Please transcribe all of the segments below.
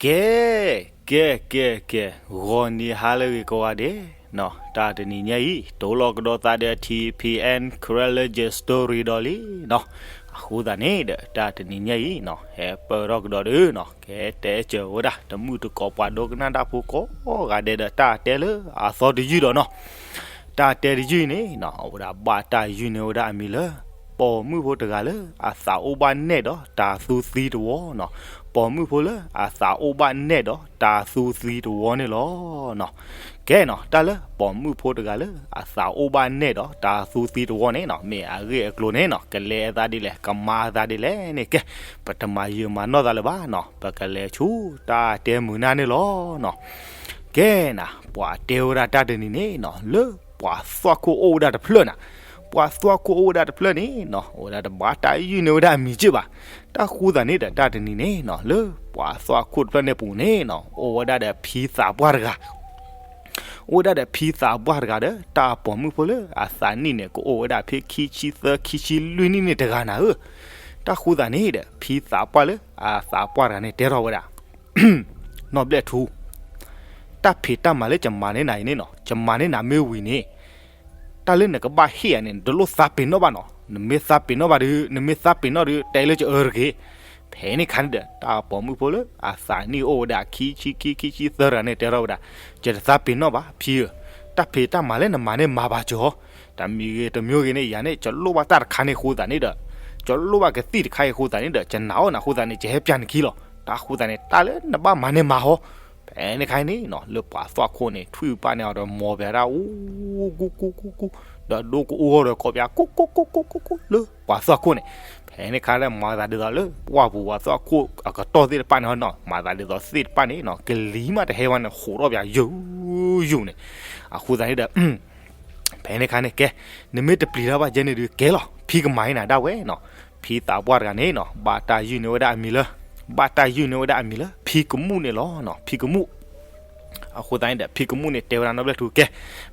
ကဲ, ကဲ, ကဲ, ကဲ, ဂီၤနံၤဟါလၢအဂ့ၤကိးဂၤဒဲးနီၤ, တၢ်တနံၤညါအံၤ တိၢ်လီၤကဒီးသးဒီး ထံၣ်ဖံၣ်အဲၣ် Karen Legend Story ဒီးလံနီၤ. အဃိသတးန့ၣ်ဒီး တၢ်တနံၤညါအံၤနီၤ ဟဲပၢၢ်ထီၣ်ကဒီးဒီးနီၤ ကဟဲတဲစၢၤဝဲဒၣ် တမုၣ်တကိးပှၤဒိကနၣ်တၢ်ဖိကိးဂၤဒဲးဒီးတၢ်တဲလၢအသီတယုၢ်ဒီးနီၤ. တၢ်တဲတယုၢ်အံၤန့ၣ်နီၤ အဝဲဒၣ်ဘၣ်တၢ်ယုၢ်န့ၢ်ဝဲဒၣ်အမံၤလၢ ပိာ်မုၣ်ဖိတဂၤလၢအသးအိၣ်ဘၣ်နဲၣ်ဒီးတၤသူသံတဝီနီၤ. ပိာ်မုၣ်ဖိလၢအသးအိၣ်ဘၣ်နဲၣ်ဒီးတၤသူသံတဝီန့ၣ်လီၤနီၤ. ကဲနီၤ တၢ်လၢပိာ်မုၣ်ဖိတဂၤလၢအသးအိၣ်ဘၣ်နဲၣ်ဒီးတၤသူသံတဝီန့ၣ်နီၤ မ့ၢ်အဂ့ၢ်အကျိၤန့ၣ်နီၤ ကလဲၤအသးဒ်လဲၣ် ကမၤအသးဒ်လဲၣ်န့ၣ် ကဲ, ပတမၤယုာ်မၤနီၢ်သးလၢၤဘၣ်နီၤ ပကလဲၤဆူတၢ်တဲမုာ်နၢ်န့ၣ်လီၤနီၤ. ကဲနီၤ ပှၤတဲဝဲဒၣ်တၢ်တနံၤန့ၣ်နီၤ လၢပှၤသွၣ်ခိၣ်အိၣ်ဝဲဒၣ်တဖျၢၣ်နီၤ. ပှၤသွၣ်ခိၣ်အိၣ်ဝဲဒၣ်တဖျၢၣ်န့ၣ်နီၤ အဝဲဒၣ်တဘၣ်တၢ်ယုၢ်န့ၢ်ဝဲဒၣ်အမံၤက့ၢ်ဘၣ်. တၢ်ဃိသတးန့ၣ်ဒီးတၢ်တနံၤန့ၣ်နီၤ လၢပှၤသွၣ်ခိၣ်တဖျၢၣ်န့ၣ်ပူၤန့ၣ်နီၤ အိၣ်ဝဲဒၣ်ဒီးဖံသးပှၢ်တဂၤ အိၣ်ဝဲဒၣ်ဒီးဖံသးပှၢ်တဂၤဒီး တၢ်ပိာ်မုၣ်ဖိလၢအသးနံၣ်န့ၣ် ကအိၣ်ဝဲဒၣ်ဖဲခံဆံသၢ ခံဆံလွံၢ်နံၣ်န့ၣ်တဂၤနၤဧၢ. တၢ်ဃိသတးန့ၣ်ဒီး ဖံသးပှၢ်လၢအသးပှၢ်တဂၤန့ၣ် တဲထီၣ်ဝဲဒၣ် နီၢ်ဘျဲၣ်ထူ, တၢ်ဖံးတၢ်မၤလၢယမၤန့ၢ်နၤအံၤန့ၣ်နီၤ ယမၤန့ၢ်နၤမ့ၢ်ဝံၤန့ၣ် တၢ်လၢနကဘၣ်ဟ့ၣ်ယၤန့ၣ် နတလိၣ်သးပ့ၤနီၣ်ဘၣ်နီၤ. နမ့ၢ်သးပ့ၤနီၣ်ဘၣ်ဒီး နမ့ၢ်သးပ့ၤနီၣ်ဒီး တဲလၢယအၢတဂ့ၤ. ဖဲန့ၣ်အခါန့ၣ်ဒီး တၢ်ပိာ်မုၣ်ဖိလၢအသးနံၣ်အိၣ်ဝဲဒၣ်ခံဆံခံ ခံဆံသၢတဂၤန့ၣ် တဲထီၣ်ဝဲဒၣ်, ယတသးပ့ၤနီၣ်ဘၣ်ဖံဧၢ, တၢ်ဖံးတၢ်မၤလၢနမၤန့ၢ်မၤဘၣ်ကၠီ, တမံၤဂ့ၤတမံၤဂ့ၤန့ၣ် ယၤန့ၣ် ယလိၣ်ဘၣ်တၢ်တခါန့ၣ်အဃိသတးန့ၣ်ဒီး ယလိၣ်ဘၣ်ကသံၣ်တခါအံၤအဃိသတးန့ၣ်ဒီး ယနာ်အီၣ်နၤအဃိသတးန့ၣ် ယဟဲပျၢ်နခံလီၤ. တၢ်အဃိသတးန့ၣ် တၢ်လၢနဘၣ်မၤန့ၢ်မၤဟီ ဖဲန့ၣ်ခါန့ၣ်နီၤ လၢပှၤသွၣ်ခိၣ်န့ၣ် ထွံၣ်ပၢ်န့ၣ်အီၤဒီး မီၤပၠးဒၣ်အူ ကူကူကူကူကူ, ဒီးဒိကအိၣ်ဂီၢ်ဒီးကိးပၠး ကူကူကူကူကူကူ လၢပှၤသွၣ်ခိၣ်န့ၣ်, ဖဲန့ၣ်ခါလၢမၤသးဒ်သိးလၢ ပှၢ်ပူၤပှၤသွၣ်ခိၣ်အကတီၢ်သ့ၣ်တဖၣ်န့ၣ်နီၤ မၤသးဒ်သိးသ့ၣ်တဖၣ်န့ၣ်နီၤ ကလံၤမးတဟဲဝဲန့ၣ် ဟိးထီၣ်ပၠးယိာ်ယိာ်န့ၣ်, အဃိသတးန့ၣ်ဒီး ဖဲန့ၣ်ခါန့ၣ် ကဲ, နမ့ၢ်တပျံၤတၢ်ဘၣ်ကဲန့ၣ်ဒီး ကဲလီၤ ဖံကမၤအံၤနၤဒၣ်ဝဲနီၤ, ဖံသးပှၢ်တဂၤန့ၣ်နီၤ ဘၣ်တၢ်ယုၢ်န့ၢ်ဝဲဒၣ်အမံၤလၢ, ဘၣ်တၢ်ယုၢ်န့ၢ်ဝဲဒၣ်အမံၤလၢ ဖံကမူၣ်န့ၣ်လီၤနီၤ ဖံကမူၣ် အဃိသတးန့ၣ်ဒီး ဖံကမူၣ်န့ၣ် တဲဝဲဒၣ်နီၢ်ဘျဲၣ်ထူ ကဲ,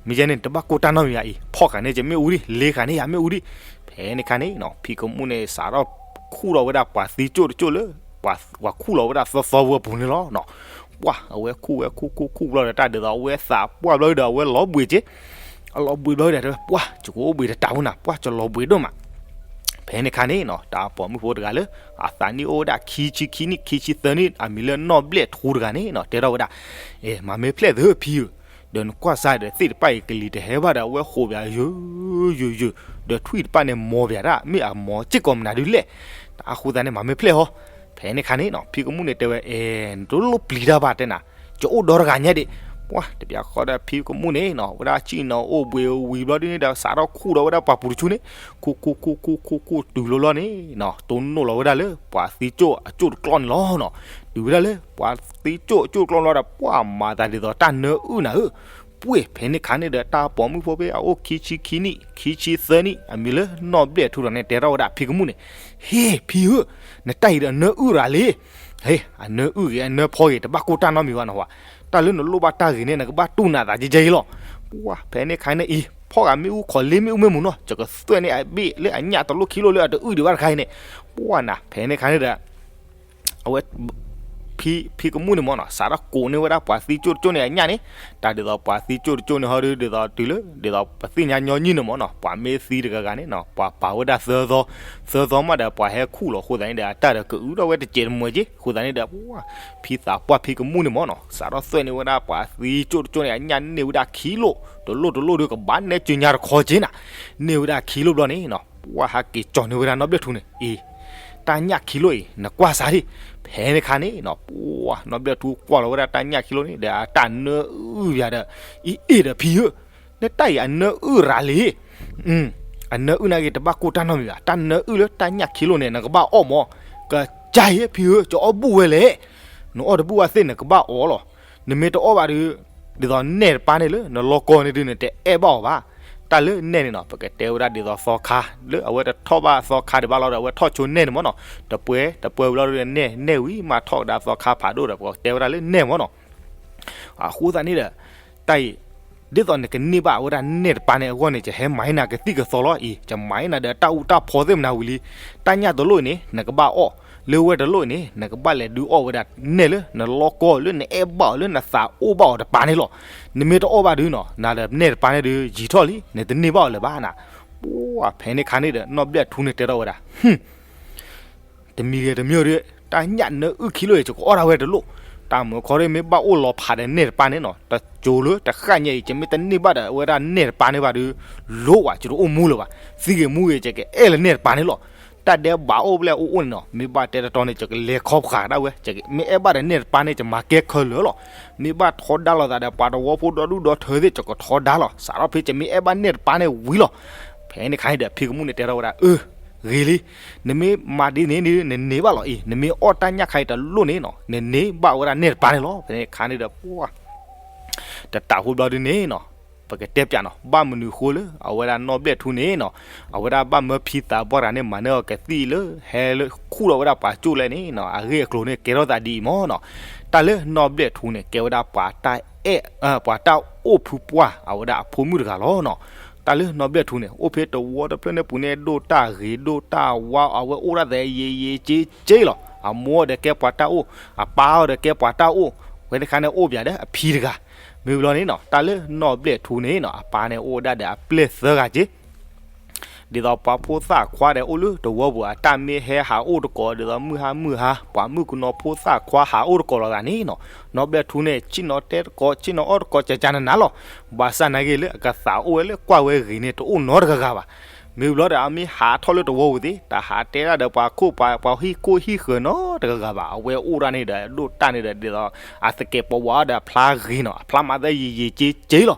မ့ၢ်ယဲန့ၣ် တဘၣ်ကိၢ်တၢ်နီတမံၤဘၣ်အံၤ, ဖီၣ်ဃာ်န့ၢ်ယမ့ၣ်အူဒံး, လ့ဃာ်န့ၢ်ယမ့ၣ်အူဒံး, ဖဲန့ၣ်ခါန့ၣ်နီၤ ဖံကမူၣ်န့ၣ် စးထီၣ်ခူၣ်လီၤဝဲဒၣ်ပှၤသံကၠိၣ်တကၠိၣ်လၢ ပှၤခူၣ်လီၤဝဲဒၣ်သီသီဝဲအပူၤန့ၣ်လီၤနီၤ, ပှၢ် အဝဲခူၣ်ဝဲခူၣ်ခူၣ်ခူၣ်ဘျီဒီး တၢ်ဒ်သိးအဝဲသးပှၢ်ဘျီဒီး အဝဲလီၤဘှံးက့ၤ အလီၤဘှံးဘျီဒီး တဲဝဲ ပှၢ် ယကအိၣ်ဘှံးတတးဝဲနၤ ပှၢ် ယလီၤဘှံးဒိၣ်မး, ဖဲန့ၣ်ခါန့ၣ်နီၤ တၢ်ပိာ်မုၣ်ဖိတဂၤလၢ အသးနံၣ်အိၣ်ဝဲဒၣ်ခံဆံခံနံၣ် ခံဆံသၢနံၣ် အမံၤလၢနီၢ်ဘျဲၣ်ထူတဂၤန့ၣ်နီၤ တဲထီၣ်ဝဲဒၣ်, အဲ မၤမ့ၢ်ဖျဲၣ်သ့ဖံဧၢ, ဒီးနကွၢ်စါဒီးသ့ၣ်တဖၣ်အံၤ ကလံၤတဟဲဘၣ်ဒီး အဝဲဟိးပၠးယိာ်ယိာ်ယိာ်, ဒီးထွံၣ်တဖၣ်န့ၣ် မီၤပၠးဒၣ် မ့ၢ်အမီၤစ့ၢ်ကီးမနုၤဒုလဲၣ်, အဃိသတးန့ၣ် မၤမ့ၢ်ဖျဲၣ်ဟီ, ဖဲန့ၣ်ခါန့ၣ်နီၤ ဖံကမူၣ်န့ၣ်တဲဝဲ အဲ နတလိၣ်ပျံၤတၢ်ဘၣ်တဲနၤ, ယအိၣ်ဒီတဂၤညါဒံး, ပှၢ် တပျးဃီဒီးဖံကမူၣ်န့ၣ်နီၤ ဝဲဒၣ်စံၣ်နီၤအိၣ်ဘှံးဝံၤဘျီဒ်န့ၣ်ဒီး စးထီၣ်ခူၣ်ဒီးဝဲဒၣ်ပှၤပူၤတဆူန့ၣ်, ခူၣ်ခူၣ်ခူၣ်ခူၣ်ခူၣ်ခူၣ်တုၤလီၤလီၤန့ၣ်နီၤ တိၢ်နီၣ်လီၤဝဲဒၣ်လၢ ပှၤသံကၠိၣ်အကၠိၣ်တကျီၢ်န့ၣ်လီၤနီၤ, တုၤဝဲဒၣ်လၢ ပှၤသံကၠိၣ်အကၠိၣ်တကျီၢ်လီၤဒီး ပှၢ်မၤသးဒ်သိးတၢ်နၢအုၣ်နၤဧၢ, ပှၢ်ဖဲန့ၣ်ခါန့ၣ်ဒီး တၢ်ပိာ်မုၣ်ဖိဖဲအအိၣ်ခံဆံခံနံၣ် ခံဆံသၢနံၣ် အမံၤလၢနီၢ်ဘျဲၣ်ထူထီၣ်န့ၣ် တဲထီၣ်ဝဲဒၣ်ဖံကမူၣ်န့ၣ်, ဟ့ ဖံဧၢ, နတၢ်အံၤဒီးအနၢအုၣ်ရၤလံ, ဟ့ အနၢအုၣ်ဂ့ၤ အနၢဖီဂ့ၤ တဘၣ်ကိၢ်တၢ်နီတမံၤဘၣ်နီၤဝဲ, တၢ်လၢနလိၣ်ဘၣ်တၢ်ဂ့ၤန့ၣ် နကဘၣ်တူၢ်နၤသးကဲကဲအံၤလီၤ, ပှၢ်ဖဲန့ၣ်ခါန့ၣ်အံၤ ဖီၣ်ဂၤမ့ၣ်အူ ခီၣ်လ့မ့ၣ်အူမ့ၢ်မူနီၤ ယကသွဲၣ်န့ၢ်အဘ့ၣ်လၢအညၣ်တလိၣ်ခံလိၣ်လၢ အတအုၣ်ဒံးဘၣ်တခါအံၤန့ၣ်, ပှၢ်နၤ ဖဲန့ၣ်ခါန့ၣ်ဒီး အဝဲ ဖံကမူၣ်န့ၣ်မ့ၢ်နီၤ စးထီၣ်ကိးန့ၢ်ဝဲဒၣ်ပှၤသံကၠိၣ်တကၠိၣ်န့ၣ်အညၣ်န့ၣ်, တၢ်ဒ်သိးပှၤသံကၠိၣ်တကၠိၣ်န့ၣ်ဟီဒီး ဒ်သိးတုၤလၢ ဒ်သိးပသ့ၣ်ညါညီနုၢ်န့ၣ်မ့ၢ်နီၤ ပှၤမ့ၢ်သံတဂၤဂၤန့ၣ်နီၤ ပှၤပာ်ဝဲဒၣ်သၢသီ, သၢသီမးဒီးပှၤဟဲခူၣ်လီၤအဃိသတးန့ၣ်ဒီး အတၢ်ဒီးကအုၣ်ထီၣ်ဝဲတစဲးတမှဲးက့ၤ အဃိသတးန့ၣ်ဒီး ဖံသးပှၢ်ဖံကမူၣ်န့ၣ်မ့ၢ်နီၤ စးထီၣ်သွဲၣ်န့ၢ်ဝဲဒၣ်ပှၤသံကၠိၣ်တကၠိၣ်န့ၣ်အညၣ်န့ၢ်ဝဲဒၣ်ခံလိၣ်, တလိၣ်တလိၣ်ဒီးကဘၣ်နဲၣ်ကၠိညါတခီက့ၤနၤ, န့ၢ်ဝဲဒၣ်ခံလိၣ်ဘျီန့ၣ်နီၤ ပှၢ်ဟးက့ၤကၠီၣ်န့ၢ်ဝဲဒၣ်နီၢ်ဘျဲၣ်ထူန့ၣ် အ့ တၢ်ညၣ်ခံလိၣ်အံၤ နကွၢ်စါဒံး, ဖဲန့ၣ်ခါန့ၣ်နီၤ ပှၢ်နီၢ်ဘျဲၣ်ထူကွၢ်လီၤဝဲဒၣ်တၢ်ညၣ်ခံလိၣ်န့ၣ် ဒီးအတၢ်နၢအုၣ်ယၤဒီး အ့ အ့ၣ်ဒီးဖံဧၢ, နတၢ်အံၤအနၢအုၣ်ရၤလံ, အနၢအုၣ်နာ်က့ၤတဘၣ်ကိၢ်တၢ်နီတမံၤဘၣ်, တၢ်နၢအုၣ်လၢတၢ်ညၣ်ခံလိၣ်န့ၣ် နကဘၣ်အီၣ်မး, ကစၢ်ယ့ဖံဧၢ ကအီၣ်ဘူၣ်ဝဲလဲၣ်, နအီၣ်တဘူၣ်ဘၣ်သ့ၣ် နကဘၣ်အီၣ်လီၤ, နမ့ၢ်တအီၣ်ဘၣ်ဒီး ဒ်သိးနဲၣ်တပၤန့ၣ်လၢနလီၢ်ကီၢ်န့ၣ်ဒုး နတအဲၣ်ဘၣ်အီၤဘၣ်. တၢ်လၢနဲၣ်န့ၣ်နီၤ ပကတဲဝဲဒၣ်ဒ်သိးသီခါ လၢအဝဲတထီၣ်ဘၣ်သီခါဒံးဘၣ်လီၤဒီး အဝဲထီၣ်ဆိနဲၣ်န့ၣ်မ့ၢ်နီၤ တပှဲၤတပှဲၤဝံၤလီၤဒီးနဲၣ် နဲၣ်ဝံၤမးထီၣ်ကဒါသီခါဖးဒိၣ်ဒီး ပကတဲဝဲဒၣ်လၢနဲၣ်မ့ၢ်နီၤ. အဃိသတးန့ၣ်ဒီး တၢ်အံၤ ဒ်သိးနကန့ၢ်ဘၣ်ဝဲဒၣ်နဲၣ်တပၤန့ၣ်အဂီၢ်န့ၣ် ယဟဲမၤဟ့ၣ်နၤကသံၣ်ကသီလီၤအံၤ ယမၤဟ့ၣ်နၤဒီးတၢ်အူတၢ်ဖီသ့ၣ်မနၤဝံၤလံ. တၢ်ညၣ်တလိၣ်အံၤန့ၣ် နကဘၣ်အီၣ် လၢဝဲတလိၣ်အံၤန့ၣ် နကဘၣ်လဲၤဒုးအီၣ်ဝဲဒၣ်နဲၣ်လၢ နလီကီအီၤလၢနအဲၣ်ဘၣ်အီၤလၢနသးအိၣ်ဘၣ်အီၤတပၤန့ၣ်လီၤ. နမ့ၢ်တအီၣ်ဘၣ်ဒုးနီၤ နၤဒီးနဲၣ်တပၤန့ၣ်ဒုးယံာ်ထီၣ်လံ နတန့ၢ်ဘၣ်အီၤလၢၤဘၣ်နၤ. ပှၢ်ဖဲန့ၣ်ခါန့ၣ်ဒီး နီၢ်ဘျဲၣ်ထူန့ၣ်တဲထီၣ်ဝဲဒၣ် တမံၤဂ့ၤတမံၤဒီး တၢ်ညၣ်နၢအုၣ်ခံလိၣ်အံၤ ယကအီၣ်ဒၣ်ဝဲတလိၣ်, တၢ်မုာ်ခီဒ်မ့ၢ်ဘၣ်အိၣ်လီၤဖးဒီးနဲၣ်တပၤန့ၣ်နီၤ တစိၤလၢတဃၣ်ညါအံၤ ယမ့ၢ်တန့ၢ်ဘၣ်ဒီးအဝဲဒၣ်နဲၣ်တပၤန့ၣ်ဘၣ်ဒီး လိၣ်ဝဲ ယတအိၣ်မူလၢၤဘၣ်, သံဂ့ၤမူဂ့ၤ ယကအဲၣ်လၢနဲၣ်တပၤန့ၣ်လီၤ. တၢ်ဒဲးဘးအိၣ်ဘျဲၣ်အိၣ်အိၣ်န့ၣ်နီၤ မ့ၢ်ဘၣ်တဲတတီန့ၣ် ယကလဲၤခီဖျိဒၣ်ဝဲ, မ့ၢ်အဲၣ်ဘၣ်ဒီးနဲၣ်တပၤန့ၣ် ယမၤကဲခဲလၢာ်လီၤ. မ့ၢ်ဘၣ်ထီဒါလိာ်သးဒီးပှၤတဝီဖိဒီဒူၣ်ဒီထၢသ့ၣ် ယကထီဒါလီၤ. စးထီၣ်ဖဲ ယမ့ၢ်အဲၣ်ဘၣ်နဲၣ်တပၤန့ၣ်ဝံၤလီၤ. ဖဲန့ၣ်ခါန့ၣ်ဒီး ဖံကမူၣ်န့ၣ်တဲထီၣ်ဝဲဒၣ် အၢ ဂ့ၤလံ, နမ့ၢ်မၤဒ်န့ၣ်ဒီး နန့ၢ်ဘၣ်လီၤအံၤ, နမ့ၢ်အီၣ်တၢ်ညၣ်ခါအံၤတလိၣ်န့ၣ်နီၤ နန့ၢ်ဘၣ်ဝဲဒၣ်နဲၣ်တပၤန့ၣ်လီၤ. ဖဲန့ၣ်ခါန့ၣ်ဒီး ပှၢ် တတးဖိဘျီဒုန့ၣ်နီၤ ပကတဲပၠးနီၤ ဘၣ်မနုၤဃိလၢ အဝဲဒၣ်နီၢ်ဘျဲၣ်ထူန့ၣ်နီၤ အဝဲဒၣ်ဘၣ်မၢဖံသးပှၢ်တဂၤန့ၣ် မၤန့ၢ်အီၤကသံၣ်လၢ ဟဲလၢခူၣ်လီၤဝဲဒၣ်ပှၤကၠိလဲၣ်န့ၣ်နီၤ အဂ့ၢ်အကျိၤန့ၣ် ကဲထီၣ်သးဒ်အံၤမ့ၢ်နီၤ. တၢ်လၢနီၢ်ဘျဲၣ်ထူန့ၣ် ကဲဝဲဒၣ်ပှၤတၢ်အဲၣ် ပှၤတၢ်အိၣ်ဖုပှၢ် အဝဲဒၣ်အဖိမုၣ်တဂၤလီၤနီၤ. တၢ်လၢနီၢ်ဘျဲၣ်ထူန့ၣ် အိၣ်ဖဲတဝီတဖျၢၣ်န့ၣ်ပူၤန့ၣ် ဒိၣ်တၢ်ဂ့ၤဒိၣ်တၢ်ဝါ အဝဲအိၣ်ဒၣ်သဲယံာ်ယံာ်က့က့လီၤ. အမိၢ်ဒီးကဲပှၤတၢ်အိၣ်, အပၢ်ဒီးကဲပှၤတၢ်အိၣ်, ဝဲန့ၣ်ခါန့ၣ်အိၣ်ပၠးဒီးအဖံတဂၤ. မ့ၢ်ဘျီန့ၣ်နီၤ တၢ်လၢနီၢ်ဘျဲၣ်ထူန့ၣ်နီၤ အပၢ်န့ၣ်အိၣ်ဝဲဒၣ်ဒီးအပျဲၢ်သၢဂၤက့ ဒ်သိးပှၤဖိသၣ်ခွါဒီးအိၣ်လၢတဝီပူၤ အတၢ်မ့ၢ်ဟဲဟးအိၣ်တကိး ဒ်သိးမုၢ်ဟါမုၢ်ဟါ ပှၤမုၣ်ကနီၤဖိသၣ်ခွါဟးအိၣ်တကိးလိာ်သးန့ၣ်နီၤ နီၢ်ဘျဲၣ်ထူန့ၣ် ဆ့ၣ်နီၤတဲတကိး ဆ့ၣ်နီၤအီၣ်တကိး ကကနနၤလီၤ. ဘၣ်ဆၣ်နာ်က့လၢအကသးအိၣ်ဝဲလၢကွၢ်ဝဲဂ့ၤန့ၣ် တအိၣ်နီတဂၤဂၤဘၣ်. မ့ၢ်ဘျီဒီးအမ့ၢ်ဟးထီၣ်လၢတဝီပူၤသ့ တဟးတဲဒၣ်ဒီးပှၤခိၣ်ပှၤ ပှၤဟံၣ်ခိၣ်ဟံၣ်ဃၢၤနီတဂၤဂၤဘၣ်. အဝဲအိၣ်ဒၣ်န့ၣ်ဒီး ဒိၣ်တၢ်န့ၣ်ဒီး ဒ်သိး အသကဲးပဝးဒီးအဖျါဂ့ၤနီၤ အဖျါမၤသးယံာ်ယံာ်က့က့လီၤ.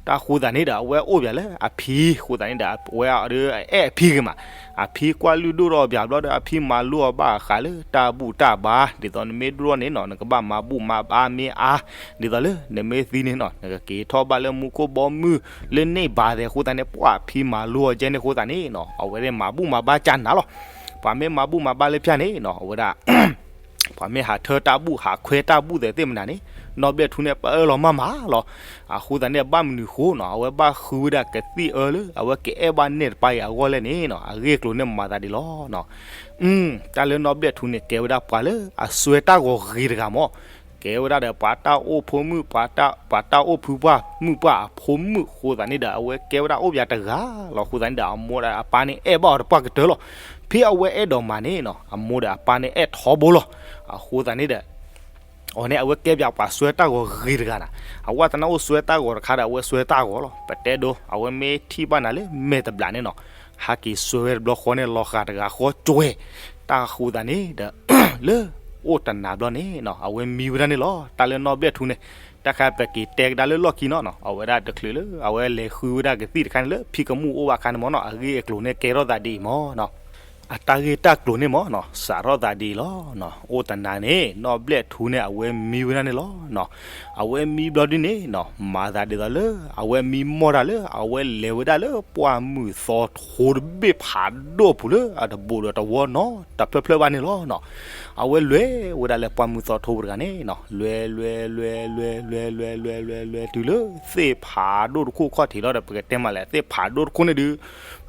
တၢ်ဃိသးန့ၣ်ဒီး အဝဲအိၣ်ပၠးလၢအဖံ ဃိသးန့ၣ်ဒီး အဝဲအအဲၣ်အဖံဂ့ၤမး အဖံကွၢ်လုၢ်ဒိၣ်ထီၣ်ပၠးဘျီဒီး အဖံမၤလိအီၤဘၣ်ဃးလၢတၢ်ဘူၣ်တၢ်ဘါ ဒ်သိးနမ့ၢ်ဒိၣ်ထီၣ်န့ၣ်နီၤ နကဘၣ်မၤဘူၣ်မၤဘါမ့ၢ်အါ ဒ်သိးလၢနမ့ၢ်သံန့ၣ်နီၤ နကက့ၤထီၣ်ဘၣ်လၢမူခိၣ်ဘီမုၢ်လၢန့ၢ်ဘၣ်သဲး ဃိသးန့ၣ် ပှၢ်ဖံမၤလိအီၤကဲန့ၣ် ဃိသးန့ၣ်နီၤ အဝဲသ့ၣ်မၤဘူၣ်မၤဘါကနၤလီၤ. ပှၤမ့ၢ်မၤဘူၣ်မၤဘါလၢဖၠၣ်န့ၣ်နီၤ အဝဲဒၣ် ပှၤမ့ၢ်ဟးထၢတၢ်ဘူၣ် ဟးခွဲတၢ်ဘူၣ်သဲးသ့ၣ်မနုၤန့ၣ် နီၢ်ဘျဲၣ်ထူန့ၣ် ပအၢၣ်လီၤမးမးလီၤ. အဃိသတးန့ၣ် ဘၣ်မနုၤဃိနီၤ အဝဲဘၣ်ဃုဝဲဒၣ်ကသံၣ်အၢလၢ အဝဲကအဲၣ်ဘၣ်နဲၣ်တပၤအံၤအဂီၢ်လဲၣ်န့ၣ်နီၤ အဂ့ၢ်အကျိၤန့ၣ်မၤသးဒ်လီၤ. တၢ်လၢနီၢ်ဘျဲၣ်ထူန့ၣ် ကဲဝဲဒၣ်ပှၤလၢအစွဲတၢ်ဂီၤဂ့ၤတဂၤမး ကဲဝဲဒၣ်ဒီးပှၤတၢ်အိၣ်ဖိမုၣ် ပှၤတၢ်အိၣ်ဖုပှၢ်မုၣ်ပှၢ်အဖိမုၣ် ဃိသတးန့ၣ်ဒီး အဝဲကဲဝဲဒၣ်အိၣ်ပၠးတဂၤလီၤ. ဃိသတးန့ၣ်ဒီး အမိၢ်ဒီးအပၢ်န့ၣ်အဲၣ်ဘၣ်အီၤတပှၢ်ကတၢၢ်လီၤ. ဖဲအဝဲအဲၣ်ဒိးမးန့ၣ်နီၤ အမိၢ်ဒီးအပၢ်န့ၣ်အဲၣ်ထီဘိလီၤ. အဃိသတးန့ၣ်ဒီး အီၤန့ၣ် အဝဲကဲပၠးပှၤစွဲတၢ်ဂီၤဂ့ၤတဂၤနၤ, အဝဲသနာ်အိၣ်စွဲတၢ်ဂီၤတခါဒီး အဝဲစွဲတၢ်ဂီၤလီၤ. ပတဲဒိ အဝဲမ့ၢ်ထံၣ်ဘၣ်နၤလၢမဲာ်တဘျးန့ၣ်နီၤ, ဟးက့ၤစွဲဝဲတဘျီဃီန့ၣ် လီၤဃာ်တဂၤဃီကွဲၤ, တၢ်ဃိသတးန့ၣ်ဒီး လၢအိၣ်တနၤဘျီန့ၣ်နီၤ အဝဲမံဝဲဒၣ်န့ၣ်လီၤ. တၢ်လၢနီၢ်ဘျဲၣ်ထူန့ၣ် တၢ်ခါပက့ၤတဲကဒါလၢလီၢ်ခံနီၤနီၤ, အဝဲဒၣ်တချုးလၢ အဝဲလဲၤဃုဝဲဒၣ်ကသံၣ်တခါန့ၣ်လၢ ဖံကမူၣ်အိၣ်ဘၣ်ခါန့ၣ်မ့ၢ်နီၤ, အဂ့ၢ်အကျိၤန့ၣ်ကဲထီၣ်သးဒ်အံၤမ့ၢ်နီၤ. အတၢ်ဂ့ၢ်တၢ်ကျိၤန့ၣ်မ့ၢ်နီၤ စးထီၣ်သးဒ်အံၤလီၤ. အိၣ်တနၤန့ၣ် နီၢ်ဘျဲၣ်ထူန့ၣ် အဝဲမံဝဲဒၣ်န့ၣ်လီၤ. အဝဲမံဘျီဒ်န့ၣ်နီၤ မၤသးဒ်သိးလၢ အဝဲမံမီၢ်တၢ်လၢ အဝဲလဲၤဝဲဒၣ်လၢပှၢ်မုၢ်သီထိတဘ့ၣ်ဖးဒိၣ်အပူၤလၢ အတဘူးဒီးတဝီနီတဖျၢၣ်ဖျၢၣ်ဘၣ်န့ၣ်လီၤ. အဝဲလဲၤဝဲဒၣ်လၢပှၢ်မုၢ်သီထိပူၤတဂၤန့ၣ်နီၤ, လဲၤလဲၤလဲၤလဲၤလဲၤလဲၤလဲၤလဲၤလဲၤလဲၤတုၤလၢ သ့ၣ်ဖးဒိၣ်တခိၣ်ခီၣ်ထံးလီၤဒီး ပကတဲမးလဲၣ် သ့ၣ်ဖးဒိၣ်တခိၣ်န့ၣ်ဒုး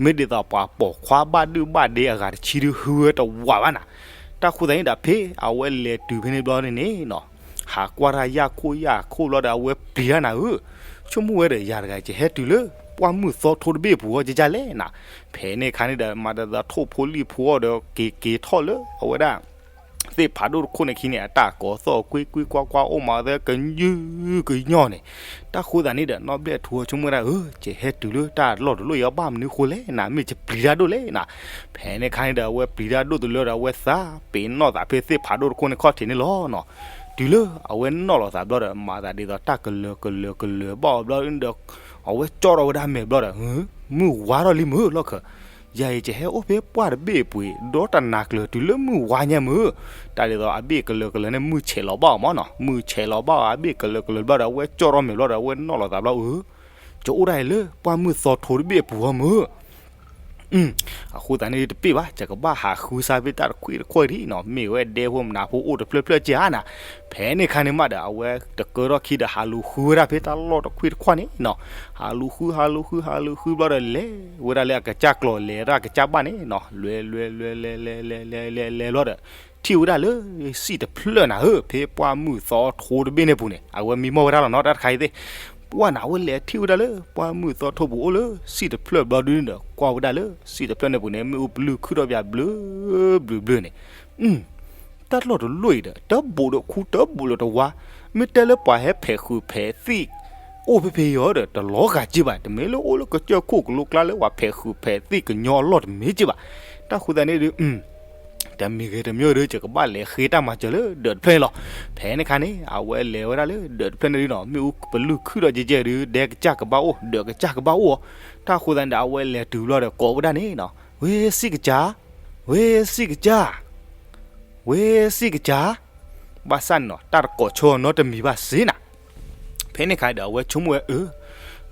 မ့ၢ်ဒ်သိးပှၤပိာ်ခွါဘၣ်ဒုၣ်ဘၣ်ဒ့အဂၤတဆံဒုး ဟုဝဲတဝးဘၣ်နၤ. တၢ်ဃိသတးန့ၣ်ဒီး ဖဲအဝဲလဲၤတုၤဖဲန့ၣ်ဘျီန့ၣ်န့ၣ်နီၤ, ဟးကွၢ်တၢ်ယၢ်ခိၣ်ယၢ်ခိၣ်ဘျီဒီး အဝဲပျံၤတၢ်နၤဧၢ, ဆိကမိၣ်ဝဲဒီး ယၤတဂၤ ယဟဲတုၤလၢပှၢ်မုၢ်သီထိတဘ့ၣ်အပူၤအီၤ ကကလဲၣ်နၤ. ဖဲန့ၣ်အခါန့ၣ်ဒီး မၤတသးထိၣ်ဖိလံၣ်ဖိအီၤဒီး က့ၤက့ၤထီၣ်လၢအဝဲဒၣ် သ့ၣ်ဖးဒိၣ်တခိၣ်န့ၣ်ခံန့ၣ် အတၢ်ကိးသီၣ်ကွ့ၢ်ကွ့ၢ်ကွၢ်ကွၢ် အိၣ်မးသဲကညူၢ်ကညီၢ်န့ၣ်. တၢ်ဃိသတးန့ၣ်ဒီး နီၢ်ဘျဲၣ်ထူအီၤဆိကမိၣ်ဝဲဒၣ် အၢ ယဟဲတုၤလၢတၢ်လီၢ်တလီၢ်အံၤ ဘၣ်မနုၤဃိလဲၣ်နၤ, မ့ၢ်ယပျံၤတၢ်ဒိၣ်လဲၣ်နၤ. ဖဲန့ၣ်အခါန့ၣ်ဒီး အဝဲပျံၤတၢ်ဒိၣ်တလၢဒီး အဝဲသးပ့ၤနီၣ်သးဖဲသ့ၣ်ဖးဒိၣ်တခိၣ်န့ၣ်ခီၣ်ထံးန့ၣ်လီၤနီၤ. တုၤလၢအဝဲနီၣ်လီၤသးဘျီဒီး မၤသးဒ်သိးတၢ်ကလၢၤကလၢၤကလၢၤဘၣ်အီၤဘျီဒီး အဝဲကၠီၣ်ထီၣ်ဝဲဒၣ်မဲာ်ဘျီဒီး မုၢ်ဝါထီၣ်လံမုၢ်လီၢ်ခၢၣ်, ယၤအံၤ ယဟဲအိၣ်ဖဲပှၢ်တဘ့ၣ်အပူၤ ဒီတနၤကျၢၤတုၤလၢမုၢ်ဝါညါမုၢ်. တၢ်ဒ်သိးအဘ့ၣ်ကလၢၤကလၢၤန့ၣ် မုၢ်ဆဲးလီၤဘၣ်အီၤမ့ၢ်နီၤ, မုၢ်ဆဲးလီၤဘၣ်အီၤ အဘ့ၣ်ကလၢၤကလၢၤဘျီဒီး အဝဲကၠီၣ်ထီၣ်မဲာ်ဘျီဒီး အဝဲနီၣ်လီၤသးဘျီ အၢ ယအိၣ်ဒၣ်အံၤလၢပှၢ်မုၢ်သီထိတဘ့ၣ်အပူၤအီၤမုၢ်. အဃိသတးန့ၣ်တပ့ၢ်ဘၣ်, ယကဘၣ်ဟးဃုစါဖဲတၢ်တခွံၣ်တခွီၣ်ဒံးနီၤ, မ့ၢ်ဝဲဒဲဖိမနုၤဖိအိၣ်တဖျၢၣ်ဖျၢၣ်က့ဧါနၤ. ဖဲန့ၣ်အခါန့ၣ်မးဒီး အဝဲတကၢထီၣ်ခံဒီး ဟးလူၤဃုဝဲဒၣ်ဖဲတၢ်လီၢ်တခွံၣ်တခွီၣ်န့ၣ်နီၤ, ဟးလူၤဃု ဟးလူၤဃု ဟးလူၤဃုဘျီဒီး လဲၤဝဲဒၣ်လၢအကစၢ်ကျိၤ လဲၤတၢ်ကစၢ်ဘၣ်န့ၣ်နီၤ, လဲၤလဲၤလဲၤလဲၤလဲၤလဲၤလဲၤလဲၤလဲၤဘျီဒီး အဝဲလဲၤထံၣ်ဝဲဒၣ်လၢ စံၣ်တဖျၢၣ်နၤဧၢ, ဖဲပှၢ်မုၢ်သီထိတဘ့ၣ်န့ၣ်ပူၤန့ၣ် အဝဲမံမီၢ်ဝဲဒၣ်လီၤနီၤ တၢ်တခါအံၤသ့ၣ်. ပှၢ်နၤ အဝဲလဲၤထံၣ်ဝဲဒၣ်လၢ ပှၢ်မုၢ်သီထိပူၤအိၣ်လၢ စံၣ်တဖျၢၣ်ဘျီဒုန့ၣ်ဒီး ကွၢ်ဝဲဒၣ်လၢ စံၣ်တဖျၢၣ်န့ၣ်ပူၤန့ၣ် မ့ၣ်အူပလုၢ်ခုၣ်ထီၣ်ပၠးဘျုးဘျုးဘျုးန့ၣ် တၢ်လီၢ်တလီၢ်အံၤဒီး တဘူးဒီးခူတဘူးဒီးတဝါ, မ့ၢ်တဲလၢပှၤဟဲဖဲးဃုာ်ဖဲးသံၣ် အိၣ်ဖဲဖဲအံၤဒီး တလီၤဂာ်က့ဘၣ်, တမ့ၢ်လၢအိၣ်လၢကစၢၢ်ခိၣ်ကလိကျါလၢပှၤဖဲးဃုာ်ဖဲးသံၣ်ကညီအလီၢ်တမ့ၢ်က့ဘၣ်. တၢ်ဃိသတးန့ၣ်ဒီး တမံၤဂ့ၤတမံၤဒီး ယကဘၣ်လဲၤဃ့တၢ်မၤစၢၤလၢဒၢးတဖျၢၣ်န့ၣ်လီၤ. ဖဲန့ၣ်အခါန့ၣ် အဝဲလဲၤဝဲဒၣ်လၢဒၢးတဖျၢၣ်န့ၣ်ဒုနီၤ မ့ၣ်အူပလုၢ်ခုၣ်ဒီးကဲကဲဒု ဒဲကစၢ်ကဘၣ်အိၣ် ဒၢးကစၢ်ကဘၣ်အိၣ်အီၤ. တၢ်ဃိသတးန့ၣ်ဒီး အဝဲလဲၤတုၤဘျီဒီးကိးဝဲဒၣ်န့ၣ်နီၤ ဝ့ၢ်စံၣ်ကစၢ်, ဝ့ၢ်စံၣ်ကစၢ် ဝ့ၢ်စံၣ်ကစၢ်, ဘၣ်ဆၣ်န့ၣ်နီၤ တၢ်တကိးဆၢအီၤနီတမံၤဘၣ်စ့ၢ်နၤ. ဖဲန့ၣ်အခါဒီး အဝဲဆိကမိၣ်ဝဲအၢ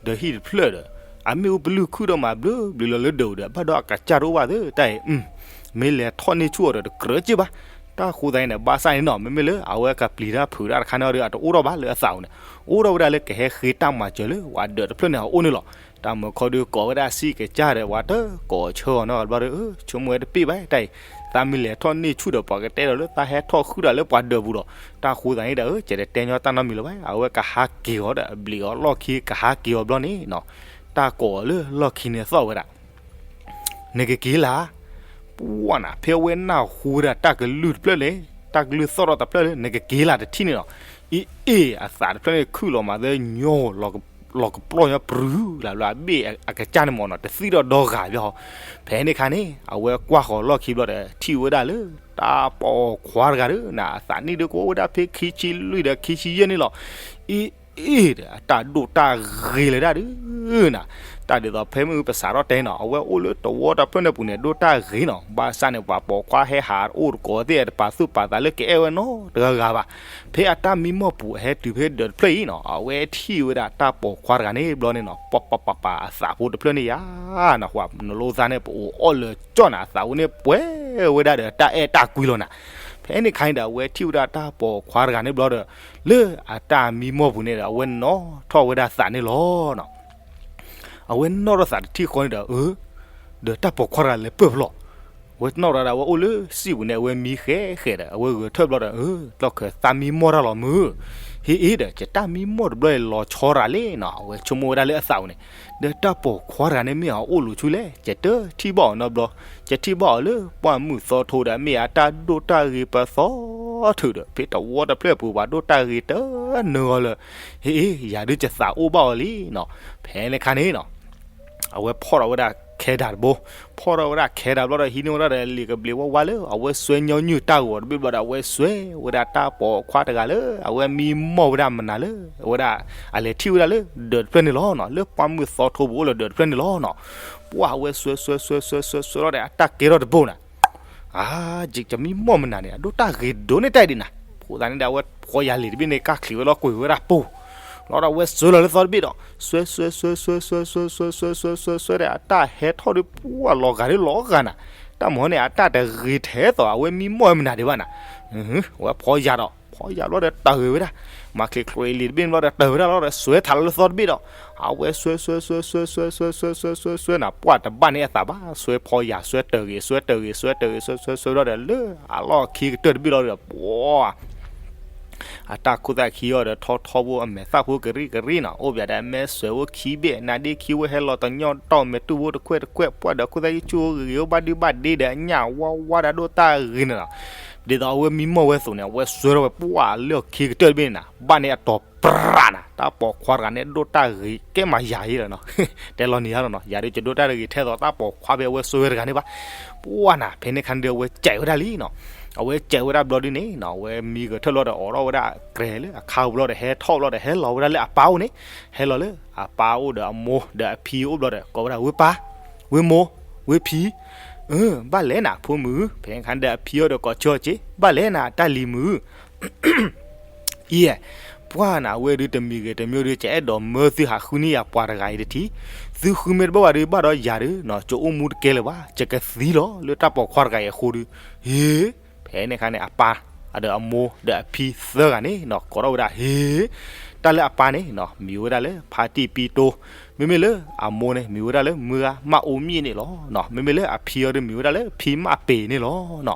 ဒီးဟံၣ်တဖျၢၣ်ဒီး အမ့ၣ်အူပလုၢ်ခုၣ်ဒီးမၤဘျုးဘျုးလီၤလၢဒၢးဒီး ဘၣ်ဒီးအကစၢ်တအိၣ်ဘၣ်သ့ၣ်တၢ်အံၤ မ့ၢ်လဲၤထီၣ်န့ၢ်ဆူၣ်အီၤဒီးတကြၢးက့ဘၣ်. တၢ်ဃိသတးန့ၣ်ဒီး ဘၣ်ဆၣ်န့ၣ်နီၤ မ့မ့ၢ်လၢအဝဲကပျံၤတၢ်ဖုးတၢ်တခါန့ၣ်ဒီး အတအိၣ်ထီၣ်ဘၣ်လၢအသးပူၤန့ၣ် အိၣ်ထီၣ်ဝဲဒၣ်လၢကဟဲဃ့တၢ်မၤစၢၤလၢပှၤဒၢးတဖျၢၣ်န့ၣ်အအိၣ်န့ၣ်လီၤ. တၢ်မုာ်ခီဒီးကိးဝဲဒၣ်စံၣ်ကစၢ်ဒီး ပှၤတကိးဆၢအီၤနီတဘျီဒီး ဆိကမိၣ်ဝဲတပ့ၢ်ဘၣ်တၢ်အံၤ သးမ့ၢ်လဲၤထီၣ်န့ၢ်ဆူၣ်ဒီး ပှၤကတဲဒီးလၢသးဟဲထီၣ်ဃုာ်ဒီးလၢပှၤဒၢးပူၤဒီး တၢ်ဃိသတးန့ၣ်ဒီး ကတဲညီတၢ်နီတမံၤလၢၤဘၣ်. အဝဲကဟးက့ၤအီၤဒီး အဘျံးအီၤလီၢ်ခံကဟးက့ၤအီၤဘျီန့ၣ်နီၤ တၢ်ကိးအီၤလၢလီၢ်ခံန့ၣ်သီၣ်ဝဲဒၣ် နကက့ၤလၢ် ပှၢ်နၤ ဖဲအဝဲနၢ်ဟူဝဲဒၣ်တၢ်ကလုၢ်တဖျၢၣ်န့ၣ် တၢ်ကလုၢ်သီၣ်ထီၣ်တဖျၢၣ်လၢ နကက့ၤလၢ်တထံၣ်န့ၣ်နီၤ အ့ အ့ အသးတဖျၢၣ်န့ၣ်ခုၣ်လီၤမးသၢညီ လီၤကပျီၢ်ညီပြူၤလၢ်ဘျီအဘ့ၣ်အကစၢ်န့ၣ်မ့ၢ်နီၤ တသံၣ်ထီၣ်ဒီဂၤဘၣ်ဟီ. ဖဲန့ၣ်အခါန့ၣ် အဝဲကွၢ်ဃီၤလီၢ်ခံဘျီဒီး ထံၣ်ဝဲဒၣ်လၢ တၢ်ပိာ်ခွါတဂၤဒီးနၤ အသးနံၣ်ဒုကအိၣ်ဝဲဒၣ်ဖဲခံဆံလွံၢ်ဒီးခံဆံယဲၢ်န့ၣ်လီၤ. အ့ အ့ ဒီး အတၢ်ဒိၣ်တၢ်ဂ့ၤလၢၤဒၣ်ဒုးနၤ တၢ်ဒ်သိးဖဲမုၢ်ပစးထီၣ်တဲနီၤ အဝဲအိၣ်လၢတဝီတဖျၢၣ်န့ၣ်ပူၤန့ၣ် ဒိၣ်တၢ်ဂ့ၤနီၤ ဘၣ်ဆၣ်န့ၣ် ပှၤပိာ်ခွါဟဲဟးအိၣ်တကိးသ့ၣ် တပာ်သူၣ်ပာ်သးလၢကအဲၣ်ဝဲနီတဂၤဂၤဘၣ်. ဖဲအတၢ်မံမီၢ်ပူၤ အဟဲတုၤဖဲဒၢးတဖျၢၣ်အံၤနီၤ အဝဲထံၣ်ဝဲဒၣ်တၢ်ပိာ်ခွါတဂၤန့ၣ်ဘျီန့ၣ်နီၤ ပှၤပှၤပှၤပှၤအသးဖိတဖျၢၣ်န့ၣ်ယါ နၢ်ဟူဧါ နလိသးန့ၣ် ပအိၣ်အီၣ်လၢာ်ကၠီၣ်နၤ အသးဖိန့ၣ်ပှဲၤဝဲဒၣ်ဒီးတၢ်အဲၣ်တၢ်ကွံလီၤနၤ. ဖဲန့ၣ်အခါန့ၣ်ဒီး အဝဲထံၣ်ဝဲဒၣ်တၢ်ပိာ်ခွါတဂၤန့ၣ်ဘျီဒီး လၢအတၢ်မံမီၢ်ပူၤန့ၣ်ဒီး အဝဲနီၣ်ထီၣ်ဝဲဒၣ်သးန့ၣ်လီၤနီၤ. အဝဲနီၣ်ထီၣ်သးတထံၣ်ဃီန့ၣ်ဒီး အၢ ဒီးတၢ်ပိာ်ခွါတဂၤလဲၤပၢၢ်ဖျီၣ် အဝဲနီၣ်ထီၣ်ဒီး အဝဲအိၣ်လၢစံၣ်ပူၤန့ၣ် အဝဲမံဃဲဃဲဒီး အဝဲဂဲၤထၢၣ်ဘျီဒီး အၢ ကျီၢ်ခၢၣ်သးမံမီၢ်တၢ်လီၤမုၢ် ဟ့ၣ်အ့ဒီး ယတၢ်မံမီၢ်တဘျီအံၤလီၤဆီရၤလံနီၤ အဝဲဆိကမိၣ်ဝဲဒၣ်လၢအသးပူၤန့ၣ် ဒီးတၢ်ပိာ်ခွါတဂၤန့ၣ် မ့ၢ်အအိၣ်လူၤဆူလဲၣ် ယတထံၣ်ဘၣ်အီၤနီတဘျီ ယထံၣ်ဘၣ်အီၤလၢပှၢ်မုၢ်သီထိဒီး မ့ၢ်အတၢ်ဒိၣ်တၢ်ဂ့ၤပသီထုးဒီး ဖဲတဝီတဖျၢၣ်ပူၤ ပှၤဒိၣ်တၢ်ဂ့ၤတနၢၤဂီၤလၢာ် ဟ့ၣ်အ့ ယၤဒုးယသးအိၣ်ဘၣ်အီၤလံနီၤ. ဖဲန့ၣ်အခါန့ၣ်နီၤ အဝဲဖီၣ်ထီၣ်ဝဲဒၣ်ခဲဒၣ်တဘိ ဖီၣ်ထီၣ်ဝဲဒၣ်ခဲဒၣ်ဘျီဒီး ဟံးန့ၢ်ဝဲဒၣ်ဒီးလံာ်ကဘျံးဝါဝါလၢ အဝဲစွဲညီနုၢ်တၢ်ဂီၤတဘ့ၣ်ဘျီဒီး အဝဲစွဲဝဲဒၣ်တၢ်ပိာ်ခွါတဂၤလၢ အဝဲမံမီၢ်ဝဲဒၣ်မနုၤလၢ အဝဲဒၣ် အလဲၤထံၣ်ဝဲဒၣ်လၢဒၢးတဖျၢၣ်န့ၣ်လီၤနီၤ လၢပှၢ်မုၢ်သီထိပူၤအိၣ်လၢဒၢးတဖျၢၣ်န့ၣ်လီၤနီၤ. ပှၢ်အဝဲစွဲစွဲစွဲစွဲစွဲစွဲစွဲလီၤဒီး အတၢ်ကဲထီၣ်တဘိနၤ အါ ယမံမီၢ်မနုၤန့ၣ် အဒိၣ်တၢ်ဂ့ၤဒိၣ်န့ၢ်တၢ်ဒ်နၤ. အဃိသတးန့ၣ်ဒီး အဝဲဖီယၤလံာ်တဘ့ၣ်န့ၣ် ကၢ်ချံးဝဲလီၤကွံာ်ဝဲဒၣ်ပူၤ လီၤဒီးအဝဲစွဲလီၤလၢသီတဘ့ၣ်ဒီး စွဲစွဲစွဲစွဲစွဲစွဲစွဲစွဲစွဲစွဲစွဲဒီး အတၢ်ဟဲထီၣ်ဒီးပှၢ်လီၤဂာ်ဒီးလီၤဂာ်နၤ. တၢ်မၤန့ၣ် အတၢ်တဂ့ၤထဲသိး အဝဲမံမီၢ်မနုၤဒံးဘၣ်နၤ. အဝဲဖီယၤဒီး ဖီယၤဘျီဒီးတၢ်ဂ့ၤဝဲဒၣ် မၤချံးချ့လံာ်တဘ့ၣ်န့ၣ်ဘျီဒီး တၢ်ဂ့ၤဝဲဒၣ်လီၤဒီး စွဲထးလၢသီတဘ့ၣ်ဒီး အဝဲစွဲစွဲစွဲစွဲစွဲစွဲစွဲစွဲစွဲစွဲနၤ ပှၢ်တဘၣ်န့ၢ်အသးဘၣ် စွဲဖီယၤ စွဲတၢ်ဂ့ၤ စွဲတၢ်ဂ့ၤ စွဲတၢ်ဂ့ၤ စွဲစွဲစွဲဘျီဒီး လၢအလီၢ်ခံကတၢၢ်တဘ့ၣ်လီၤဒီး ပှၢ် အတၢ်ခိၣ်သၣ်ခံအီၤဒီး ထီထီဖိအမဲာ်သၣ်ဖိကရံၣ်ကရံၣ်နီၤ အိၣ်ဘၣ်ဒီးအမဲာ်စွဲးဖိခံဘ့ၣ် နါဒ့ခံဝဲဟဲလီၤတညီတီၢ် မဲာ်တူၢ်ဖိတခွဲးတခွဲး ပှၢ်ဒီးခိၣ်သၣ်ခံဆူၣ်ဂ့ၤဂ့ၤ အိၣ်ဘၣ်ဒုဘၣ်ဒ့ဒီး အညၣ်ဝါဝါဒီးဒိၣ်တၢ်ဂ့ၤန့ၣ်လီၤ. ဒ်သိးအဝဲမံမီၢ်ဝဲအသိးန့ၣ် အဝဲစွဲထီၣ်ဝဲပှၢ်လၢခံကတၢၢ်တဘ့ၣ်န့ၣ်နၤ ဘၣ်န့ၢ်အတီၤပြးနၤ တၢ်ပိာ်ခွါတဂၤန့ၣ် ဒိၣ်တၢ်ဂ့ၤကဲမးယၤယဲလီၤနီၤ တဲလီၤနံၤဧါလီၤနီၤ ယၤဒုးယဒိၣ်တၢ်ဂ့ၤထဲသိးတၢ်ပိာ်ခွါဖဲအဝဲစွဲဝဲတဂၤန့ၣ်ဘၣ်. ပှၢ်နၤ ဖဲန့ၣ်ခါန့ၣ်ဒီး အဝဲကဲးဝဲဒၣ်လံနီၤ အဝဲကဲးဝဲဒၣ်ဘျီဒုန့ၣ်နီၤ အဝဲမံကထၢၣ်ဘျီဒီး အိးထီၣ်ဝဲဒၣ်ကြဲးလၢအခါဘျီဒီး ဟဲထီၣ်ဘျီဒီး ဟဲလီၤဝဲဒၣ်လၢအပၢ်အိၣ်န့ၣ် ဟဲလီၤလၢအပၢ်အိၣ်ဒီးအမိၢ်ဒီးအဖံအိၣ်ဘျီဒီး ကိးဝဲဒၣ် ဝ့ၢ်ပၢ် ဝ့ၢ်မိၢ် ဝ့ၢ်ဖံ အၢ ဘၣ်လဲၣ်နၤ ဖိမုၣ် ဖဲန့ၣ်ခါဒီးအဖံအိၣ်ဒီးကိးဆၢက့ၤ ဘၣ်လဲၣ်နၤ တၢ်လံၤမုၣ် အံၤ ပှၢ်နၤ အဝဲဒုးတမံၤဂ့ၤတမံၤဒုး ကအဲၣ်ဒိးမၢသုဟးဃုန့ၢ်ယၤပှၤတဂၤအံၤတထံၣ် သုဃုမ့ၢ်တဘၣ်ဘၣ်ဒုး ဘၣ်ဒီးယၤဒုးနီၤ ကအိၣ်မူတကဲလၢၤဘၣ် ယကသံလီၤလၢတၢ်ပိာ်ခွါတဂၤအံၤအဃိဒုး ဟ့ၣ် ဖဲန့ၣ်ခါန့ၣ် အပၢ် ဒီးအမိၢ်ဒီးအဖံသၢဂၤန့ၣ်နီၤ ကိးထီၣ်ဝဲဒၣ် ဟ့ၣ် တၢ်လၢအပၢ်န့ၣ်နီၤ မံၤဝဲဒၣ်လၢ ဖါတံၢ်ပံတိ မ့မ့ၢ်လၢအမိၢ်န့ၣ် မံၤဝဲဒၣ်လၢ မုၢ်ဂၤမၢ်အိမံၤန့ၣ်လီၤနီၤ မ့မ့ၢ်လၢအဖံအံၤဒီး မံၤဝဲဒၣ်လၢ ဖံမၢ်ပ့ၤန့ၣ်လီၤနီၤ.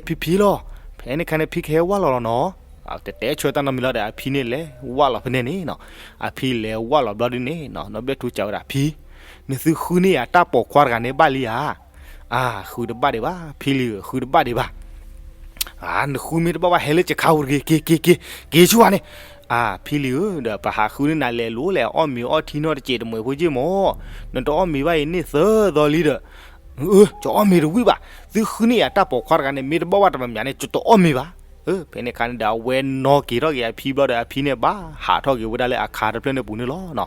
တဲဖံဖံလီၤ. ဖဲန့ၣ်ခါန့ၣ် ဖံကဟဲဝၢ်လီၤလီၤနီၤ. တတဲဆၢတၢ်နီတမံၤလီၤဒီး အဖံန့ၣ်လဲၤဝၢ်လီၤဖဲန့ၣ်န့ၣ်နီၤ. အဖံလဲၤဝၢ်လီၤဘျီဒုန့ၣ်နီၤ နီၢ်ဘျဲၣ်ထူစံးဝဲဒၣ် ဖံ, နသုဃုန့ၢ်ယၤတၢ်ပိာ်ခွါတဂၤန့ၣ်ဘၣ်လံဧါ. အါ, ဃုတဘၣ်ဒံးဘၣ် ဖံလံၤဧၢ, ဃုတဘၣ်ဒံးဘၣ်. အါ, နဃုမ့ၢ်တဘၣ်ဘၣ် ဟဲလၢကခါဝံၤတဂ့ၤ, က့ၤ က့ၤ က့ၤ က့ၤဆူၣ်ဝဲန့ၣ်. အဖံလံၤဧၢ, ဒီးပဟးဃုန့ၢ်နၤလဲၤလိၤလဲၣ်, အီၣ်မ့ၤအီထံနီတစဲးတမှဲၤဖိက့ၢ်မၢ်, နတအီၣ်မ့ၤဘၣ်အံၤန့ၢ်သၢသီလံဒီး, အၢ ကအီၣ်မ့ၤတဝံၣ်ဘၣ်, သုဃုန့ၢ်ယၤတၢ်ပိာ်ခွါတဂၤန့ၣ် မ့ၢ်တဘၣ်ဘၣ်တမံၤမံၤန့ၣ် ယတအီၣ်မ့ၤဘၣ်. ဖဲန့ၣ်အခါန့ၣ်ဒီး အဝဲနီၣ်က့ၤထီၣ်က့ၤအဖံဘျီဒီး အဖံန့ၣ်ဘၣ်ဟးထီၣ်က့ၤဝဲဒၣ်လၢအခါတဖျၢၣ်န့ၣ်ပူၤန့ၣ်လီၤ.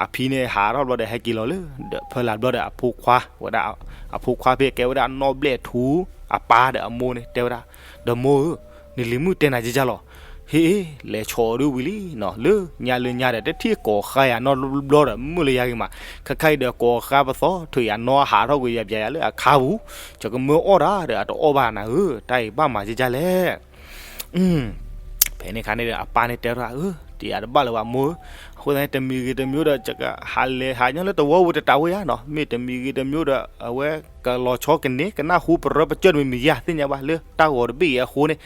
အဖံန့ၣ်ဟးထီၣ်ဘျီဒီးဟဲက့ၤလီၤလၢ ဒီးဖၢလၢ်ဘျီဒီးအဖိခွါဝဲဒၣ်, အဖိခွါဖဲကဲဝဲဒၣ်နီၣ်ဘျဲၣ်ထူအပၢ်ဒီးအမိၢ်န့ၣ် တဲဝဲဒၣ်, ဒီးမိၢ်ဧၢ, နလံၤမုၣ်တဲနၤကကၢ်လီၤ, ဟ့ၣ် လဲၤဆီးအီၤဒ်ဝံၤလံနီၤ, လၢညါလၢညါဒီး တထံၣ်ကိးဃါယၤနီတဘျီဒီး မုၢ်လၢယၤဂ့ၤမး, ခဲခါအံၤဒီးကိးဃါပသီ ထုးယၤနီၣ်ဟးထီၣ်ကွံာ်ယၤပျဲယၤလၢအခါပူၤ, ယကမၢအီၣ်တၢ်ဒီးအတအီၣ်ဘၣ်နၤဧၢ, တၢ်အံၤဘၣ်မၤကကၢ်လဲၣ်. ဖဲန့ၣ်အခါန့ၣ်ဒီး အပၢ်န့ၣ်တဲထီၣ်, အၢ တယၤတဘၣ်လၢၤဘၣ်မိၢ်ဧၢ, အဃိသတးန့ၣ် တမံၤဂ့ၤတမံၤဒီး ယကဟးလဲၤဟးညါလၢတဝီဝံၤတတးဝဲယါနီၤ, မ့ၢ်တမံၤဂ့ၤတမံၤဒီး အဝဲကလီၤဆီကန့ၢ် ကနၣ်ဟူပရၢပကၢၢ်တမံၤမံၤယါ သ့ၣ်ညါဘၣ်လၢတၢ်ဂီၤတဘ့ၣ်အံၤအဃိန့ၣ်,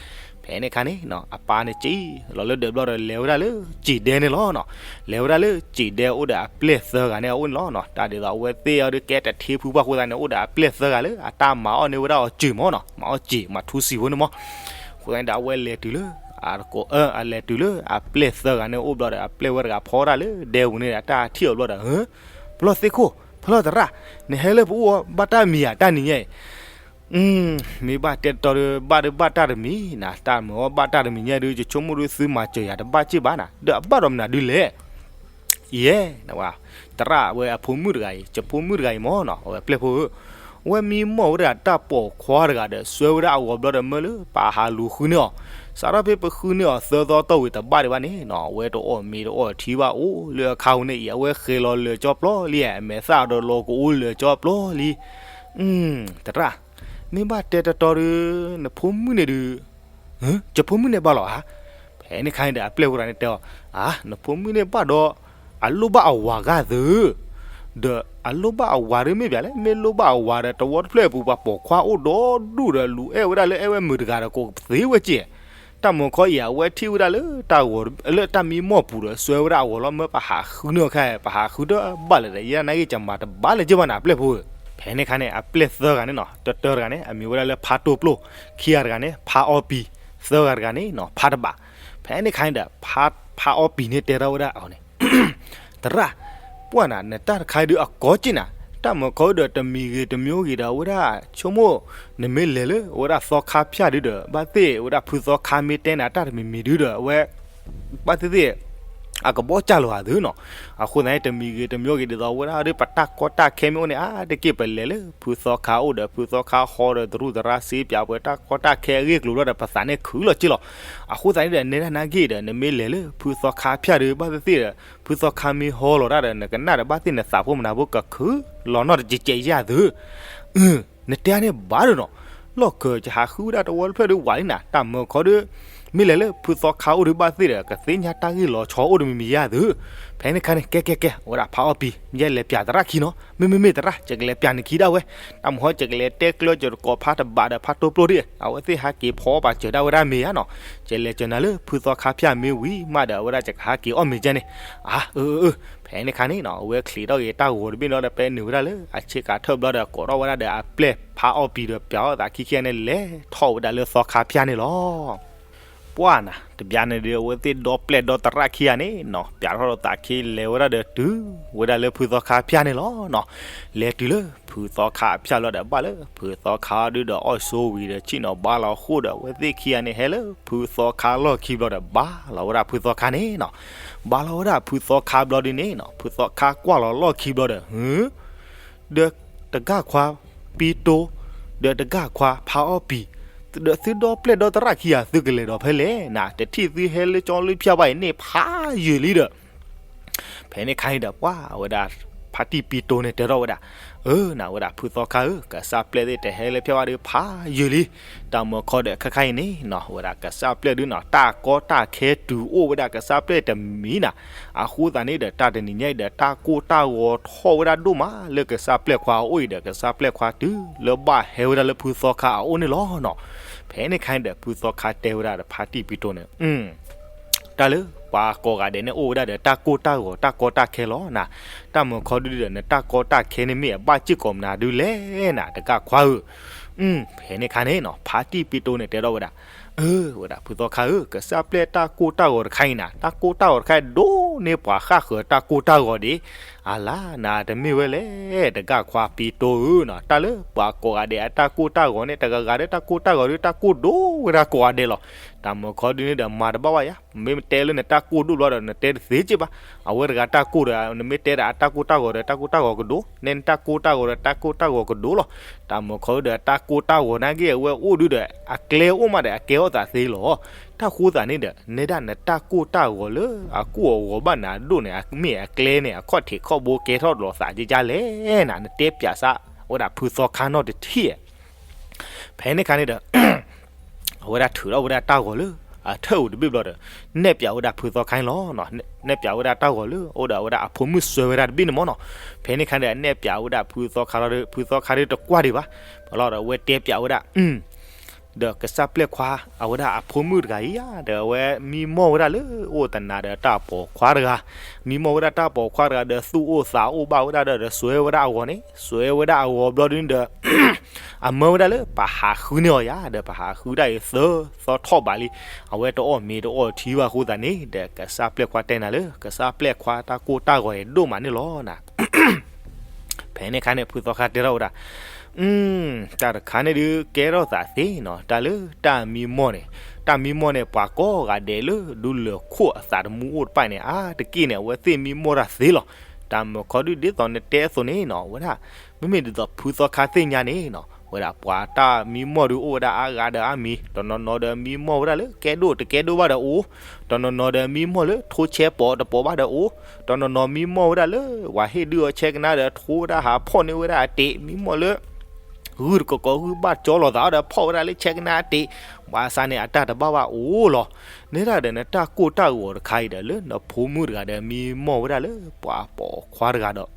ဖဲန့ၣ်အခါန့ၣ် အပၢ်န့ၣ်က့ၤလီၤလၢဒၢးဘျီဒီး လဲၤဝဲဒၣ်လၢစံာ်ဒဲန့ၣ်လီၤနီၤ, လဲၤဝဲဒၣ်လၢစံာ်ဒဲအိၣ်ဒီးအပျဲၢ်သၢဂၤန့ၣ်အအိၣ်န့ၣ်လီၤနီၤ, တၢ်ဒ်သိးအဝဲသ့ၣ်အီၤဒီးကဲတထ့ဖုပှၢ်အဃိသတးန့ၣ် အိၣ်ဒီးအပျဲၢ်သၢဂၤလၢအတၢ်မၤအီၣ်န့ၢ်ဝဲဒၣ်အီၤစၢၤမၢ်နီၤ, မၤအီၣ်စံာ် မၤထူစံာ်ဖိန့ၣ်မၢ်, အဃိသတးန့ၣ်ဒီး အဝဲလဲၤတုၤလၢ အကိး အလဲၤတုၤလၢအပျဲၢ်သၢဂၤန့ၣ်အိၣ်ဘျီဒီး အပျဲၢ်ဝဲတဂၤဖီဒၣ်လၢဒဲပူၤန့ၣ်ဒီး တၢ်ထံၣ်အီၤဘျီဒီး, ပလီၢ်သ့ၣ်ခိၣ် ပလီၢ်သရၣ်, နဟဲလၢပအိၣ်ဘၣ်တၢ်မံၤဧါ တၢ်နံၤညါအံၤ, မ့ၢ်ဘၣ်တဲတတီၤဒီး ဘၣ်ဒီးဘၣ်တၢ်တမံၤနၤ, တၢ်မၤအီၣ်ဘၣ်တၢ်တမံၤညါဒုး ယဆိကမိၣ်ဒုးသုမၤစၢၤယၤတဘၣ်က့ၢ်ဘၣ်နၤ, ဒီးအဘၣ်ဒီးမနုၤဒုးလဲၣ် ယဲ, သရၣ်ဝဲအဖိမုၣ်တဂၤအံၤ ယဖိမုၣ်တဂၤအံၤမၢ်နီၤ, အဝဲပျဲၢ်ဖိဧၢ, ဝဲမံမီၢ်ဝဲတဂၤတၢ်ပိာ်ခွါတဂၤဒီး စွဲဝဲဒၣ်အဂီၤဘျီဒီး မၢလၢပဟးလူၤဃုန့ၢ်အီၤ, စးထီၣ်ဖဲပဃုန့ၢ်အီၤသၢသီတီၢ်ဝံၤတဘၣ်ဒံးဘၣ်န့ၣ်နီၤ, အဝဲတအီၣ်မ့ၤတအီၣ်ထံဘၣ် အိၣ်လၢအခါပူၤန့ၣ်အံၤ အဝဲဃဲၤလီၤလၢာ်ကၠီပျီလံ, အမဲာ်သၣ်ဒီးလီၤကအိၣ်လၢာ်ကၠီပျီလံ. သရၣ်, မ့ၢ်ဘၣ်တဲတတီၤဒီး နဖိမုၣ်န့ၣ်ဒုး ယဖိမုၣ်န့ၣ်ဘၣ်လီၤဧါ. ဖဲန့ၣ်ခါန့ၣ်ဒီး အပျဲၢ်ဖိတဂၤန့ၣ်တဲအီၤ, အါ နဖိမုၣ်န့ၣ်ဘၣ်ဒီး အလိၣ်ဘၣ်အဝၤဂၤသု, ဒီးအလိၣ်ဘၣ်အဝၤဒုးမ့ၢ်ဘၣ်လဲၣ်, မ့ၢ်လိၣ်ဘၣ်အဝၤဒီး တဝီတဖျၢၣ်အပူၤ ပှၤပိာ်ခွါအိၣ်ဒီဒူၣ်ဒီး လူၤအဲၣ်ဝဲဒၣ်လၢအဲၣ်ဝဲမုာ်တဂၤဒီး ကိးသ့ဝဲကဲး. တၢ်မုာ်ခီအံၤ အဝဲထံၣ်ဝဲဒၣ်လၢတၢ်ဂီၤ လၢတၢ်မံမီၢ်ပူၤဒီး စွဲဝဲဒၣ်အဂီၤလီၤ, မၢပဟးဃုန့ၢ်အီၤခါ ပဟးဃုတဘၣ်လၢၤဒီး ယဲဒၣ်နာ်က့ ကမၤတဘၣ်လၢၤက့ဘၣ်နၤ အပျဲၢ်ဖိဧၢ. ဖဲန့ၣ်ခါန့ၣ် အပျဲၢ်သၢဂၤန့ၣ်နီၤ, တတၢတဂၤန့ၣ် အမံၤဝဲဒၣ်လၢဖါတိၢ်ပျိၢ်, ခံဂၤတဂၤန့ၣ် ဖါအီပံၤ, သၢဂၤတဂၤန့ၣ်နီၤ ဖါတဘး. ဖဲန့ၣ်ခါန့ၣ်ဒီး ဖါအီပံၤန့ၣ်တဲထီၣ်ဝဲဒၣ်အီၤန့ၣ် သရၣ်, ပှၢ်နၤ နတၢ်တခါအံၤဒုးအကီက့ၢ်နၤ, တၢ်မုာ်ခီဒီးတမံၤဂ့ၤတမံၤဂ့ၤဒီး အဝဲဒၣ်ဆိကမိၣ် နမ့ၢ်လဲၤလၢအဝဲဒၣ်သီခါဖၠၣ်ဒုဒီး ဘၣ်သ့ၣ်ဝဲဒၣ်ဖုသီခါမ့ၢ်တဲနၤတၢ်တမံၤမံၤဒုဒီး အဝဲ ဘၣ်သ့ၣ်သ့ၣ် အကဘီၣ်ကၢ်လီၤဧါသုနီၤ. အဃိသတးန့ၣ် တမံၤဂ့ၤတမံၤဂ့ၤဒ်သိး အဝဲဒၣ်ဒီးပတၢ်ကီတၢ်ခဲမ့ၢ်အိၣ်န့ၣ် အါတက့ၢ်ပလဲၤလၢဖုသီခါအိၣ်ဒီး ဖုသီခါဟီဒီး တရူးသရၣ်စ့ပၠးပှဲၤတၢ်ကီတၢ်ခဲအဂ့ၢ်အကျိၤလီၤဒီး ပသးန့ၣ်ခုလီၤက့ၢ်လီၤ. အဃိသတးန့ၣ်ဒီး နဲဒၣ်နာ်က့ဒီး နမ့ၢ်လဲၤလၢဖုသီခါဖၠၣ်ဒု ဘၣ်သ့ၣ်သ့ၣ်ဒီး ဖုသီခါမ့ၢ်ဟီလီၤတၢ်ဒီး နကနၣ်ဒီး ဘၣ်သ့ၣ်နသးဖိမနၤဖိကခုလီၤနီၢ်တကဲးကဲးယၤသု နတဲန့ၣ်ဘၣ်ဒီးနီၤ, လီၢ်ခၢၣ်ယဟးဃုဝဲဒၣ်တဝီတဖျၢၣ်ဒုးဝးလံနၤ, တၢ်မုာ်ခီဒုး မ့ၢ်လဲၤလၢဖုသီခါအိၣ်ဒုးဘၣ်သ့ၣ်ဒီး ကသ့ၣ်ညါတၢ်ဂ့ၢ်လီၤဆီအိၣ်တမံၤမံၤယၤသု. ဖဲန့ၣ်ခါန့ၣ် ကဲကဲကဲ အဝဲဒၣ်ဖါအီပံၤ ယဲလဲၤပၠးသရၣ်ခံနီၤ, မ့မ့မ့ၢ်သရၣ် ယကလဲၤပၠးနခံဒၣ်ဝဲ, တၢ်မုာ်ခီ ယကလဲၤတဲကျၢၤကၢၤတကိးဖါတဘးဒီးဖါတိၢ်ပျိၢ်ဒံး, အဝဲသ့ၣ်ဟးက့ၤဖီအီၣ်ပာ်စၢၤဒၣ်ဝဲဒၣ်မ့ၤယါနီၤ, ယလဲၤစၢၤနၤလၢဖုသီခါဖၠၣ်မ့ၢ်ဝံၤမးဒီး အဝဲဒၣ်ယကဟးက့ၤအီၣ်မ့ၤကဲန့ၣ်, အၢ အၢ အၢ ဖဲန့ၣ်ခါန့ၣ်နီၤ အဝဲချံးထီၣ်က့ၤတၢ်ဂီၤတဘ့ၣ်နီၤဒီး ပဲနုာ်ဝဲဒၣ်လၢအဆ့ကၤထၢၣ်ဘျီဒီး ကိးထီၣ်ဝဲဒၣ်ဒီးအပျဲၢ်ဖါအီပံၤဒီး ပၠးထီၣ်သးခံခံဂၤန့ၣ် လဲၤထီၣ်ဝဲဒၣ်လၢသီခါဖၠၣ်န့ၣ်လီၤ. ပှၢ်နၤ တဘျီန့ၣ်ဒီး အဝဲသ့ၣ်ဒီပျဲၢ်ဒီသရၣ်ခံဂၤန့ၣ်နီၤ ပၠးထီၣ်ဒီးသးခံ လဲၤဝဲဒၣ်ဒီးတုၤဝဲဒၣ်လၢဖုသီခါဖၠၣ်န့ၣ်လီၤနီၤ. လဲၤတုၤလၢဖုသီခါအဖၠၣ်လီၤဒီး ဘၣ်လၢဖုသီခါဒုဒီး အီၣ်ဆိဝံၤဒီး ဆ့ၣ်နီၤဘါလီၤဃိၣ်ဒီး အဝဲသ့ၣ်ခံဂၤန့ၣ် ဟဲလၢဖုသီခါလီၢ်ခံဘျီဒီး ဘါလီၤဝဲဒၣ်ဖုသီခါန့ၣ်နီၤ. ဘါလီၤဝဲဒၣ်ဖုသီခါဘျီဒုန့ၣ်နီၤ ဖုသီခါကွၢ်လီၤလီၢ်ခံဘျီဒီး ဟၢ ဒီးတဂၤခွါပံတိ ဒီးတဂၤခွါဖါအီပံၤ ဒီးသုဒီပျဲၢ်ဒီသရၣ်ခံဂၤ သုကလဲၤဒီးဖဲလဲၣ်နၤ တထံၣ်သုဟဲလၢကၠီလၢဖၠၣ်ဘၣ်အံၤန့ၣ် ဖးယံာ်လံဒီး ဖဲန့ၣ်ခါအံၤဒီး ပှၢ်ဝဲဒၣ် ဖါတံၢ်ပံတိန့ၣ် တဲထီၣ်ဝဲဒၣ်, အၢ နၤဝဲဒၣ်ဖုသီခါဧၢ, ကစၢ်ပျဲၢ်သ့ၣ်တဟဲလၢဖၠၣ်ဘၣ်ဒီးဖးယံာ်လံ. တၢ်မုာ်ခီဒီးခဲခါအံၤန့ၣ်နီၤ ဝဲဒၣ်ကစၢ်ပျဲၢ်ဒုနီၤ တၢ်ကီတၢ်ခဲတုၤအိၣ်ဝဲဒၣ်ကစၢ်ပျဲၢ်တမံၤနၤ. အဃိသတးန့ၣ်ဒီး တၢ်တနံၤညါအံၤဒီး တၢ်ကိၢ်တၢ်ဂီၤထီၣ်ဝဲဒၣ်ဒိၣ်မးလၢကစၢ်ပျဲၢ်ခွါအအိၣ်အံၤဒီး ကစၢ်ပျဲၢ်ခွါတုၤလၢဘၣ်ဟဲဝဲဒၣ်လၢဖုသီခါအအိၣ်န့ၣ်လီၤနီၤ. ဖဲန့ၣ်ခါအံၤဒီး ဖုသီခါတဲဝဲဒၣ်ဒီးဖါတံၢ်ပံတိန့ၣ် တၢ်လၢပှၤကိးဂၤဒဲးန့ၣ်အိၣ်ဝဲဒၣ်ဒီးတၢ်ကိၢ်တၢ်ဂီၤတၢ်ကီတၢ်ခဲလီၤနၤ. တၢ်မုာ်ခီဒုဒီး နတၢ်ကီတၢ်ခဲန့ၣ်မ့ၢ်အဘၣ်စ့ၢ်ကီးမနုၤဒုလဲၣ်နၤ တဂၤခွါဧၢ. ဖဲန့ၣ်ခါန့ၣ်နီၤ ဖါတံၢ်ပံတိန့ၣ်တဲထီၣ်ဝဲဒၣ်, အၢ ဝဲဒၣ်ဖုသီခါဧၢ, ကစၢ်ပျဲၢ်တၢ်ကိၢ်တၢ်ဂီၤတခါအံၤနၤ, တၢ်ကိၢ်တၢ်ဂီၤတခါအံၤဒိၣ်န့ၢ်ပှၤဃၣ်ဃၢၤတၢ်ကိၢ်တၢ်ဂီၤဒံး, အလါနၤတမ့ၢ်ဝဲလဲၣ်, တဂၤခွါပံတိဧၢနီၤ, တၢ်လၢပှၤကိးဂၤဒဲးအတၢ်ကိၢ်တၢ်ဂီၤန့ၣ် တဂၤဂၤဒီးတၢ်ကိၢ်တၢ်ဂီၤဒီးတၢ်ကိၢ်ဒိၣ်ဝဲဒၣ်ကိးဂၤဒဲးလီၤ. တၢ်မုၢ်ခီဒုန့ၣ်ဒီးမၤတဘၣ်ဘၣ်ယါ, မ့ၢ်တဲလၢနတၢ်ကိၢ်ဒိၣ်ဘျီဒီး နတဲတသ့က့ဘၣ်. အဝဲတဂၤတၢ်ကိၢ်ဒီး နမ့ၢ်တဲဒီးအတၢ်ကိၢ်တၢ်ဂီၤဒီး တၢ်ကိၢ်တၢ်ဂီၤကဒိၣ်, နဲနတၢ်ကိၢ်တၢ်ဂီၤဒီးတၢ်ကိၢ်တၢ်ဂီၤကဒိၣ်လီၤ. တၢ်မုၢ်ခီဒုဒီးတၢ်ကိၢ်တၢ်ဂီၤနာ်က့ အဝဲအိၣ်ဒုဒီး အကျဲအိၣ်မးဒီးအကဲထီၣ်သးသ့လီၤ. တၢ်ဃိသးန့ၣ်ဒီး နဲဒၣ်နတၢ်ကိၢ်တၢ်ဂီၤလၢအကိၢ်အဂီၤဘၣ်နၤဒိၣ်န့ၣ် မ့ၢ်အကျဲန့ၣ် အခီၣ်ထံးခီၣ်ဘိကဲထီၣ်လိာ်သးကကလဲၣ်နၤ, နတဲပၠးစးဝဲဒၣ်ဖုသီခါနီတထံၣ်. ဖဲန့ၣ်ခါန့ၣ်ဒီး အဝဲဒၣ်ထုးထီၣ်ဝဲဒၣ်တၢ်ဂီၤလၢ အထၢၣ်ဧိၤတဘ့ၣ်ဘျီဒီး နဲၣ်ပၠးဝဲဒၣ်ဖုသီခါန့ၣ်လီၤ. နဲၣ်ပၠးဝဲဒၣ်တၢ်ဂီၤလၢ အိၣ်ဒီးဝဲဒၣ်အဖိမုၣ်စွဲဝဲဒၣ်တဘ့ၣ်န့ၣ်မ့ၢ်နီၤ. ဖဲန့ၣ်ခါဒီး နဲၣ်ပၠးဝဲဒၣ်ဖုသီခါလီၤဒီး ဖုသီခါဒီးတကွၢ်ဒံးဘၣ်. လီၤဒီးအဝဲတဲပၠးဝဲဒၣ် ဒီးကစၢ်ပျဲၢ်ခွါ အဝဲဒၣ်အဖိမုၣ်တဂၤအံၤဧါ ဒီးအဝဲမံမီၢ်ဝဲဒၣ်လၢအိၣ်သနၤဒီးတၢ်ပိာ်ခွါတဂၤ, မံမီၢ်ဝဲဒၣ်တၢ်ပိာ်ခွါတဂၤဒီး သူၣ်အိၣ်သးအိၣ်ဘၣ်ဝဲဒၣ်ဒီး ဒီးစွဲဝဲဒၣ်အဂီၤန့ၣ်, စွဲဝဲဒၣ်အဂီၤဘျီဒုန့ၣ်ဒီး အမၢဝဲဒၣ်လၢပဟးဃုန့ၢ်အီၤယါ, ဒီးပဟးဃုဒၣ်အံၤသၢသီထီၣ်ဘးလံ. အဝဲတအီၣ်မ့ၤတအီၣ်ထံဘၣ်အဃိသတးန့ၣ် ဒီးကစၢ်ပျဲၢ်ခွါတဲနၤလၢ ကစၢ်ပျဲၢ်ခွါတၢ်ကိၢ်တၢ်ဂီၤအံၤဒိၣ်မးန့ၣ်လီၤနၤ. ဖဲန့ၣ်ခါန့ၣ် ဖုသီခါတဲထီၣ်ဝဲဒၣ်, တၢ်တခါန့ၣ်ဒုးကဲထီၣ်သးသ့နီၤ, တၢ်လၢတၢ်မံမီၢ်န့ၣ်, တၢ်မံမီၢ်န့ၣ် ပှၤကိးဂၤဒဲးလၢဒူလၢၢ်ခိၣ်အသးတမူအိၣ်တဖၣ်န့ၣ် အါတက့ၢ်န့ၣ် အဝဲသ့ၣ်မံမီၢ်တၢ်သ့လီၤ. တၢ်မုၢ်ခီဒုးဒ်သိးနတဲအသိးန့ၣ်နီၤ, ဝဲဒၣ် မ့မ့ၢ်ဒ်သိးဖုသီခါသ့ၣ်ညါန့ၣ်နီၤ, ဝဲဒၣ်ပှၤတၢ်မံမီၢ်ဒုးအိၣ်ဝဲဒၣ်အါဂၤဒီးအါမံၤ, တနီၤနီၤဒီးမံမီၢ်ဝဲဒၣ်လၢ ကဲဒိၣ်တကဲဒိၣ်ဘၣ်ဒီးအိၣ်, တနီၤနီၤဒီးမံမီၢ်လၢ ထိဆဲးပိာ်တပိာ်ဘၣ်ဒီးအိၣ်, တနီၤနီၤမံမီၢ်ဝဲဒၣ်လၢ ဝၤဟ့ၣ်ဒုးအီၤဆဲကနါဒီး ထိဝဲဒၣ်ဟးဖီၣ်န့ၢ်ဝဲဒၣ်အတ့ၢ်, မံမီၢ်လၢ ဂုၢ်တကီးကီးဂုၢ်ဘၣ်ကၠီလိာ်သးဒီး ဖီၣ်ဝဲဒၣ်လၢဆဲကနါအတ့ၢ်, ဘၣ်ဆၣ်န့ၣ် အတၢ်တဘၣ်ဘၣ်အိၣ်လီၤ. နဲဒၣ်ဒီးနတၢ်ကိၢ်တၢ်ဂီၤတခါအံၤဒီး လၢနဖိမုၣ်တဂၤဒီး မံမီၢ်ဝဲဒၣ်လၢပှၤပိာ်ခွါတဂၤဒီး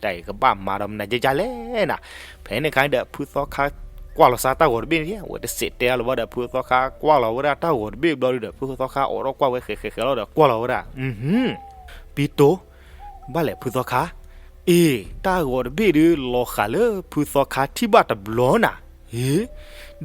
တၢ်အံၤကဘၣ်မၤဒီးမနုၤကကလဲၣ်နၤ. ဖဲန့ၣ်ခါဒီး ဖုသီခါကွၢ်လီၤစါတၢ်ဂီၤတဘ့ၣ်န့ၣ်, အဝဲတစဲးတဲအါလီၤဘၣ်ဒီး ဖုသီခါကွၢ်လီၤဝဲဒၣ်တၢ်ဂီၤတဘ့ၣ်ဘျီဒုဒီး ဖုသီခါအိးထီၣ်ကွၢ်ဝဲဃဲးဃဲးဃဲးလီၤဒီး ကွၢ်လီၤဝဲဒၣ် ပံတိ, ဘၣ်လဲၣ်ဖုသီခါ, အ့ၣ် တၢ်ဂီၤတဘ့ၣ်ဒုးလီၤဃာ်လၢဖုသီခါထံၣ်ဘၣ်တဘျီနၤ, အ့ၣ်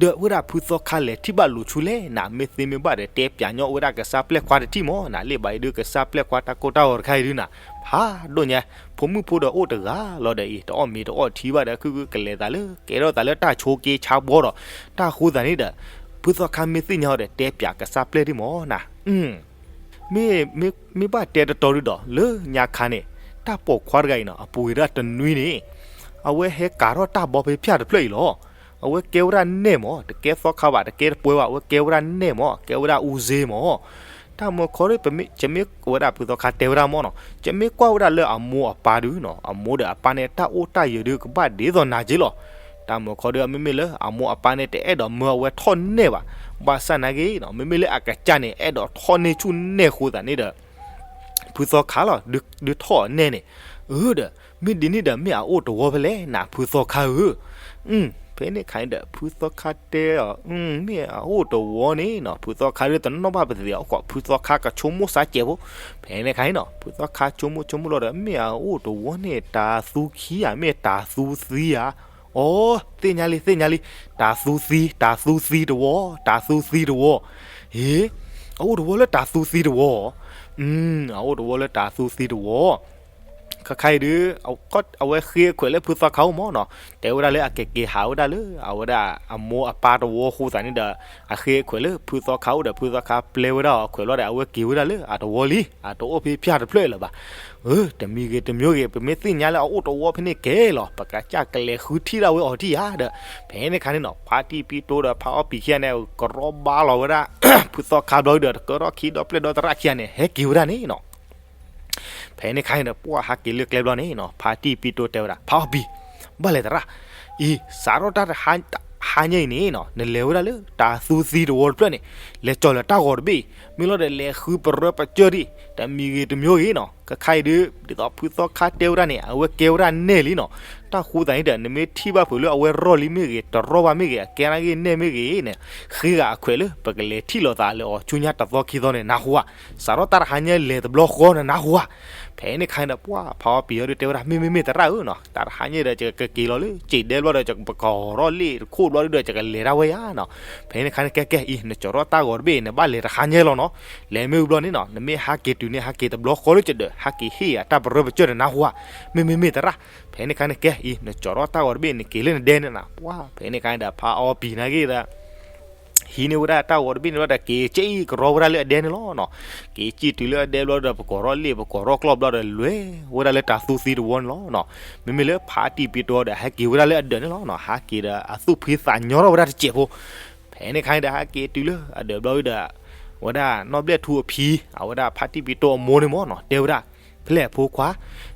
ဒီးဝဲဒၣ်ဖုသီခါလဲၤထံၣ်ဘၣ်လိာ်ဆူလဲၣ်နၤ, မ့ၢ်သ့မ့ၢ်ဘၣ်ဒီးတဲပၠးညီဝဲဒၣ်ကစၢ်ပျဲၢ်ခွါတထံၣ်မၢ်နၤ, လၢဘၣ်အံၤဒုးကစၢ်ပျဲၢ်ခွါတၢ်ကိၢ်တၢ်ဂီၤတခါအံၤဒုးနၤ, ဖးဒိၣ်ညါ, ဖိမုၣ်ဖိဒီးအိၣ်တဂၤလီၤဒီးအံၤ တအီၣ်မ့ၤတအီၣ်ထံဘၣ်ဒီး ခုကလဲၤသးလၢ ကဲထီၣ်သးလၢတၢ်ဆိးက့ဆါဘှီဒီး, တၢ်ဃိသးန့ၣ်ဒီး, ဖုသီခါမ့ၢ်သ့ၣ်ညါအီၤဒီးတဲပၠးကစၢ်ပျဲၢ်ဒံးမၢ်နၤ မ့ၢ်, မ့ၢ်ဘၣ်တဲတတီဒုဒီး လၢညါခါန့ၣ်, တၢ်ပိာ်ခွါတဂၤအံၤနီၤ အပူၤကွံာ်ဒၣ်တနွံန့ၣ်, အဝဲဟဲကၤထီၣ်တၢ်ဘီဖဲဖၠၣ်တဖျၢၣ်အံၤလီၤ. အဝဲကဲဝဲဒၣ်နဲၣ်မၢ်, တကဲသီခါဘၣ် တကဲတပှဲၤဘၣ် အဝဲကဲဝဲဒၣ်နဲၣ်မၢ် ကဲဝဲဒၣ်အူစ့မၢ်. တၢ်မုၢ်ခီဒ် ယမ့ၢ်ဝဲဒၣ်ဖုသီခါတဲဝဲဒၣ်မၢ်နီၤ ယမ့ၢ်ကွၢ်ဝဲဒၣ်လၢအမိၢ်အပၢ်ဒုနီၤ အမိၢ်ဒီးအပၢ်န့ၣ် တၢ်အိၣ်တၢ်ယၢၤဒုကဘၣ်ဒ်သိးနၤက့လီၤ. တၢ်မုၢ်ခီဒု မ့မ့ၢ်လၢအမိၢ်အပၢ်န့ၣ် တအဲၣ်ဒိးမၢအဝဲထီၣ်နဲၣ်ဘၣ်. ဘၣ်ဆၣ်နာ်က့နီၤ မ့မ့ၢ်လၢအကစၢ်န့ၣ် အဲၣ်ဒိးထီၣ်န့ၢ်ဆူၣ်နဲၣ်ဃိသးန့ၣ်ဒီး ဖုသီခါလီၤ ဒုးထီၣ်အနဲၣ်န့ၣ်, အၢဒီး မ့ၢ်ဒ်န့ၣ်ဒီးမ့ၢ်အအိၣ်တဝီဖဲလဲၣ်နၤ ဖုသီခါဧၢ. ဖဲန့ၣ်ခါန့ၣ်ဒီး ဖုသီခါတဲအီၤ မ့ၢ်အအိၣ်တဝီန့ၣ်နီၤ ဖုသီခါဒုးတနီၣ်ဘၣ်ပသ့ၣ်အီၤ ဖုသီခါကဆိကမိၣ်စၢ်ကဲးဖိ. ဖဲန့ၣ်ခါန့ၣ်နီၤ ဖုသီခါဆိကမိၣ်ဆိကမိၣ်လီၤဒီး မ့ၢ်အအိၣ်တဝီန့ၣ် တၤသူခံဧါ မ့ၢ်တၤသူသံဧါ. အိ သ့ၣ်ညါလံ သ့ၣ်ညါလံ, တၤသူသံ တၤသူသံတဝီ တၤသူသံတဝီ. ဟ့ အအိၣ်တဝီလၢတၤသူသံတဝီ. အအိၣ်တဝီလၢတၤသူသံတဝီ. ခါခါအံၤဒုး အဝဲဃ့အခွဲးလၢဖုသီခါအိၣ်မၢ်နီၤ တဲဝဲဒၣ်လၢအကက့ၤဟးဝဲဒၣ်လၢ အဝဲဒၣ်အမိၢ်အပၢ်တဝီဃိသးန့ၣ်ဒီး အဃ့အခွဲးလၢဖုသီခါအိၣ်ဒီး ဖုသီခါပျဲဝဲဒၣ်အီၤခွဲးလီၤဒီး အဝဲက့ၤဝဲဒၣ်လၢအတဝီလံ အတအိၣ်ဖဲဖၠၣ်တဖျၢၣ်လၢၤဘၣ်. တမံၤဂ့ၤတမံၤဂ့ၤ ပမ့ၢ်သ့ၣ်ညါလၢအအိၣ်တဝီဖဲန့ၣ်ကဲလီၤ ပကစၢ်ကလဲၤဃုထံၣ်ဒၣ်ဝဲအီၤထံၣ်ဧါဒီး ဖဲန့ၣ်ခါန့ၣ်နီၤ ဖါတံၢ်ပံတိဒီးဖါအီပံၤခံဂၤန့ၣ် ကရီဘါလီၤဝဲဒၣ် ဖုသီခါဘျီဒီး တကၢထီၣ်ခံဒီပျဲၢ်ဒီသရၣ်ခံဂၤန့ၣ် ဟဲက့ၤဝဲဒၣ်န့ၣ်နီၤ. ဖဲန့ၣ်ခါန့ၣ်ဒီး ပှၢ်ဟးက့ၤလၢကျဲဘျီန့ၣ်နီၤ ဖါတံၢ်ပံတိတဲဝဲဒၣ် ဖါအီပံၤ ဘၣ်လဲၣ်သရၣ်, အံၤ စးထီၣ်တၢ်တဟါညါအံၤန့ၣ်နီၤ နလဲၤဝဲဒၣ်လၢတၤသူသံတဝီတဖျၢၣ်န့ၣ် လဲၤကၠီၤလၢတၢ်ဂီၤတဘ့ၣ်အံၤ မ့ၢ်လီၤဒီးလဲၤဃုပရၢပစၢၢ်ဒံး တမံၤဂ့ၤတမံၤဂ့ၤနီၤ ခါခါအံၤဒုး ဒ်သိးဖုသီခါတဲဝဲဒၣ်န့ၣ် အဝဲကဲဝဲဒၣ်နဲၣ်လံနီၤ တၢ်ဃိသးန့ၣ်ဒီး နမ့ၢ်ထံၣ်ဘၣ်ဖုးလၢအဝဲရီၢ်လံမ့ၢ်ဂ့ၤ တရီၢ်ဘၣ်မ့ၢ်ဂ့ၤ အကဲနာ်ဂ့ၤနဲၣ်မ့ၢ်ဂ့ၤန့ၣ် ဃ့ဂၤအခွဲးလၢ ပကလဲၤထံၣ်လိာ်သးလၢအီၤဆူညါတသီခံသီန့ၣ် နၢ်ဟူဧါ. စးထီၣ်တၢ်တဟါညါလဲၤတဘျီဃီန့ၣ် နၢ်ဟူဧါ. ဖဲန့ၣ်ခါန့ၣ်ဒီး ပှၢ်ဖါအီပံၤအီၤဒုးတဲဝဲဒၣ် မ့မ့ၢ်မ့ၢ်သရၣ်ဧၢနီၤ, တၢ်တဟါညါဒီး ယကက့ၤလီၤလၢစံးဒဲဘျီဒီး ယကပကီၢ်ရီၣ်လ့ၣ်တခိၣ်ဘျီဒုးဒီး ယကလဲၤဒၣ်ဝဲယါနီၤ. ဖဲန့ၣ်ခါန့ၣ် ကဲကဲအံၤ နကၠီၤထီၣ်တၢ်ဂီၤတဘ့ၣ် နဘၣ်လဲၤတဟါညါလီၤနီၤ. လဲၤမ့ၢ်ဝံၤဘျီန့ၣ်နီၤ နမ့ၢ်ဟးက့ၤတုၤန့ၣ် ဟးက့ၤတဘျီဃီလၢယဒၢး ဟးက့ၤဟ့ၣ်အတၢ်ပရၢပကၢၢ်ဒီးနၢ်ဟူဧါ. မ့မ့ၢ်မ့ၢ်သရၣ်. ဖဲန့ၣ်ခါန့ၣ် ကဲအံၤ နကၠီၤထီၣ်တၢ်ဂီၤတဘ့ၣ် နက့ၤလၢနဒဲန့ၣ်နီၤ. ပှၢ်ဖဲန့ၣ်ခါန့ၣ်ဒီး ဖါအီပံၤနာ်က့ဒီး ဟံးန့ၢ်ဝဲဒၣ်တၢ်ဂီၤတဘ့ၣ်န့ၣ်ဘျီဒီး က့ၤကဲအံၤကရီဝဲဒၣ်လၢအဒဲန့ၣ်လီၤနီၤ. က့ၤကံၣ်တုၤလၢအဒဲဘျီဒီး ပကီၢ်ရီၣ်လ့ၣ် ပကီၢ်ရီၣ်ကျီၢ်ဘျီဒီး လဲၤဝဲဒၣ်လၢတၤသူသံတဝီန့ၣ်လီၤနီၤ. မ့မ့ၢ်လၢဖါတံၢ်ပံၤတီဒီး ဟဲက့ၤဝဲဒၣ်လၢအဒၢးန့ၣ်လီၤနီၤ. ဟးက့ၤဒီးအသူၣ်ဖှံသးညီထီၣ်ဝဲဒၣ်တစဲးဖိ. ဖဲန့ၣ်ခါန့ၣ်ဒီး ဟဲက့ၤတုၤလၢအဒၢးဘျီဒီး ဝဲဒၣ်နီၢ်ဘျဲၣ်ထူအဖံ အဝဲဒၣ်ဖါတံၢ်ပံၤတီအမိၢ်န့ၣ်မ့ၢ်နီၤ တဲဝဲဒၣ် ဖဲလဲၣ်အဖိခွါ,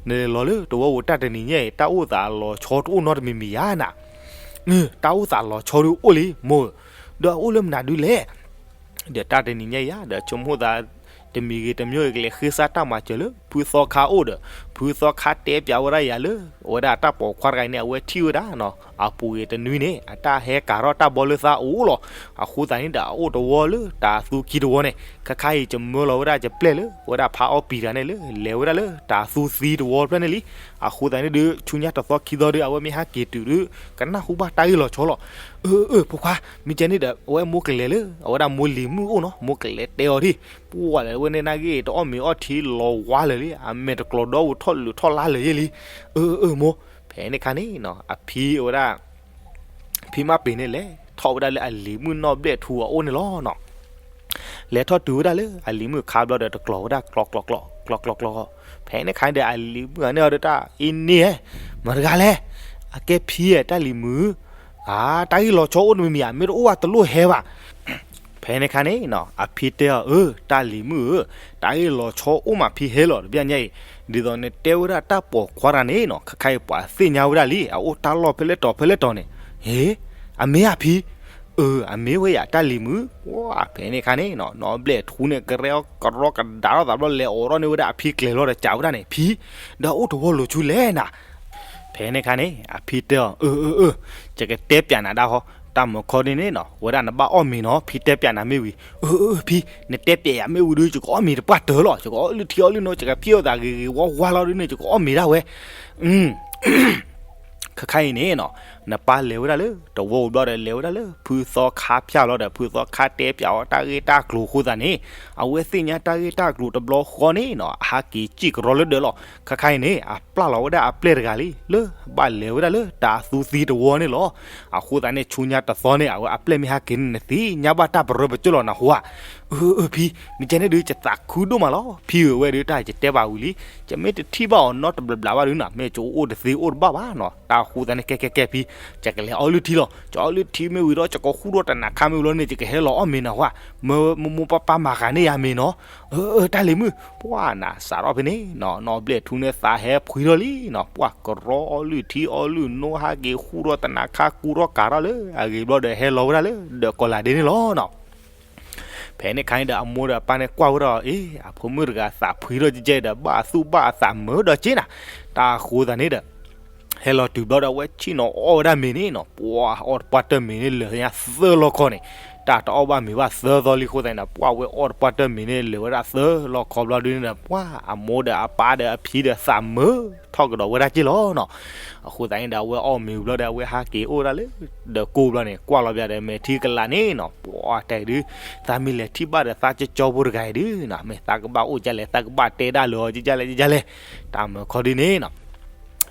နလဲၤလီၤလၢတဝီပူၤတၢ်တနံၤညါအံၤ တၢ်အိၣ်သးလီၤဆီတအိၣ်နီတမံၤမံၤဧါနၤ. တၢ်အိၣ်သးလီၤဆီဒုးအိၣ်လံမိၢ်ဧၢ, ဒီးအအိၣ်လၢမနုၤဒုးလဲၣ်. ဒီးတၢ်တနံၤညါအံၤဧါ ဒီးဆိကမိၣ်သး တမံၤဂ့ၤတမံၤဂ့ၤ ကလဲၤဃ့စၢ်တၢ်မၤစၢၤလၢ ဖုသီခါအိၣ်ဒီး ဖုသီခါတဲပၠးဝဲဒၣ်ယၤလၢ အဝဲဒၣ်တၢ်ပိာ်ခွါတဂၤအံၤန့ၣ် အဝဲထံၣ်ဝဲဒၣ်နီၤ အပူၤကွံာ်တနွံန့ၣ် အတၢ်ဟဲကၤထီၣ်တၢ်ဘီလၢသးအိၣ်လီၤ. အဃိသတးန့ၣ်ဒီး အအိၣ်တဝီလၢတၤသူခံတဝီန့ၣ် ခါခါအံၤ ယမၢလီၤဝဲဒၣ်ယပျဲၢ်လၢ အဝဲဒၣ်ဖါအီပံၤတဂၤန့ၣ်လၢ လဲၤဝဲဒၣ်လၢတၤသူသံတဝီဖျၢၣ်န့ၣ်လံ. အဃိသတးန့ၣ်ဒီး ဆူညါတသီခံသီဒီး အဝဲမ့ၢ်ဟဲက့ၤတုၤဒီး ကနၢ်ဟူဘၣ်တၢ်ဂ့ၢ်လီၤဆီလီၤ. အၢ အၢ ဖိခွါ, မ့ၢ်ကဲန့ၣ်ဒီး အဝဲမိၢ်ကလဲၤလၢ အဝဲဒၣ်မိၢ်လံၤမုၣ်အိၣ်နီၤ မိၢ်ကလဲၤတဲအီၤဒၣ်, ပှၢ်လၢအဝဲန့ၣ်နာ်က့ တအီၣ်မ့ၤအီထံလီၤဝါလၢာ်လံ, အမဲာ်တကျီၤဒီးအိၣ်ထီၣ်လုးထီၣ်လါလၢာ်ယဲလံ. အၢ အၢ မိၢ်, ဖဲန့ၣ်ခါန့ၣ်နီၤ အဖံအဝဲဒၣ် ဖံမးပ့ၤန့ၣ်လဲၤထီၣ်ဝဲဒၣ်လၢအလံၤမုၣ်နီၢ်ဘျဲၣ်ထူအအိၣ်န့ၣ်လီၤ. လဲၤထီၣ်တုၤဝဲဒၣ်လၢအလံၤမုၣ်ခါဘျီဒီး တကျီၤဝဲဒၣ်ကျီကျီကျီ ကျီကျီကျီ. ဖဲန့ၣ်ခါန့ၣ်ဒီး အလံၤမုၣ်ဂၤန့ၣ်အီၤဒီးတၢ်အံၤန့ၣ် မတၤတဂၤလဲၣ်. အကဲဖံဧၢ တၢ်လံၤမုၣ်ဧၢ, တၢ်ဂ့ၢ်လီၤဆီအိၣ်တမံၤမံၤဧါ, မ့ၢ်တအိၣ်ဘၣ်တလိၣ်ဟဲဘၣ်. ဖဲန့ၣ်ခါန့ၣ်နီၤ အဖံတဲအီၤ အၢ တၢ်လံၤမုၣ်ဧၢ, တၢ်ဂ့ၢ်လီၤဆီအိၣ်မး ဖံဟဲလီၤတဘျီညါအံၤ, ဒ်သိးနတဲဝဲဒၣ်တၢ်ပိာ်ခွါတဂၤန့ၣ်နီၤ ခါခါအံၤပှၤသ့ၣ်ညါဝဲဒၣ်လံ အအိၣ်တၢ်လီၢ်ဖဲလဲၣ်တီၤဖဲလဲၣ်တီၤန့ၣ်. ဟ့, အမ့ၢ်ဧါဖံ. အၢ အမ့ၢ်ဝဲယၤ တၢ်လံၤမုၣ်. ပှၢ်ဖဲန့ၣ်ခါန့ၣ်နီၤ နီၢ်ဘျဲၣ်ထူန့ၣ် ကရဲအီၣ်ကရီကဒါထီၣ်သးဘျီ လဲၤအိးထီၣ်န့ၢ်ဝဲဒၣ်အဖံကျဲၤလီၤဒီး စံးဝဲဒၣ်န့ၣ် ဖံ, ဒီးအိၣ်တဝီလိၤဆူလဲၣ်နၤ. ဖဲန့ၣ်ခါန့ၣ် အဖံတဲအီၤ အၢ အၢ အၢ, ယကတဲပျးနၤဒၣ်ဟီ, တၢ်မုၢ်ခီဒ်န့ၣ်နီၤ ဝဲဒၣ်နဘၣ်အီၣ်မ့ၤနီၤ ဖံတဲပျးနၤမ့ၢ်ဝံၤ. အၢ အၢ ဖံ, နတဲပျးယၤမ့ၢ်ဝံၤဒီး ယကအီၣ်မ့ၤတပှၢ်တၢၢ်လီၤ, ယကအီၣ်လုၢ်ထံအီလုၢ်နိ ယကဖံးအီၣ်သးဂ့ၤဂ့ၤဝါဝါလီၤဒ်န့ၣ် ယကအီၣ်မ့ၤဒၣ်ဝဲ. ခါခါအံၤန့ၣ်နီၤ နပၢ်လဲၤဝဲဒၣ်လၢတဝီပူၤဘျီဒီး လဲၤဝဲဒၣ်လၢဖုသီခါဖၠၣ်လီၤဒီး ဖုသီခါတဲပျးအီၤတၢ်ဂ့ၢ်တၢ်ကျိၤအဃိသတးန့ၣ် အဝဲသ့ၣ်ညါတၢ်ဂ့ၢ်တၢ်ကျိၤတဘျီဃီန့ၣ်နီၤ အဟးက့ၤစံၣ်ကရီလၢဒၢးလီၤ. ခါခါအံၤန့ၣ် အပျၢ်လီၤဝဲဒၣ်အပျဲၢ်တဂၤလံ လၢဘၣ်လဲၤဝဲဒၣ်လၢတၤသူသံတဝီန့ၣ်လီၤ. အဃိသတးန့ၣ် ဆူညါတသီန့ၣ် အဝဲအပျဲၢ်မ့ၢ်ဟဲက့ၤန့ၣ် နသ့ၣ်ညါဘၣ်တၢ်ပရၢပကၢၢ်လီၤနၢ်ဟူဧါ. အၢ အၢ ဖံ, မ့ၢ်ကဲန့ၣ်ဒုး ယသးခုဒိၣ်မးလီၤ. ဖံဧၢ ဝဲဒၣ်တၢ်ယတဲဘၣ်ဝံၤလံ, ယမ့ၢ်တထံၣ်ဘၣ်အီၤနီတဘျီဘျီဘၣ်ဒုးနီၤ မ့ၢ်ယအိၣ်တသ့အိၣ်တဘၣ်ဘၣ်နီၤ. တၢ်အဃိသတးန့ၣ် ကဲကဲကဲဖံ, ယကလဲၤအီၣ်လုၢ်ထံလီၤ. ယအီၣ်လုၢ်ထံမ့ၢ်ဝံၤဒီး ယကဃူဒီးတနၤခါမ့ၢ်ဝံၤလီၤန့ၣ် ယကဟဲလီၤအီၣ်မ့ၤနၢ်ဟူဧါ. မ့ၢ်မိၢ်မိၢ်ပၢ်ပၢ်မၤဃာ်န့ၢ်ယၤမ့ၤနီၤ. အၢ အၢ တၢ်လံၤမုၣ်. ပှၢ်နၤစးထီၣ်ဖဲန့ၣ်နီၤ နီၢ်ဘျဲၣ်ထူန့ၣ်သးဟဲဖှံထီၣ်လံနီၤ. ပှၢ်ကရီအီၣ်လုၢ်ထံအီလုၢ်နိ ဟးက့ၤဃူဒီးတနၤခါ ကူထီၣ်ကၤထီၣ်လၢအဂ့ၤဘျီဒီး ဟဲလီၤဝဲဒၣ်လၢဒီးကီၢ်လၤဒ့န့ၣ်လီၤနီၤ. ဖဲန့ၣ်ခါန့ၣ်ဒီး အမိၢ်ဒီးအပၢ်န့ၣ်ကွၢ်ဝဲဒီး အ့ အဖိမုၣ်တဂၤသးဖှံထီၣ်ကဲကဲဒီး ဘၣ်အသူၣ်ဘၣ်အသးမုာ်ဒီးက့နၤ. တၢ်အဃိသတးန့ၣ်ဒီး ဟဲလီၤတုၤဘျီဒီး အဝဲဆ့ၣ်နီၤအီၣ်ဝဲဒၣ်မ့ၤန့ၣ်နီၤ. ပှၢ်အီၣ်တပှၢ်တၢၢ်မ့ၤန့ၣ် လၢာ်ညါသၢလီၢ်ခီန့ၣ်, တၢ်တအီၣ်ဘၣ်မ့ၤဘၣ်သၢသီလံအဃိသတးန့ၣ်ဒီး ပှၢ်ဝဲအီၣ်တပှၢ်တၢၢ်မ့ၤန့ၣ် လၢာ်ဝဲဒၣ်သၢလီၢ်ခီဘျီဒုန့ၣ်ဒီး ပှၢ်အမိၢ်ဒီးအပၢ်ဒီးအဖံဒီးသးမုာ်ထီၣ်ကဒီးဝဲဒၣ်က့လီၤနီၤ. အဃိသတးန့ၣ်ဒီး အဝဲအီၣ်မ့ၤဘျီဒီး အဝဲဟးက့ၤအိၣ်ဒၣ်လၢ ဒီးကိၢ်ဘျီန့ၣ် ကွၢ်လီၤပၠးဒီးမဲာ်ထံကလးန့ၣ်နီၤ. ပှၢ်တဲဒုး သးမ့ၢ်လဲၤထံၣ်ဘၣ်ဒီးသးကၠီကၠီဖိတဂၤအံၤဒုနီၤ, မ့ၢ်သးကဘၣ်အိၣ်ကလဲၣ်, သးကဘၣ်တဲဒၣ်လၢအီၤကလဲၣ်ကလဲၣ်. တၢ်မုၢ်ခီဒုန့ၣ်နီၤ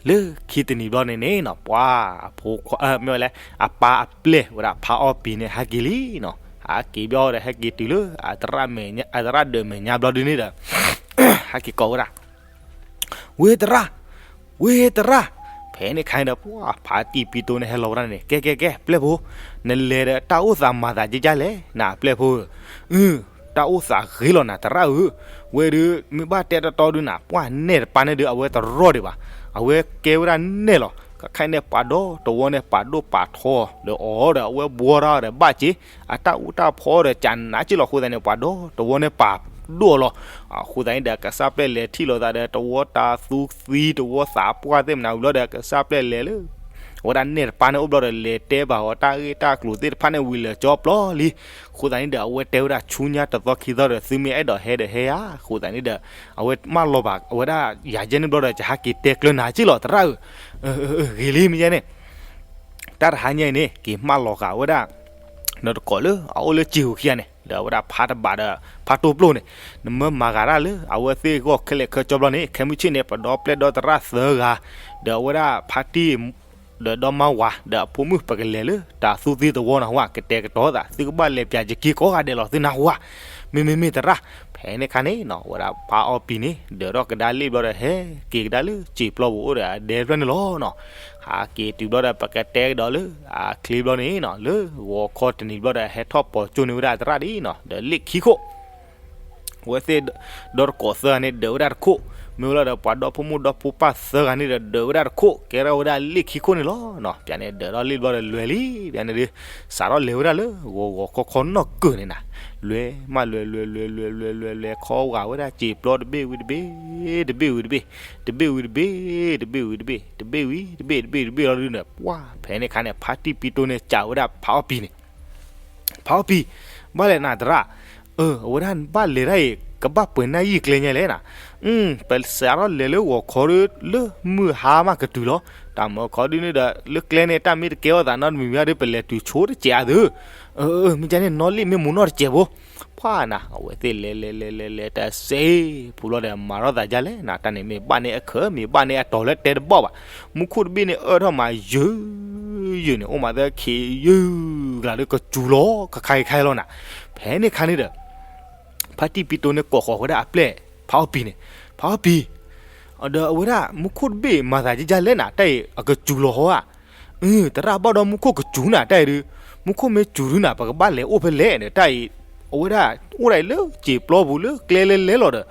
လၢခံတနံၤဘျီန့ၣ်န့ၣ်နီၤ ပှၤအဖိခွါ မ့ၢ်ဝဲလဲၣ် အပၢ်အပျဲၢ်ဝဲဒၣ်ဖါအီၣ်ပံၤန့ၣ် ဟဲက့ၤလံနီၤ. ဟဲက့ၤဘျီဒီး ဟဲက့ၤတုၤလၢ အသရၣ်ဒၢးမဲာ်ညါဘျီဒုန့ၣ်ဒီး ဟဲက့ၤကိးဝဲဒၣ် ဝ့သရၣ်, ဝ့သရၣ်. ဖဲန့ၣ်ခါန့ၣ်ဒီး ပှၤဖါတံၢ်ပံတိန့ၣ် ဟဲလီၤဝဲဒၣ်န့ၣ် ကဲကဲကဲ ပျဲၢ်ဖိ, နလဲၤဒီးတၢ်အိၣ်သးမၤသးကကလဲၣ် နပျဲၢ်ဖိဧၢ. အု တၢ်အိၣ်သးဂ့ၤလီၤနၤသရၣ်ဧၢ. ဝဲဒုး မ့ၢ်ဘၣ်တဲတီတီဒုနၤ ပှၢ်နဲၣ်တပၤန့ၣ်ဒုး အဝဲတရီၣ်ဒံးဘၣ်. အဝဲကဲဝဲဒၣ်နဲၣ်လီၤ. ခဲခါန့ၣ် ပှၤဒီတဝီန့ၣ် ပာ်ဒိၣ်ပာ်ထီဒီးအီၤဒီး အဝဲဘှီတၢ်ဒီးဘၣ်က့ၤ အတၢ်အူတၢ်ဖီဒီး ကနးက့လီၤ. အဃိသတးန့ၣ် ပှၤဒီတဝီန့ၣ် ပာ်ဒိၣ်အီၤလီၤ. အဃိသတးန့ၣ်ဒီး ကစၢ်ပျဲၢ်လဲၤထံၣ်လိာ်သးဒီး တဝီတၤသူသံ တဝီသးပှၢ်သ့ၣ်မနၤဝံၤလီၤဒီး ကစၢ်ပျဲၢ်လဲၤလၢ အဝဲဒၣ်နဲၣ်တပၤန့ၣ်အိၣ်ဘျီဒီး လဲၤတဲဘၣ်အီၤတၢ်ဂ့ၢ်တၢ်ကျိၤသ့ၣ်တဖၣ်န့ၣ် ဝံၤလၢာ်ကၠီပျီလံ. အဃိသတးန့ၣ်ဒီး အဝဲတဲဝဲဒၣ်ဆူညါတသီခံသီဒီး သုမ့ၢ်အဲၣ်ဒိးဟဲဒီးဟဲဧါ. အဃိသတးန့ၣ်ဒီး အဝဲမၢလီၤဘၣ်အဝဲဒၣ်ယၤယဲန့ၣ်ဘျီဒီး ယဟးက့ၤတဲကျၢၤနၤက့ၢ်လီၤ သရၣ်ဧၢ. ဂ့ၤလံ မ့ၢ်ယဲန့ၣ် တၢ်တဟါညါအံၤန့ၣ် က့ၤမၢလီၤဃာ်ဝဲဒၣ် နီၢ်တကိးလၢအအိၣ်လၢစ့ဟူခံဂၤန့ၣ် ဒီးအဝဲဒၣ်ဖါတဘးဒီး ဖါတိၢ်ပျိၢ်န့ၣ် နမ့ၢ်မၤဂာ်တၢ်လၢအဝဲသ့ၣ်ဂီၢ်ခဲလၢာ်ခဲဆ့ဘျီန့ၣ် ခဲမုၢ်ဆ့ၣ်န့ၣ် ပဒီပျဲၢ်ဒီသရၣ်သၢဂၤ ဒီးအဝဲဒၣ်ဖါတံၢ် ဒီးဒီမါဝၤ ဒီးအဖိမုၣ် ပကလဲၤလၢတၢ်သူသ့သဝီနၢ်ဟူဧါ, ကတဲာ်ကတီၤသး သုကဘၣ်လဲၤပၠးယက့ၤကိးဂၤဒဲးလီၤ သုနၢ်ဟူဧါ. မ့မ့မ့ၢ်သရၣ်, ဖဲန့ၣ်အခါန့ၣ်နီၤ အဝဲဒၣ်ဖါအီပံၤန့ၣ် ဒၢးထီၣ်ကဒါလ့ၣ်ဘျီဒီး ဟဲက့ၤကဒါလၢစံာ်ပျီပူၤအိၣ်ဒီးအဒဲတဖျၢၣ်န့ၣ်လီၤနီၤ. ဟးက့ၤတုၤဘျီဒီး ပကတဲကဒီးလၢအချ့ဘျီန့ၣ်နီၤ လၢဂီၤခီတနံၤဘျီဒီး ဟဲထီၣ်ပိာ်ကၠိန့ၢ်ဝဲဒၣ်သရၣ်ဒ်နီၤ ဒီးလ့ၣ်ခံခိၣ် အဝဲသ့ၣ်ဒီတကိးသၢဂၤန့ၣ် ဒၢးဝဲဒၣ်တခိၣ်, မ့ၢ်ဝဲလီၤဒီးပှၤဒီဖိမိၢ်ဒီဖိပၢ်သၢဂၤန့ၣ်ဒီး ဒၢးဝဲဒၣ်တခိၣ်, ကဲထီၣ်ဝဲဒၣ်လ့ၣ်ခံခိၣ်န့ၣ်လီၤနီၤ. ပၠးန့ၣ် ဒၢးထီၣ်လ့ၣ်ဘျီဒီးလွဲၤလံ, ပၠးန့ၣ်ဒီး စးထီၣ်လဲၤဝဲဒၣ်လၢဂီၤဂီၤခီခီနီၢ်ကၢၢ်န့ၣ်နၤ, လွဲၤမးလွဲၤလွဲၤလွဲၤလွဲၤလွဲၤလွဲၤ ခီဂာ်ဝဲဒၣ်စံာ်ပျီတဘ့ၣ်ဝံၤတဘ့ၣ်, တဘ့ၣ်ဝံၤတဘ့ၣ်, တဘ့ၣ်ဝံၤတဘ့ၣ်, တဘ့ၣ်ဝံၤတဘ့ၣ်, တဘ့ၣ်ဝံၤတဘ့ၣ် တဘ့ၣ်ဝံၤတဘ့ၣ်လီၤဒုးန့ၣ် ပှၢ် ဖဲန့ၣ်အခါန့ၣ် ဖါတံၢ်ပံတိၢ်န့ၣ် စံးဝဲဒၣ်ဖါအီပံၤန့ၣ် ဖါအီပံၤ, ဘၣ်လဲၣ်နၤသရၣ်, အဝဲဒၣ်ဘၣ်လဲၤတၢ်အံၤ ကဘၣ်ပှဲၤနၢ်ယံာ်ကျဲညါလဲၣ်နၤ, ပစးထီၣ်လဲၤလၢဂီၤခီဒီး လၢမုၢ်ဟါမးကတုၤလီၤ, တၢ်မၢခီဒုးန့ၣ်ဒီး လၢကျဲန့ၣ် တၢ်မ့ၢ်တကဲထီၣ်သးနီတမံၤမံၤဒီး ပလဲၤတုၤဆိတစဲးအါသု, မ့ၢ်ကဲန့ၣ် နီၣ်လံၣ်မ့ၢ်မူနီၣ်တစဲးဖိ, ပှၢ်နၤ အဝဲသ့ၣ်လဲၤလဲၤလဲၤလဲၤလဲၤတစဲးဖိလီၤဒီး မၤထီၣ်သးဒ်လဲၣ်နၤ, တၢ်န့ၣ်မ့ၢ်ဘၣ်န့ၢ်အခၢး မ့ၢ်ဘၣ်န့ၢ်အတီၤလၢတဲတဘၣ်ဘၣ်, မူခိၣ်တဘ့ၣ်န့ၣ် အၢၣ်ထီၣ်မးယုၢ်ယုၢ်န့ၣ် အိၣ်မးသၢခ့ယုၢ်ကျါဒီး ကစူၤလီၤခါခါခါလီၤနၤ, ဖဲန့ၣ်အခါန့ၣ်ဒီး ဖါတံၢ်ပံတိၢ်န့ၣ် ကိးဃီၤဝဲဒၣ်အပျဲၢ် ဖါအီပံၤန့ၣ်, ဖါအီပံၤ, ဒီးအဝဲဒၣ်မူခိၣ်တဘ့ၣ်မၤသးဒ်လဲၣ်နၤ တၢ်အံၤအကစူၤလီၤဟီဧါ, သရၣ်ဘၣ်ဒီးမူခိၣ်ကစူၤနၤ တၢ်အံၤဒုး, မူခိၣ်မ့ၢ်စူၤဒုးနၤ ပကဘၣ်လဲၤအိၣ်ဖဲလဲၣ်ဒီး တၢ်အံၤ အဝဲဒၣ်အိၣ်ဒၣ်အံၤလၢစံာ်ပျီပူၤလၢကျဲလဲၤလဲၤလီၤဒီး,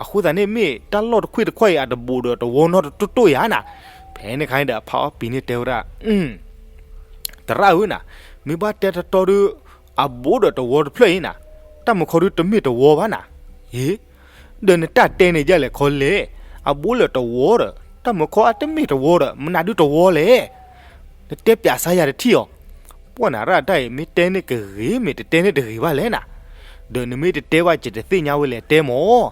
အဃိသတးန့ၣ်မ့ၢ်တၢ်လီၢ်တခွ့ၣ်တခွါအံၤ အတဘူးဒီးတဝီနီတတိၢ်တိၢ်ယၤနၤ, ဖဲန့ၣ်အခါန့ၣ်ဒီး ဖါအီပံၤန့ၣ်တဲဝဲဒၣ် သရၣ်ဧၢနၤ, မ့ၢ်ဘၣ်တဲတတီဒီး အဘူးဒီးတဝီတဖျၢၣ်အံၤနၤ, တၢ်မၢခီဒုးတမ့ၢ်တဝီဘၣ်နၤ, ဟ့ၣ်, ဒီးနတၢ်တဲန့ၣ်ဒ်လဲၣ်ခီလဲၣ်, အဘူးလၢတဝီဒီး တၢ်မၢခီအတမ့ၢ်တဝီဒီး မနုၤဒုးတဝီလဲၣ်, နတဲပၠးစါယၤတထံၣ်အီၤ, ပှၢ်နၤရၣ်တၢ်အံၤ မ့ၢ်တဲန့ၣ်ကဂ့ၤ မ့ၢ်တတဲန့ၣ်တဂ့ၤဘၣ်လဲၣ်နၤ, ဒီးနမ့ၢ်တတဲဘၣ် ယတသ့ၣ်ညါဝဲလဲၣ်တဲမၢ်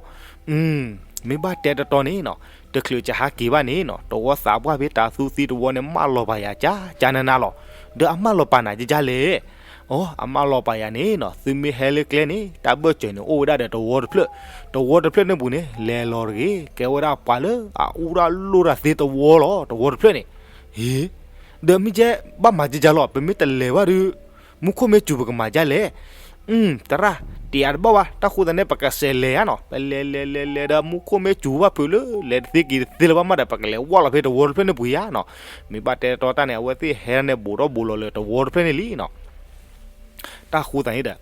မ့ၢ်ဘၣ်တဲတတီန့ၣ်နီၤ, တချုးကဟးက့ၤဘၣ်န့ၣ်နီၤ, တဝီသးပှၢ်ဖဲတၢ်သူသံတဝီန့ၣ် မၢလီၤပာ်ယၤကၠၢ်ကၠၢ်နးနးလီၤ. ဒီးအမၢလီၤပာ်နၤကၠၢ်ကၠၢ်လဲၣ်. အိ အမၢလီၤပာ်ယၤန့ၣ်နီၤ, သုမ့ၢ်ဟဲလၢကျဲန့ၣ် တၢ်ဘၢၣ်စၢၤန့ၣ် အိၣ်ဝဲဒၣ်ဒီးတဝီတဖျၢၣ်, တဝီတဖျၢၣ်န့ၣ်ပူၤန့ၣ် လဲၤလီၤတဂ့ၤ, ကဲဝဲဒၣ်ပှၤလၢအအူတၢ်လိၣ်တၢ်သ့တဝီလီၤ, တဝီတဖျၢၣ်န့ၣ်. ဟ့, ဒီးမ့ၢ်ကဲ ဘၣ်မၤကၠၢ်ကၠၢ်လီၤ, ပမ့ၢ်တလဲၤဘၣ်ဒီး မူခိၣ်မ့ၢ်စူၤပကမၤဒ်လဲၣ်. အၢ သရၣ်, တယာ်တဘၣ်ဘၣ်, တၢ်ဃိသတးန့ၣ် ပကစးလဲၤဧါနီၤ, ပလဲၤလဲၤလဲၤလဲၤဒီး မူခိၣ်မ့ၢ်စူၤဘၣ်ဖုးလၢ လဲၤတသ့က့ၤတသ့လၢၤဘၣ်မးဒီး ပကလဲၤဝၢ်လီၤဖဲတဝီတဖျၢၣ်န့ၣ်ပူၤဧါနီၤ. မ့ၢ်ဘၣ်တဲတီတၢ်န့ၣ် အဝဲသ့ၣ်ဟဲဒၣ်န့ၣ် ဘူးထီၣ်ဘူးလီၤလၢတဝီတဖျၢၣ်န့ၣ်လံနီၤ. တၢ်ဃိသတးန့ၣ်ဒီး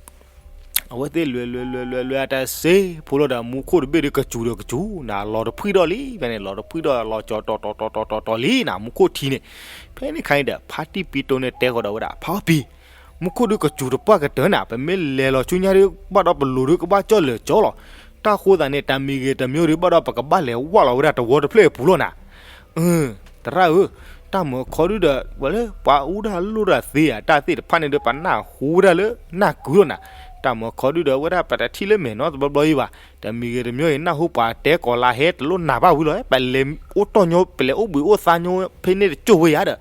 အဝဲသ့ၣ်လဲၤလဲၤလဲၤလဲၤလဲၤတစဲးဖိလီၤဒီး မူခိၣ်တဘ့ၣ်ဒီးကစူၤဒီးကစူၤနၤ, လီၤတဖှံၣ်ထီၣ်လံ, ဖဲန့ၣ် လီၤတဖှံၣ်ထီၣ်လီၤကၠီၤတီၤတီၤတီၤတီၤတီၤလံနၤ, မူခိၣ်ထံန့ၣ်. ဖဲန့ၣ်အခါန့ၣ်ဒီး ဖါတံၢ်ပံတိၢ်န့ၣ်တဲဃီၤဒီးဝဲဒၣ် ဖါအီပံၤ, မူခိၣ်ဒုးကစူၤတပှၢ်ကတၢၢ်နၤ, ပမ့ၢ်လဲၤလီၤဆူညါဒီး ဘၣ်ဒီးပလိၤဒီးကဘၣ်ကၠီၣ်လၢာ်ကၠီလီၤ. တၢ်ဃိသတးန့ၣ် တၢ်မံၤဂ့ၤတမံၤဒီး ဘၣ်ဒီးပကဘၣ်လဲၤဝၢ်လီၤဝဲဒၣ်တဝီတဖျၢၣ်အပူၤလီၤနၤ. အၢ သရၣ်ဧၢ, တၢ်မၢခီဒုဒီး ပှၤလၢပှၤအူတၢ်လိၣ်တၢ်သ့ဧါ တၢ်သ့ၣ်တဖၣ်န့ၣ်ဒီး ပနၢ်ဟူဝဲဒၣ်လၢနၢ်ကုၤလီၤနၤ. တၢ်မၢခီဒုဒီး အဝဲဒၣ်ပတထံၣ်လၢမဲာ်နီတဘျီဘျီအံၤဘၣ်. တမံၤဂ့ၤတမံၤအံၤ နၢ်ဟူပှၤတဲကိးလါဟဲတလိၣ်နၤဘၣ်ဝံၤလီၤ, ပလဲၤအိၣ်တီၢ်ညိ ပလဲၤအိၣ်ဘှံးအိၣ်သါညိဖဲန့ၣ်တကၠိၢ်ဝဲယၤဒီး,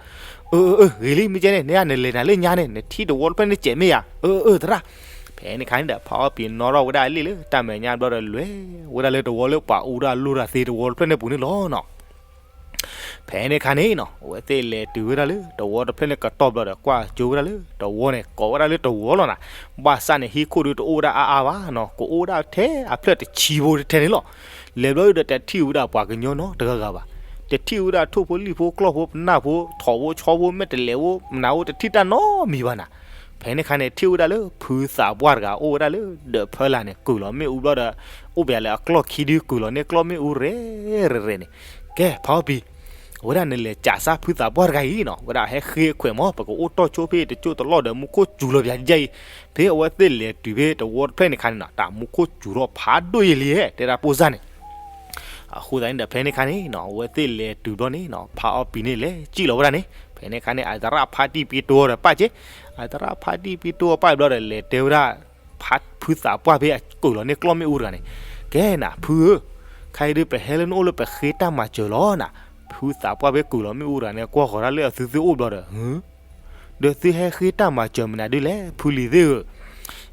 အၢ အၢ ဂ့ၤလံ မ့ၢ်ကဲန့ၣ် နနလဲၤနၤလၢညါန့ၣ် နထံၣ်တဝီတဖျၢၣ်န့ၣ်စဲးမ့ၢ်ယၤ, အၢ အၢ သရၣ်. ဖဲန့ၣ်အခါန့ၣ်ဒီး ဖါအီပံၤနီၣ်ထီၣ်ဝဲဒၣ်အလ့ၣ်လၢတၢ်မဲာ်ညါဘျီဒီး လဲၤဝဲဒၣ်လၢတဝီလၢပှၤအူတၢ်လိၣ်တၢ်သ့တဝီတဖျၢၣ်န့ၣ်ပူၤန့ၣ်လီၤနီၤ. ဖဲန့ၣ်အခါန့ၣ်နီၤ အဝဲသ့ၣ်လဲၤတုၤဝဲဒၣ်လၢတဝီတဖျၢၣ်န့ၣ်ကတီၢ်ဘျီဒီး ကွၢ်ကၠိဝဲဒၣ်လၢတဝီန့ၣ် ကိးဝဲဒၣ်လၢတဝီလီၤနၤ. ဘၣ်ဆၣ်န့ၣ် ဟံၣ်ခိၣ်ဒုတအိၣ်ဝဲဒၣ်အါအါဘၣ်နီၤ, ကအိၣ်ဝဲဒၣ်ထဲအဖျၢၣ်တဆံဖိတထဲန့ၣ်လီၤ. လဲၤဘျီဒုဒီး တထံၣ်ဝဲဒၣ်ပှၤကညီနီတဂၤဂၤဘၣ်. တထံၣ်ဝဲဒၣ်ထိၣ်ဖိလံၣ်ဖိကျီၢ်ဖိပနၢ်ဖိ ထိၣ်ဖိဆီဖိမဲာ်တဲးလဲးဖိ မနုၤဖိ တထံၣ်တၢ်နီတမံၤဘၣ်နၤ. ဖဲန့ၣ်အခါန့ၣ် ထံၣ်ဝဲဒၣ်လၢဖုသးပှၢ်တဂၤ အိၣ်ဝဲဒၣ်လၢဒၢးဖၢလာ်န့ၣ် ကုာ်လီၤမ့ၣ်အူဘျီဒီး အိၣ်ပယၤလၢအကျီၢ်ခံဒု ကုာ်လီၤန့ၢ်ကျီၢ်မ့ၣ်အူရဲၣ်ရဲၣ်န့ၣ်. ကဲ ဖါအီပံၤ, အဝဲဒၣ်နလဲၤစံးစါဖုသးပှၢ်တဂၤအံၤနီၤ, အဝဲဒၣ်ဟဲဃ့ခွဲးမး ပကအိၣ်တီၢ်ဆိဖဲတကၠိၢ်တလီၢ်ဒီး မူခိၣ်စူၤလီၤပယၤကယဲၢ်အံၤ. ဖဲအဝဲသ့ၣ်လဲၤတုၤဖဲတဝီတဖျၢၣ်န့ၣ်အခါန့ၣ်နီၤ, တၢ်မူခိၣ်စူၤထီၣ်ဖးဒိၣ်ယဲၢ်လံ တဲဒၣ်ပိၢ်စၢ်န့ၣ်. အဃိသတးန့ၣ်ဒီး ဖဲန့ၣ်အခါန့ၣ်နီၤ အဝဲသ့ၣ်လဲၤတုၤဘျီန့ၣ်နီၤ ဖါအီပံၤန့ၣ်လဲၤစံၣ်လီၤဝဲဒၣ်န့ၣ်, ဖဲ ဖဲန့ၣ်ခါန့ၣ် အသရၣ်ဖါတံၢ်ပံတိဒီးပၣ်က့, အသရၣ်ဖါတံၢ်ပံတိပၣ်ဘျီဒီး လဲၤတဲဝဲဒၣ် ဖုသးပှၢ်ဖဲအကိာ်လီၤန့ၢ်ကျီၢ်မ့ၣ်အူတဂၤန့ၣ်, ကဲနၤ ဖုဧၢ, ခဲအံၤဒုး ပဟဲလၢနအိၣ်လၢပဃ့တၢ်မၤစၢၤလီၤနၤ. ဖုသးပှၢ်ဖဲကိာ်လီၤမ့ၣ်အူတဂၤန့ၣ် ကွၢ်ဃီၤတၢ်လၢအသုသ့ၣ်အိၣ်ဘျီဒီး, ဒီးသုဟဲဃ့တၢ်မၤစၢၤမနုၤဒ်လဲၣ် ဖုလံၤသ့ၣ်ဧၢ.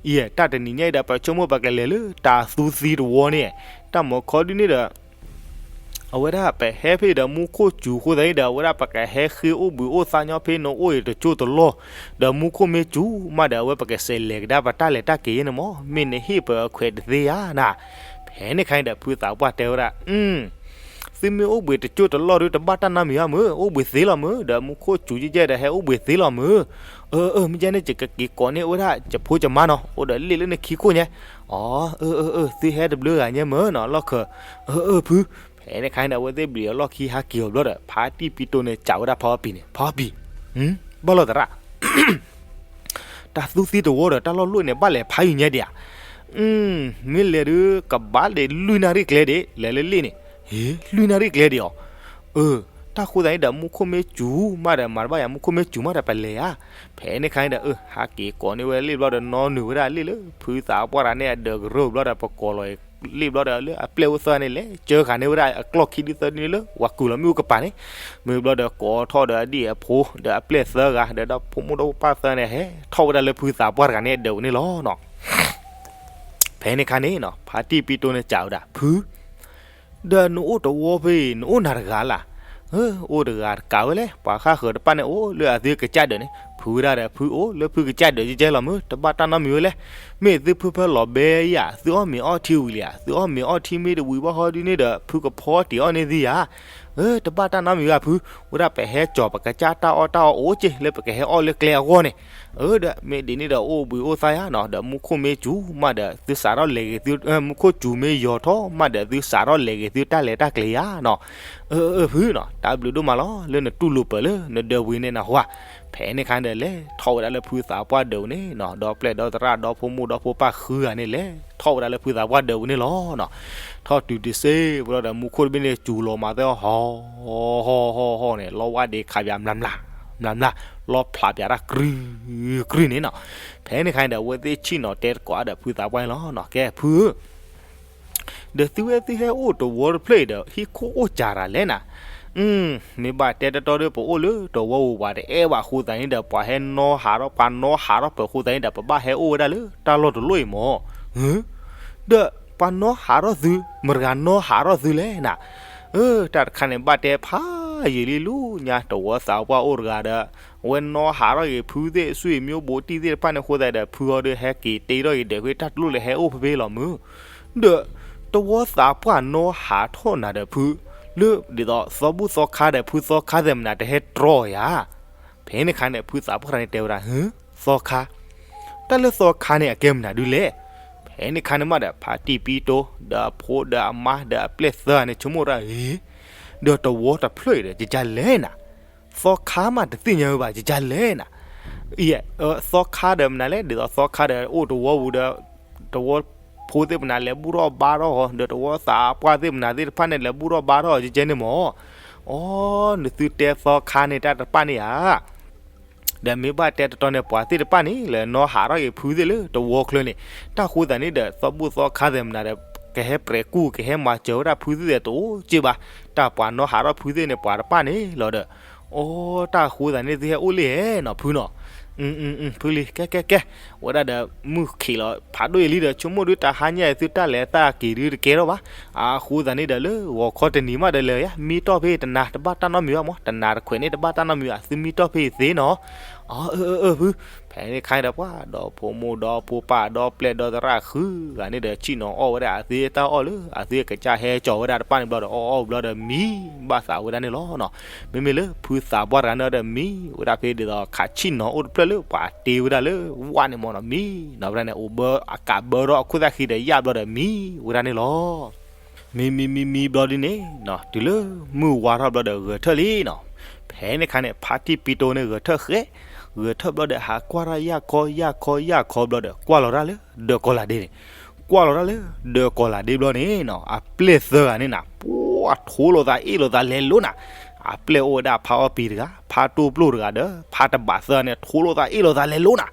ယဲ တၢ်တနံၤညါအံၤဒီး ပဆိကမိၣ်ပကလဲၤလၢတၢ်သူသံတဝီန့ၣ်, တၢ်မၤခီဒုန့ၣ်ဒီး အဝဲဒၣ်ပဟဲဖဲဒီးမူခိၣ်စူၤအဃိသတးန့ၣ်ဒီး အဝဲဒၣ်ပကဟဲဃ့အိၣ်ဘှံးအိၣ်သါညီဖဲနအိၣ်အံၤတကၠိၢ်တလီၢ်, ဒီးမူခိၣ်မ့ၢ်စူၤမးဒီး အဝဲပကစးလဲၤကဒါပတၢ်လဲၤတၢ်က့ၤယဲန့ၣ်မး, မ့ၢ်နဟ့ၣ်ပခွဲးတသ့ဧါနၤ. ဖဲန့ၣ်ခါန့ၣ်ဒီး ဖုသးပှၢ်တဲဝဲဒၣ်, သုမ့ၢ်အိၣ်ဘှံးတကၠိၢ်တလီၢ်ဒုး တဘၣ်တၢ်နီတမံၤဘၣ်မုၢ်, အိၣ်ဘှံးသ့လီၤမုၢ်, ဒီးမူခိၣ်စူၤကဲကဲဒီး ဟဲအိၣ်ဘှံးသ့လီၤမုၢ်. အၢ အၢ မ့ၢ်ကဲန့ၣ် ယကက့ၤကိးန့ၢ်ဝဲဒၣ် ယဖိယမါနီၤ, အိၣ်ဒီးလ့ၣ်လၢနခံခိၣ်ညါ. အၢ အၢ အၢ သုဟဲတဘျုးဂၤညါမုၢ်နီၤ လီၢ်ခၢၣ်. အၢ အၢ ဖု. ဖဲန့ၣ်ခါန့ၣ်ဒီး အဝဲသ့ၣ်ဘျုးအလီၢ်ခံဟးက့ၤအီၤဘျီဒီး ဖါတံၢ်ပံတိန့ၣ် စံးဝဲဒၣ်ဖါအီပံၤန့ၣ်, ဖါအီပံၤ, ဘၣ်လီၤသရၣ် တၢ်သူသံတဝီဒီးတၢ်လီၢ်လီၢ်န့ၣ် ဘၣ်လဲၤဖးယံၤညါဒံးဧါ. မ့ၢ်လဲၤဒုး ကဘၣ်လဲၤလွံၢ်နၣ်ရံၣ်ကျဲဒံး, လဲၤလၢလ့ၣ်န့ၣ်, ဟ့ လွံၢ်နၣ်ရံၣ်ကျဲဒံးဧါ. အၢ, တၢ်ဃိသတးန့ၣ်ဒီး မူခိၣ်မ့ၢ်စူၤမးဒီး မၤတဘၣ်ယၤ, မူခိၣ်မ့ၢ်စူၤမးဒီး ပလဲၤဧါ. ဖဲန့ၣ်ခါန့ၣ်ဒီး အၢ ဟးက့ၤကိးန့ၢ်ဝဲလ့ၣ်ဘျီဒီး နီၢ်နုာ်ဝဲဒၣ်လ့ၣ်လၢ ဖုသးပှၢ်တဂၤန့ၣ် အဒၢးကရၢဘျီဒီး ပကိးလီၤလ့ၣ်ဘျီဒီး လၢအပျဲၢ်အိၣ်သၢန့ၣ် လဲၤကၢဃာ်န့ၢ်ဝဲဒၣ်အကျီၢ်ခံဒုသၢဒုန့ၣ်လၢ ဝၤကုာ်လီၤမ့ၣ်အူကပၤန့ၣ်, မ့ၢ်ဘျီဒီး ကိးထီၣ်ဒီးအဒံၣ်အဖိ ဒီးအပျဲၢ်သၢဂၤ ဒီးဒီဖိမိၢ်ဒီဖိပၢ်သၢန့ၣ် ဟဲထီၣ်ဝဲဒၣ်လၢဖုသးပှၢ်တဂၤန့ၣ် အဒၢးန့ၣ်လီၤနီၤ. ဖဲန့ၣ်ခါန့ၣ်နီၤ ဖါတံၢ်ပံတိန့ၣ် စံးဝဲဒၣ် ဖု, ဒီးနအိၣ်တဝီဖဲအံၤ နအိၣ်နၤတဂၤလၢ်. အိၣ်တဂၤတကးဝဲလဲၣ်, ပှၤဃၣ်ဃၢၤတဖၣ်န့ၣ် အိၣ်လၢအသုကစၢ်ဒၢးန့ၣ်, ဖုဝဲဒၣ်ဒီး ဖုအိၣ်လၢဖုကစၢ်ဒၢးကဲကဲလီၤမုၢ်, တဘၣ်တၢ်နီတမံၤဝဲလဲၣ်. မ့ၢ်သုဖုဖၢလီၤဘဲဧါ, သုအီၣ်မ့ၤအီထံဝံၤလံဧါ, သုအီၣ်မ့ၤအီထံမ့ၢ်တဝံၤဘၣ်ဟီဒုန့ၣ်ဒီး ဖုကဖီတ့ၢ်အီၣ်န့ၢ်သုဧါ. တဘၣ်တၢ်နီတမံၤဘၣ်ဖု, ဝဲဒၣ်ပဟဲကၠီၤပကစၢ်တၢ်အီၣ်တၢ်အီအိၣ်က့ၤ လၢပကဟဲအီၣ်လၢကျဲအဂီၢ်န့ၣ်. ဒီးမ့ၢ်ဒ်န့ၣ်ဒီး အိၣ်ဘှံးအိၣ်သါယါနီၤ, ဒီးမူခိၣ်မ့ၢ်စူၤမးဒီး သုစးထီၣ်လဲၤဂ့ၤသု, မူခိၣ်စူၤမ့ၢ်ယီၤထီၣ်မးဒီး သုစးထီၣ်လဲၤဂ့ၤသုတၢ်လဲၤတၢ်ကျဲၤယါနီၤ. အၢ အၢ ဖုနီၤ, တၢ်ဘျုးဒိၣ်မးလီၤ လၢနတူၢ်လိာ်ပၢၢ်လၢနဒၢးဝံၤန့ၣ်နဟါ. ဖဲန့ၣ်ခါဒီး လဲၤထီၣ်ဝဲဒၣ်လၢဖုသးပှၢ်ဒၢးန့ၣ်နီၤ, ဒီပျဲၢ်ဒီသရၣ် ဒီဖိမိၢ်ဒီဖိပၢ်ဃုဂၤန့ၣ် လဲၤထီၣ်ဝဲဒၣ်လၢဖုသးပှၢ်ဒၢးန့ၣ်လီၤနီၤ. ထီၣ်တုၤတစ့ၢ်ဘျီဒီး မူခိၣ်တဘ့ၣ်န့ၣ် စူၤလီၤမၤသဲအီၤ ဟီ ဟီ ဟီ ဟီ ဟီန့ၣ် လီဝါဒ့ခးပၠးမျးမျး မျးမျး လီဖျးပၠးတၢ်ကြုၢ်ကြုၢ်န့ၣ်နီၤ. ဖဲန့ၣ်ခါန့ၣ်ဒီး အဝဲသ့ၣ်ဆ့ၣ်နီၤတဲသကိးဒီးဖုသးပှၢ်န့ၣ်လီၤနီၤ, ကဲဖုဧၢ ဒီးသုဝဲသုဟဲအိၣ်တဝီတဖျၢၣ်အံၤဒီး ဟံၣ်ခိၣ်အိၣ်ကးတၢ်လဲၣ်နၤ. မ့ၢ်ဘၣ်တဲတတီဒီး ပအိၣ်လၢတဝီပူၤ ပှၤတအဲၣ်ဘၣ်အဃိသတးန့ၣ်ဒီး ပှၤဟဲနီၣ်ဟးထီၣ် ပှၤနီၣ်ဟးထီၣ်ပၢၤအဃိသတးန့ၣ်ဒီး ပဘၣ်ဟဲအိၣ်ဝဲဒၣ်လၢတၢ်လီၢ်တလီၢ်အံၤမၢ်. ဒီးပှၤနီၣ်ဟးထီၣ်သု, မတၤတဂၤနီၣ်ဟးထီၣ်သုလဲၣ်နၤ. တၢ်တခါန့ၣ် ဘၣ်တဲဖးယံာ်လံလူညါ, တဝီသးပှၢ်အိၣ်တဂၤဒီး အဝဲနီၣ်ဟးထီၣ်က့ၤဖုသ့ၣ် ဆွေမျိုးဘိးတံၢ်သ့ၣ်တဖၣ်န့ၣ်အဃိသတးဒီး ဖုအီၤဒီးဟဲက့ၤတ့ထီၣ်က့ၤဒီး ဃ့တၢ်တလိၣ်လၢဟဲအိၣ်ဖဲဖဲလီၤမုၢ်. ဒီးတဝီသးပှၢ်နီၣ်ဟးထီၣ်နၤဒီးဖု, လၢဒ်သိးသီဘူၣ်သီခါဒီးဖုသီခါသဲးမနၤ တဟဲတြီယၤ. ဖဲန့ၣ်ခါန့ၣ် ဖုသးပှၢ်တဂၤန့ၣ်တဲဝဲဒၣ်, ဟၢ, သီခါ, တၢ်လၢသီခါန့ၣ် အကဲမနုၤဒုလဲၣ်. ဖဲန့ၣ်ခါန့ၣ်မးဒီး ဖါတံၢ်ပံတိ ဒီးအဖိဒီးအမါဒီးအပျဲၢ်သၢဂၤန့ၣ် ဆိကမိၣ်ဒၣ်အံၤ, ဒီးတဝီတဖျၢၣ်အံၤဒီး ကကလဲၣ်နၤ, သီခါမးတသ့ၣ်ညါဝဲဘၣ် ကကလဲၣ်နၤ. အံၤ, သီခါဒီးမနုၤလဲၣ်, ဒ်သိးသီခါဒီးအိၣ်တဝီပူၤဒီး တဝီဖိသ့ၣ်မနုၤလဲၤဘူၣ်ထီၣ်ဘါထီၣ်အီၤ, ဒီးတဝီသးပှၢ်သ့ၣ်မနုၤသ့ၣ်တဖၣ်န့ၣ် လဲၤဘူၣ်ထီၣ်ဘါထီၣ်အီၤ ကကဲန့ၣ်မၢ်. အိ, နသုတဲသီခါန့ၣ် တၢ်တပာ်န့ၣ်ဧါ. ဒီးမ့ၢ်ဘၣ်တဲတတီန့ၣ် ပှၤသ့ၣ်တပာ်န့ၣ်လဲၤနီၣ်ဟးထီၣ်က့ၤဖုသ့ၣ်လၢတဝီချၢန့ၣ်, တၢ်ဃိသးန့ၣ်ဒီး သီဘူၣ်သီခါသဲးမနုၤဒီး ကဟဲပြဲးကူၣ် ကဟဲမၤစၢၤဝဲဒၣ်ဖုသ့ၣ်သဲးတအိၣ်က့ဘၣ်. တၢ်ပှၤနီၣ်ဟးထီၣ်ဖုသ့ၣ်န့ၣ် ပှၤတပာ်န့ၣ်လီၤဒီး, အိ, တၢ်ဃိသးန့ၣ်သုဟဲအိၣ်လံဧဲနီၤဖုနီၤ. ဖုလံ, ကဲကဲကဲ, ဝဲဒၣ်ဒီး မုၢ်ခံးလီၤဖးဒိၣ်အံၤလံဒီး ဆိကမိၣ်ဒုးတဟါညါအံၤသုတၢ်လဲၤတၢ်က့ၤဒုးတကဲထီၣ်ဘၣ်. အဃိသးန့ၣ်ဒီး လၢဂီၤခီတနံၤမးဒီးလဲၤယါ, မံတီၢ်ဖဲအံၤတနၤ တဘၣ်တၢ်နီတမံၤဘၣ်မၢ်, တနၤတခွဲးန့ၣ် တဘၣ်တၢ်နီတမံၤဘၣ်, သုမံတီၢ်ဖဲအံၤသ့နီၤ. အၢ အၢ အၢ ဖု. ဖဲန့ၣ်ခါဒီး ပှၤဒီဖိမိၢ်ဒီဖိပၢ်ဒီပျဲၢ်ဒီသရၣ်ဃုဂၤန့ၣ်ဒီး ဆ့ၣ်နီၤအီၣ်ဝဲဒၣ်အသုတၢ်အီၣ်လၢ အသုကစၢ်ဟဲကၠီၤဝဲဒၣ်တပာ်န့ၣ်ဘျီဒီး အီၣ်အီၣ်ဘျီဒီးမံဘၣ်သးဝဲဒၣ်န့ၣ်လီၤနီၤ. မ့မ့ၢ်လၢဖုသးပှၢ်တဂၤန့ၣ်ဒီး မံဝဲဒၣ်ဖဲဒ်သိးခးဆ့ၣ်နီၤအိၣ်တဖျၢၣ်လၢပှၤတ့ဝဲဒၣ်လၢဝၣ်န့ၣ်မၢ်နီၤ, မံနီၤဝဲဒၣ်န့ၣ် အိၣ်ဘၢအကးဘၢထီၣ်အခိၣ်သၣ်ဃံဒီးယၣ်ဘျီဒီးမံဝဲဒၣ်န့ၣ်လီၤ. မံမံမံမံဘျီဒ်န့ၣ်နီၤ, တုၤလၢမုၢ်ဝါထီၣ်ဘျီဒီးဂဲၤထၢၣ်လံနီၤ. ဖဲန့ၣ်ခါန့ၣ် ဖါတံၢ်ပံတိန့ၣ်ဂဲၤထၢၣ်ဃဲ, ဂဲၤထၢၣ်ဘျီဒီး ဟးကွၢ်ထီၣ်ယၣ်ခီယၣ်ခီယၣ်ခီဘျီဒီး ကွၢ်လီၤတၢ်လၢဒၢးကီၤလၤဒ့န့ၣ်, ကွၢ်လီၤတၢ်လၢဒၢးကီၤလၤဒ့ဘျီန့ၣ်နီၤ, အပျဲၢ်သၢဂၤန့ၣ်နၤ ပှၤထိလိာ်သးအ့ၣ်လိာ်သးလဲၤလိၤနၤ. အပျဲၢ်အိၣ်ဝဲဒၣ်ဖါအီပံၤတဂၤ ဖါတိၢ်ပျိၢ်တဂၤဒီး ဖါတဘးသၢန့ၣ် ထိလိာ်သးအ့ၣ်လိာ်သးလဲၤလိၤနၤ.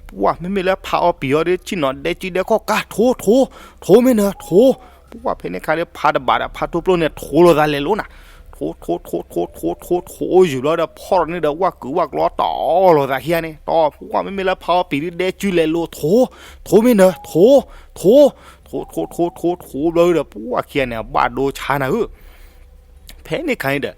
ပှၢ်မ့မ့ၢ်လၢဖါအီပံၤအီၤဒီး ဆ့ၣ်နီၤဒဲကုဒဲကီၢ်ကါ ထိ ထိ ထိမ့ၢ်နၢၤ ထိ. ပှၢ်ဖဲန့ၣ်ခါဒီး ဖါတဘးဒီးဖါတိၢ်ပျိၢ်န့ၣ် ထိလိာ်သးလဲၤလိၤနၤ. ထိ ထိ ထိ ထိ ထိ ထိ ထိအိၣ်ယုာ်ဘျီဒီး ဖီၣ်ထီၣ်န့ၣ်ဒီး ဝၣ်ကုာ်ဝၣ်ကျီတီလိာ်သးခံဂၤန့ၣ် တီ ပှၢ်မ့မ့ၢ်လၢဖါအီပံၤဒီး ဒဲကုလဲၤလိၤ ထိ ထိမ့ၢ်နၢၤ ထိ ထိ ထိ ထိ ထိ ထိ ထိဘျီဒီး ပှၢ်ခံဂၤန့ၣ် အဘၣ်ဒိဆါနၤဧၢ ဖဲန့ၣ်ခါန့ၣ်ဒီး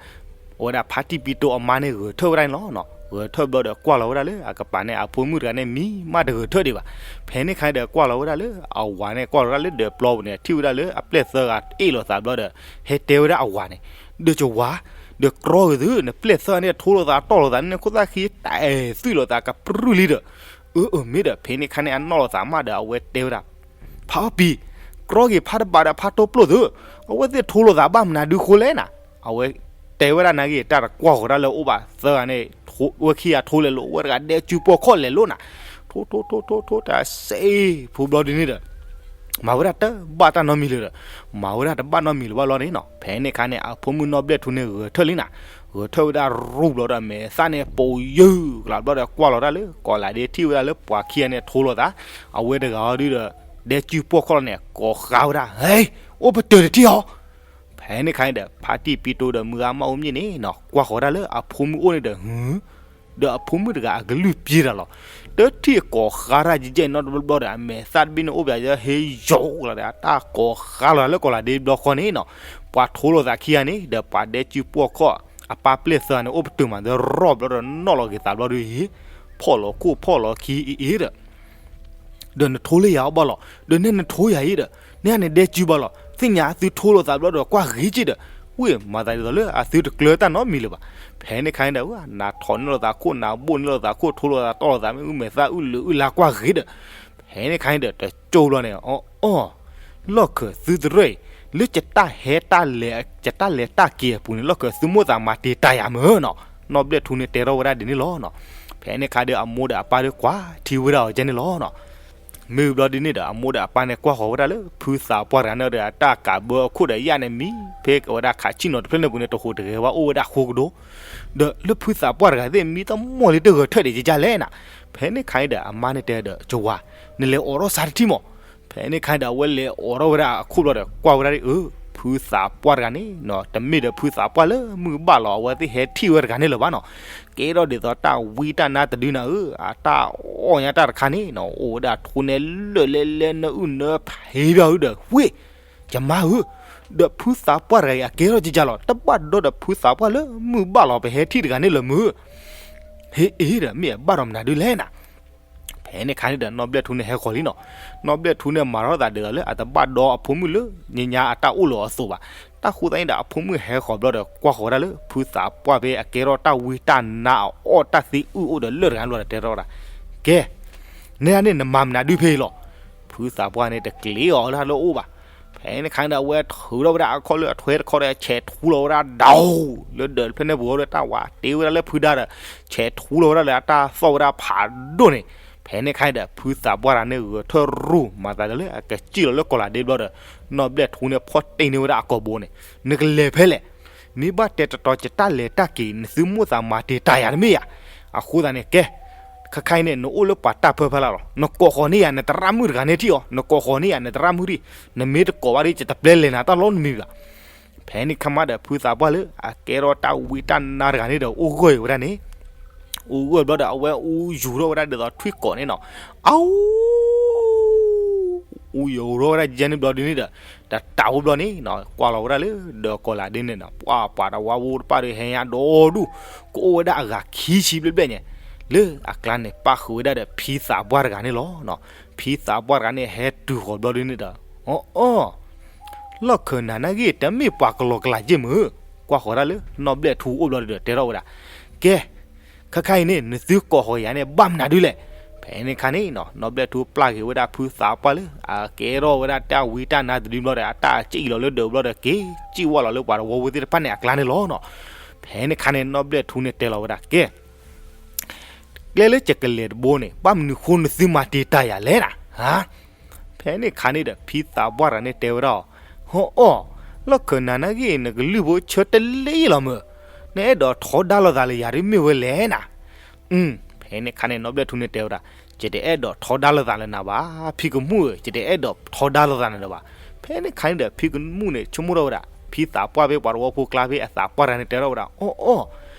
အဝဲဒၣ်ဖါတံၢ်ပံတိအမါန့ၣ် ဂဲၤထၢၣ်ဝဲဒၣ်န့ၣ်လီၤ. ဂဲၤထၢၣ်ဘျီဒီး ကွၢ်လီၤဝဲဒၣ်လၢအကပၤန့ၣ် အဖိမုၣ်တဂၤန့ၣ် မံမးတဂဲၤထၢၣ်ဒံးဘၣ်. ဖဲန့ၣ်ခါန့ၣ်ဒီး ကွၢ်လီၤဝဲဒၣ်လၢအဝၤန့ၣ် ကွၢ်လီၤဝဲဒၣ်လၢဒၢးပျီပူၤန့ၣ် ထံၣ်ဝဲဒၣ်လၢအပျဲၢ်သၢဂၤအ့ၣ်လိာ်သးဘျီဒီး ဟဲတဲဝဲဒၣ်အဝၤန့ၣ်, ဒီးကဝၤ, ဒီးကြီဂ့ၤသု, နပျဲၢ်သၢဂၤန့ၣ် ထိလိာ်သးတီၢ်လိာ်သးန့ၣ် ခိၣ်သၣ်ခံတအဲၣ်သွံၣ်လိာ်သး ကပြုၢ်လံဒီး, အၢ အၢ မ့ၢ်ဒီး ဖဲန့ၣ်ခါန့ၣ် အနီၣ်လိာ်သးမးဒီး အဝဲတဲဝဲဒၣ် ဖါအီပံၤ, ကြီဂ့ၤဖါတဘးဒီးဖါတိၢ်ပျိၢ်သု, အဝဲသ့ၣ်ထိလိာ်သးဘၣ်မနုၤဒုးဃိလဲၣ်နၤ. အဝဲတဲဝဲဒၣ်နာ်က့ တၢ်တကွၢ်ဃီၤတၢ်လၢအိၣ်ဘၣ်သၢဂၤန့ၣ်, ဝဲခံဂၤထိလဲၤလိၤ ဝဲတဂၤဒဲကုပှီၢ်ခီၣ်လဲၤလိၤနၤ. ထိ ထိ ထိ ထိ ထိ တစဲးဖိဘျီဒ်န့ၣ်ဒီး မၤဝဲဒၣ်တဘၣ်တၢ်နီတမံၤလၢၤဒီး, မၤဝဲဒၣ်တဘၣ်နီတမံၤလၢၤဘၣ်လီၤန့ၣ်နီၤ. ဖဲန့ၣ်ခါန့ၣ် အဖိမုၣ်နီၢ်ဘျဲၣ်ထူန့ၣ် ဂဲၤထၢၣ်လံနၤ, ဂဲၤထၢၣ်ဝဲဒၣ်ရူၢ်ဘျီဒီး မဲာ်သၣ်န့ၣ်ပိာ်ယုၢ်ကလးဘျီဒီး ကွၢ်လီၤတၢ်လၢ ကီၤလၤဒ့ထံၣ်ဝဲဒၣ်လၢပှၤခံဂၤန့ၣ်ထိလိာ်သး, အဝဲတဂၤအီၤဒုဒီး ဒဲကုပှီၢ်ခီၣ်လီၤန့ၣ် ကိးဃါဝဲဒၣ်, ဟဲ, အိၣ်ပတုာ်တထံၣ်အီၤ. ဖဲန့ၣ်ခါန့ၣ်ဒီး ဖါတံၢ်ပံတိဒီးမုၢ်ဂၤမးအိၣ်မ့ၢ်န့ၣ်နီၤ ကွၢ်ဃီၤဝဲဒၣ်လၢအဖိမုၣ်အိၣ်န့ၣ်ဒီး ဟု, ဒီးအဖိမုၣ်တဂၤအကလုၢ်ပျ့ၤတၢ်လီၤ. တထံၣ်ကိးဃါတၢ်ယဲၢ်ယဲၢ်နီတဘျီဒီး အမဲာ်သၣ်တဘ့ၣ်န့ၣ်အိၣ်ပှၤဟ့ယိာ်ကလီၤဒီး အတၢ်ကိးဃါလီၤလၢကီၤလၤဒ့ဘျီဃီန့ၣ်နီၤ. ပှၤထိလိာ်သးခံဂၤန့ၣ်ဒီး ပှၤဒဲကုပှီၢ်ခီၣ် အပၢ်ပျဲၢ်သၢဂၤန့ၣ် အိၣ်ပတုာ်မးဒီး ရီၣ်ဘျီဒီး နီၣ်လီၤက့ၤသးဘျီဒီး ဖီၣ်လီၤခိၣ်ဖီၣ်လီၤခံအံၤအံၤဒီး ဒီးနထိလၢယၤအီၤဘၣ်လီၤ. ဒီးနဲနထိယၤအံၤဒီး နဲအန့ၣ်ဒဲကုဘၣ်လီၤ. သ့ၣ်ညါအသုထိလိာ်သးဘျီဒီး ကွၢ်ဂ့ၤက့ဒီး, ဝ့ၢ်မၤသးဒ်သိးလၢအသုတကျၢၤတၢ်နီတမံၤလၢၤဘၣ်. ဖဲန့ၣ်ခါန့ၣ်ဒီး နထိးန့ၢ်လိာ်သးခိၣ် နဘိၣ်န့ၢ်လိာ်သးခိၣ် ထိလိာ်သးတီၢ်လိာ်သး မ့ၣ်အူမဲာ်သၣ်အုၣ်လၢအုၣ်လါကွၢ်ဂ့ၤဒီး, ဖဲန့ၣ်ခါန့ၣ်ဒီး တကၠိဘျီန့ၣ် အီၣ်အီၣ် လီၢ်ခၢၣ်သုတရၢၢ်အံၤ, လၢယတၢ်ဟဲတၢ်လဲၤ ယတၢ်လဲၤတၢ်က့ၤအပူၤန့ၣ် လီၢ်ခၢၣ်သုမိၣ်သးမၤတ့ၤတၢ်ယၤမ့ၢ်နီၤ. နီၢ်ဘျဲၣ်ထူန့ၣ်တဲထီၣ်ဝဲဒၣ်ဒ်န့ၣ်လီၤနီၤ. ဖဲန့ၣ်ခါဒီးအမိၢ်ဒီးအပၢ်ဒီးကွၢ်ထံဝဲဒၣ်အီၤကဲန့ၣ်လီၤနီၤ. မ့ၢ်ဘျီဒ်န့ၣ်ဒီး အမိၢ်ဒီးအပၢ်န့ၣ်ကွၢ်ဃီၤဝဲဒၣ်လၢ ဖုသးပှၢ်တဂၤန့ၣ်ဒီး အတၢ်ကးဘၢအခိၣ်ဒီးယၣ်န့ၣ်မံၤ ဖဲအဝဲဒၣ်ခးဆံၣ်နီၤတဖျၢၣ်န့ၣ်ပူၤန့ၣ် တဟူးတဂဲၤဘၣ်အိၣ်ဝဲဒၣ်ဃိကဒိ, ဒီးလၢဖုသးပှၢ်တဂၤသ့ၣ်မံတမီၢ်လံတဂဲၤထၢၣ်ဒံးကကလဲၣ်နၤ. ဖဲန့ၣ်ခါန့ၣ်ဒီး အမါန့ၣ်တဲဒီး ကဝၤ, နလဲၤအိးထီၣ်စးတထံၣ်မး. ဖဲန့ၣ်ခါန့ၣ်ဒီး အဝဲလဲၤအိးထီၣ်ဝဲဒၣ်အခိၣ်ဘျီဒီး ကွၢ်ဝဲဒၣ်ဒ်အၢ, ဖုသးပှၢ်တဂၤန့ၣ်နီၤ တမ့ၢ်ဒီးဖုသးပှၢ်လၢမုၢ်ဘၣ်လီၤ အဝဲသ့ၣ်ဟဲထံၣ်ဝဲတဂၤန့ၣ်လၢၤဘၣ်နီၤ. ကဲထီၣ်ဒ်သိးတၢ်ဝံတၢ်နါတဒုနၤဧၢ, အတၢ်အီၣ်ညါတၢ်တခါန့ၣ်နီၤ အိၣ်ဝဲဒၣ်ထိန့ၢ်လၢာ်လဲလဲနၢအုၣ်နၢဖံးဘၣ်ဧၢဒီး ဝ့ၢ် ယမါဧၢ, ဒီးဖုသးပှၢ်တဂၤအံၤ အကဲထီၣ်ကကလီၤ တဘၣ်ဒီးဒီးဖုသးပှၢ်လၢမုၢ်ဘၣ်လီၤ ပဟဲထံၣ်တဂၤန့ၣ်လၢၤမုၢ်. ဟ့ၣ်အ့ဒီး မ့ၢ်အဘၣ်ဒီးမနုၤဒုလဲၣ်နၤ. ဖဲန့ၣ်ခါန့ၣ်ဒီး နီၢ်ဘျဲၣ်ထူန့ၣ်ဟဲဃီၤလံနီၤ. နီၢ်ဘျဲၣ်ထူန့ၣ် မၤထီၣ်သးဒ်သိးလၢအတဘၣ်ဒီအဖိမုၣ်လၢညါညါအတၢ်အိၣ်လၢအသိးဘၣ်. တၢ်ဃိသတးန့ၣ်ဒီး အဖိမုၣ်ဟဲဃီၤဘျီဒီး ကွၢ်ဃီၤဝဲဒၣ်လၢ ဖုသးပှၢ်ဖဲအကဲထီၣ်တၢ်ဝံတၢ်နါအအီၣ်တၢ်သံအုၣ်အိၣ်ဒီးလၢာ်တဂၤဘျီဒီး တဲထီၣ်ဝဲဒၣ်, ကဲ နဲဒၣ်န့ၣ် နမၤမနုၤဒုဖဲအံၤလီၤ. ဖုသးပှၢ်န့ၣ် တကျ့အီၤလၢဟးလၢအအိၣ်ဘၣ်. ဖဲန့ၣ်ခါန့ၣ်ဒီး အဝဲထုးထီၣ်ဝဲဒၣ်အခီၣ်လၢအထွဲတခီဒီး ဆဲးထူလီၤဝဲဒၣ်ဒီး လၢဒၢးတဖျၢၣ်န့ၣ်ပူၤဒီး တၢ်ဝးတ့ဝဲဒၣ်လၢဖုဒါဒီး ဆဲးထူလီၤဝဲဒၣ်လၢအတၢ်သီၣ်ဝဲဒၣ်ဖးဒိၣ်န့ၣ်. ဖဲန့ၣ်ခါန့ၣ်ဒီး ဖုသးပှၢ်တဂၤန့ၣ် ဂဲၤထၢၣ်ရူၢ် မၤသးဒ်လၢအကစံၣ်လီၤလၢကီၤလၤဒ့ဘျီဒီး နီၢ်ဘျဲၣ်ထူန့ၣ် ဖီၣ်တ့ၢ်န့ၢ်ဝဲဒၣ်အကိာ်ဘိန့ၣ်, နကလဲၤဖဲလဲၣ်. မ့ၢ်ဘၣ်တဲတတီၤ ယတၢ်လဲၤတၢ်က့ၤ နသုမိၣ်သးမၤတ့ၤတၢ်ယၤတမ့ၢ်ဧါ. အဃိသတးန့ၣ် ကဲ ခဲခါအံၤန့ၣ် နအိၣ်လၢပှၤတၢ်ဖၢဖဲလၢ်လီၤ. နကိးဃီၤန့ၢ်ယၤ နသရၣ်မုၣ်တဂၤန့ၣ်ထံၣ်အီၤ, နကိးဃီၤန့ၢ်ယၤ နသရၣ်မုၣ်ထံၣ်, နမ့ၢ်တကိးဘၣ်ဒီး ယတပျဲလဲၤနၤတၢ်လီၤနမံၤဘၣ်. ဖဲန့ၣ်ခါမးဒီး ဖုသးပှၢ်လၢ အကဲထီၣ်တၢ်ဝံတၢ်နါတဂၤန့ၣ်ဒီး အိၣ်ဂၢၢ်အံၤဝဲဒၣ်န့ၣ်, အိၣ်ဂၢၢ်ဘျီဒီး အဝဲအူယူၤထီၣ်ဝဲဒၣ်ဒ်သိးထွံၣ်ကိးန့ၣ်နီၤ, အူ အူယူၤထီၣ်ဝဲဒၣ်ယဲန့ၣ်ဘျီဒ်န့ၣ်ဒီး တတးဝဲဘျီန့ၣ်နီၤ ကွၢ်လီၤဝဲဒၣ်လၢဒၢးကီၤလၤဒ့န့ၣ်နီၤ ပှၤပှၤတဝါဝိတဖၣ်ဒီးဟဲညါဒီဒူၣ်, ကအိၣ်ဝဲဒၣ်အဂၤခံဆံဘျဲၣ်ဘျဲၣ်ညါ, လၢအကျါန့ၣ် ပၣ်ဃုာ်ဝဲဒၣ်ဒီးဖံသးပှၢ်တဂၤန့ၣ်လီၤ. ဖံသးပှၢ်တဂၤန့ၣ် ဟဲတုၤဃီၤဘျီဒ်န့ၣ်ဒီး အီအီ လီၢ်ခၢၣ်နၤနာ်ဂ့ၢ် တမ့ၢ်ပှၤကလီၤကလးက့ၢ်မုၢ်, ကွၢ်ဃီၤဒၣ်လၢ နီၢ်ဘျဲၣ်ထူအိၣ်ဘျီဒီး တဲထီၣ်ဝဲဒၣ်, ကဲ ခဲခါအံၤန့ၣ် နသုကိးဃီၤယၤန့ၣ် ဘၣ်မနုၤဒ်လဲၣ်. ဖဲန့ၣ်ခါန့ၣ်နီၤ နီၢ်ဘျဲၣ်ထူပျၢ်က့ၤဝဲဒၣ်ဖုသးပှၢ်လၢ အကဲထီၣ်ဝဲဒၣ်တၢ်ဝံတၢ်နါတဒုဘျီဒီး အတၢ်စံၣ်လီၤလၢဒၢးဘျီဒီး က့ၤစံၣ်ဝဲလီၤလၢပှၤတဝါဝိသ့ၣ်တဖၣ်န့ၣ်အကျါန့ၣ်လီၤနီၤ. ဖဲန့ၣ်ခါန့ၣ် နီၢ်ဘျဲၣ်ထူန့ၣ်တဲလီၤဝဲဒၣ် ကဲ ကျဲလၢယကလဲၤတဘိန့ၣ် ဘၣ်မနုၤဃိနသုမၤတ့ၤတၢ်ယၤလဲၣ်နၤ, ဟါ. ဖဲန့ၣ်ခါန့ၣ်ဒီး ဖံသးပှၢ်တဂၤန့ၣ်တဲဝဲဒၣ်အီၤ, ဟီအီ, လီၢ်ခၢၣ်နၤနာ်ဂ့ၢ် နကလုၢ်ဖိဆၢတလ့လီၤမုၢ်, နအဲၣ်ဒိးထီဒါလိာ်သးလၢယၤဒ်မ့ၢ်ဝဲလဲၣ်နၤ. ဖဲန့ၣ်ခါန့ၣ် နီၢ်ဘျဲၣ်ထူန့ၣ်တဲဝဲဒၣ်, ယတအဲၣ်ဒိးထီဒါလိာ်သးလၢနၤဘၣ်, ဖံကမူၣ်ဧၢ, ယတအဲၣ်ဒိးထီဒါလိာ်သးနၤလၢၤဘၣ်. ဖဲန့ၣ်ခါန့ၣ်ဒီး ဖံကမူၣ်န့ၣ် ဆိကမိၣ်ထီၣ်ဝဲဒၣ် ဖံသးပှၢ်ဖဲပှၤတဝီဖိကျါဖဲအသးပှၢ်တဂၤန့ၣ်တဲထီၣ်ဝဲဒၣ်, အီၣ်အီၣ်,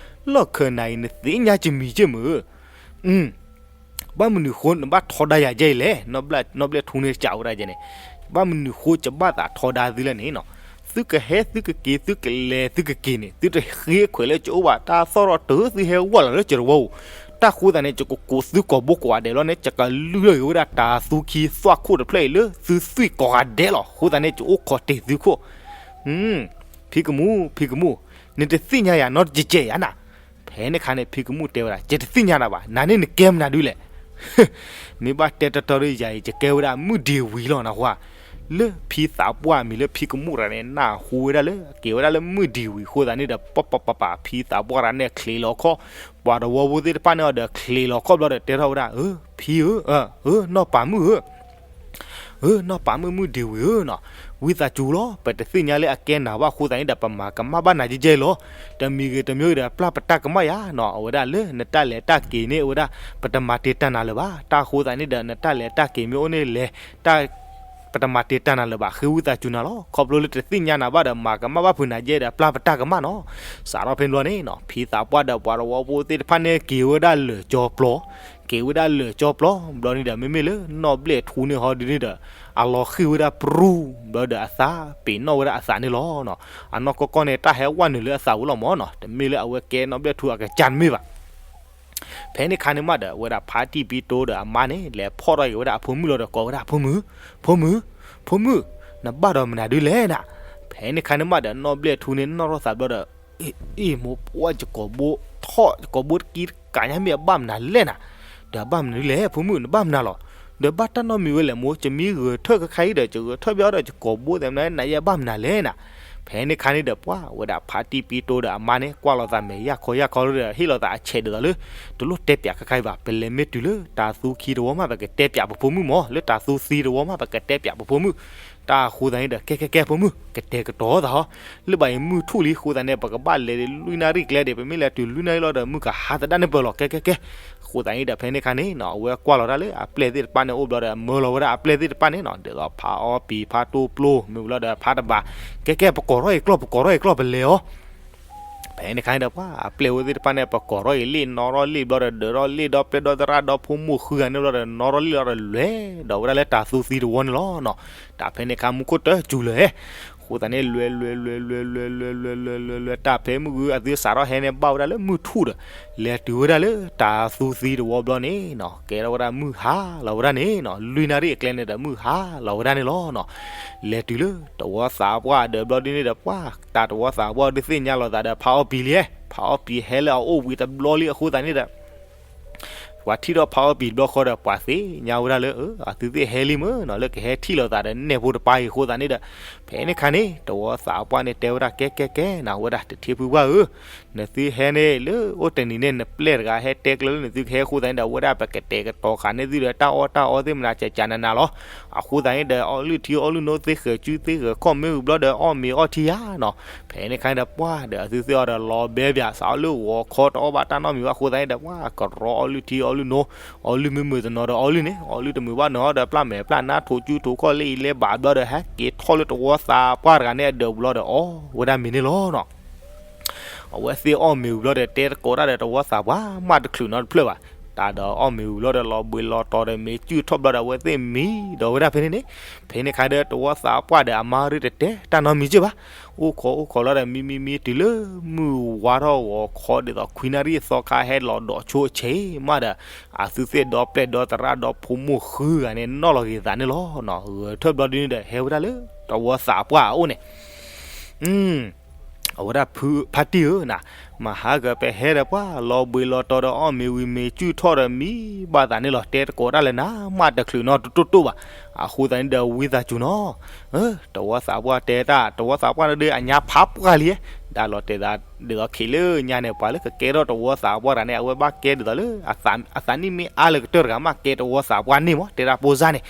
လီၢ်ခၢၣ်နၤအံၤ နသ့ၣ်ညါကမံၤက့ၢ်မုၢ်ဧၢ ဘၣ်မနုၤဃိနဘၣ်ထီဒါယၤဒ်အံၤလဲၣ်. နီၢ်ဘျဲၣ်ထူန့ၣ်စံးဝဲဒၣ်ယဲန့ၣ်, ဘၣ်မနုၤဃိယဘၣ်သးထီဒါသုလဲၣ်န့ၣ်နီၤ. သုကဟဲသုကက့ၤ သုကလဲၤသုကက့ၤန့ၣ် သုတဃ့ခွဲးလၢယအိၣ်ဘၣ်, တၢ်သီၣ်ထီၣ်တုၤသုဟဲဝဲလီၤလၢယတဝီပူၤ, တၢ်ဃိသတးန့ၣ် ယကကိးသုကိာ်ဘိကိးဂၤဒဲးလီၤန့ၣ် ယကလုၢ်ထီၣ်က့ၤဝဲဒၣ်တၤသူခံသွၣ်ခိၣ်တဖျၢၣ်အံၤလၢသုသွံၣ်ကိးဂၤဒဲးလီၤ. အဃိသတးန့ၣ် ယအိၣ်ခိးတ့ၢ်သုခိၣ် ဖံကမူၣ်, ဖံကမူၣ်, နတသ့ၣ်ညါယၤနီတကဲးကဲးဧါနၤ. ဖဲန့ၣ်ခါန့ၣ် ဖံကမူၣ်တဲဝဲဒၣ်, ယတသ့ၣ်ညါနၤဘၣ်, နၤန့ၣ်နကဲမနုၤဒ်လဲၣ်. မ့ၢ်ဘၣ်တဲတီတီဒီးယၤအံၤ ယကဲဝဲဒၣ်မုၢ်ဒ့ဝံၤလီၤနၢ်ဟူဧါ. လၢဖံသးပှၢ်အမံၤလၢဖံကမူၣ်တဂၤန့ၣ် နၢ်ဟူဝဲဒၣ်လၢကဲဝဲဒၣ်လၢမုၢ်ဒ့ဝံၤအဃိသတးန့ၣ်ဒီး ပပပပ ဖံသးပှၢ်တဂၤန့ၣ်ချံးလီၤခီၣ်, ပှၤတဝီဖိသ့ၣ်တဖၣ်န့ၣ်အီၤဒီးချံးလီၤခီၣ်ဘျီဒီးတဲထီၣ်ဝဲဒၣ်, အၢ ဖံဧၢ, အၢ နီၢ်ပၤမုၣ်ဧၢ အၢ နီၢ်ပၤမုၣ်မုၢ်ဒ့ဝံၤဧၢနီၤ, ဝံသးစူၤလီၤ, ပတသ့ၣ်ညါလၢအကဲနၤဘၣ်အဃိသတးန့ၣ်ဒီး ပမၤကမၣ်ဘၣ်နၤယဲယဲလီၤ. တမံၤဂ့ၤတမံၤဂ့ၤဒီး ပျၢ်ပတၢ်ကမၣ်ယၤနီၤ, အဝဲဒၣ်လၢနတၢ်လဲၤတၢ်က့ၤန့ၣ် အဝဲဒၣ် ပတမၤတ့ၢ်တၢ်နၤလၢၤဘၣ်. တၢ်အဃိသတးန့ၣ်ဒီး နတၢ်လဲၤတၢ်က့ၤမ့ၢ်အိၣ်န့ၣ်လဲၤ, တၢ် ပတမၤတ့ၢ်တၢ်နၤလၢၤဘၣ်, ဃ့ဝံသးစူၤနၤလီၤ. ခီဖျိလၢတသ့ၣ်ညါနၤဘၣ်ဒီး မၤကမၣ်ဘၣ်ဖုးနၤယဲဒီး ပျၢ်ပတၢ်ကမၣ်နီၤ. စးထီၣ်ဖဲန့ၣ်ဘျီန့ၣ်နီၤ, ဖံသးပှၢ်ဒီးပှၤတဝီဖိသ့ၣ်တဖၣ်န့ၣ်က့ၤဝဲဒၣ်လၢာ်ကၠီပျီ, က့ၤဝဲဒၣ်လၢာ်ကၠီပျီ, ဘျီန့ၣ်ဒီး မ့မ့ၢ်လၢနီၢ်ဘျဲၣ်ထူန့ၣ်ဟီဒ်န့ၣ်ဒီး အလီၤဃံၣ်ဝဲဒၣ်ပြူၤ, ဘျီဒီးအသးပ့ၤနီၣ်ဝဲဒၣ်အသးန့ၣ်လီၤနီၤ. အနီၢ်ကီၢ်ကီၢ်န့ၣ် တၢ်ဟဲဝဲနုာ်လၢအသးဝံၤလီၤမၢ်နီၤ, တမ့ၢ်လၢအဝဲကဲနီၢ်ဘျဲၣ်ထူအကစၢ်တမ့ၢ်ဘၣ်. ဖဲန့ၣ်ခါန့ၣ်မးဒီး အဝဲဒၣ်ဖါတံၢ်ပံတိဒီးအမါန့ၣ် လဲၤဖီၣ်ထီၣ်က့ၤဝဲဒၣ်အဖိမုၣ်လီၤဒီးကိးဝဲဒၣ် ဖိမုၣ်, ဖိမုၣ်, ဖိမုၣ်, နဘၣ်ဒီးမနုၤဒ်လဲၣ်နၤ. ဖဲန့ၣ်ခါန့ၣ်မးဒီး နီၢ်ဘျဲၣ်ထူန့ၣ်နီၣ်ထီၣ်သးဘျီဒီး အ့ၣ် မိၢ်ပှၢ် ယကိာ်ဘိထီၣ် ယကိာ်ဘိတကံတကးညါ မ့ၢ်အဘၣ်မနုၤလဲၣ်နၤ. ဒီးအဘၣ်မနုၤလဲၣ် ဖိမုၣ် နဘၣ်မနုၤလီၤ. ဒီးဘၣ်တၢ်နီတမံၤဝဲလဲၣ်မိၢ်, ယမ့ၢ်ဂဲၤထၢၣ်ခါခါအံၤဒီး ယဂဲၤထၢၣ်ဘၣ်ဒီး ယကိာ်ဘိသ့ၣ်မနုၤ နယဲဘၣ်မနုၤလဲၣ်နၤ. ဖဲန့ၣ်ခါန့ၣ်ဒီး ပှၤဝဲဒၣ်ဖါတံၢ်ပံတိဒီးအမါန့ၣ် ကွၢ်လိာ်သးမဲာ်ယၢ်ခီယၢ်ခီလၢဒီး ဟ့ၣ်လိာ်သးအဆဲးဒ်သိးလၢ တလိၣ်တဲပၠးခါခါအံၤဘၣ်. ပလဲၤမ့ၢ်တုၤလၢတၤသူခံတဝီမး ပကတဲပၠးပဖိမုၣ်မၢ်, လၢတၤသူသံတဝီမး ပကတဲပၠးပဖိမုၣ်. တၢ်အဃိသတးန့ၣ်ဒီး ကဲကဲကဲ ဖိမုၣ် ကတဲာ်ကတီၤသးဟီ, လၢဘၣ်အံၤမုၢ်ထူၣ်လံအဃိသတးန့ၣ် ပကဘၣ်လဲၤလွံၢ်နၣ်ရံၣ်ကျဲဒီး ပမ့ၢ်လဲၤတုၤလွံၢ်နၣ်ရံၣ်လီၤဒီး မုၢ်ကဟါသဒၣ်န့ၣ်ပၢၢ်လီၤ. ကဲကဲကဲ. အဃိသတးန့ၣ်ဒီး ဖဲန့ၣ်ခါန့ၣ်နီၤ အဝဲကွၢ်လီၤတၢ်လၢအပျဲၢ်သ့ၣ်တဖၣ်န့ၣ် အိၣ်ဘျီဒီး မၢလီၤဝဲဒၣ်အပျဲၢ်သ့ၣ်တဖၣ်န့ၣ်နီၤ, ဒ်သိးဖါအီပံၤ ဖါတိၢ်ပျိ မ့ၢ်ဝံၤလီၤဒီးဖါတဘၣ်, ကဲကဲ ပကိးထီၣ်အံၤကျီၢ် ပကိးထီၣ်အံၤကျီၢ် ပလဲၤအီၤ ဖဲန့ၣ်ခါန့ၣ်ဒီး ပှၤအပျဲၢ်ဝဲသ့ၣ်တဖၣ်န့ၣ် ပကိးထီၣ်အံၤလံ နီၣ်ထီၣ်လံ ဘျီဒီး ဒၢးထီၣ်လံ ဒီးပျဲၢ်ဒီသရၣ်ဒီဖိမိၢ်ဃုဂၤန့ၣ်ဘျီဒီး နီၣ်ထီၣ်လံလီၤဒီး လဲၤဒီးဝဲဒၣ်လၢတၤသူသံတဝီန့ၣ်လီၤနီၤ. တၢ်ဖဲန့ၣ်ခါမူခိၣ်တစူၤလၢၤဟဲ, အဃိသတးန့ၣ် လဲၤလဲၤလဲၤလဲၤလဲၤလဲၤလဲၤလဲၤလဲၤလဲၤလဲၤ တၢ်ဖဲမုၢ်ဂုၤအသုစးထီၣ်ဟဲန့ၣ် ဘၣ်ဝဲဒၣ်လၢမုၢ်ထူၣ်ဒီး လဲၤတုၤဝဲဒၣ်လၢတၤသူသံတဝီဘျီန့ၣ်နီၤ ကဲထီၣ်ဝဲဒၣ်မုၢ်ဟါလီၤဝဲဒၣ်န့ၣ်နီၤ လွံၢ်နၣ်ရံၣ်အကျဲန့ၣ်ဒီး မုၢ်ဟါလီၤဝဲဒၣ်န့ၣ်လီၤနီၤ. လဲၤတုၤလၢတဝီသးပှၢ်ဒီးဘျီဒ်န့ၣ်ဒီး ပှၤတၢ်တဝီသးပှၢ်ဒုးသ့ၣ်ညါလိာ်သးဒီး ဖါအီပံၤလံ, ဖါအီပံၤဟဲလၢအအိၣ်ဝံၤတဘျီလံအဃိသတးန့ၣ်ဒီး ပှၤထံၣ်ထီၣ်ဖါအီပံၤတဘျီဃီဒီး ပှၤသ့ၣ်ညါဝဲဒၣ်လၢ အသုသ့ၣ်ဟဲလံမ့ၢ်နီၤ လၢကဟဲထံၣ်လိာ်သးဒီးနဲၣ်ဖိတပၤအံၤအဃိသတးန့ၣ်ဒီး ဖဲန့ၣ်ခါန့ၣ် တဝီသးပှၢ်န့ၣ်တဲဝဲဒၣ် ကဲကဲကဲနီၤ ဝဲဒၣ်တထံဖုပှၢ်ဧၢ, နသုဟဲန့ၣ်လၢအိၣ်တနံၤန့ၣ် နပျဲၢ်တဂၤဟဲတဲကျၢၤလၢနသုကဟဲအဃိသတးန့ၣ်ဒီး အဝဲဒၣ်ပကတဲာ်ကတီၤဃာ်န့ၢ်သုဒီးတၢ်အီၣ်တၢ်အီသ့ၣ်မနၤ ကကနနၤလီၤ. အဃိသတးန့ၣ်ဒီး အီၣ်လုၢ်ထံအီၣ်လုၢ်နိသ့ၣ်ဃဲၤစုသ့ၣ်ဃဲၤခီၣ်မ့ၢ်ဝံၤဘျီဒီး အီၣ်မ့ၤအီထံယါနီၤ. ဖဲန့ၣ်ခါန့ၣ်ဒီး ပှၤဒီးအသုသ့ၣ်အီၤဒီးလီၤဘဲဘၣ် စးအီၣ်လုၢ်ဂီၤခီတအီၣ်ဘၣ်တၢ်နီတမံၤဘၣ်အဃိသတးန့ၣ်ဒီး ပှၤကရီအီၣ်လုၢ်ထံအီၣ်လုၢ်နိ အီၣ်လုၢ်မုာ်မုာ်တနီၤဒီးအီၣ်လုၢ်န့ၣ် အီၣ်လုၢ်တမုာ်ဘၣ်နီၤဒီး ပျၢ်မဲာ်ပျၢ်နါထိးစုထိးခီၣ်လၢအံၤလဲၤဘၣ်ဘျီဒီး ဟဲက့ၤထီၣ်လၢတဝီသးပှၢ်တဂၤန့ၣ်အဒၢးပူၤလီၤဒီး အီၣ်ဝဲဒၣ်မ့ၤန့ၣ်လီၤနီၤ. အဝဲသ့ၣ်အီၣ်မ့ၤဝံၤဘျီဒီး တဲသကိးတၢ်ဒီးတဝီသးပှၢ် မးတချုးနီတဖျၢၣ်ဘၣ်. တၢ်ဒီးအီၣ်မ့ၤဝံၤဘျီဒီး လီၤဘှံးလီၤတီၤဒီး မ့ၤစုၣ်ထီၣ်ဘျီဒီး အဝဲသ့ၣ်မံဒီးဝဲဒၣ်ဖဲန့ၣ်န့ၣ်. ဖဲန့ၣ်ခါဒီးတဝီသးပှၢ်ဒီးအမါရ့တတဲတၢ်နီတမံၤက့ၢ်ဘၣ်. အိၣ်ခိးအိၣ်ခိးလီၤဒီး မံမံမံတုၤလၢမုၢ်ဝါထီၣ်ဂီၤခီဒ်သိး ခွံနၣ်ရံၣ်သီခါဟဲလီၤဒီးဆိအဆ့မးဒီး အသုသ့ၣ်ဒီပျဲၢ်ဒီသရၣ်ဒီဖိမိၢ်ဃုဂၤန့ၣ် နီၣ်လီၤက့ၤသးန့ၣ်လီၤနီၤ. ဂဲၤထၢၣ်ဘျီဒ်န့ၣ်ဒီး ဟဲဝဲဒၣ်လၢတဝီသးပှၢ်အအိၣ်န့ၣ် အဝဲဒၣ်ဖါတံၢ်ဧၢ, မဟါကပဟဲဒီးပှၤလီၤဘှံးလီၤတီၤဒီးအီၣ်မ့ၤဝံၤမ့ၤစုၣ်ထီၣ်ဒီးမံဘၣ်သးန့ၣ်လီၤ. တဲသကိးတၢ်လၢနၤ မးတချုးနီတတိၢ်တိၢ်ဘၣ်. အဃိသတးန့ၣ်ဒီးဝံသးစူၤနီၤ. တဝီသးပှၢ်တဲတၢ် တဝီသးပှၢ်န့ၣ်ဒီးအညါဖးပှၢ်လံ, ဒၣ်လီၤတဲာ်သးဒ်သိးခံးလၢညါန့ၣ် ပှၤလၢကကဲထီၣ်တဝီသးပှၢ်တဂၤန့ၣ် အဝဲဘၣ်ကဲဒ်သိးလၢ အသးနံၣ်မ့ၢ်အါလၢကတၢၢ်တဂၤမး ကဲတဝီသးပှၢ်န့ၣ်မး တဲဒၣ်ပိစၢ်န့ၣ်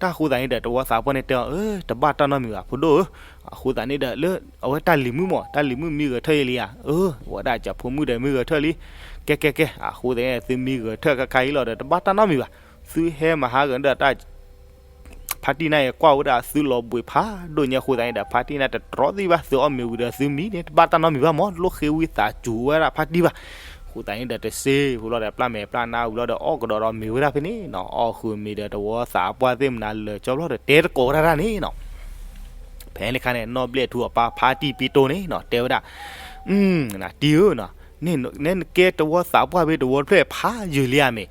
တၢ်အဃိသတးန့ၣ်ဒီး တဝီသးပှၢ်န့ၣ်တဲအီၤ, အၢ တဘၣ်တၢ်နီတမံၤဘၣ် ဖိဒိၣ်ဧၢ. အဃိသတးန့ၣ်ဒီး လၢအဝဲတၢ်လံၤမုၣ်မ့ၢ် တၢ်လံၤမုၣ်မံဂဲၤထၢၣ်ယဲလံဧါ. အၢ ဝဲဒၣ်ကၠီဖိမုၣ်ဒီးမံဂဲၤထၢၣ်လံ. ကဲကဲကဲ အဃိသတးန့ၣ် သုမံဂဲၤထၢၣ်ခါခါအံၤလီၤဒီး တဘၣ်တၢ်နီတမံၤဘၣ်. သုဟဲမၤဟးဂီၤဒီးတၢ် ဖါတံၢ်န့ၣ်ကွၢ်ဝဲဒၣ်သုလီၤဘှံးဖးဒိၣ်ညါအဃိသတးန့ၣ်ဒီး ဖါတံၢ်န့ၣ်တတြီသ့ၣ်ဘၣ် သုအီၣ်မ့ၤဝံၤဒီးသုမံန့ၣ် တဘၣ်တၢ်နီတမံၤဘၣ်မ့ၢ် တလိၣ်ဃ့ဝံသးစူၤဝဲဒၣ်ဖါတံၢ်ဘၣ်. အဃိသတးန့ၣ်ဒီးတစ့ဖိလီၤဒီး ပျၢ်မဲာ်ပျၢ်နါဝံၤလီၤဒီး အီၣ်ကဒီးဒီးမ့ၤဝဲဒၣ်ဖဲန့ၣ်နီၤ. အီၣ်ဃုာ်မ့ၤဒီးတဝီသးပှၢ်သ့ၣ်မနုၤလၢာ်ကၠီဘျီဒီး တဲတကိးဝဲဒၣ်တၢ်န့ၣ်နီၤ. ဖဲန့ၣ်အခါန့ၣ် နီၢ်ဘျဲၣ်ထူအပၢ်ဖါတံၢ်ပံတိၢ်န့ၣ်နီၤ တဲဝဲဒၣ်, တံၢ်ဧၢ, နကဲတဝီသးပှၢ်ဖဲတဝီတဖျၢၣ်ဖးယံာ်လံဧါမ့ၢ်.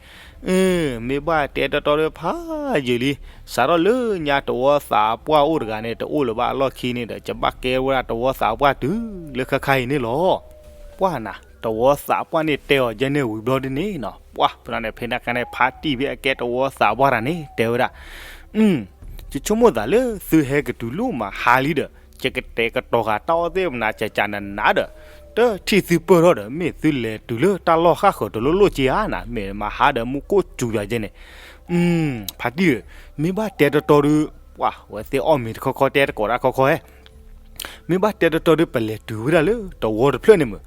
မ့ၢ်ဘၣ်တဲတီတီဒီးဖးယံာ်လံ. စးထီၣ်လၢညါတဝီသးပှၢ်အိၣ်တဂၤန့ၣ် တအိၣ်လၢၤဘၣ်အလီၢ်ခံန့ၣ်ဒီး ယဘၣ်ကဲဝဲဒၣ်တဝီသးပှၢ်တုၤလၢခဲခါအံၤန့ၣ်လီၤ. ပှၢ်နၤ တဝီသးပှၢ်န့ၣ်တဲအီၤယဲန့ၣ်ဝံၤဘျီဒ်န့ၣ်နီၤ ပှၢ်ဖဲန့ၣ်ဖဲန့ၣ်အခါန့ၣ် ဖါတံၢ်ဖဲအကဲတဝီသးပှၢ်တဂၤန့ၣ် တဲဝဲဒၣ်, ယဆိကမိၣ်သးလၢသုဟဲကတုၤလၢမဟါလံဒီး ယကတဲာ်ကတီၤဃာ်တၢ်အီၣ်သ့ၣ်မနုၤကကနးနးဒီး တထံၣ်သုပၢၢ်ထီၣ်ဒီး မ့ၢ်သုလဲၤတုၤလၢတၢ်လီၢ်ဃၣ်ဃၢၤတလိၣ်လိၣ်က့ဧါနၤ မ့ၢ်မဟါဒီးမူခိၣ်စူၤယၤယဲန့ၣ်. ဖါတံၢ်ဧၢ, မ့ၢ်ဘၣ်တဲတီတီဒီး ပှၢ်ဝဲသ့ၣ်အီၣ်မ့ၤတခီခီတဲတကိးတၢ်ခီခီဧဲ မ့ၢ်ဘၣ်တဲတီတီဒီး ပလဲၤတုၤဝဲဒၣ်လၢတဝီတဖျၢၣ်န့ၣ်မ့ၢ်,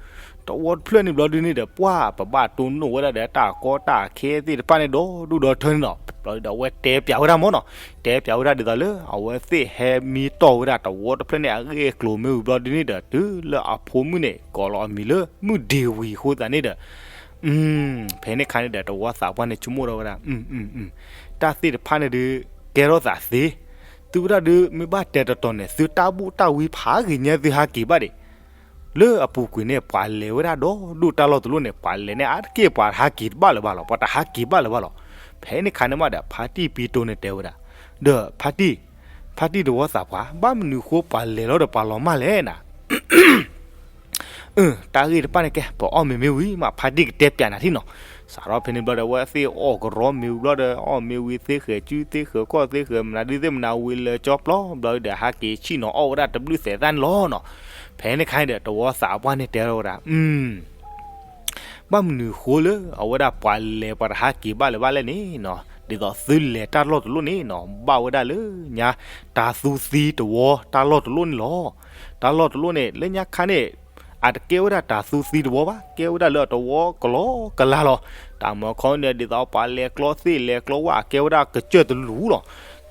တဝီတဖျၢၣ်န့ၣ်ဘျီဒ်န့ၣ်ဒီး ပှၢ်ပဘၣ်တိၢ်နီၣ်ဝဲဒၣ်ဒီးတၢ်ကီတၢ်ခဲသ့ၣ်တဖၣ်န့ၣ်ဒီးဒိၣ်ဒီးထၢန့ၣ်နီၤ. ဘျီဒီးအဝဲတဲပၠးဝဲဒၣ်မ့ၢ်နီၤ, တဲပၠးဝဲဒၣ်ဒ်သိးလၢ အဝဲသ့ၣ်ဟဲမံတီၢ်ဝဲဒၣ်တဝီတဖျၢၣ်န့ၣ် အဂ့ၢ်အကျိၤမ့ၢ်ဝံၤဘျီဒ်န့ၣ်ဒီး တုၤလၢအဖိမုၣ်န့ၣ် ကိးလီၤအမံၤလၢမုၢ်ဒ့ဝံၤအဃိသတးန့ၣ်ဒီး ဖဲန့ၣ်အခါန့ၣ်ဒီး တဝီသးပှၢ်န့ၣ်ဆိကမိၣ်ထီၣ်ဝဲဒၣ်, တၢ်သ့ၣ်တဖၣ်န့ၣ်ဒုး ကဲထီၣ်သးသ့, သုဝဲဒၣ်ဒုး မ့ၢ်ဘၣ်တဲတီတီန့ၣ် သုတၢ်ဘူၣ်တၢ်ဝံဖးဂ့ၤညါသုဟးက့ၤဘၣ်ဒံး လၢအပူၤကွံာ်န့ၣ် ပှၤလဲၤဝဲဒၣ်ဒီးဒိၣ်တၢ်လီၢ်တလီၢ်န့ၣ် ပှၤလဲၤန့ၣ်အါတက့ၢ်ပှၤတဟးက့ၤတဘၣ်လၢၤဘၣ်လီၤ, ပှၤတဟးက့ၤဘၣ်လၢၤဘၣ်လီၤ. ဖဲန့ၣ်အခါန့ၣ်မးဒီး ဖါတံၢ်ပံတိၢ်န့ၣ်တဲဝဲဒၣ်, ဒီးဖါတံၢ်, ဖါတံၢ်တဝီသးပှၢ် ဘၣ်မနုၤဃိပှၤလဲၤလီၤဒီးပှၤလီၤမၢ်လဲၣ်နၤ အၢ တၢ်ဂ့ၢ်တဖၣ်န့ၣ်ကဲ ပအီၣ်မ့ၤမ့ၢ်ဝံၤမး ဖါတံၢ်ကတဲပၠးနၤထံၣ်နီၤ. စးထီၣ်ဖဲန့ၣ်ဘျီဒီး အဝဲသ့ၣ်အီၣ်ကရီမ့ၤဝံၤဘျီဒီး အီၣ်မ့ၤဝံၤသ့ဃဲၤစုသ့ဃဲၤကီၢ်သ့ဃဲၤမနုၤဒုသ့ၣ်မနုၤဝံၤလၢာ်ကၠီပျီဘျီဒီး ဟးက့ၤဆံၣ်နီၤအီၣ်ဝဲဒၣ်တဘျုးသဲးသၣ်န့ၣ်လီၤနီၤ. ဖဲန့ၣ်အခါန့ၣ်ဒီး တဝီသးပှၢ်န့ၣ်တဲထီၣ်ဝဲဒၣ် ဘၣ်မနုၤဃိလၢအဝဲဒၣ်ပှၤလဲၤပှၤတဟးက့ၤဘၣ်လၢၤဘၣ်လဲၣ်န့ၣ်နီၤ, ဒ်သိးသုလဲၤတၢ်လီၢ်တလီၢ်န့ၣ်နီၤ ဘၣ်ဝဲဒၣ်လၢညါ တၤသူသံတဝီတၢ်လီၢ်တလီၢ်န့ၣ်လီၤ. တၢ်လီၢ်တလီၢ်န့ၣ် လၢညါခါန့ၣ် အတကဲဝဲဒၣ်တၤသူသံတဝီဘၣ်, ကဲဝဲဒၣ်လၢအတဝီကလီကလါလီၤ. တၢ်မၤခီန့ၣ် ဒ်သိးပှၤလဲၤကျီသ့ၣ်လဲၤကျီဝၣ် ကဲဝဲဒၣ်ကစၢၢ်တလူလီၤ.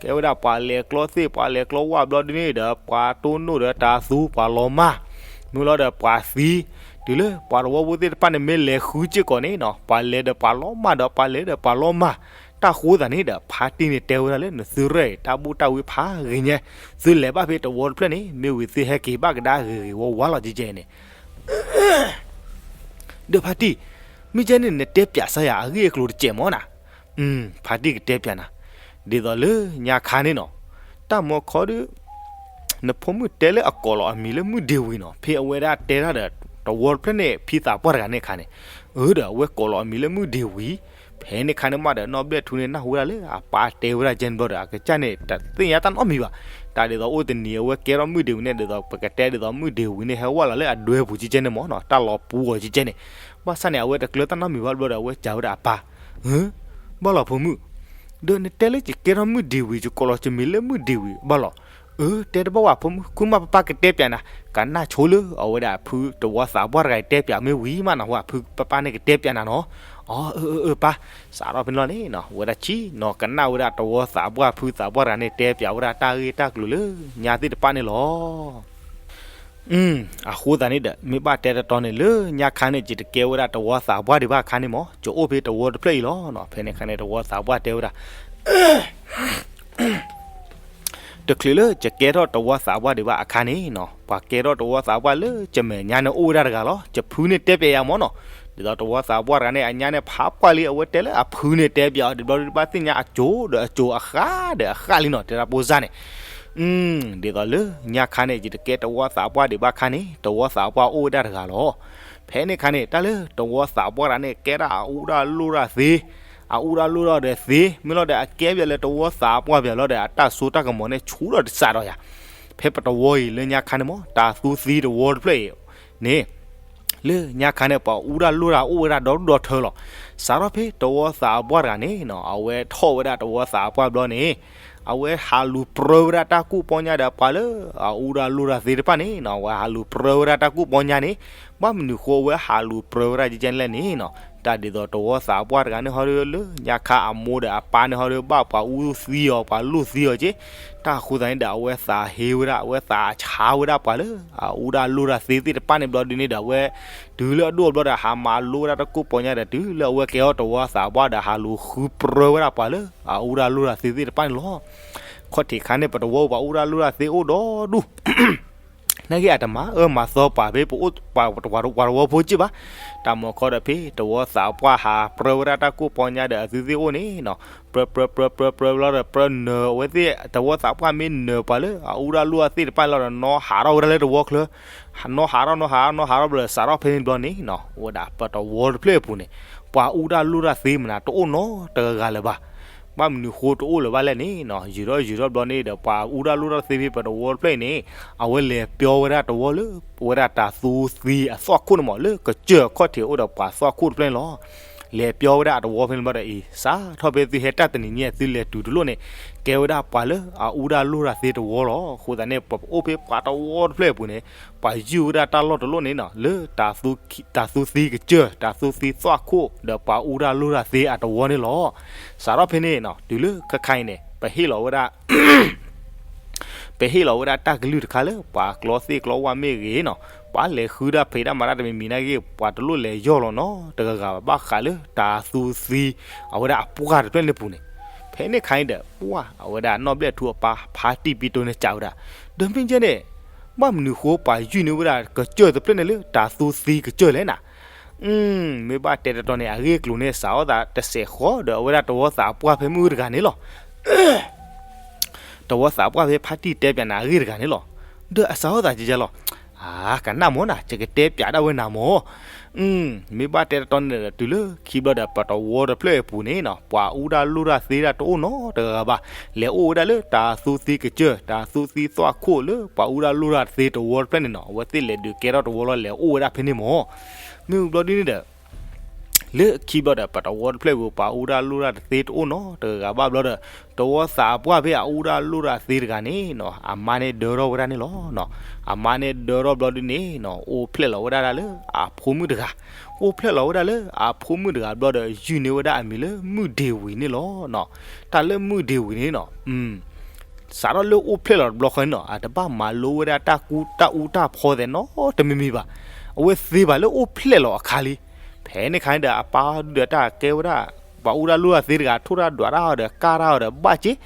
ကဲဝဲဒၣ်ပှၤလဲၤကျီသ့ၣ်ပှၤလဲၤကျီဝၣ်ဘျီဒ်န့ၣ်ဒီး ပှၤတိၢ်နီၣ်ဒီးတၤသူပှၤလီၤမၢ်, မ့ၢ်လီၤဒီးပှၤသံ, တုၤလၢပှၤတဝီဖိသ့ၣ်တဖၣ်န့ၣ် မ့ၢ်လဲၤဃုစ့ၢ်ကီးန့ၣ်နီၤ ပှၤလဲၤဒီးပှၤလီၤမၢ်ဒီးပှၤလဲၤဒီးပှၤလီၤမၢ်. တၢ်ဃိသးန့ၣ်ဒီး ဖါတံၢ်န့ၣ်တဲဝဲဒၣ်လၢ နသုရဲၣ်အံၤ တၢ်ဘူၣ်တၢ်ဝံဖးဂ့ၤညါ, သုလဲၤဘၣ်ဖဲတဝီတဖျၢၣ်န့ၣ် မ့ၢ်ဝံၤသုဟဲက့ၤဘၣ်ကဒါဂ့ၤဂ့ၤဝါဝါလီၤကဲကဲန့ၣ် ဒီးဖါတံၢ်, မ့ၢ်ကဲန့ၣ် နတဲပၠးစၢ်ယၤအဂ့ၢ်အကျိၤတစဲးမၢ်နၤ. ဖါတံၢ်ကတဲပၠးနၤ, ဒ်သိးလၢညါခါန့ၣ်နီၤ, တၢ်မၤခီဒီး နဖိမုၣ်တဲလၢအကိးလီၤအမံၤလၢမုၢ်ဒ့ဝံၤနီၤ, ဖဲအဝဲဒၣ်တဲတၢ်ဒီး တဝီတဖျၢၣ်န့ၣ် ဖံသးပှၢ်တဂၤန့ၣ်အခါန့ၣ်, အၢဒီးအဝဲကိးလီၤအမံၤလၢမုၢ်ဒ့ဝံၤ, ဖဲန့ၣ်ခါန့ၣ်မးဒီး နီၢ်ဘျဲၣ်ထူန့ၣ် နၢ်ဟူဝဲဒၣ်လၢအပၢ်တဲဝဲဒၣ်ကဲန့ၣ်ဘျီဒီး အကစၢ်န့ၣ် တသ့ၣ်ညါတၢ်နီတမံၤဘၣ်. တၢ်ဒ်သိးအိၣ်တနံၤအဝဲကဲထီၣ်မုၢ်ဒ့ဝံၤန့ၣ် ဒ်သိးပကတဲဒ်သိးမုၢ်ဒ့ဝံၤန့ၣ် ဟဲဝဲလီၤလၢအဒွဲပူၤကဲကဲန့ၣ်မၢ်နီၤ, တၢ်လီၤပူၤအီၤကဲကဲန့ၣ်, ဘၣ်ဆၣ်န့ၣ်အဝဲတကျၢၤတၢ်နီတမံၤဘၣ်ဘျီဒီး အဝဲစံးဝဲဒၣ်အပၢ်, ဘၣ်လီၤဖိမုၣ်, ဒီးနတဲလၢယကဲထီၣ်မုၢ်ဒ့ဝံၤ ယကိးလီၤယမံၤလၢမုၢ်ဒ့ဝံၤဘၣ်လီၤ. အၢ တဲတဘၣ်ဝဲဖိမုၣ်, ခူမးပၢ်ပၢ်ကတဲပၠးနၤ, ကနၣ်ဆိလၢအဝဲဒၣ်ဖုတဝီသးပှၢ်တဂၤအံၤတဲပၠးမ့ၢ်ဝံၤမးနီၤ, ဝဲဖုပၢ်ပၢ်န့ၣ်ကတဲပၠးနၤနီၤ. အၢ အၢ အၢ ပၢ်, စးထီၣ်ဖဲန့ၣ်လီၤန့ၣ်နီၤ, ဝဲဒၣ်ဆံနီၤကနၣ်ဝဲဒၣ်တဝီသးပှၢ်ဖုသးပှၢ်တဂၤန့ၣ် တဲပၠးဝဲဒၣ်တၢ်ဂ့ၢ်တၢ်ကျိၤလၢညါသ့ၣ်တဖၣ်န့ၣ်လီၤ. အဃိသတးန့ၣ်ဒီး မ့ၢ်ဘၣ်တဲတတီန့ၣ် လၢညါခါန့ၣ် ယတကဲဝဲဒၣ်တဝီသးပှၢ်ဒံးဘၣ်အခါန့ၣ်မၢ်, ယအိၣ်ဖဲတဝီတဖျၢၣ်အံၤလီၤနီၤ. ဖဲန့ၣ်အခါန့ၣ် တဝီသးပှၢ်တဲဝဲဒၣ် တချုးလၢယကဲထီၣ်တဝီသးပှၢ်ဒံးဘၣ်အခါန့ၣ်နီၤ, ပှၤကဲထီၣ်တဝီသးပှၢ်လၢယမဲာ်ညါန့ၣ်အိၣ်ဝဲဒၣ်တဂၤလီၤ. ယဖုန့ၣ်တဲပၠးယၤမၢ်နီၤ. ဒ်သိးတဝီသးပှၢ်တဂၤန့ၣ် အညါန့ၣ်ဖးပှၢ်လံ, အဝဲတဲလၢအဖုန့ၣ်တဲပၠးအီၤ ဒ်ဘျီဒ်ဘၣ်သ့ၣ်ညါအစိၤဒီးအစိၤအဃၣ်ဒီးအဃၣ်လံနီၤ, တဲဒၣ်ပိစၢ်န့ၣ် ဒ်သိးလၢညါခါန့ၣ် ယတကဲတဝီသးပှၢ်ဒံးဘၣ်အခါန့ၣ် တဝီသးပှၢ်အိၣ်ဝဲဒၣ်တဂၤလီၤ. ဖဲန့ၣ်အခါန့ၣ် တၢ်လၢတဝီသးပှၢ်တဂၤန့ၣ် ကဲဒၣ်အအူတၢ်လိၣ်တၢ်သ့, အအူတၢ်လိၣ်တၢ်ဒီးသ့, မ့ၢ်လီၤဒီးအကဲပၠးလၢတဝီသးပှၢ်ပၠးလီၤဒီး အတၢ်စိတၢ်ကမီၤန့ၣ် ဆူၣ်ထီၣ်တစးဒီးယၤ. ဖဲပတဝီအံၤလၢညါခါန့ၣ်မၢ် တၤသူသံတဝီတဖျၢၣ်အံၤန့ၣ် လၢညါခါန့ၣ် ပှၤအူတၢ်လိၣ်တၢ်အိၣ်ဝဲဒၣ်ဒီဒူၣ်ဒီထၢလီၤ. စးထီၣ်ဖဲတဝီသးပှၢ်တဂၤန့ၣ်နီၤ, အဝဲထီၣ်ဝဲဒၣ်တဝီသးပှၢ်ဘျီန့ၣ်, အဝဲဟးလူၤပြၢဝဲဒၣ်တၢ်ကူၣ်ပီညါဒီးပှၤလၢအအူတၢ်လိၣ်တၢ်သ့တဖၣ်န့ၣ်နီၤ, အဝဲဟးလူၤပြၢဝဲဒၣ်တၢ်ကူၣ်ပီညါန့ၣ်, ဘၣ်မနုၤဃိအဝဲဟးလူၤပြၢဝဲဒၣ်ကဲကဲန့ၣ်လဲၣ်န့ၣ်နီၤ, တၢ်ဒ်သိးတဝီသးပှၢ်တဂၤန့ၣ်ဟီဒီး လၢညါခါအမိၢ်ဒီးအပၢ်န့ၣ်ဟီဒီး ဘၣ်ပှၤအူသံအီၤ ပှၤလိၣ်သံအီၤက့, တၢ်အဃိသတးန့ၣ်ဒီး အဝဲသးဟ့ဝဲဒၣ် အဝဲသးဆါဝဲဒၣ်ပှၤလၢအအူတၢ်လိၣ်တၢ်သ့သ့ၣ်တဖၣ်န့ၣ်ဘျီဒ်န့ၣ်ဒီး အဝဲ တုၤလၢအဒိၣ်ဘျီဒီး ဟးမၤလိဝဲဒၣ်တၢ်ကူၣ်ပီညါဒီး တုၤလၢအဝဲကဲထီၣ်တဝီသးပှၢ်ဒီး ဟးလူၤဃုပြၢဝဲဒၣ်ပှၤလၢအအူတၢ်လိၣ်တၢ်သ့သ့ၣ်တဖၣ်န့ၣ်လီၤ. ခီၣ်ထံးခါန့ၣ် ပတဝီပှၤအူတၢ်လိၣ်တၢ်သ့အိၣ်ဒီဒူၣ် နာ်က့အတမၤအၢမၤသီပှၤဖဲပအိၣ်ပှၤတဝီဖိက့ဘၣ်. တၢ်မၤခီဒီးဖဲ တဝီသးပှၢ်ဟးပြၢဝဲဒၣ်တၢ်ကူၣ်ပီညါဒီးအသုသ့ၣ်အိၣ်န့ၣ်နီၤ, ပြၢပြၢပြၢပြၢပြၢဘျီဒီး ပြၢနၢၤအဝဲသ့ၣ် တဝီသးပှၢ်မ့ၢ်နၢၤပှၤလၢအအူတၢ်လိၣ်တၢ်သ့သ့ၣ်တဖၣ်န့ၣ်လီၤဒီး နီၢ်ဟးထီၣ်ဝဲဒၣ်လၢတဝီချၢ နီၢ်ဟးထီၣ် နီၢ်ဟးထီၣ် နီၢ်ဟးထီၣ်ဘျီဒီး စးထီၣ်ဖဲန့ၣ်ဘျီန့ၣ်နီၤ, အိၣ်ဝဲဒၣ်ပတဝီတဖျၢၣ်အပူၤန့ၣ် ပှၤအူတၢ်လိၣ်တၢ်သ့မနုၤတအိၣ်နီတဂၤဂၤလၢၤဘၣ်. ဘၣ်မနုၤဃိတအိၣ်လၢၤဘၣ်လဲၣ်န့ၣ်နီၤ, ယံာ်ထီၣ်ယံာ်ထီၣ်ဘျီန့ၣ်ဒီး ပှၤအူတၢ်လိၣ်တၢ်သ့ဖဲပတဝီတဖျၢၣ်အံၤန့ၣ် အဝဲလဲၤပျီဝဲဒၣ်တဝီလၢ ဝဲဒၣ်တၤသူသံအသွၣ်ခိၣ်န့ၣ်မး လၢကစၢၢ်ခီၣ်ထံးအိၣ်ဒီးပှၤသွၣ်ခိၣ်တဖျၢၣ်န့ၣ်လီၤ. လဲၤပျီဝဲဒၣ်အတဝီဖဲန့ၣ်ဘျီဒီးအံၤ စးထီၣ်ဖဲသုဟဲတၢ်တနံၤညါ သုလဲၤတုၤတလိၣ်န့ၣ် ကဲဝဲဒၣ်ပှၤလၢအအူတၢ်လိၣ်တၢ်သ့တဝီလီၤ. အဃိသတးန့ၣ် ပအိၣ်ဖဲပှၤတဝီတဖျၢၣ်အပူၤန့ၣ် ပှၤယုၢ်ဝဲဒၣ်တၢ်လီၢ်တလီၢ်န့ၣ်နီၤ လၢ တၤသူသံကစၢၢ် တၤသူသံသွၣ်ခိၣ် ဒီးပှၤအူတၢ်လိၣ်တၢ်သ့အတဝီန့ၣ်လီၤ. စးထီၣ်ဖဲန့ၣ်နီၤ တုၤလၢခဲခါအံၤန့ၣ် ပဟ့ၣ်လီၤဝဲဒၣ် ပဟ့ၣ်လီၤဝဲဒၣ်တၢ်ကလုၢ်တခါလၢ ပှၤကျီသ့ၣ်ကျီဝၣ်မ့ၢ်ဂ့ၤနီၤ, ပှၤလဲၤဃုတၢ်ဖံးတၢ်မၤတၢ်တမံၤမံၤနာ်က့ ပှၤတလိၣ်လဲၤယီၢ်လီၤနီတဂၤဂၤဘၣ် ဘၣ်ဃးလၢတၤသူသံ အဝဲဒၣ်အပှၢ်တဖျၢၣ်န့ၣ်ပူၤန့ၣ်. ဖဲန့ၣ်ခါအံၤဒီး ပှၢ် အဝဲဒၣ်နီၢ်ဘျဲၣ်ထူအပၢ်ဖါတံၢ်ပံတိန့ၣ်စံးဝဲဒၣ်, ဒီးမ့ၢ်ကဲန့ၣ် ဘၣ်မနုၤဃိပှၤယုၢ်န့ၢ်ဝဲဒၣ်ကစၢၢ်တဖျၢၣ်န့ၣ်လၢတၤသူသံကစၢၢ်လဲၣ်နၤ. မ့ၢ်ဘၣ်တဲတတီၤန့ၣ် အဂ့ၢ်အကျိၤန့ၣ် စးထီၣ်သးတစဲးဃီဒီးအဝဲဒၣ်တဝီသးပှၢ်ဖဲမုၢ်တဂၤန့ၣ်လီၤ. တဝီသးပှၢ်ဖဲဖါတံၢ်တဲပၠးနၤအဂ့ၢ်တဂၤန့ၣ်လီၤ. ဒီးအစးထီၣ်သးကကလီၤ. အါ ကနၣ်မၢ်နၤ ယကတဲပၠးဒၣ်ဝဲနၤမၢ်. မ့ၢ်ဘၣ်တဲတတီၤန့ၣ်ဒီး တုၤလၢခံဘျီဒီး ပတဝီတဖျၢၣ်အပူၤန့ၣ်နီၤ ပှၤအူတၢ်လိၣ်တၢ်သ့ဒၣ်တအိၣ်နီတဂၤဂၤဘၣ်. လဲၤအိၣ်ဝဲဒၣ်လၢတၤသူသံကစၢၢ် တၤသူသံသွၣ်ခိၣ်လၢပှၤအူတၢ်လိၣ်တၢ်သ့တဝီတဖျၢၣ်န့ၣ်နီၤ အဝဲသ့ၣ်လဲၤဒုးကဲထီၣ်တဝီလီၤ လဲၤအိၣ်ဝဲဒၣ်ဖဲန့ၣ်မၢ်. မ့ၢ်ဘျီဒ်န့ၣ်ဒီး လၢခံဘျီဒီး ပတဝီတဖျၢၣ်ပူၤ ပှၤအူတၢ်လိၣ်တၢ်တသ့တအိၣ်နီတဂၤဂၤဘၣ်ဘျီဒီး တဝီသးပှၢ်ဖဲအအူတၢ်လိၣ်တၢ်သ့တဂၤန့ၣ်နီၤ အမါန့ၣ်ဒၢထီၣ်ဝဲဒၣ်န့ၣ်လီၤ. အမါန့ၣ်ဒၢထီၣ်ဘျီဒ်န့ၣ်နီၤ အိၣ်ဖျဲၣ်လီၤဝဲဒၣ်လၢအဖိမုၣ်တဂၤ, အိၣ်ဖျဲၣ်လီၤဝဲဒၣ်လၢအဖိမုၣ်တဂၤဘျီဒီး ယုၢ်န့ၢ်ဝဲဒၣ်အမံၤလၢမုၢ်ဒ့ဝံၤန့ၣ်လီၤ. တၢ်လၢမုၢ်ဒ့ဝံၤန့ၣ်နီၤ စးထီၣ်လၢအိၣ်ဖျဲၣ်လီၤတဘျီဃီန့ၣ်နီၤ အတဘၣ်မၤလိဝဲဒၣ်တၢ်ကူတၢ်အူတၢ်ဖီသဲးနီတမံၤမံၤဘၣ်. အဝဲသ့ဘၣ်လၢအိၣ်ဖျဲၣ်လီၤအခါလံ. ဖဲန့ၣ်ခါန့ၣ်ဒီး အပၢ်ဒုးဒီးတၢ်ကဲဝဲဒၣ် ပှၤအူတၢ်လိၣ်တၢ်သ့တဂၤ ထိၣ်တၢ်ဒွးတၢ်အီၤဒီး ကၢ်တၢ်အီၤဒီးဘၣ်က့ၤ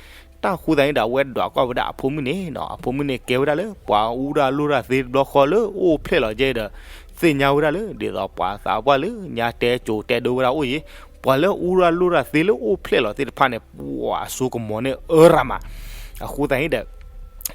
တၢ်ဃိသတးန့ၣ်ဒီး အဝဲဒွးကွၢ်ဝဲဒၣ်အဖိမုၣ်န့ၣ်နီၤ အဖိမုၣ်န့ၣ်ကဲဝဲဒၣ်လၢ ပှၤအူတၢ်လိၣ်တၢ်သ့တဘျီဃီလၢအိၣ်ဖျဲၣ်လီၤကဲဒီး သ့ၣ်ညါဝဲဒၣ်လၢ ဒ်သိးပှၤသးပှၢ်လၢညါတဲကိၤတဲဒိဝဲဒၣ်အိၣ်အံၤ ပှၤလၢအူတၢ်လိၣ်တၢ်သ့လၢအိၣ်ဖျဲၣ်လီၤသ့ၣ်တဖၣ်န့ၣ် ပှၤအစိကမီၤန့ၣ်အၢရၤမး. အဃိသတးန့ၣ်ဒီး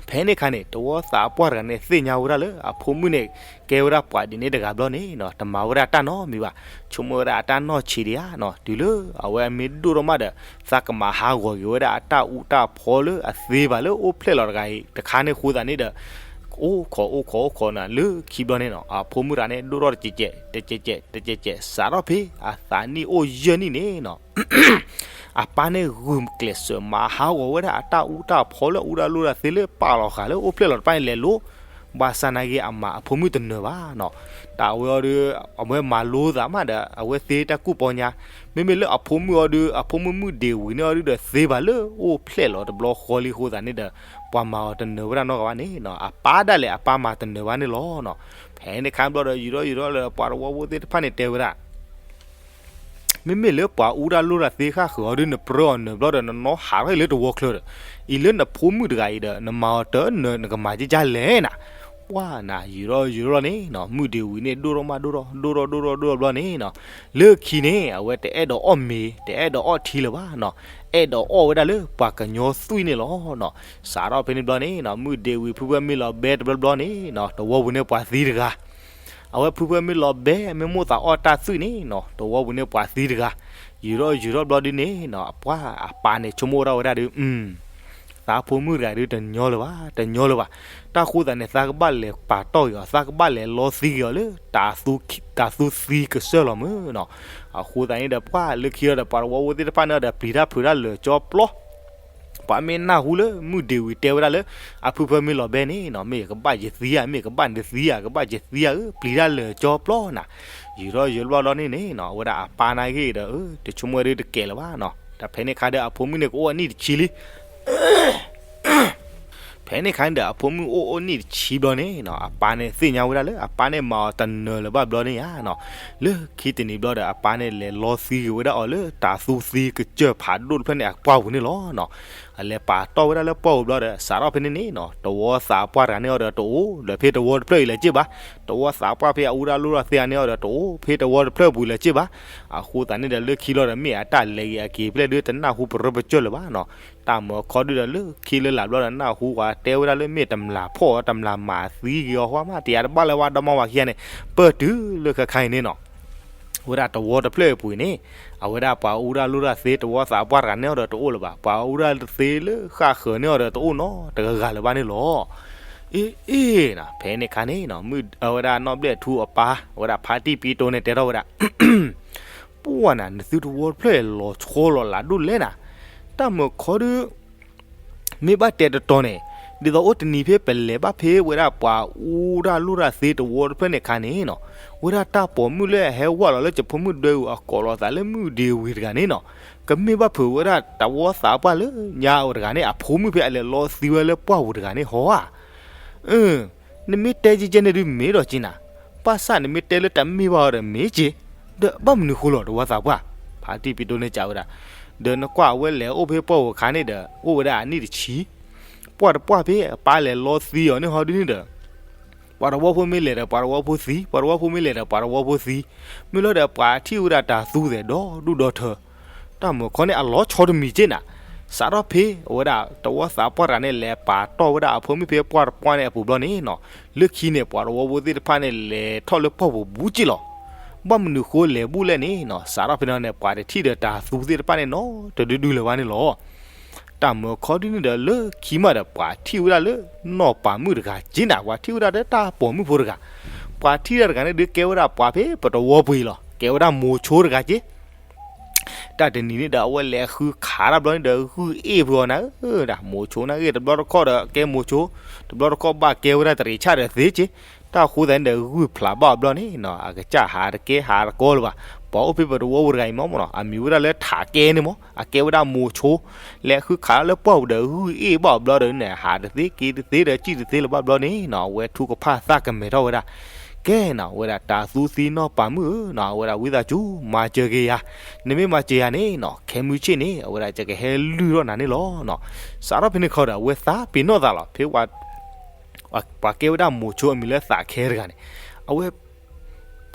ဖဲန့ၣ်ခါန့ၣ် တဝီသးပှၢ်တဂၤန့ၣ် သ့ၣ်ညါဝဲဒၣ်လၢ အဖိမုၣ်န့ၣ် ကဲဝဲဒၣ်ပှၤဒ်န့ၣ်တဂၤဘျီန့ၣ်နီၤ တမၤဝဲဒၣ်တၢ်နီတမံၤဘၣ်. ဆိကမိၣ်ဝဲဒၣ်အတၢ်နီၢ်ဆံးဒံးဧါနီၤ တုၤလၢအဝဲအမ့ၢ်ဒိၣ်ထီၣ်မးဒီး သးကမၤဟးဂီၤက့ၤဝဲဒၣ်အတၢ်အူတၢ်ဖီလၢအသ့ဘၣ်လၢအိၣ်ဖျဲၣ်လီၤတဂၤအံၤ တခါန့ၣ်အဃိသတးန့ၣ်ဒီး အိၣ်ခိးအိၣ်ခိးအိၣ်ခိးနၤ လၢခံဘျီန့ၣ်နီၤ အဖိမုၣ်တဂၤန့ၣ် ဒိၣ်ထီၣ်တကဲးကဲး တကဲးကဲး တကဲးကဲး စးထီၣ်ဖဲအသးနံၣ်အိၣ်ယဲၢ်နံၣ်န့ၣ်နီၤ အပၢ်န့ၣ်ဂုာ်ကျဲးစၢးမၤဟးဂီၤဝဲဒၣ်အတၢ်အူတၢ်ဖီလၢအူတၢ်လိၣ်တၢ်သ့လၢပာ်လီၤဃာ်လၢအိၣ်ဖျဲၣ်လီၤတဖၣ်န့ၣ်လဲၤလိၤ ဘၣ်ဆၣ်နာ်က့အမၤအဖိမုၣ်တနၢၤဘၣ်နီၤ. တၢ်ဝဲအီၤဒီး အဝဲမၤလိသးမးဒီး အဝဲသ့တၢ်ကူၣ်ပီညါ မ့မ့ၢ်လၢအဖိမုၣ်အီၤဒီး အဖိမုၣ်မုၢ်ဒ့ဝံၤန့ၢ်အီၤဒုဒီး သ့ဘၣ်လၢအိၣ်ဖျဲၣ်လီၤတဘျီဃီလံအဃိသတးန့ၣ်ဒီး ပှၤမၤအီၤတနၢၤဝဲဒၣ်နီတဂၤဘၣ်န့ၣ်နီၤ အပၢ်ဒၣ်လဲာ်အပၢ်မၤတနၢၤဘၣ်န့ၣ်လီၤနီၤ. ဖဲန့ၣ်ခါဘျီဒီး ယူၤထီၣ်ယူၤထီၣ်လၢပှၤတဝီဖိသ့ၣ်တဖၣ်န့ၣ်တဲဝဲဒၣ် မ့မ့ၢ်လၢပှၤအူတၢ်လိၣ်တၢ်သ့ဃၣ်ဃၢၤအီၤဒု နပြၢအီၤနၢၤဘျီဒီး နနီၢ်ဟးထီၣ်လၢတဝီချၢဒီး အံၤလၢနဖိမုၣ်တဂၤအံၤဒီး နမၤအီၤတနၢၤ နကမၤကကၢ်လဲၣ်နၤ. ပှၢ်နၤ ယူၤထီၣ်ယူၤထီၣ်လီၤန့ၣ်နီၤ မုၢ်ဒ့ဝံၤန့ၣ် ဒိၣ်ထီၣ်မးဒိၣ်ထီၣ် ဒိၣ်ထီၣ်ဒိၣ်ထီၣ်ဒိၣ်ထီၣ်ဘျီန့ၣ်နီၤ လၢခံန့ၣ် အဝဲတအဲၣ်ဒိးအီၣ်မ့ၤ တအဲၣ်ဒိးအီၣ်ထံလၢၤဘၣ်နီၤ အဲၣ်ဒိးအီၣ်ဝဲဒၣ်လၢပှၤကညီသွံၣ်န့ၣ်လီၤနီၤ. စးထီၣ်ဖဲန့ၣ်ဘျီန့ၣ်နီၤ မုၢ်ဒ့ဝံၤဖုဖၢမ့ၢ်လီၤဘဲတဘျီဘျီန့ၣ်နီၤ တဝီပူၤန့ၣ်ပှၤသံတဂၤ အဝဲဖုဖၢမ့ၢ်လီၤဘဲ မ့ၢ်မိၣ်သးအီၣ်တၢ်သွံၣ်န့ၣ်နီၤ တဝီပူၤန့ၣ်ပှၤသံတဂၤ ယူၤထီၣ်ယူၤထီၣ်ဘျီဒုန့ၣ်နီၤ အပှၢ်အပၢ်န့ၣ်ဆိကမိၣ်ဝဲဒၣ်ဝဲဒၣ်ဒု သးဖိမုၣ်တဂၤဒုတညီလၢၤဘၣ် တညီလၢၤဘၣ်. တၢ်ဃိသးန့ၣ် သးကဘၣ်လဲၤပာ်တီၢ်က့ၤအီၤ သးကဘၣ်လဲၤလီသံက့ၤအီၤလၢ တၤသူသံကစၢၢ်လီၤမ့ၢ်နီၤ. အဃိသတးန့ၣ်ဒီး ပှၢ်လၢခံလီၤဒီး ပှၤတဝီဖိသ့ၣ်တဖၣ်န့ၣ်ဒီး ပျံၤတၢ်ဖုးတၢ်လၢာ်ကၠီပျီ ပှၤမ့ၢ်နၢ်ဟူလၢမုၢ်ဒ့ဝံၤတဲဝဲဒၣ်လၢ အဖုဖၢမ့ၢ်လီၤဘဲန့ၣ်နီၤ, မ့ၢ်ကဘၣ်ယသံဧါ, မ့ၢ်ကဘၣ်နသံဧါ, ကဘၣ်ယသံဧါဧၢ, ပျံၤတၢ်လၢာ်ကၠီပျီနၤ. ယံာ်ထီၣ်ယံာ်လီၤလီၤန့ၣ်န့ၣ်နီၤ, အဝဲဒၣ်အပၢ်နာ်က့ဒီး တဆိကမိၣ်ဒုတကဲလၢၤဘၣ်နီၤ. တၢ်ဖဲန့ၣ်ခါဒီးအဖိမုၣ်န့ၣ်ကအိၣ်အနံၣ်တဆံလံ. ဖဲန့ၣ်ခါန့ၣ်ဒီး အဖိမုၣ်အိၣ်အိၣ်နံၣ်တဆံဘျီန့ၣ်နီၤ, အပၢ်န့ၣ်သ့ၣ်ညါဝဲဒၣ်လၢ အပၢ်န့ၣ်မၤအီၤတနၢၤလၢၤဘၣ်ဘျီန့ၣ်ဧါနီၤ. လၢခံတနံၤဘျီဒီး အပၢ်န့ၣ်လဲၤလီသံက့ၤဝဲဒၣ်အီၤလၢတၤသူသံကစၢၢ်ဖးဒိၣ်တဖျၢၣ်န့ၣ် အပှၢ်ပူၤန့ၣ်လီၤနီၤ. အလဲၤပာ်တီၢ်ဝဲဒၣ်လၢပှၢ်ပူၤဘျီဒီး စးထီၣ်ဖဲန့ၣ်န့ၣ်နီၤ, တဝီသးပှၢ်တဂၤန့ၣ်အီၤဒီးတအိၣ်ဒီးဖဲတဝီတဖျၢၣ်အံၤလၢၤက့ၢ်ဘၣ်. တဝီသးပှၢ်ဖဲအအူဒၣ်လိၣ်ဒၣ်သ့န့ၣ်အီၤဒီး တအိၣ်ဖဲတဝီတဖျၢၣ်ပူၤလၢၤက့ၢ်ဘၣ်. အဃိသတးန့ၣ်ဒီး လၢခံလီၤဒီး မ့ၢ်အတၢ်လဲၤဂ့ၤအက့ၤဖျဲၣ်ဒု တနၢ်ဟူပရၢပကၠၢၢ်လၢၤဘၣ်နီၤ. တၢ်မၢခီဒုဒီး လၢခံလၢလာ်ဘျီဒီး နၢ်ဟူဝဲတဲဝဲဒၣ်လၢ မ့ၢ်တမျၢ်ဖီၣ်အီၤ တမျၢ်မၤသံက့ၤအီၤ ဟီမး တယၤတဘၣ်လၢၤဝဲ ဒီမါဝၤခံဂၤန့ၣ် ပၢၢ်တုၤလၢခဲခါအံၤန့ၣ်နီၤ. ဝဲဒၣ်တဝီတဖျၢၣ်အပူၤအံၤန့ၣ် အဝဲဒၣ်ပှၤအူဒၣ်လိၣ်ဒၣ်သ့ တဝီသးပှၢ်တဂၤန့ၣ်အီၤဒီးတအိၣ်လၢၤဘၣ်. ပှၤအူဒၣ်သ့လၢဃၣ်ဃၢၤန့ၣ်အီၤဒီးတအိၣ်နီတဂၤဂၤလၢၤဘၣ်န့ၣ်လီၤ. အ့ အ့ ဖဲန့ၣ်ခါန့ၣ်နီၤ, မုၢ်အဝဲဒၣ်နီၣ်ဘျဲၣ်ထူအပၢ် အဝဲဒၣ်ဖါတံၢ်ပံတိန့ၣ် တဲထီၣ်ဝဲဒၣ် ပှၢ်နၤ နသုတဝီတဖျၢၣ်လီၤဆီလီၤလးဒိၣ်လဲၣ်နၤ. တၢ်မၢခီဒု မ့ၢ်ဘၣ်တဲတတီၤန့ၣ်, ဒ်သိးအိၣ်တနံၤဖဲပလဲၤဘၣ်ဖဲဝဲဒၣ်ပှၤအူဒၣ်လိၣ်ဒၣ်သ့တဝီတဖျၢၣ်န့ၣ်ခါန့ၣ်နီၤ, ဝဲဒၣ်တၢ်ပိာ်မုၣ်လၢအဟဲဝဲလီၤလၢယဖိမုၣ်ဒွဲအူအကိးလိာ်သးလၢမုၢ်ဒ့ဝံၤတဂၤန့ၣ်နီၤ, ကမ့ၢ်ဘၣ်ဖုးဝဲဒၣ်တဝီသးပှၢ်လၢညါအဝဲတဂၤန့ၣ် အဖိမုၣ်ဖဲအလဲၤလီသံဝဲလၢပှၢ်ပူၤတဂၤန့ၣ်ဟီဧါ. အၢ နမ့ၢ်တဲကဲကဲန့ၣ်ဒုမ့ၢ်ဒီးက့နၤ, ဘၣ်ဆၣ်နမ့ၢ်တဲလၢတမ့ၢ်ဘၣ်ဒီးမ့ၢ်က့, ဒီးဘၣ်မနုၤဃိလီၤတဝီသးပှၢ်, ဖါတံၢ်ပံတိန့ၣ်စံးဝဲဒၣ်, ဒီးနကွၢ်အဝဲလဲၤအိၣ်ဖဲပှၢ်ပူၤအခါန့ၣ်ဒီး အိၣ်ဝဲဒၣ်အနံၣ်တဆံ, ပှၢ်တပှၢ်ဖဲအပၢ်လဲၤလီသံအီၤန့ၣ်ဟီဒုန့ၣ်ဒီး ပှၤတဝီဖိမ့ၢ်လဲၤဒီးပှၤတဝီဖိသံ, ပှၤတဝီဖိမ့ၢ်လဲၤဒီးပှၤတဝီဖိသံ, မ့ၢ်လီၤဒီးပှၤထံၣ်ဝဲဒၣ်တၤသူသဲးဒီဒူၣ်ဒီထၢ, တၢ်မၢခီန့ၣ်အလီၤဆီတမံၤက့နၤ, စးထီၣ်ဖဲအဝဲဒၣ်တဝီသးပှၢ်တဂၤန့ၣ် လဲၤပာ်တီၢ်ဝဲဒၣ်အဖိမုၣ်ဖဲပှၢ်တပှၢ်န့ၣ်အပူၤဘျီန့ၣ်နီၤ, လၢခံန့ၣ် ပှၤတဝီဖိသ့ၣ်တဖၣ်န့ၣ် လဲၤထီၣ်လၢပှၢ်ပူၤဘူးက့လီၤ. ဘၣ်မနုၤဃိလဲၤဘူးလဲၣ်န့ၣ်နီၤ, စးထီၣ်ဖဲန့ၣ်န့ၣ် ပှၤတထံၣ်ဒီးတၤသူသ့ၣ်တဖၣ်န့ၣ်နီတဒုဒုလၢၤဘၣ်န့ၣ်လီၤ. တၢ်မၢခီဒုန့ၣ်ဒီး လၢခံမးဒီး ပှၤထံၣ်ဝဲဒၣ်လၢနီၢ်ပၤမုၣ်တဂၤက့နၤ, ပှၤထံၣ်ဝဲဒၣ်လၢတၢ်ပိာ်မုၣ်ဖိတဂၤ, ပှၤထံၣ်တၢ်တဂၤန့ၣ်ဒုးကဲဝဲဒၣ်ပှၤဖဲပတဝီပူၤအံၤလီၤ, ကဲဝဲဒၣ်မိၤဆိတဂၤက့ တၢ်တနံၤန့ၣ်ဒီး အဝဲလဲၤဃုခးတၢ်ဘျီန့ၣ်ဒီး ဂုၢ်အ့ၣ်ဖုးအီၤနၤဧၢ, မိၤဆိနၤဂ့ၤ, တဘျီတခီၣ်ဒီးကဲမိၤဆိ, တဘျီတခီၣ်ဘၣ်ကဲဝဲဒၣ်တရံးဆၣ်ဒီးသ့က့, တၢ်ဃိသတးန့ၣ်ဒီး ဂုၢ်ဖျးဘၣ်အီၤဘျီန့ၣ်နီၤ, အကစၢ်ဟးတကဲဟးတကီလၢၤဘၣ်, ပှၤအိၣ်ဖဲပတဝီပူၤတဂၤအံၤမ့ၢ်နီၤ, အမံၤဝဲဒၣ်လၢထးကဲန့ၣ်မ့ၢ်, အကဲဝဲဒၣ်မိၤဆိ, လဲၤဃုခးလၢပှၢ်ပူၤဒီး ဂုၢ်အ့ၣ်ဘၣ်အီၤဘျီဒီးန့ၣ် ဟးတသ့က့ၤတသ့ဒီး ကံၣ်တသ့လၢၤဘၣ်ဘျီန့ၣ်နီၤ, အဝဲထုကဖၣ်သးကမဲာ်ထီၣ်ဝဲဒၣ် ကဲနီၤ, ဝဲဒၣ်တၤသူသံနီၢ်ပၤမုၣ်ဧၢနီၤ, အဝဲဒၣ်ဝံသးစူၤ မၤစၢၤက့ၤယၤ, နမ့ၢ်မၤစၢၤယၤန့ၣ်နီၤ, ခဲမုၢ်ဆ့ၣ်န့ၣ် အဝဲဒၣ်ယကဟဲလုၢ်ထီၣ်နၤန့ၣ်လီၤ. စးထီၣ်ဖဲန့ၣ်ခီဒီး အဝဲသးပ့ၤနီၣ်သးလီၤ, ဖဲ ပှၤကဲဝဲဒၣ်မိၤဆိအမံၤလၢသးခဲတဂၤန့ၣ်, အဝဲ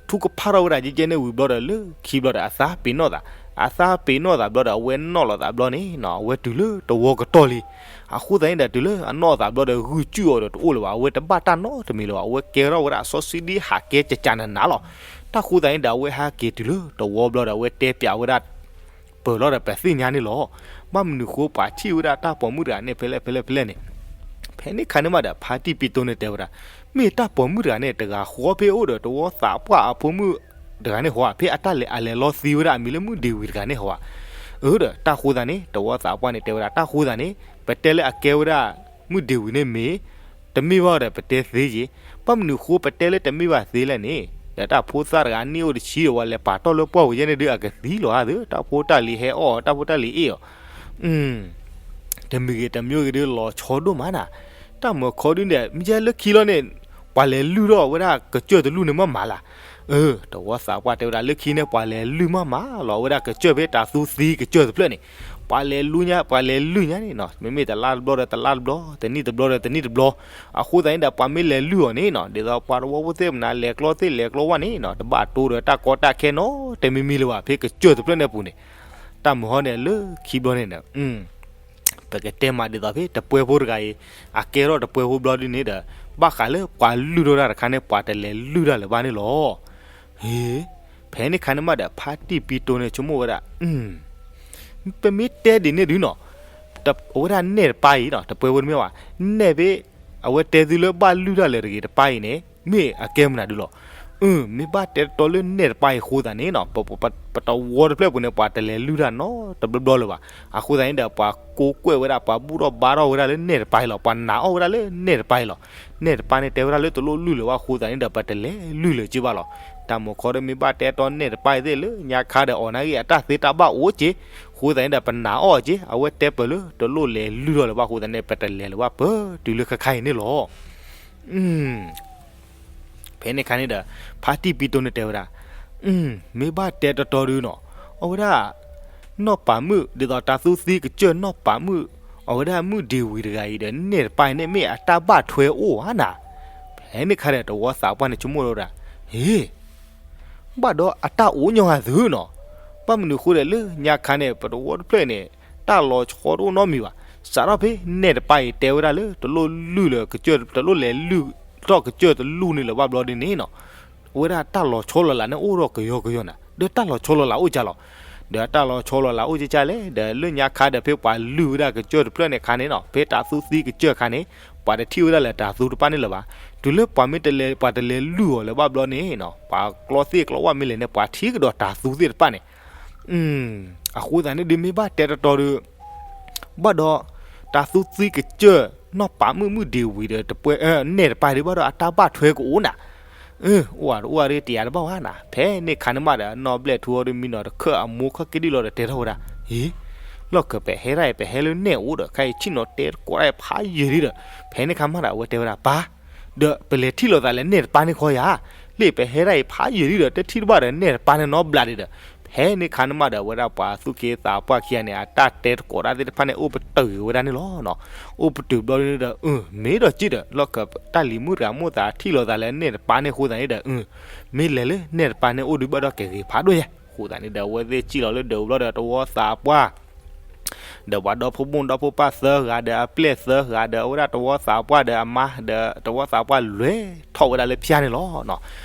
ထုကဖၣ်ထီၣ်ဝဲဒၣ်ကဲကဲန့ၣ်ဝံၤဘျီဒီး လၢခံဘျီဒီး အသးပ့ၤနီၣ်သး, အသးပ့ၤနီၣ်သးဘျီဒီး အဝဲနီၣ်လီၤသးဘျီန့ၣ်နီၤ, အဝဲတုၤလၢတဝီကတီၢ်လံ. အဃိသတးန့ၣ်ဒီး တုၤလၢအနီၣ်သးဘျီဒီး ဂုၢ်စူၣ်အီၤဒီးတအိၣ်လၢၤဘၣ်, အဝဲတဘၣ်တၢ်နီတမံၤလၢၤဘၣ်, အဝဲကဲထီၣ်ဝဲဒၣ်စီဆှံဒ်ဟးကဲကကနးနးလီၤ. တၢ်ဃိသတးန့ၣ်ဒီး အဝဲဟဲက့ၤတုၤလၢတဝီဘျီဒီး အဝဲတဲပျးဝဲဒၣ် ပၢၢ်လီၤဒီးပသ့ၣ်ညါန့ၣ်လီၤ. ဘၣ်မနုၤဃိပှၤထံၣ်ဝဲဒၣ်တၢ်ပိာ်မုၣ်တဂၤန့ၣ် ဖဲလဲၣ်ဖဲလဲၣ်ဖဲလဲၣ်န့ၣ်, ဖဲန့ၣ်ခါန့ၣ်မးဒီး ဖါတံၢ်ပံတိန့ၣ်တဲဝဲဒၣ်, မ့ၢ်တၢ်ပိာ်မုၣ်တဂၤန့ၣ် တဂၤဃီဖဲအိၣ်ဒီးတဝီသးပှၢ်အဖိမုၣ်တဂၤန့ၣ်ဟီဧါ, ဖဲအတၢ်လဲၤအလဲၤလီသံဝဲဒၣ်အမံၤလၢမုၢ်ဒ့ဝံၤတဂၤန့ၣ်ဟီဧါ. အၢ ဒီးတၢ်ဃိသတးန့ၣ် တဝီသးပှၢ်န့ၣ်တဲဝဲဒၣ် တၢ်ဃိသတးန့ၣ် ပတဲလၢအကဲဝဲဒၣ် မုၢ်ဒ့ဝံၤန့ၣ်မ့ၢ် တမ့ၢ်ဘၣ်ဒီးပတဲသ့က့ၤ, ဘၣ်မနုၤဃိပတဲလၢတမ့ၢ်ဘၣ်သ့လဲၣ်န့ၣ်, ဒီးတၢ်ဖိသၣ်တဂၤနံၣ်အိၣ်တဆံဒီး ဝဲလဲၤပာ်တီၢ်လၢပှၢ်ပူၤယဲန့ၣ်ဒုး အကသံလီၤဧါသ့, တၢ်ဖိတၢ်လံၤဟဲအီၣ်အီၤ တၢ်ဖိတၢ်လံၤအ့ၣ်အီၤ တမံၤဂ့ၤတမံၤဂ့ၤဒုး လီၤဆီဒိၣ်မးနၤ. တၢ်မၢခီဒုန့ၣ် မ့ၢ်လၢခံလီၤန့ၣ် ပှၤလဲၤလုၢ်ထီၣ်ဝဲဒၣ်ကစၢၢ်တလူၢ်န့ၣ်မးမးလၢ်. အၢ တဝီသးပှၢ်တဲဝဲဒၣ် လၢခံန့ၣ် ပှၤလဲၤလုၢ်မးမးလီၤ ဝဲဒၣ်ကစၢၢ်ဖဲတၤသူသံကစၢၢ်တဖျၢၣ်န့ၣ်, ပှၤလဲၤလုၢ်ညါ ပှၤလဲၤလုၢ်ညါန့ၣ်နီၤ, မ့မ့ၢ်တလါတဘျီဒီးတလါတဘျီ, တနံၣ်တဘျီဒီးတနံၣ်တဘျီ, အဃိသတးန့ၣ်ဒီး ပှၤမ့ၢ်လဲၤလုၢ်အီၤန့ၣ်နီၤ, ဒ်သိးပှၤတဝီဖိသ့ၣ်မနုၤ လဲၤကျီသ့ၣ်လဲၤကျီဝၣ်န့ၣ်နီၤ, တဘၣ်တိၢ်ဒီးတၢ်ကီတၢ်ခဲနီတမံၤမံၤလၢၤဘၣ် ဖဲကစၢၢ်တဖျၢၣ်န့ၣ်အပူၤန့ၣ်, တၢ်မၢဟီန့ၣ် လၢခံဘျီန့ၣ်ဒီး ပကတဲမးဒ်သိးဖဲတပှဲဖိတဂၤအံၤ, အကဲထီၣ်တပှဲဖိဘျီဒုန့ၣ်ဒီး, ဘၣ်ဃးလၢပှၤလုၢ်ထီၣ်တၢ်တခါန့ၣ် ပှၤတလဲၤလုၢ်တၢ်လၢၤဘၣ်န့ၣ်လီၤ. ဟ့, ဖဲန့ၣ်ခါန့ၣ်မးဒီး ဖါတံၢ်ပံတိန့ၣ်ဆိကမိၣ်ဝဲဒၣ်, ပမ့ၢ်တဲဒ်န့ၣ်ဒုနီၤ, အဝဲဒၣ်နဲၣ်တပၢ်အံၤနီၤ တပှဲဖိတမ့ၢ်ဘၣ်, နဲၣ်ဖဲ အဝဲတဲသုလၢဘၣ်လုၢ်တၢ်လၢၤတဂ့ၤတပၢ်အံၤန့ၣ် မ့ၢ်အကဲမနုၤဒုလီၤ. အၢ မ့ၢ်ဘၣ်တဲတတီလၢနဲၣ်တပၢ်အံၤအဃိသတးန့ၣ်နီၤ ပတဝီတဖျၢၣ်ပူၤန့ၣ် ပှၤတလဲၤလုၢ်တၢ်နီတဘျီဘျီလၢၤဘၣ်. အဃိသတးန့ၣ်ဒီး ပှၤကိးကွဲၢ်ဝဲဒၣ် ပှၤဘူၣ်ထီၣ်ဘါထီၣ်ဝဲဒၣ်လၢနဲၣ်တပၢ်အံၤလီၤ. ပှၤနာ်အီၣ်ဝဲဒၣ်လၢနဲၣ်တပၢ်အံၤလီၤ. နဲၣ်တပၢ်န့ၣ်တဲဝဲဒၣ်လၢတလိၣ်လုၢ်လၢၤဘၣ်အဃိသတးန့ၣ်ဒီး ပတလဲၤလုၢ်လၢၤက့ဘၣ်လီၤ. တၢ်မုာ်ခီဒီး မ့ၢ်ဘၣ်တဲတီနဲၣ်တပၢ်အံၤသ့ၣ်လၢညါခါဒီး အီၤနာ်ဂ့ၢ်အတၢ်သ့တၢ်ဘၣ်အိၣ်က့, အဃိသတးန့ၣ်ဒီး ပနာ်အီၣ်က့ အဝဲတဲပၢၢ်လၢတလိၣ်လဲၤလုၢ်ထီၣ်လၢၤဘၣ်အဃိသတးန့ၣ် ပတလဲၤလၢၤဘၣ်ပၢၢ်တုၤလၢခဲခါအံၤန့ၣ်လီၤ. ဖဲန့ၣ်ခါန့ၣ်ဒီး ဖါတံၢ်ပံတိန့ၣ်တဲဝဲဒၣ်, မ့ၢ်ဘၣ်တဲတတီဒုနီၤ, အဝဲဒၣ် နီၢ်ပာ်မုၣ် ဒ်သိးတၤသူသံကစၢၢ်နီၢ်ပာ်မုၣ် အဝဲဒၣ်မုၣ်ဒ့ဝံၤတဂၤအံၤဒီးနဲၣ်တပၢ်အံၤန့ၣ် မ့ၢ်အတၢ်ဘၣ်ထွဲအိၣ်ဧါနၤ. ဖဲန့ၣ်ခါဒီး တဝီသးပှၢ်န့ၣ်ဆိကမိၣ်ဝဲဒၣ်, ဟ့ ဘၣ်ဒီးအတၢ်အိၣ်ညီဂၤသုနီၤ, ဘၣ်မနုၤအဃိဒီးလၢညါခါန့ၣ် ပတဝီတဖျၢၣ်န့ၣ် တၢ်လီၤဆီတအိၣ်နီတမံၤဘၣ်. စးထီၣ်ဖဲနဲၣ်တပၢ်အံၤတဲဝဲဒၣ်လၢ တလိၣ်လုၢ်လၢၤကစၢၢ် တလိၣ်လဲၤလုၢ်ထီၣ်ကစၢၢ်တလူၢ်န့ၣ်လၢၤဘၣ်ဘျီဒ်န့ၣ်နီၤ, အဝဲဒၣ်တၢ်လီၤဆီလီၤလးန့ၣ်အိၣ်ထီၣ်ကယီကယီနၤ, ဒီးတၢ်လီၤဆီလီၤလးအိၣ်ကၢ်လီၤ. ဒီးတၢ်လီၤဆီလီၤလးအိၣ်ကၢ်ကၢ်လဲၣ်, ဒီးလၢညါခါဒီးဖဲပှၤလုၢ်ဝဲဒၣ်ကစၢၢ်တဖျၢၣ်န့ၣ်ခါန့ၣ်နီၤ, ဖဲတၤသူသံကစၢၢ်ခါန့ၣ် ပှၤတထံၣ်ဝဲဒၣ်လၢတၤသူတပၢ်န့ၣ်လၢၤဘၣ်. တုၤလၢပှၤမ့ၢ်တလဲၤ ပှၤတလဲၤလုၢ်အီၤလၢၤဘၣ်ဘျီန့ၣ်နီၤ, ပှၤကျီသ့ၣ်ကျီဝၣ်မ့ၢ်လဲၤန့ၣ် ပှၤထံၣ်ကဒီးတၤသူသ့ၣ်တဖၣ်န့ၣ် အဃိသတးန့ၣ်ဒုး မ့ၢ်ဘၣ်တဲတတီဒီး ဘၣ်ဒီး တၤသူသံကစၢၢ် နီၢ်ပာ်မုၣ်မုၣ်ဒ့ဝံၤဒီး တပှဲၤ နဲၣ်တပၢ်ဒုး ဘၣ်ဒီးအတၢ်ဘၣ်ထွဲကအိၣ်နၤ. အိၣ်ဧါတအိၣ်ဧါဒီး တယာ်တဘၣ်ဘၣ်နၤ. ဖဲန့ၣ်ခါန့ၣ်မးဒီး နီၢ်ဘျဲၣ်ထူအီၤဒီး မံနီၤတခၢၣ်အမိၢ်ခီၣ်က့ဒံၣ်လီၤဒီး တဲထီၣ်ဝဲဒၣ်, ဟ့ လီၢ်ခၢၣ် ပဟဲဒၣ်အံၤ ပဟဲလၢနဲၣ်အိၣ်ဒီး ခဲအံၤဆ့ၣ်နီၤတဲတကိးတၢ်ဖးယံာ်လံဒီး ဖဲန့ၣ်ခါမးဒီး အဝဲတဲဝဲဒၣ် ပၢ် ဒီးပလဲၤထံၣ်လိာ်သးလၢနဲၣ်တပၢ်န့ၣ်ခီယၤ, လၢပဟဲဒၣ်အံၤဖးယံာ်လံဒီး တထံၣ်တဘၣ်ဒီးနဲၣ်တပၢ်န့ၣ်နီတဘျီဒံးဒီး, ဖဲန့ၣ်ခါန့ၣ်မးဒီး အဝဲဒၣ်ပှၤသူၣ်က့သးပှၢ်ခံဂၤန့ၣ် အတၢ်တဲတကိးတၢ်သ့ၣ်တဖၣ်န့ၣ် အိၣ်ပတုာ်က့ၤဝဲဒၣ်န့ၣ်လီၤ. အိၣ်ပတုာ်ဘျီဒ်န့ၣ်ဒီး အၢ မ့ၢ်ဒီးက့ဒီး လီၢ်ခၢၣ် တၢ်လံၤမုၣ်တဂၤမိၣ်သးထံၣ်လိာ်သးလၢနဲၣ်တပၢ်န့ၣ်အဃိသတးန့ၣ်ဒီး အၢ မ့ၢ်လဲၤလၢနဲၣ်တပၢ်န့ၣ်အိၣ်ဒုး ဘၣ်ဒီးကဂ့ၤဖးဒိၣ်ညါ. အဃိသတးန့ၣ်ဒီး အဝဲသ့ၣ်စံၣ်လီၤလၢဒၢးပူၤဘျီဒီး တဝီသးပှၢ် ဒီးပှၤဒီဖိမိၢ်ဒီဖိပၢ်သၢဂၤဒီးအပျဲၢ်သၢဂၤ ဒီးအဝဲဒၣ်တဝီသးပှၢ်ဒီးအမါ ဒီးတဝီသးပှၢ်လဲၤထီၣ်ဝဲဒၣ်လၢဖၠၣ်န့ၣ်လီၤ.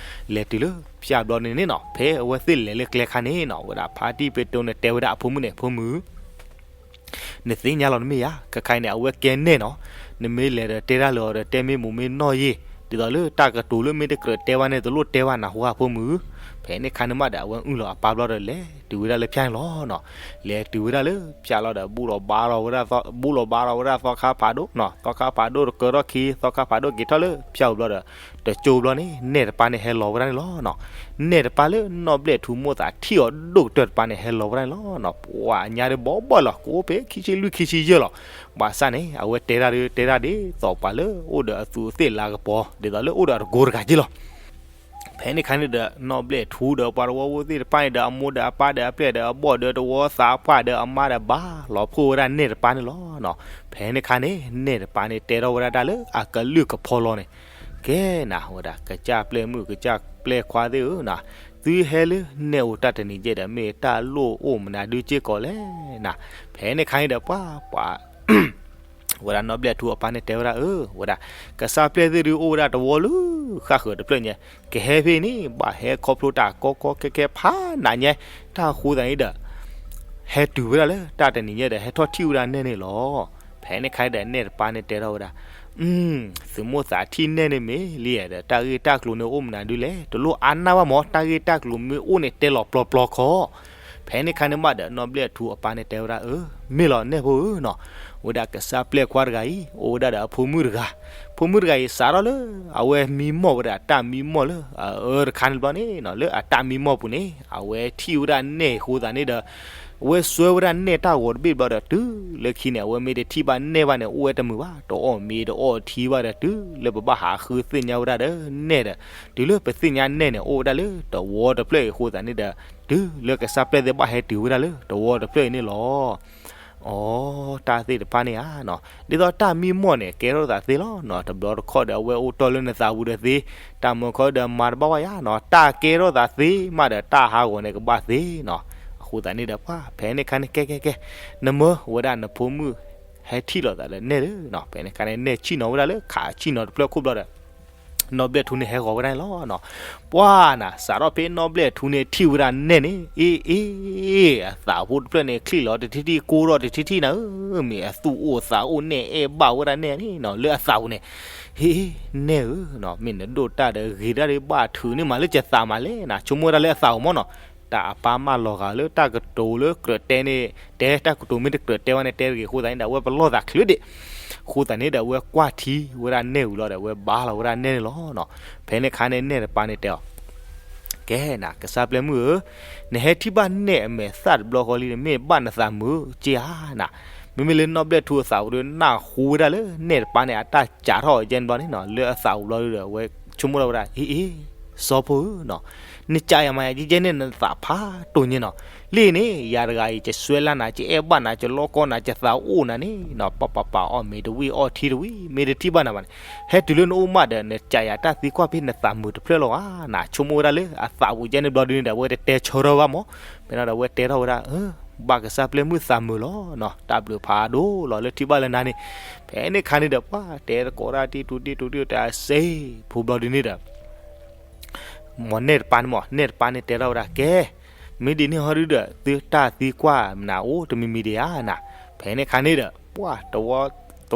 လဲၤတုၤလၢဖၠၣ်ဘျီန့ၣ်န့ၣ်နီၤ, ဖဲအဝဲသ့ၣ်လဲၤလၢကျဲခါန့ၣ်နီၤ, ဝဲဒၣ်ဖါတံၢ်ပ့တိန့ၣ်တဲဝဲဒၣ်အဖိမုၣ်န့ၣ်, ဖိမုၣ် နသ့ၣ်ညါလီၤနမ့ၢ်ဧါ, ခဲခါအံၤန့ၣ် အဝဲကဲနဲၣ်နီၤ, နမ့ၢ်လဲၤဒီးတဲတၢ်လၢအီၤဒီး တဲမ့ၢ်မိၢ်မ့ၢ်နီၢ်ယ့ၢ်, ဒ်သိးလၢတၢ်ကတိၤလၢမ့ၢ်တကြၢးတဲဘၣ်န့ၣ် တလိၣ်တဲဘၣ်နၤဟူဧါဖိမုၣ်. ဖဲန့ၣ်ခါန့ၣ်မးဒီး အဝဲအုၣ်လီၤအပၢ်ဘျီဒီး လဲၤတုၤဝဲဒၣ်လၢဖၠၣ်န့ၣ်လီၤ. လဲၤတုၤဝဲဒၣ်လၢဖၠၣ်လီၤဒီး ဘူၣ်လီၤဘါထီၣ်ဝဲဒၣ်သီ ဘူၣ်လီၤဘါထီၣ်ဝဲဒၣ်သီခါဖးဒိၣ်နီၤ, သီခါဖးဒိၣ်တကၢထီၣ်ခံ သီခါဖးဒိၣ်က့ၤထီၣ်လၢဖၠၣ်အူဘျီဒီး တကၠိဘျီန့ၣ် နဲၣ်တပၢ်န့ၣ်ဟဲလီၤဝဲဒၣ်န့ၣ်လီၤ. နဲၣ်တပၢ်လၢနီၢ်ဘျဲၣ်ထူမိၣ်သးထံၣ်အီၤဒိၣ်ကတၢၢ်တပၢ်န့ၣ် ဟဲလီၤဝဲဒၣ်န့ၣ်လီၤ. ပှၤအညါဒီးဘီဘီလီၤ, ကအိၣ်ဖဲခံဆံလွံၢ်ခံဆံယဲၢ်လီၤ. ဘၣ်ဆၣ်န့ၣ် အဝဲတဲတၢ်ဒုး တဲတၢ်ဒ်သိးပှၤလၢအိၣ်ဒီးအသူးအသ့ၣ်လၤကပီၤ ဒ်သိးလၢအိၣ်ဒီးအတကိတဂၤက့လီၤ. ဖဲန့ၣ်ခါန့ၣ်ဒီး နီၢ်ဘျဲၣ်ထူဒီးပှၤတဝီဖိသ့ၣ်တဖၣ်န့ၣ်ဒီး အမိၢ်ဒီးအပၢ်ဒီးအပျဲၢ်ဒီးအဘီၣ်ဒီးတဝီသးပှၢ်ဒီးအမါဒီး ဘၣ်လီၤဖှိၣ်ဝဲဒၣ်နဲၣ်တပၢ်န့ၣ်လီၤ. ဖဲန့ၣ်ခါန့ၣ် နဲၣ်တပၢ်န့ၣ်တဲထီၣ်ဝဲဒၣ်တၢ်လၢအကလုၢ်ကဖီလီၤန့ၣ်, ကဲနၤဝဲဒၣ် ကစၢ်ပျဲၢ်မုၣ်ကစၢ်ပျဲၢ်ခွါသ့ၣ်ဧၢနၤ, သုဟဲလၢနဲၣ်အိၣ်တၢ်တနံၤညါဒီး မ့ၢ်တၢ်လိၣ်အိၣ်မနုၤဒုးစ့ၢ်ကီးလဲၣ်နၤ. ဖဲန့ၣ်ခါန့ၣ်ဒီး ပှၤပှၤ ဝဲဒၣ်နီၢ်ဘျဲၣ်ထူအပၢ်န့ၣ်တဲဝဲဒၣ် အၢ ဝဲဒၣ် ကစၢ်ပျဲၢ်သ့ၣ်ဒုးအိၣ်ဝဲဒၣ်တဝီလၢဃၣ်ဃၢၤတဖျၢၣ်ညါ, ကဟဲဖဲအံၤန့ၣ် ဘၣ်ဟဲခီဖျိတၢ်ကီကီခဲခဲဖးနးညါ, တၢ်အဃိသတးန့ၣ်ဒီး ဟဲတုၤဝဲဒၣ်လၢတၢ်တနံၤညါဒီး ဟဲထီၣ်ထံၣ်ဝဲဒၣ်နဲၣ်န့ၣ်လီၤ. ဖဲန့ၣ်ခါဒီး နဲၣ်တပၢ်န့ၣ်တဲထီၣ်ဝဲဒၣ်, သုမိၢ်သးထံၣ်နဲၣ်န့ၣ်မ့ၢ်လံဒီး တၢ်ဂ့ၢ်တၢ်ကျိၤန့ၣ်အိၣ်မနုၤဒုးလဲၣ်, တလိၣ်အါနၢ်ဘၣ်မး, တၢ်ဂ့ၢ်တၢ်ကျိၤမ့ၢ်အိၣ်န့ၣ် တဲလီၤပျီပျီခီ. ဖဲန့ၣ်ခါန့ၣ်မးဒီး နီၢ်ဘျဲၣ်ထူအပၢ်န့ၣ်တဲဝဲဒၣ် အၢ မ့ၢ်လီၤနဲၣ်ဖိဧၢနီၤ, ဝဲဒၣ်ကစၢ်ပျဲၢ်ခွါတဂၤအံၤ အိၣ်ဝဲဒၣ်ဒီးအဖိမုၣ်တဂၤ, ဖိမုၣ်တဂၤအံၤစးထီၣ်လၢ အဝဲမံမီၢ်ဝဲဒၣ်တၢ်မံမီၢ်လၢအအၢတခါန့ၣ်ဘျီန့ၣ်နီၤ, လၢအတၢ်မံမီၢ်ပူၤန့ၣ် အဝဲထံၣ်ဝဲဒၣ်နဲၣ်အဃိသတးန့ၣ်ဒီး အဝဲစွဲဝဲဒၣ်နဲၣ်တၢ်ဂီၤတဘ့ၣ်ဘျီဒီး တုၤလၢခံန့ၣ် အဝဲမ့ၢ်တထံၣ်ဘၣ်နဲၣ်ဘၣ်န့ၣ် အိၣ်ဝဲတမုာ်ဘၣ်, တအီၣ်မ့ၤတအီၣ်ထံဘၣ်ဒီး တုၤလၢပဘၣ်ဟးဃုသ့ၣ်ညါဝဲဒၣ်ဒီးနဲၣ်ဒီး တုၤလၢပသ့ၣ်ညါနဲၣ်န့ၣ် အိၣ်ဝဲဒၣ်လၢတဝီတဖျၢၣ်အံၤအဃိသတးန့ၣ်ဒီး တုၤလၢကစၢ်ပျဲၢ်သ့ၣ်ဘၣ်ဟဲတုၤဝဲဒၣ်လၢတဝီတဖျၢၣ်အံၤန့ၣ်လီၤ. အိ တၢ်သ့ၣ်တဖၣ်န့ၣ်ဧါနီၤ, ဒ်သိးတၢ်မံမီၢ်န့ၣ် ကဲထီၣ်သးသ့လီၤနီၤ, တဘျီတခီၣ်ဒီး အဝဲအိၣ်တီၢ်လၢနသးပူၤဒီးသ့, တၢ်မုာ်ခီဒီးမၤတဘၣ်ဝဲယါနီၤ, တၢ်ကဲထီၣ်သးသ့မးဒီး တၢ်ဟးဂီၤန့ၣ်ကဘၣ်သ့နီၤ. အဃိသတးန့ၣ်ဒီး ပှၤဖဲန့ၣ်ခါန့ၣ် ကဲကဲကဲ, နမၢဝဲဒၣ်နဖိမုၣ် ဟဲထံၣ်လိာ်သးဒီးနဲၣ်လၢနီၤ, ဖဲန့ၣ်ခါန့ၣ် နဲၣ်ဆံၣ်နီၤဝဲဒၣ်လၢခးဆံၣ်နီၤတဖျၢၣ်ခိၣ်ဘျီဒီး နီၢ်ဘျဲၣ်ထူန့ၣ်ဟဲဂီၤဝဲဒၣ်န့ၣ်လီၤနီၤ. ပှၢ်နၤ စးထီၣ်ဖဲနီၢ်ဘျဲၣ်ထူန့ၣ်ထံၣ်ဝဲဒၣ်နဲၣ်န့ၣ် အ့ အ့ အသးဖိတဖျၢၣ်န့ၣ် ချံၣ်လီၤတထံၣ်ထံၣ် ကိၢ်ထီၣ်တထံၣ်ထံၣ်နၤဧၢ, မ့ၢ်အသူၣ်အိၣ်သးအိၣ် နဲၣ်အဲၣ်ဘၣ်ဝဲဒၣ်နဲၣ်န့ၣ်နီၤ လၢအသးပူၤန့ၣ်, ဟ့ နဲၣ်ဧၢနီၤ မ့ၢ်နဒိၣ်တၢ်ဒီးဂ့ၤတၢ်ဒီး ဘၣ်ထုးန့ၢ်မးလၢကသးမးလဲၣ်နၤ ဆိကမိၣ်ဝဲဒၣ်လၢအသးပူၤမးနီၤ. တၢ်အပၢ်မၢလီၤဂာ်လၢတၢ်ကတိၤလၢကြၢးတဲန့ၣ် တဲတၢ်ကတိၤမ့ၢ်တကြၢးတဲဝဲန့ၣ် တဲတဂ့ၤအဃိသတးန့ၣ်ဒီး အဝဲပလီၢ်သးချုးဒံး, အဃိသတးန့ၣ်ဒီး အဝဲကွၢ်ထံဝဲဒၣ်နဲၣ်ဝံၤလီၤဒီး အဝဲဘါလီၤဝဲဒၣ်နဲၣ်န့ၣ်လီၤနီၤ. ဖဲန့ၣ်ခါန့ၣ်နဲၣ်တပၤန့ၣ်တဲအီၤ ကဲနၤ ကစၢ်ပျဲၢ်မုၣ်ဧၢ, နဟဲထံၣ်ဘၣ်နဲၣ်အမဲာ်သၣ်တဘျီဃီလံန့ၣ် မ့ၢ်ဘၣ်နသးမုာ်က့ဧါနၤ. မ့မ့ၢ်လၢနီၢ်ဘျဲၣ်ထူအသးပူၤဒီး နၢ်ဟူဝဲဒၣ်လၢနဲၣ်တပၤန့ၣ် အတၢ်စးထီၣ်ကဲန့ၣ်ဘျီန့ၣ်နီၤ လၢအသးပူၤဘျီဒီး အဝဲဆိကမိၣ်ထီၣ်ဝဲဒၣ် အ့ အ့ စီၤဖိဧၢနီၤ, နစးယၤမၤယၤကဲကဲန့ၣ် နသးဖးတိၢ်ညါနီၤ. လံန့ၣ် ယၤတဂၤအံၤ ကစွဲလၢနၤ ကအဲၣ်ဘၣ်နၤ ကလီကီနၤ ကသးအိၣ်နၤန့ၣ်နီၤ ပပပအီၣ်မ့ၤတဝံၣ်အီၣ်ထံတဝံၣ် မ့ၢ်တထံၣ်ဘၣ်နၤဘၣ်န့ၣ်, ဟဲတုၤလၢနအိၣ်မးဒီး နစးယၤတၢ်သံကွၢ်ဖဲနသးမုာ်တဖျၢၣ်လီၤဧါနၤ. ဆိကမိၣ်ဝဲဒၣ်လၢအသးပူၤကဲန့ၣ်ဘျီဒုန့ၣ်ဒီး အဝဲတတဲဆၢထီၣ်ဘၣ်မး, ဖဲန့ၣ်ဒီးအဝဲတဲထီၣ်ဝဲဒၣ် ဘၣ်ကစၢ်ပျဲၢ်မုၣ်သးမုာ်လီၤနီၤ တၢ်ဘျုးဖးဒိၣ်လီၤလၢထံၣ်ဘၣ်လၢနၤန့ၣ်. ဖဲန့ၣ်ခါန့ၣ်ဒီး ပှၢ်တဲသကိးတၢ်တံၢ်တူတံၢ်တူတံၢ်တၢ်စ့ဖိဘျီဒုန့ၣ်ဒီး မ်နဲၣ်တပၤန့ၣ်မး နဲၣ်တပၤန့ၣ်တဲထီၣ်ဝဲဒၣ် ကဲ မ့ၢ်ဒ်န့ၣ်ဟီဒုဒီး သုတၢ်သံကွၢ်မနုၤအိၣ်တမံၤမံၤဒံးဧါနၤ. ဖဲန့ၣ်ခါန့ၣ်ဒီး ပှၢ် တဝီသ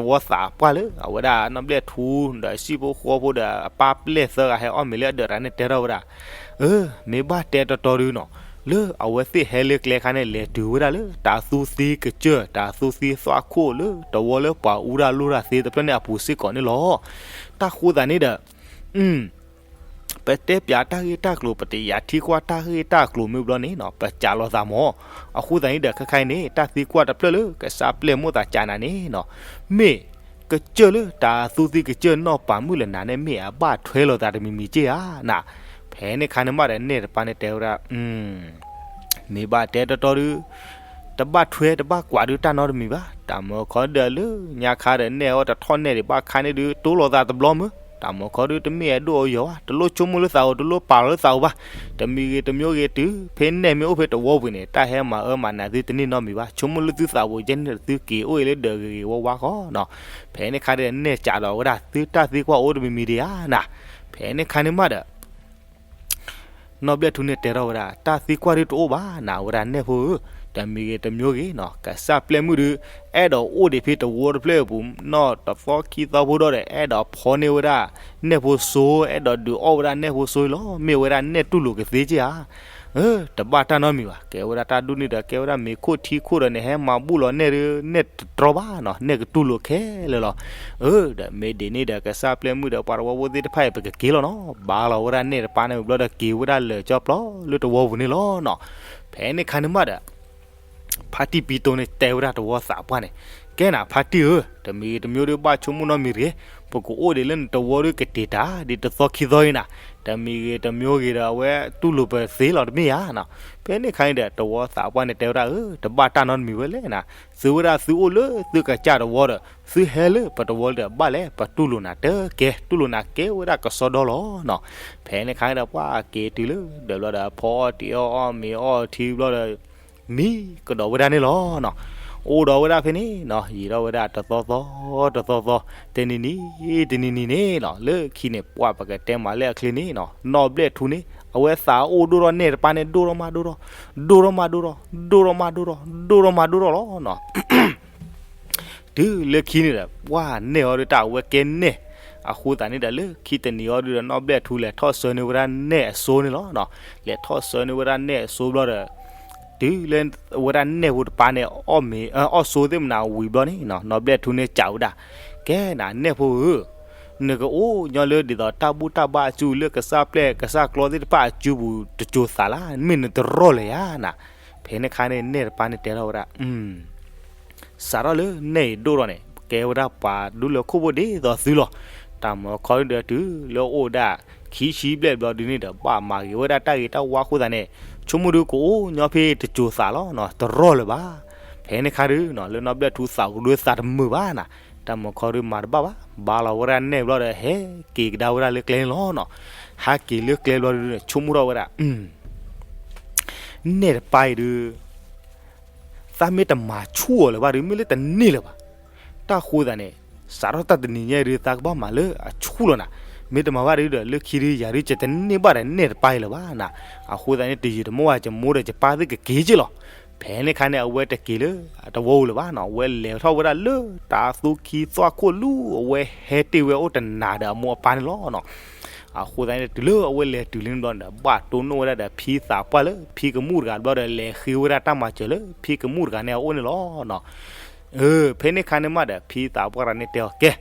းပှၢ်လၢ အဝဲဒၣ်နီၢ်ဘျဲၣ်ထူဒီးစံၣ်ဖိဃီဖိဒီး အပၢ်ပျဲၢ်သၢဂၤဟဲအီၣ်မ့ၤလၢအဒၢးတၢ်န့ၣ်တဲထီၣ်ဝဲဒၣ် အၢ မ့ၢ်ဘၣ်တဲတီတီဒုနီၤ လၢအဝဲသ့ၣ်ဟဲလၢကျဲခါန့ၣ် လဲၤတုၤဝဲဒၣ်လၢတၢ်သူသံကစၢၢ် တၢ်သူသံသွၣ်ခိၣ်လၢတဝီလၢပှၤအူတၢ်လိၣ်တၢ်သ့တဖျၢၣ်န့ၣ်အပူၤစ့ၢ်ကီးန့ၣ်လီၤ. တၢ်ဃိသးန့ၣ်ဒီး ပတဲပၠးတၢ်ဂ့ၢ်တၢ်ကျိၤ ပတယာ်ထံကွၢ်တၢ်ဂ့ၢ်တၢ်ကျိၤမ့ၢ်ဘျီန့ၣ်နီၤ ပစးလီၤသးမး. အဃိသတးန့ၣ်ဒီး ခဲခါအံၤန့ၣ် တၢ်သံကွၢ်တဖျၢၣ်လၢကစၢ်ပျဲၢ်မိၣ်သးစးနၤန့ၣ်နီၤ မ့ၢ်ကစၢၢ်လၢတၢ်သူသံကစၢၢ်နီၢ်ပၤမုၣ်လၢနၤန့ၣ် မ့ၢ်အဘၣ်ထွဲလိာ်သးတမံၤမံၤက့ဧါနၤ. ဖဲန့ၣ်ခါန့ၣ်မးဒီး နဲၣ်တပၤန့ၣ်တဲဝဲဒၣ် မ့ၢ်ဘၣ်တဲတီတီဒု တဘၣ်ထွဲတဘၣ်ကွၢ်ဒုတၢ်နီတမံၤဘၣ်. တၢ်မၢခီဒီးလၢညါခါဒီး နဲၣ်အီၤတထီၣ်နဲၣ်ဒံးဘၣ်ခါန့ၣ်ဒု တိလိာ်သးတဘျီမုၢ်. တၢ်မၢခီဒု တမ့ၢ်အဒိၣ်အယီၤဘၣ်, တလိၣ်ဆိကမိၣ်လၢသးအိၣ် တလိၣ်ပာ်လီၤလၢသးအိၣ်ဘၣ်. တမံၤဂ့ၤတမံၤဂ့ၤတုၤ ဖဲနဲၣ်မ့ၢ်အိၣ်ဖဲတဝီပူၤန့ၣ် တၢ်ဟဲမၤအၢမၤနးသုတန့ၢ်နီတမံၤဘၣ်. ဆိကမိၣ်လၢသုသးအိၣ်ကဲန့ၣ် သုက့ၤအိၣ်အံၤလၢဒၢးဂ့ၤဂ့ၤဝါဝါဃီနီၤ. ဖဲန့ၣ်ခါဒီး နဲၣ်စးဒီးဝဲဒၣ် သုတၢ်သံကွၢ်အိၣ်တမံၤမံၤဒံးဧါနၤ. ဖဲန့ၣ်ခါန့ၣ်မးဒီး နီၢ်ဘျဲၣ်ထူန့ၣ်တဲထီၣ်ဝဲဒၣ် တၢ်သံကွၢ်ဒုတအိၣ်ဘၣ်နၤ ဝဲဒၣ်နဲၣ်ဖိဧၢ, တမံၤဂ့ၤတမံၤဂ့ၤနီၤ ကစၢ်ပျဲၢ်မုၣ်ဒု အဲၣ်ဒိးအိၣ်ဒံးဖဲတဝီတဖျၢၣ်အပူၤ နီၢ်တသီခံသီဖိဒီး အဲၣ်ဒိးဖီန့ၢ်ဝဲဒၣ်နဲၣ်ဖိစိ အဲၣ်ဒိးဒုးအီၣ်ဝဲဒၣ်နဲၣ်ဖိစိလီၤ. မ့ၢ်ဝဲဒၣ်နဲၣ်တူၢ်လိာ်ကသ့က့ဧါ. တဘၣ်တၢ်နီတမံၤဘၣ်. ကဲဝဲဒၣ်တၢ်ဒူၣ်န့ၣ်ဒီး ကဲဝဲဒၣ်မ့ၤခိၣ်ထံခိၣ်ဒီး နဟဲမၤဘူၣ်လီၤနဲၣ်ဒု နဲၣ်တတြီဘၣ်နီၤ နဲၣ်ကတူၢ်လိာ်ခဲလၢာ်လီၤ. အၢ ဒီးမ့ၢ်ဒ်န့ၣ်ဒီး ကစၢ်ပျဲၢ်မုၣ်ဒီး ပှၤတဝီဖိသ့ၣ်တဖၣ်အံၤ ပကက့ၤလီၤနီၤ. ဘါလီၤဝဲဒၣ်နဲၣ်တပၤန့ၣ်ဝံၤဘျီဒီး က့ၤဝဲဒၣ်လၢာ်ကၠီပျီလၢတဝီပူၤန့ၣ်လီၤနီၤ. ဖဲန့ၣ်ခါန့ၣ်မးဒီး ဖါတံၢ်ပံတိန့ၣ်တဲဝဲဒၣ်တဝီသးပှၢ်န့ၣ်, ကဲနၤဖါတံၢ်ဧၢ, တမံၤဂ့ၤတမံၤဒု ဘၣ်ဆိကမိၣ်နီတမံၤတဂ့ၤ, ပကအိၣ်ဒံးလၢနတဝီဒုကတ့ၢ်တၢ်ဒ်တသီခံသီအံၤနၤ, တမံၤဂ့ၤတမံၤဂ့ၤဒီး အဝဲတူၢ်လိာ်ပသ့လီၤတမ့ၢ်ဧါ. ဖဲန့ၣ်ခါန့ၣ်ဒီး တဝီသးပှၢ်န့ၣ်တဲဝဲဒၣ် အၢ တဘၣ်တၢ်နီတမံၤဝဲလဲၣ်နၤ, သုဝဲဒၣ်သုအိၣ်လၢသုကစၢ်တဝီဒီး သုဟဲလၢပတဝီလၢဒီးဘၣ်လဲၣ်, ပတူၢ်လိာ်နၤတကဲ, တူၢ်လိာ်နၤကဲဝဲဒၣ်ကစီဒီလီၤနီၤ. ဖဲန့ၣ်ခါန့ၣ်ဒီး ပှၤက့ၤတုၤလၢဒီးဘျီဒီး ဖီအီၣ်တ့ၤအီၣ်အီၣ်မ့ၤအီၣ်ထံဘျီဒီး မံကဒီးဝဲဒၣ်န့ၣ်လီၤနီၤ. အိၣ်ဒီးဝဲဒၣ်ဖဲန့ၣ်နီၤ ယံာ်ထီၣ်ဝဲဒၣ်တသီသီ တသီသီ တနံၤနံၤ တနံၤနံၤန့ၣ်နီၤ လၢခံန့ၣ် ပှၤပကတဲမးလၢအချ့န့ၣ်နီၤ နီၢ်ဘျဲၣ်ထူန့ၣ် အဝဲသးအိၣ်ဒိၣ်ထီၣ်နဲၣ်တပၤန့ၣ် ဒိၣ်ထီၣ်မးဒိၣ်ထီၣ် ဒိၣ်ထီၣ်မးဒိၣ်ထီၣ် ဒိၣ်ထီၣ်မးဒိၣ်ထီၣ် ဒိၣ်ထီၣ်မးဒိၣ်ထီၣ်လီၤနီၤ. တုၤလၢခံန့ၣ်ဒီး ပှၤနဲၣ်အီၤဒုးတၢ်အဝဲကဲနဲၣ်, အဃိသတးန့ၣ်ဒီး လၢခံတနံၤအီၤဒုးဒီး နီၢ်ဘျဲၣ်ထူလဲၤထီၣ်ဆၢန့ၢ်ဝဲဒၣ်နဲၣ်အစိန့ၣ်လီၤနီၤ. လဲၤထီၣ်ဆၢန့ၢ်ဝဲဒၣ်နဲၣ်အစိဘျီဒီး တုၤလၢဝဲဒၣ်နဲၣ်ဖိတပၤန့ၣ် အီၣ်မ့ၤ အီၣ်စိသ့ၣ်မနုၤဝံၤဘျီန့ၣ်နီၤ နီၢ်ဘျဲၣ်ထူန့ၣ်စံးဝဲဒၣ်, ကဲနၤနဲၣ်ဖိဧၢ, နကအိၣ်ညီလၢဒ်သိးတၢ်ဘူၣ်တၢ်ဘါအစုလၢကစၢ်ပျဲၢ်ကစၢ်ကျီသ့ၣ်တဖၣ်အစုပူၤတစိၤသးလၢ မ့ၢ်နတရီၢ်လၢၤဧါနၤ. ဖဲန့ၣ်ခါန့ၣ် နဲၣ်တပၤန့ၣ်တဲထီၣ်ဝဲဒၣ် စးထီၣ်လၢနဲၣ်အံၤဒိၣ်ထီၣ်န့ၣ် ကဲဝဲဒၣ်ပှၤဒူလၢခိၣ်ဖိဒ်သိးသုလီၤ. တၢ်မၤခီဒုဒီးတုၤလၢအိၣ်ဒၣ်ခံဆံဘျဲၣ်ဘျီဒုန့ၣ်ဒီး ဘၣ်မၤဂ့ၤဝဲဒၣ်တၢ်ဂ့ၤတၢ်ဝါအဃိသတးန့ၣ် ဆိကမိၣ်ဒုကအိၣ်ညီဖဲတစိၤသးလီၤနီၤ တရီၢ်လၢၤဘၣ်. ဖဲန့ၣ်ခါဒုနီၤ လၢနီၢ်ဘျဲၣ်ထူသးအိၣ်ဒုသးတမုာ်ဘၣ်နၤ တၢ်မၤခီဒုမၤတဘၣ်ဘၣ် ဘါလီၤဝဲဒၣ်နဲၣ်ဘျီဒီး ဟဲက့ၤကဒါဝဲဒၣ်လၢကျဲန့ၣ်လီၤနီၤ. ဟဲက့ၤလၢကျဲဘျီဒုန့ၣ် ဆိကမိၣ်ထီၣ်ဝဲဒၣ် နဲၣ်တပၤအံၤဒု သးမ့ၢ်တမၤဆူၣ်အီၤလၢၤဘၣ်ဒု မ့ၢ်လၢတန့ၢ်လၢၤဘၣ်. တၢ်ဃိသးန့ၣ် စးထီၣ်တၢ်တနံၤညါဒု သးကဘၣ်မၤလၢအဆူၣ်လီၤနၤ. မ့ၢ်တမၤဘၣ်ဒုဒီး လၢခံဒုယၤဒု ယတန့ၢ်ဘၣ်ဒီးနဲၣ်တပၢ်အံၤလၢၤဘၣ်နၤ. အဃိသတးန့ၣ် တယုာ်တမီၢ်ဝဲ ယမိၢ်ဒီးယပၢ်သ့ၣ်ကက့ၤက့ၢ်လီၤ. ဖဲန့ၣ်ခါန့ၣ် အဝဲတက့ၤလၢတဝီပူၤလၢၤဘၣ်နီၤ, အဝဲလဲၤထီၣ်ဝဲဒၣ်လၢတၢ်သူခံသွၣ်ခိၣ်လူၤ အဝဲဟဲတ့ၢ်ဝဲအိၣ်တနၤဒီးအမိၢ်အပၢ်န့ၣ်လီၤနီၤ. အဃိသတးန့ၣ် တုၤလၢအဝဲလဲၤတုၤလံန့ၣ်ဘျီန့ၣ်ဒီး ဘၣ်တိၢ်နီၣ်ဝဲဒၣ်ဒီးဖံသးပှၢ်လၢဖံကမူၣ်တဂၤဘျီဒီး လဲၤဃ့ဝဲဒၣ်တၢ်မၤစၢၤလၢဖံကမူၣ်တဂၤန့ၣ်အအိၣ်န့ၣ်လီၤနီၤ. အၢ ဖဲန့ၣ်ခါန့ၣ်မးဒီး ဖံသးပှၢ်တဂၤန့ၣ်တဲအီၤ ကဲ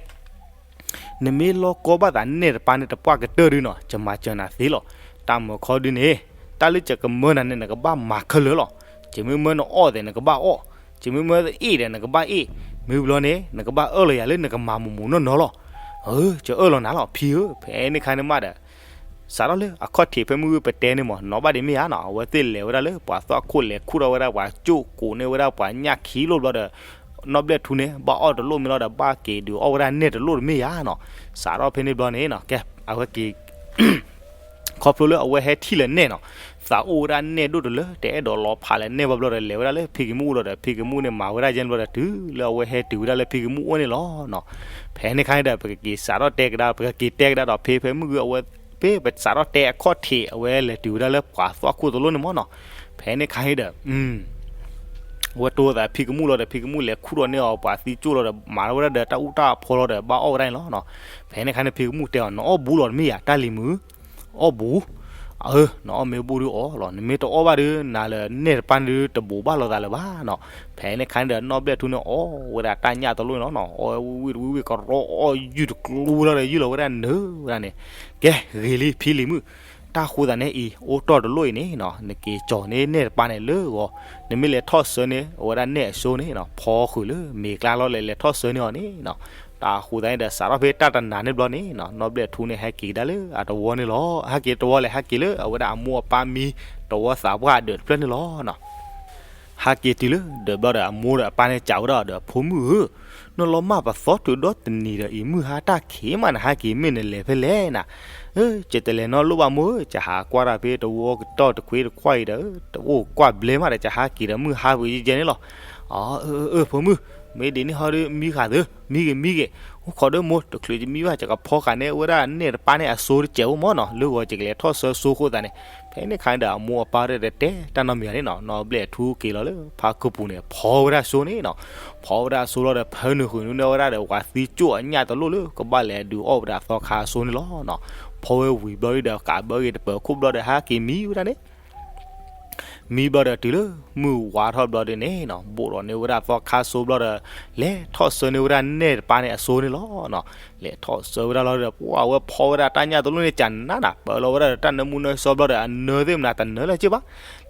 နမ့ၢ်လီၤကီဘၣ်သးနဲၣ်တပၢ်န့ၣ်တပှၢ်ကတၢၢ်ဒုနီၤ, ယမၤစၢၤနၤသ့လီၤ. တၢ်မၢခီဒုန့ၣ် တၢ်လၢယကမၢနၤန့ၣ် နကဘၣ်မၤခဲလၢာ်လီၤ. ယမ့ၢ်မၢနအီၣ်သ့ၣ် နကဘၣ်အီၣ်, ယမ့ၢ်မၢအ့ၣ်ဒီး နကဘၣ်အ့ၣ်, မ့ၢ်ဘျီန့ၣ် နကဘၣ်အၢၣ်လီၤယၤလၢနကမၤမိၢ်မိၢ်နီၢ်နီၢ်လီၤ. အၢ ယအၢၣ်လီၤနၤလီၤ ဖံဧၢ. ဖဲန့ၣ်ခါန့ၣ်မးဒီး စးထီၣ်လၢအခီၣ်ထံးဖဲမုၢ်ဂုၢ်ပတဲန့ၣ်မး နီၢ်ဘၣ်ဒံးမ့ၢ်ဧါနီၤ, အဝဲသ့ၣ်လဲၤဝဲဒၣ်လၢပှၤသွၣ်ခိၣ် လဲၤခူၣ်ထီၣ်ဝဲဒၣ်ပှၤကၠိၣ်ကိးန့ၢ်ဝဲဒၣ်ပှၤညၣ်ခံလိၣ်ဘျီဒီး နီၢ်ဘျဲၣ်ထူန့ၣ် ဘၣ်အီၣ်တလိၣ်မ့ၢ်လီၤဒီး ဘၣ်က့ၤဒုးအီၣ်ဝဲဒၣ်နဲၣ်တလိၣ်တမ့ၢ်ဧါနီၤ. စးထီၣ်ဖဲန့ၣ်ဘျီန့ၣ်နီၤ ကဲ အဝဲက့ၤ ခီဖျိလၢအဝဲဟဲထံၣ်လၢနဲၣ်နီၤ, သးအိၣ်ဝဲဒၣ်နဲၣ်ဒိၣ်တလၢ တအဲၣ်ဒိးလီၤဖးလၢနဲၣ်ဘၣ်ဘျီဒီး လဲၤဝဲဒၣ်လၢဖံကမူၣ်အအိၣ်လီၤဒီး ဖံကမူၣ်န့ၣ် မၤဝဲဒၣ်ယဲၢ်ဘျီဒီး တုၤလၢအဝဲဟဲတုၤဝဲဒၣ်လၢဖံကမူၣ်အအိၣ်န့ၣ်လီၤနီၤ. ဖဲန့ၣ်ခါန့ၣ်ဒီး ပကက့ၤစးထီၣ်တဲကဒါ ပကက့ၤတဲကဒါဒီး ဖဲဖဲမုၢ်ဂုၢ်အဝဲ ဖဲပစးထီၣ်တဲအခီၣ်ထံး အဝဲလဲၤတုၤဝဲဒၣ်လၢပှၤသွၣ်ခိၣ်တလိၣ်န့ၣ်မးနီၤ. ဖဲန့ၣ်ခါန့ၣ်ဒီး အဝဲတိသးဖံကမူၣ်လီၤဒီး ဖံကမူၣ်လဲၤခူၣ်ထီၣ်န့ၢ်အီၤပှၤသံကၠိၣ်လီၤဒီး မၤထီၣ်ဝဲဒၣ်ဒီးတၢ်အူတၢ်ဖီလီၤဒီး ဘၣ်အီၣ်ဝဲဒၣ်န့ၣ်လီၤနီၤ. ဖဲန့ၣ်ခါန့ၣ် ဖံကမူၣ်တဲအီၤ နအီၣ်ဘူးလီၤတမ့ၢ်ဧါ တၢ်လံၤမုၢ်, အီၣ်ဘူး, အၢ နအီၣ်မ့ၢ်ဘူးဒုးအီၣ်လီၤ, နမ့ၢ်တအီၣ်ဘၣ်ဒီး နၤလၢနဲၣ်တပၢ်န့ၣ်ဒုး တဘူးဘၣ်လိာ်သးလၢၤဘၣ်နီၤ. ဖဲန့ၣ်ခါန့ၣ်ဒီး နီၢ်ဘျဲၣ်ထူန့ၣ် အီၣ်ဝဲဒၣ်တၢ်ညၣ်တလိၣ်န့ၣ်လီၤနီၤ, အီၣ်ဝံၣ်တဝံၣ်ဝံၣ် ကရီအီၣ်ယုၢ်တကျိဝဲလီၤဒီး ယုၢ်လီၤဝဲဒၣ်နၢၤဝဲဒၣ်န့ၣ်, ကဲ ဂ့ၤလံဖံလံၤမုၣ်, တၢ်ဃိသးန့ၣ်အံၤ အိၣ်တီၢ်တလိၣ်အံၤန့ၣ်နီၤ နက့ၤကၠီၤန့ၢ်နဲၣ်တပၢ်န့ၣ်လၢဂီၤ, နမ့ၢ်လဲၤထီၣ်ဆၢန့ၢ် အဝဲဒၣ်နဲၣ်အစိန့ၣ်နီၤ ဖီဃုာ်လၢမ့ၤကျါလီၤ လဲၤလဲၤထီၣ်ဆၢန့ၢ်အီၤန့ၣ်နီၤ. တၢ်ဃိသးန့ၣ်ဒီး စးထီၣ်ဖဲတၢ်တနၤန့ၣ်ဘျီန့ၣ်နီၤ နီၢ်ဘျဲၣ်ထူန့ၣ် ဟဲက့ၤကဒါလၢအတဝီန့ၣ်လီၤ. ဟဲက့ၤတဝီလဲၣ် ဟဲက့ၤလၢအဝဲဒၣ်အမိၢ်အပၢ်မံ တဝီသးပှၢ်အဒၢးတဖျၢၣ်န့ၣ်လီၤနီၤ. ဟဲက့ၤတုၤလၢဒၢးဘျီဒီး အမိၢ်ဒီးအပၢ်န့ၣ် စံးဝဲဒၣ်ဒီး ဖိမုၣ်ဧၢ, နလီၤမၢ်ပသီတုၤဒီတနံၤဒီးအံၤ မုၢ်ဟါတၢ်ခံးမး နဟဲက့ၤမ့ၢ်နလဲၤဖဲလဲၣ်နၤ. အၢ ယတလဲၤနီတလိၣ်ဘၣ်မိၢ်ဧၢ, ယဟးကွၢ်တၢ်ဖဲတဝီကတီၢ်တခွ့တခွါအံၤဒီး တအိၣ်ကွၢ်ဘျဲမးဒီး ယဟဲက့ၤဒီးမုၢ်ဟါဝံၤယဲန့ၣ်လီၤ. အၢ အၢ အၢ ဖိမုၣ်, မ့ၢ်ဒ်န့ၣ်ဟီဒီး မံဃာ်သၢ, မံဂ့ၤမံဂ့ၤ, အိၣ်ခိးဒီးမိၢ် တချုးယမံဘၣ် ယကဖီဃာ်န့ၢ်ဝဲဒၣ်နဲၣ်တပၢ်န့ၣ်အစိတစဲးအိၣ်မးနီၤ, လၢဂီၤယကလဲၤထီၣ်ဆၢစိဃိသးန့ၣ်. ဖဲန့ၣ်ခါန့ၣ်ဒီး အမိၢ်အပၢ်ဒီးတတဲတၢ်နီတမံၤဘၣ်န့ၣ်နီၤ, နီၢ်ဘျဲၣ်ထူက့ၤလီၤလၢဖါခုပူၤန့ၣ် ဖီဝဲဒၣ်စိန့ၣ်နီၤ. ဖီဝဲဒၣ်စိလီၤဒီး ဖၢနုာ်ဃုာ်န့ၢ်ဝဲဒၣ်ဒီး ပှၤသံကၠိၣ်အညၣ်တလိၣ်လၢ ကဘၣ်လဲၤဒုးအီၣ်ဝဲဒၣ်သီခါအစိန့ၣ်လီၤနီၤ. ဖီဝဲဝံၤဘျီဒီး ကးဘၢဂ့ၤတပၢၤခိၣ်ဘျီဒီး ဟဲက့ၤမံဝဲဒၣ်န့ၣ် မံဘျီဒီးတုၤလၢမုၢ်ဝါထီၣ်ဘျီဒ်န့ၣ်နီၤ, ဘိးထီၣ်န့ၢ်ဝဲဒၣ်သီခါစိဘျီဒီး လဲၤထီၣ်ဆၢန့ၢ်ဝဲဒၣ်နဲၣ်တပၢ်န့ၣ်အစိန့ၣ်လီၤနီၤ. လဲၤထီၣ်ဆၢဝဲဒၣ်လီၤဒီး ပှၤဝဲဖီဝဲဒၣ်တၢ်ညၣ်တလိၣ်န့ၣ် ကနးနး ပၢလီၤဝဲဒၣ်ဒီးတၢ်နၢမူနၢဆှီဘျီဒီး အနၢသ့ၣ်မနုၤတနၢလၢၤက့ဘၣ်.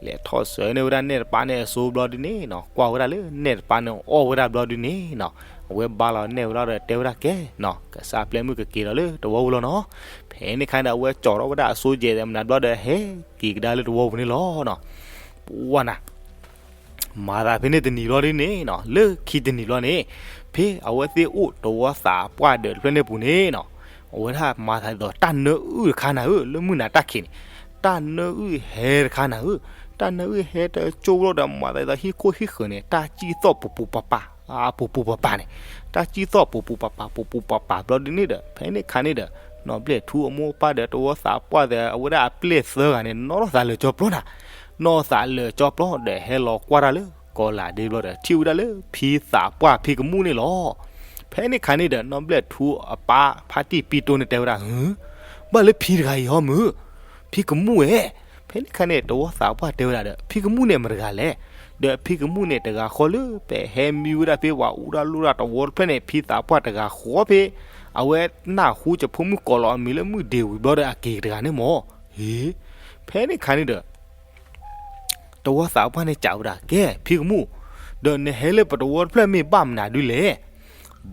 လဲၤထီၣ်ဆၢန့ၢ်ဝဲဒၣ်နဲၣ်တပၢ်န့ၣ်အစိဘျီဒ်န့ၣ်နီၤ, ကွၢ်ဝဲဒၣ်လၢနဲၣ်တပၢ်န့ၣ်အီၣ်ဝဲဒၣ်ဘျီဒ်န့ၣ်နီၤ, အဝဲဘါလီၤနဲၣ်ဝဲလီၤဒီးတဲဝဲဒၣ်ကဲနီၤ, ကစၢ်ပျဲမုၣ်ကက့ၤလီၤလၢတဝီပူၤလီၤနီၤ. ဖဲန့ၣ်ခါန့ၣ်ဒီး အဝဲကၠီထီၣ်ဝဲဒၣ်အစိယဲၢ်သဲးမနုၤဘျီဒီး ဟဲက့ၤကဒါလၢတဝီပူၤန့ၣ်လီၤနီၤ. ပှၤနၤ မၤသးဖဲန့ၣ်တနံၤဘျီဒ်န့ၣ်နီၤ, လၢခံတနံၤဘျီန့ၣ် ဖဲအဝဲသ့ၣ်အိၣ်တဝီသးပှၢ်ဒၢးတဖျၢၣ်န့ၣ်ပူၤန့ၣ်နီၤ, အဝဲဒၣ်မၤသးဒ်သိးတၢ်နၢအုၣ်တခါနၤဧၢ, လၢမုၢ်နၤတၢ်ခံးန့ၣ် တၢ်နၢအုၣ်ဟဲတခါနၤဧၢ. တၢ်နၢအုၣ်ဟဲတကၠိဘျီဒီး မၤသးဒ်သိးဟံၣ်ခိၣ်ဟံၣ်ဃၢၤန့ၣ် တၢ်စံၣ်သီၣ်ပူၤပူၤပၤပၤ အပူၤပူၤပၤပၤန့ၣ်, တၢ်စံၣ်သီၣ်ပူၤပူၤပၤပၤ ပူၤပူၤပၤပၤဘျီဒ်န့ၣ်ဒီး ဖဲန့ၣ်ခါန့ၣ်ဒီး နီၢ်ဘျဲၣ်ထူအမိၢ်အပၢ်ဒီးတဝီသးပှၢ်ဒီး အဝဲဒၣ်အပျဲၢ်သၢဂၤန့ၣ် နီၣ်ထီၣ်သးလၢာ်ကၠီပျီနၤ, နီၣ်သးလၢာ်ကၠီပျီဒီး ဟဲလီၤကွၢ်တၢ်လၢကီၤလၤဒ့ဘျီဒီး ထံၣ်ဝဲဒၣ်လၢဖံသးပှၢ်ဖံကမူၣ်န့ၣ်လီၤ. ဖဲန့ၣ်ခါန့ၣ်ဒီး နီၢ်ဘျဲၣ်ထူအပၢ်ဖါတံၢ်ပံတိၢ်န့ၣ်တဲဝဲဒၣ် ဟၢ ဘၣ်လၢဖံတဂၤအံၤဟီမုၢ်, ဖံကမူၣ်ဧဲ. ဖဲန့ၣ်ခါန့ၣ် တဝီသးပှၢ်တဲဝဲဒၣ်ဒီး ဖံကမူၣ်န့ၣ်မတဂၤလဲၣ်. ဒီးဖံကမူၣ်န့ၣ်တဂၤဃီလၢ ပဟဲမံဝဲဒၣ်ဖဲပှၤအူတၢ်လိၣ်တၢ်တဝီတဖျၢၣ်န့ၣ် ဖံသးပှၢ်တဂၤဃီဖဲ အဝဲနၢ်ဟူယဖိမုၣ်ကိးလီၤအမံၤလၢမုၢ်ဒ့ဝံၤဘျီဒီးအက့ၤတဂၤန့ၣ်မၢ်. ဟ့ ဖဲန့ၣ်ခါန့ၣ်ဒီး တဝီသးပှၢ်န့ၣ်စံးဝဲဒၣ် ကဲ ဖံကမူၣ်, ဒီးနဟဲလၢပတဝီတဖျၢၣ်မ့ၢ်ဘၣ်မနုၤဒ်လဲၣ်.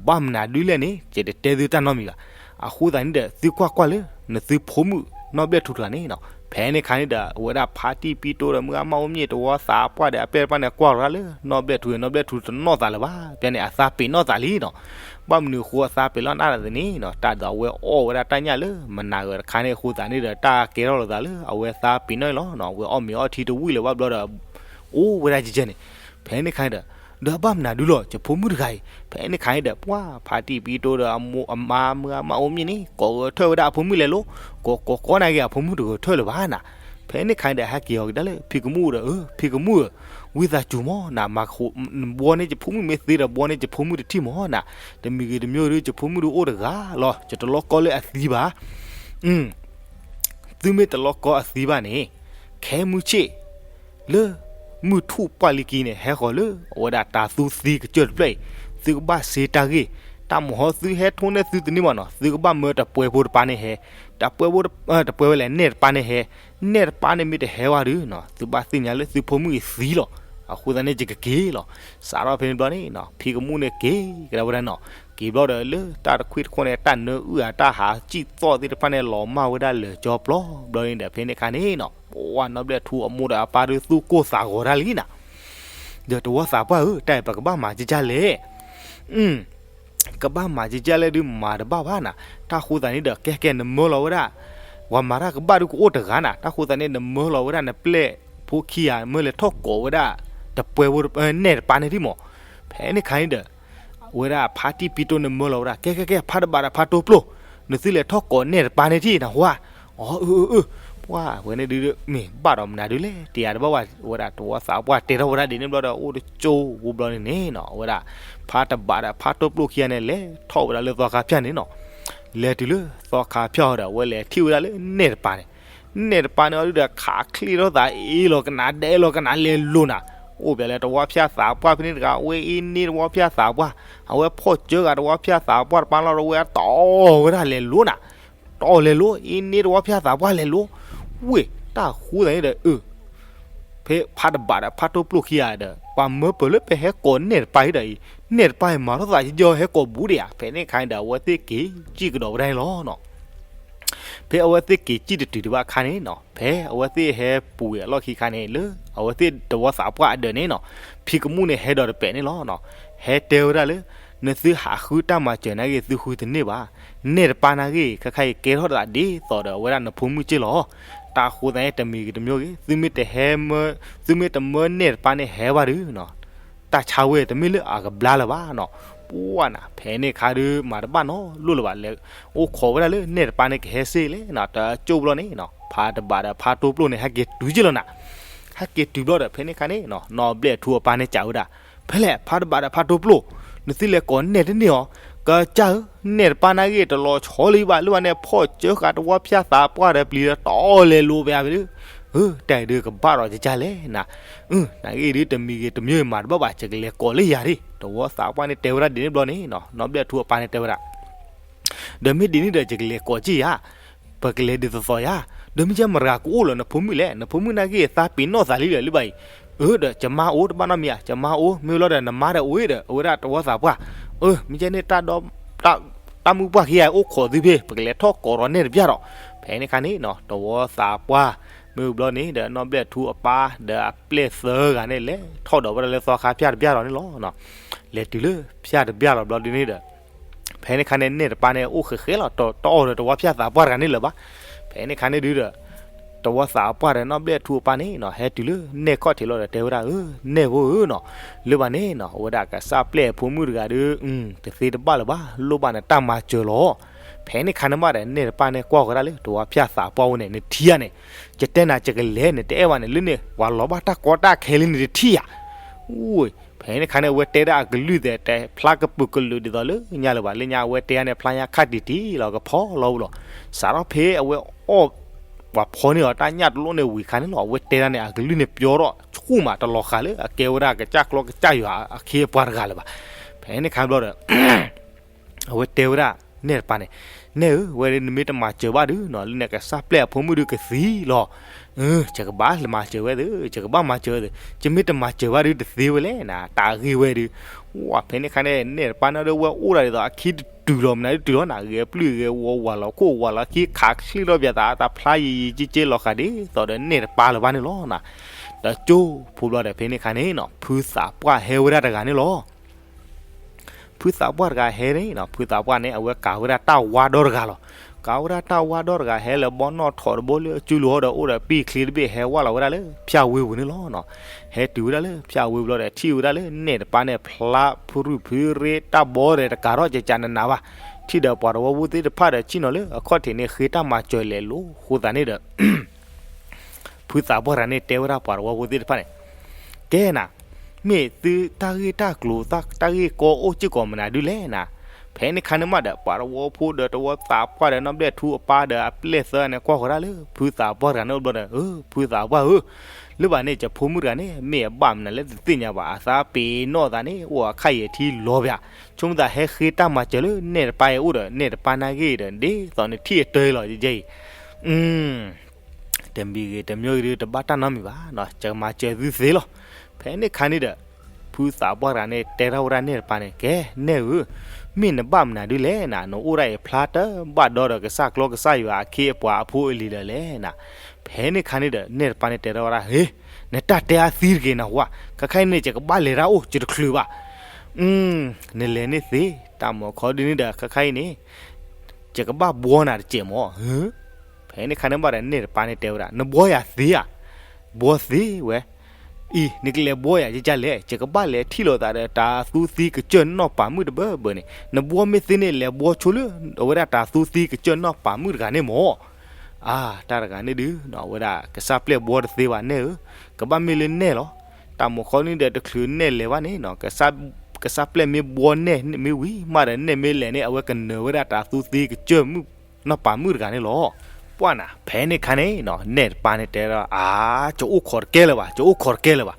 ဘၣ်မနုၤဒ်လဲၣ်န့ၣ် ယတတဲသုတၢ်နီတမံၤဘၣ်. အဃိသတးန့ၣ်ဒီး သုကွၢ်ကွၢ်လၢ နသုဖိမုၣ်နီၢ်ဘျဲၣ်ထူတဂၤန့ၣ်နီၤ. ဖဲန့ၣ်ခါန့ၣ်ဒီး အဝဲဒၣ်ဖါတံၢ်ပံတိၢ်ဒီးမုၢ်အါမးအိၣ်မ့ၢ်တဝီသးပှၢ်ဒီးအပျဲၢ်တဖၣ်န့ၣ် ကွၢ်လီၤတၢ်လၢနီၢ်ဘျဲၣ်ထူန့ၣ် နီၢ်ဘျဲၣ်ထူတနီၣ်သးလၢၤဘၣ်. ဖဲန့ၣ် အသးပ့ၤနီၣ်သးလံနီၤ. ဘၣ်မနုၤအဃိအသးပ့ၤနီၣ်နၢ်သးန့ၣ်နီၤ, တၢ်ဒီးအဝဲအီၣ်ဝဲဒၣ်တၢ်ညၣ်လၢမနၤဂၤတခါန့ၣ်အဃိသတးန့ၣ်ဒီး တၢ်ကဲထီၣ်လိာ်သးလၢအဝဲသးပ့ၤနီၣ်န့ၣ်လီၤ. အဝဲအီၣ်မ့ၤအီထံတဝံၣ်လၢၤဘၣ်ဘျီဒီး အိၣ်ဝဲဒၣ်ကဲကဲန့ၣ်. ဖဲန့ၣ်ခါန့ၣ်ဒီး ဒီးအဘၣ်မနုၤဒုလီၤ ယဖိမုၣ်တဂၤအံၤ, ဖဲန့ၣ်ခါအံၤဒီး ပှၤဖါတံၢ်ပံတိဒီးအမါမုၢ်အမါအိၣ်မ့ၢ်န့ၣ် ကိးဂဲၤထၢၣ်ဝဲဒၣ်အဖိမုၣ်လဲၤလိၤ, ကိးကိးကိးနာ်က့ၤအဖိမုၣ်တဂဲၤထၢၣ်လၢၤဘၣ်နၤ. ဖဲန့ၣ်ခါအံၤဒီး ဟဲက့ၤအီၤကဒါလၢ ဖံကမူၣ်ဒီး အၢ ဖံကမူၣ်ဧၢ, ဝံသးစူၤမၢ်နၤ, မၤဃိ ဘှီန့ၢ်ယဖိမုၣ်မ့ၢ်သ့ဒီး ဘှီန့ၢ်ယဖိမုၣ်တထံၣ်မၢ်နၤ, တမံၤဂ့ၤတမံၤဒု ယဖိမုၣ်ဒုအိၣ်တဂၤလီၤ, ယတလီၢ်ကီလၢအသံဘၣ်. သုမ့ၢ်တလီၢ်ကီအသံဘၣ်န့ၣ်, ခဲမုၢ်ဆ့ၣ် လၢ မုၢ်ထူၣ်ပှၢ်လံကံန့ၣ် ဟဲဃီၤလၢအဝဲဒၣ်တၢ်သူသံကစၢၢ်တဖျၢၣ်အံၤ, သုကဘၣ်စ့တၢ်ဂ့ၢ်, တၢ်မဟီသုဟဲထိၣ်န့ၢ်သုတန့ၢ်ဘၣ်နီၤ, သုကဘၣ်မၢတပှဲၤဖိတပၤန့ၣ်ဟဲ, တပှဲၤဖိ တပှဲၤဝဲလဲၣ် နဲၣ်တပၤန့ၣ်ဟဲ, နဲၣ်တပၤန့ၣ်မ့ၢ်တဟဲဘၣ်ဒုနီၤ သုဘၣ်သ့ၣ်ညါလၢသုဖိမုၣ်အံၤသံလီၤ, အဃိသတးန့ၣ်ယကက့ၤလီၤ. စးထီၣ်ဖဲန့ၣ်ဘျီန့ၣ်နီၤ ဖံကမူၣ်န့ၣ်က့ၤကဒါဝဲဒၣ်နီၤ, က့ၤဘျီဒီးလၢတၢ်တခွံတခီန့ၣ် တၢ်နၢအုၣ်ဧါ တၢ်ဟးစံၣ်သီၣ်သ့ၣ်တဖၣ်န့ၣ် လီၤမၢ်ဝဲဒၣ်လၢာ်ကၠီပျီဘျီန့ၣ်ဒီး ဖဲန့ၣ်ခါန့ၣ်နီၤ ပှၤနီဘျဲၣ်ထူအမိၢ်ဒီးအပၢ်ဒုသူၣ်ကိၢ်သးဂီၤတၢ်လံနၤ, ဒီးတဝီသးပှၢ်ဧၢ တၢ်အံၤပကဘၣ်မၤကကၢ်လဲၣ် ကဘၣ်မၤကကၢ်လဲၣ်ဒုမၤတဘၣ်ဘၣ်နၤ, တၢ်ဃိသတးန့ၣ်ဒီး ကဲကဲနမၢလီၤဝဲဒၣ်, ပှၤမၤတၢ်ကဘၣ်ဒုကအိၣ်တဂၤနၤ, တၢ်ဃိသတးန့ၣ် နမၢလီၤဝဲဒၣ်နပျဲၢ်ဖိခံဂၤ မၢလဲၤထီၣ်ကိးဝဲဒၣ် တပှဲၤဖိ နဲၣ်တပၤန့ၣ်ဒံးမး, ဖဲန့ၣ်ခါန့ၣ်ဒီး ဝဲဒၣ်ဖါတံၢ်ပံတိန့ၣ်မၢလီၤဝဲဒၣ် ကဲကဲကဲ ဖါတဘးဒီးဖါတိပျိၢ်, နသုလဲၤထီၣ်ကိးနဲၣ်တပၤန့ၣ်ထံၣ်နဟါ, အၢ အၢ အၢ ပှၤဝဲန့ၣ်ဒု မ့ၢ်ဘၣ်ဒီးမနုၤဒုလဲၣ် တယၤတဘၣ်ဝဲ, ဝဲဒၣ်တဝီသးပှၢ်တဲထီၣ်ဝဲဒၣ်ဒ်န့ၣ်ဘျီဒီး အိၣ်တကၠိဖိဘျီန့ၣ်န့ၣ်နီၤ ဝဲဒၣ် ဖါတဘးဒီးဖါတိပျိၢ်ခံဂၤန့ၣ် လဲၤထီၣ်ဝဲဒၣ်လၢသီခါဖၠၣ်န့ၣ်နီၤ, လဲၤတုၤလၢသီခါဖၠၣ်အီၤဒီး အဝဲလဲၤထံၣ်ဝဲဒၣ်လၢနဲၣ်တပၤန့ၣ်, နဲၣ်တပၤန့ၣ်အီၤဒုဒီး ခးချ့ထီၣ်သးအ့ၣ်လီၤကနၤဒဲးလီၤကနၤလဲၤလိၤနၤ, အိၣ်ပှဲၤလၢတဝီဖၠၣ်သးပှၢ်ဖဲန့ၣ်တဂၤ အဝဲအ့ၣ်န့ၢ်တဝီဖၠၣ်သးပှၢ်, အဝဲဖီၣ်စၢဃာ်တဝီဖၠၣ်သးပှၢ်တပၤလီၤဒီး အဝဲတီၢ်ဝဲဒၣ်လဲၤလိၤနၤ, တီၢ်လဲၤလိၤ အ့ၣ်န့ၢ်တဝီဖၠၣ်သးပှၢ်လဲၤလိၤ, ဝ့ၢ် တၢ်ဃိသတးန့ၣ်ဒီး အၢ ဖဲဖါတဘးဒီးဖါတိပျိၢ်ခံဂၤဒီး ပှၤမၢပၢၤလၢပဟဲကိးနဲၣ်တပၤအံၤဒီးအံၤ, နဲၣ်တပၤအံၤမၤထီၣ်သးယီဟဲကိးဘူးဒံးဧါ, ဖဲန့ၣ်အခါန့ၣ်ဒီး အဝဲသ့ၣ်က့ၤစံၣ်ကဒီးဝဲဒၣ်န့ၣ်လီၤနီၤ. ဖဲအဝဲသ့ၣ်က့ၤစံၣ်တတုၤဒံးဘၣ်အခါန့ၣ်နီၤ ဖဲအဝဲသ့ၣ်ဟဲပူၤဝဲအလီၢ်ခံခါန့ၣ် လၢအဝဲသ့ၣ်တဝီသးပှၢ်အဒၢးန့ၣ်နီၤ ဖံကမူၣ်န့ၣ်ဟဲဒီးတပဲာ်န့ၣ်လီၤနီၤ, ဟဲတဲဝဲဒၣ်လၢ နသုဟးဃုတၢ်မၤစၢၤနာ်က့ၤသုဃုတန့ၢ်ဘၣ်, နဲၣ်တပၤနာ်က့ၤ ခဲခါအံၤကဲထီၣ်သးဒ်သိးဒီးအဝဲဒၣ်နဖိမုၣ်က့ၢ်လီၤ. တၢ်ဃိသတးန့ၣ် တမံၤဂ့ၤတမံၤဂ့ၤ သုမ့ၢ်တဟဲမၢ သုမ့ၢ်တမၢနဲၣ်တပၤန့ၣ်ဟဲဘၣ်ဒုနီၤ တၢ်ဆါဝဲတမ့ၢ်လၢအကဘျါလၢၤဘၣ်နီၤ, ပှၢ်နၤ ဖဲန့ၣ်ခါဒု မၤတဘၣ်နီတလိၣ်လၢၤဘၣ်လဲၣ်, အိၣ်ခိးဝဲဒၣ်လၢနဲၣ်တပၤန့ၣ်ကဟဲစ့ၢ်လဲၣ်နီၤ, တကၠိၢ်ဘျီန့ၣ်နီၤ ဖါတဘးဒီးဖါတိပျိၢ်န့ၣ် ဟဲက့ၤတုၤက့ၢ်လီၤနၤ, ဟဲက့ၤတုၤဘျီဒီး ဖဲန့ၣ်ခါန့ၣ်နီၤ နီၢ်ဘျဲၣ်ထူအပၢ်န့ၣ်စံးဝဲဒၣ် ဖဲလဲၣ် ဖါတဘးဒီးဖါတိပျိၢ်, နသုလဲၤကိးနဲၣ်တန့ၢ်အီၤ, ကစၢ်ဧၢ, နဲၣ်တပၤနာ်က့ၤတလီၤဆီလၢၤဘၣ် လၢဘၣ်န့ၣ် ဖီၣ်စၢဃာ်တဝီဖၠၣ်သးပှၢ်ဒီးပျံၤဒီးတီၢ်လဲၤလိၤဝဲဒု, အၢ တၢ်အံၤဒုကဘၣ်ဒီးကစၢ်လဲၣ်နၤ, အၢ နာ်က့ၤဒုတမံၤဂ့ၤတမံၤဂ့ၤမၤတဘၣ်ဘၣ် ယကလဲၤကိးလၢယၤဒၣ်, တဝီသးပှၢ်န့ၣ်တဲဝဲဒၣ်ဒ်န့ၣ်ဘျီန့ၣ်နီၤ နီၢ်ဘျဲၣ်ထူအပၢ်န့ၣ်တဲဝဲဒၣ် ဒီးမ့ၢ်ဒ်န့ၣ်ဒီး ယကလဲၤကိးက့ၢ်ယၤ, ပကလဲၤဒ်သိးသိးယၤ, ဒီးမ့ၢ်ယဲမတၤတဂၤကအိၣ်လၢၤ နဖိမုၣ်လဲၣ်, နဖိမုၣ်နာ်က့ၤသးပ့ၤနီၣ်သးလံလၢၤလၢဘၣ်အံၤ, အၢ ဒီးယမါအိၣ်တဘၣ်နီတမံၤဧါ, ယမါအိၣ် မ့ၢ်လီၤဒီးနမါဒီးအိၣ်ဒီး အဝဲဒၣ်တဝီသးပှၢ်, အၢ မ့ၢ်ယဲန့ၣ် တၢ်မုၢ်ပှၢ်ခံဂၤအိၣ်ခိးသုဖဲ ပကလဲၤထီၣ်ကိးဒီးနဲၣ်တဘျီဒီး, ဖဲန့ၣ်ခါန့ၣ်နီၤ တဝီသးပှၢ် မ့ၢ်ဘျီန့ၣ်ဒီး နီၢ်ဘျဲၣ်ထူအပၢ် ဒီးအပျဲၢ်သၢဂၤန့ၣ် လဲၤထီၣ်ဒီးဝဲဒၣ်လၢသီခါဖၠၣ်တဘျီဒီးန့ၣ်လီၤ. လဲၤတုၤလၢဖၠၣ်တဘျီဒီးဘျီဒုန့ၣ်ဒီး ဖဲန့ၣ်ခါန့ၣ် နဲၣ်တပၤန့ၣ် အိၣ်ဃဲးဃဲးလီၤ တအီၣ်ဒီးတဝီဖၠၣ်သးပှၢ်တဂၤန့ၣ်လၢၤဘၣ်. ဖဲန့ၣ်ခါန့ၣ်ဒုဒီး တဝီသးပှၢ်ဒီးနီၢ်ဘျဲၣ်ထူအပၢ်န့ၣ်နီၤ ဟဲတုၤလၢနဲၣ်ခီၣ်ထံးလီၤဒီးတဲဝဲဒၣ် အၢ နဲၣ်ဖိဧၢနီၤ, လၢဘၣ်န့ၣ်နီၤ အဝဲဒၣ်ကစၢ်ပျဲၢ်အဖိမုၣ်တဂၤဒီး တသ့တဘၣ်လၢၤဘၣ် လိၣ်ဘၣ်နတၢ်မၤစၢၤလီၤ. ဖဲန့ၣ်ခါန့ၣ်ဘၣ်ဒီး နဲၣ်တပၤန့ၣ်ကွၢ်ဃီဒၣ်လၢ တဝီဖၠၣ်သးပှၢ်ဝဲန့ၣ် နထံၣ်ဧါန့ၣ်, ယတဲနၤ ယကလဲၤ နတအဲၣ်ဘၣ်န့ၣ် လၢန့ၣ် ပှၤလီၤဘၣ်တၢ်ကီတၢ်ခဲလံန့ၣ်တထံၣ်ဧါ. ဖဲန့ၣ်ခါန့ၣ် အဝဲတဲဒၣ်အကလုၢ်သဲး တဲဖျါကပုာ်ကလုာ်ဒ်သိးလၢညါလၢၤဘၣ် လၢညါအဝဲတဲဒၣ်န့ၣ် ဖျါညါခါတံၢ်တံၢ်လီၤ ကဖီလီၤဝဲလီၤ. စးထီၣ်ဖဲအဝဲအီၣ် ပှၤဖီန့ၢ်အီၤတၢ်ညၣ်တလိၣ်န့ၣ်ဝံၤခါန့ၣ်လီၤ အဝဲတဲဒၣ်န့ၣ် အကလုၢ်န့ၣ်ပျီထီၣ်ဆူၣ်မးတလီၤဃာ်လၢအကဲဝဲဒၣ်ကစၢ်ကျီကစၢ်ယွၤအခ့အပှၤတဂၤလၢၤဘၣ်. ဖဲန့ၣ်ခါဘျီဒီး အဝဲတဲဝဲဒၣ် နဲၣ်တပၤန့ၣ်, နဲၣ်ဧၢ ဝဲဒၣ်နမ့ၢ်တမၤစၢၤဘၣ်ဒုနီၤ လၢနကစၢ်ပျဲၢ်အဖိမုၣ်ဒုကသံလီၤ. ယကဘၣ်မၤစၢၤဝဲသ့, ယကဘၣ်မၤစၢၤဝဲသ့, ယမ့ၢ်တမၤစၢၤဘၣ်ဒုတသ့ဝဲလဲၣ်နၤ တၢ်ဂ့ၢ်ဝဲဒု. ဝဲဖဲန့ၣ်ခါန့ၣ် နဲၣ်တပၤန့ၣ်ဒီးဝဲအိၣ်ဒၣ်ဒ်သိးအခံတတုၤလီၤ မနုၤဒုတုၤလီၤနၤ ဂဲၤပျုၢ်ဂဲၤဝီဝးလီၤခိၣ်ဝးလီၤခံ ခးချံၣ်ထီၣ်ပၠးသး တၢ်ဖျါယံာ်ယံာ်က့က့လီၤဃာ်ဒ်သိးဒီးနဲၣ်တပၤလၢၤဘၣ်န့ၣ်လီၤ. ဒီးကၠိဖိဘျီဒီး ဖဲန့ၣ်ခါန့ၣ်နီၤ ဖုသးပှၢ်ဟဲဝဲဒၣ်တဂၤန့ၣ်လီၤ. ဖုသးပှၢ်တဂၤဟဲန့ၣ်နီၤ ဖုသးပှၢ်န့ၣ် အဝဲကၤဝဲဒၣ်တၢ်ဝါဒီတဂၤလီၤ. က ပာ်ဝဲဒၣ်တၢ်ဝါဒီတဂၤ ဟဲလၢဘီနီၣ်ထိးတဘိလၢအစုလိၤဒီး အိၣ်ဒီးပံာ်ချ့တဘ့ၣ် ဟဲဝဲလီၤဝဲဒၣ်လၢဖၠၣ်ဝ့ပူၤန့ၣ်လီၤနီၤ. ဟဲတုၤဝဲဒၣ်လၢဖၠၣ်ဝ့ပူၤလီၤဒီး ထံၣ်ဝဲဒၣ်လၢနဲၣ်တပၤန့ၣ် ဖျါဖုရုၢ်ဖုရ့ တၢ်ဘီဒီးတကးထီၣ်ကကးနးနးဘၣ်. ထံၣ်ဒီးပှၤတဝီဖိသ့ၣ်တဖၣ်ဒီး ဆ့ၣ်နီၤလၢအခီၣ်ထံးန့ၣ် ဃ့တၢ်မၤစၢၤလဲၤလိၤအဃိသတးန့ၣ်ဒီး ဖုသးပှၢ်တဂၤန့ၣ် တဲဝဲဒၣ်ပှၤတဝီဖိသ့ၣ်တဖၣ်န့ၣ်, ကဲနၤ, မ့ၢ်သုတၢ်ဂ့ၢ်တၢ်ကျိၤ တၢ်ဂ့ၢ်ကီအိၣ်စ့ၢ်ကီးမနုၤဒုလဲၣ်နၤ. ဖဲန့ၣ်ခါန့ၣ်မးဒီး ပှၤတဝီဖိဒီးတဝီသးပှၢ်ဒီး နီၢ်ဘျဲၣ်ထူအပၢ်ဒီးအပျဲၢ်သၢဂၤန့ၣ် ကွၢ်ဃီၤဒၣ်လၢ ဖုသးပှၢ်တဂၤန့ၣ်အိၣ်ဘျီဒီး, အၢ ဖုသးပှၢ်ဧၢ, လၢဘၣ်န့ၣ် ယဖိမုၣ်တဂၤန့ၣ် မ့ၢ်အဘၣ်မနုၤလၢတသ့ၣ်ညါဘၣ်, အသးပ့ၤနီၣ်သးန့ၣ် အိၣ်အခါယံာ်ထံလီၤပၠး, ဆိကမိၣ်သးဟဲဃ့တၢ်မၤစၢၤလၢနဲၣ်တပၤအအိၣ်ဒီး နဲၣ်တပၤနာ်က့ၤဒီး ဒ်သိးန့ၣ်ထံၣ်အတၢ်အံၤလီၤ ယဲအံၤ တမံၤဂ့ၤတမံၤဂ့ၤဒုး တဘၣ်တၢ်နီတမံၤဘၣ်, ယကမၤစၢၤသုသ့လီၤ. ဖဲန့ၣ်ခါန့ၣ်ဒီး ဖုသးပှၢ်တဂၤန့ၣ် တဲထီၣ်ဝဲဒၣ်နဲၣ်တပၤန့ၣ်, ကဲ, နဲၣ်ဧၢ, မ့ၢ်နဘၣ်မနုၤဒုလဲၣ်နၤ, နအိၣ်ဒၣ်အံၤဖျါတဘၣ်ဒီးကစၢ်ကျီကစၢ်ယွၤအခ့အပှၤအဖိအလံၤလၢလဲၣ်နၤ. ဖဲန့ၣ်ခါန့ၣ်ဒီး နဲၣ်တပၤန့ၣ်တဲထီၣ်ဝဲဒၣ်, ဟ့, နတၢ်တဲအါသံတဂ့ၤနၢ်ဟူဧါ, ခဲခါအံၤန့ၣ် ယကဘၣ်လဲၤတၢ်အိၣ် ယတချုးဘၣ် နလဲၤန့ၣ်သ့, တၢ်မၤခီဒုန့ၣ်ဒီး ခဲခါအံၤန့ၣ် ယကဘၣ်ဘှီနၤတစဲးမၢ်. ဖဲန့ၣ်ခါန့ၣ်ဘၣ်ဒီး နဲၣ်တပၤန့ၣ်တဲဝဲဒၣ်, နဘှီယၤသ့ဧါ, ဘှီသ့ဝဲ, အံၤ နကလဲၤဘှီယၤကကလဲၣ်, ယကဘၣ်လဲၤထံၣ်လိာ်သးဒီး တၤသူသံကစၢၢ်နီၢ်ပၤမုၣ်တဘၢဘၢန့ၣ်, နဘှီမ့ၢ်သ့န့ၣ် လဲၤဘှီဆိလၢ အဝဲဒၣ်တၤသူသံကစၢၢ်နီၢ်ပၤမုၣ်တဂၤန့ၣ်မၢ်. အါ တၢ်တဂၤန့ၣ်ဒုး အဝဲဒၣ်ကစၢ်ပျဲၢ်ဘှီတသ့ဘၣ် နဲၣ်ဧၢ, ကဘၣ်မ့ၢ်လၢနဲၣ်လီၤ. တၢ်မၤခီန့ၣ်ဒီး တချုးနဲၣ်လဲၤဘၣ်န့ၣ် ကစၢ်ပျဲၢ်မ့ၢ်ဘှီနဲၣ်မ့ၢ်ဝံၤမးဒီး နဲၣ်မ့ၢ်လဲၤန့ၣ် အဝဲကနၢၤဝဲဒၣ်တၤသူသံကစၢၢ်မုၣ် နီၢ်ပၤမုၣ်တဂၤန့ၣ်လီၤ. ပှၢ်နၤ ဖဲန့ၣ်ခါန့ၣ်နီၤ နဲၣ်တပၤန့ၣ်တဲဒီး အါ ယအိၣ်ခိးတကဲလၢၤဘၣ်, ယအိၣ်ခိးတကဲလၢၤဘၣ်,